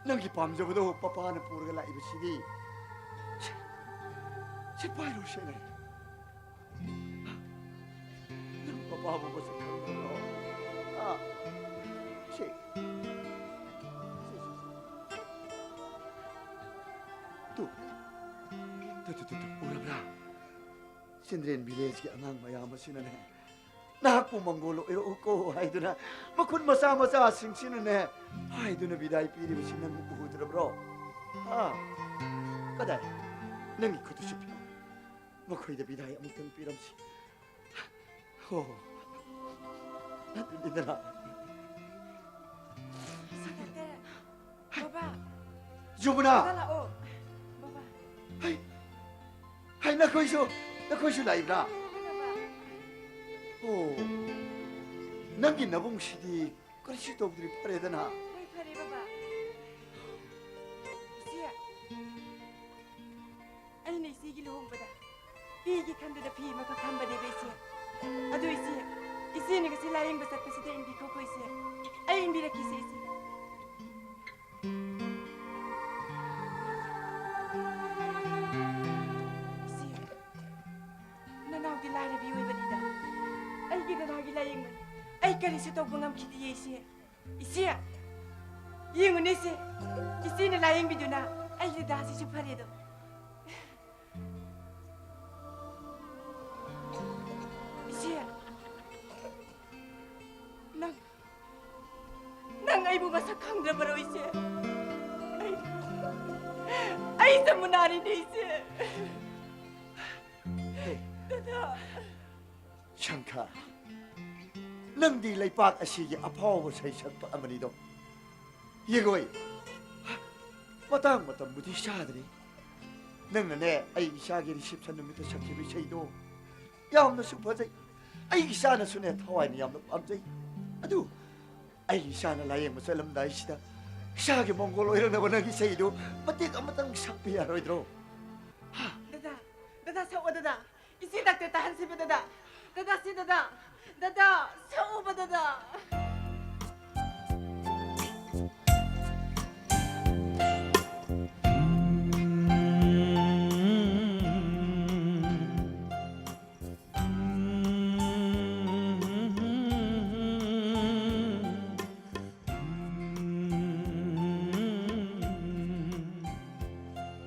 ꯅꯪꯒꯤ ꯄꯥꯝꯖꯕꯗꯣ ꯄꯄꯥꯅ ꯄꯨꯔꯒ ꯂꯥꯛꯏꯕꯁꯤꯗꯤ꯫ ꯁꯦ, ꯁꯦ, ꯄꯥꯏꯔꯣ, ꯁꯦ, ꯅꯪ꯫ ꯅꯪ ꯄꯄꯥꯕꯨ ꯃꯁꯛ ꯈꯪꯗ꯭ꯔꯣ? ꯑꯥ, ꯁꯦ꯫ ꯁꯦ, ꯁꯦ, ꯁꯦ꯫ ꯇꯨ꯫ ꯇꯨ, ꯇꯨ, ꯇꯨ, ꯇꯨ, ꯎꯔꯕ꯭ꯔꯥ? ꯆꯤꯜꯗ꯭ꯔꯦꯟ ꯚꯤꯂꯦꯖꯀꯤ ꯑꯉꯥꯡ ꯃꯌꯥꯝ ꯑꯁꯤꯅꯅꯦ, "ꯅꯍꯥꯛꯄꯨ ꯃꯪꯒꯣꯜ ꯑꯣꯏꯔꯛꯎꯀꯣ" ꯍꯥꯏꯗꯨꯅ ꯃꯈꯨꯠ ꯃꯆꯥ ꯃꯆꯥꯁꯤꯡꯁꯤꯅꯅꯦ ꯍꯥꯏꯗꯨꯅ ꯕꯤꯗꯥꯏ ꯄꯤꯔꯤꯕꯁꯤ ꯅꯪ ꯎꯗ꯭ꯔꯕ꯭ꯔꯣ? ꯍꯥ? ꯀꯗꯥꯏ? ꯅꯪꯒꯤ ꯈꯨꯠꯇꯨ ꯆꯨꯞꯄꯤꯌꯨ꯫ ꯃꯈꯣꯏꯗ ꯕꯤꯗꯥꯏ ꯑꯃꯨꯛꯇꯪ ꯄꯤꯔꯝꯁꯤ꯫ ꯍꯣ, ꯑꯗꯨꯅꯤꯗꯅ꯫ ꯗꯥꯛꯇꯔ, ꯕꯕꯥ꯫ ꯖꯨꯃꯨꯅꯥ! ꯕꯕꯥ ꯂꯥꯛꯑꯣ꯫ ꯕꯕꯥ꯫ ꯍꯩ! ꯍꯩ, ꯅꯈꯣꯏꯁꯨ, ꯅꯈꯣꯏꯁꯨ ꯂꯥꯛꯏꯕ꯭ꯔꯥ? ꯕꯕꯥ꯫ ꯑꯣ, ꯅꯪꯒꯤ ꯅꯕꯨꯡꯁꯤꯗꯤ ꯀꯔꯤꯁꯨ ꯇꯧꯗ꯭ꯔꯤ, ꯐꯔꯦꯗꯅ? ꯍꯣꯏ, ꯐꯔꯦ, ꯕꯕꯥ꯫ ꯏꯆꯦ, ꯑꯩꯅ ꯏꯆꯦꯒꯤ ꯂꯨꯍꯣꯡꯕꯗ ꯄꯤꯒꯦ ꯈꯟꯕꯗ ꯐꯤ ꯑꯃꯈꯛ ꯊꯝꯕꯅꯦꯕ, ꯏꯆꯦ꯫ ꯑꯗꯨ ꯏꯆꯦ, ꯑꯩꯅ ꯉꯁꯤ ꯂꯥꯌꯦꯡꯕ ꯆꯠꯄꯁꯤꯗ ꯏꯟꯕꯤꯈꯣꯀꯣ ꯏꯆꯦ꯫ ꯑꯩ ꯏꯟꯕꯤꯔꯛꯈꯤꯁꯦ ꯏꯆꯦ꯫ ꯏꯆꯦ, ꯅꯅꯥꯎꯗꯤ ꯂꯥꯏꯔꯕꯤ ꯑꯣꯏꯕꯅꯤꯅ ꯑꯩꯒꯤ ꯗꯗꯥꯒꯤ ꯂꯥꯌꯦꯡꯕꯅꯤ꯫ ꯑꯩ ꯀꯔꯤꯁꯨ ꯇꯧꯕ ꯉꯝꯈꯤꯗꯤꯌꯦ ꯏꯆꯦ꯫ ꯏꯆꯦ, ꯌꯦꯡꯉꯨꯅꯦ ꯏꯆꯦ, ꯏꯆꯦꯅ ꯂꯥꯌꯦꯡꯕꯤꯗꯨꯅ ꯑꯩꯒꯤ ꯗꯗꯥꯁꯤꯁꯨ ꯐꯔꯦꯗꯣ꯫ ꯏꯆꯦ, ꯅꯪ, ꯅꯪ ꯑꯩꯕꯨ ꯃꯁꯛ ꯈꯪꯗ꯭ꯔꯕꯔꯣ ꯏꯆꯦ? ꯑꯩ, ꯑꯩ ꯖꯃꯨꯅꯥꯅꯤꯅꯦ ꯏꯆꯦ꯫ ꯗꯗꯥ꯫ ꯁꯪꯈꯥ, ꯅꯪꯗꯤ ꯂꯩꯄꯥꯛ ꯑꯁꯤꯒꯤ ꯑꯐꯥꯎꯕ ꯁꯩꯁꯛꯄ ꯑꯃꯅꯤꯗꯣ꯫ ꯌꯦꯡꯉꯣꯏ, ꯃꯇꯥꯡ ꯃꯇꯝꯕꯨꯗꯤ ꯆꯥꯗ꯭ꯔꯤ꯫ ꯅꯪꯅꯅꯦ, ꯑꯩ ꯏꯆꯥꯒꯤ reception ꯅꯨꯃꯤꯠꯇ ꯁꯛꯈꯤꯕ ꯏꯁꯩꯗꯣ ꯌꯥꯝꯅꯁꯨ ꯐꯖꯩ꯫ ꯑꯩ ꯏꯆꯥꯅꯁꯨꯅꯦ ꯊꯋꯥꯏꯅ ꯌꯥꯝꯅ ꯄꯥꯝꯖꯩ꯫ ꯑꯗꯨ ꯑꯩ ꯏꯆꯥꯅ ꯂꯥꯌꯦꯡꯕ ꯆꯠꯂꯝꯗꯥꯏꯁꯤꯗ ꯏꯆꯥꯒꯤ ꯃꯪꯒꯣꯜ ꯑꯣꯏꯔꯛꯅꯕ ꯅꯪꯒꯤ ꯏꯁꯩꯗꯨ ꯃꯇꯦꯛ ꯑꯃꯇꯪ ꯁꯛꯄ ꯌꯥꯔꯣꯏꯗ꯭ꯔꯣ? ꯍꯥ? ꯗꯗꯥ, ꯗꯗꯥ, ꯁꯛꯑꯣ ꯗꯗꯥ꯫ ꯏꯆꯦ ꯗꯥꯛꯇꯔ ꯇꯥꯍꯟꯁꯤꯕ ꯗꯗꯥ꯫ ꯗꯗꯥ, ꯁꯤ ꯗꯗꯥ꯫ ꯗꯗꯥ, ꯁꯛꯎꯕ ꯗꯗꯥ꯫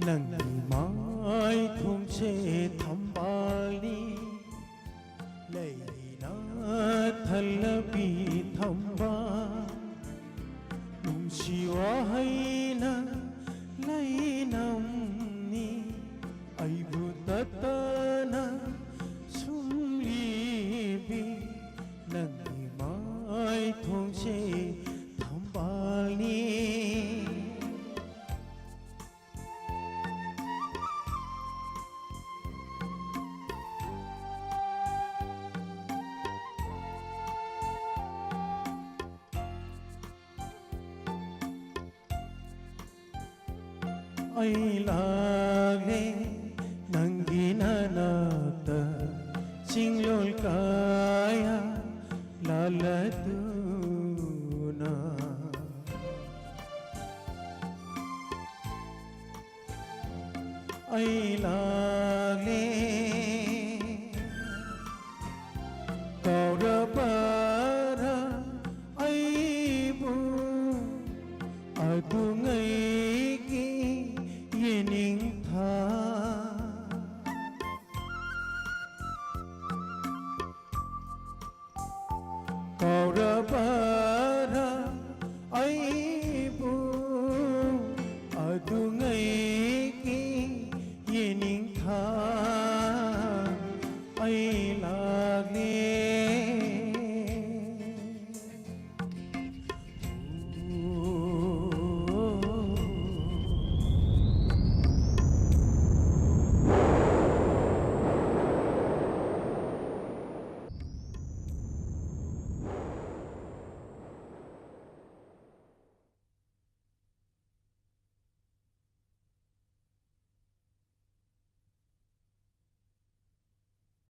ꯅꯪꯒꯤ ꯃꯥꯏꯊꯣꯡꯁꯦ ꯊꯝꯕꯥꯜꯅꯤ, ꯂꯩꯅ ꯊꯜꯂꯕꯤ ꯊꯝꯕꯥꯜ, ꯅꯨꯡꯁꯤ ꯋꯥꯍꯩꯅ ꯂꯩꯅꯝꯅꯤ, ꯑꯩꯕꯨ ꯇꯠꯇꯅ ꯁꯨꯝꯂꯤꯕꯤ ꯅꯪꯒꯤ ꯃꯥꯏꯊꯣꯡꯁꯦ ꯊꯝꯕꯥꯜꯅꯤ꯫ ꯑꯩ ꯂꯥꯛꯂꯦ ꯅꯪꯒꯤ ꯅꯅꯥꯛꯇ, ꯆꯤꯡꯂꯣꯜ ꯀꯌꯥ ꯂꯥꯜꯂꯗꯨꯅ ꯑꯩ ꯂꯥꯜꯂꯦ꯫ ꯀꯧꯔꯕꯔꯥ ꯑꯩꯕꯨ ꯑꯗꯨꯉꯩꯒꯤ ꯌꯦꯅꯤꯡꯊꯥ? ꯀꯧꯔ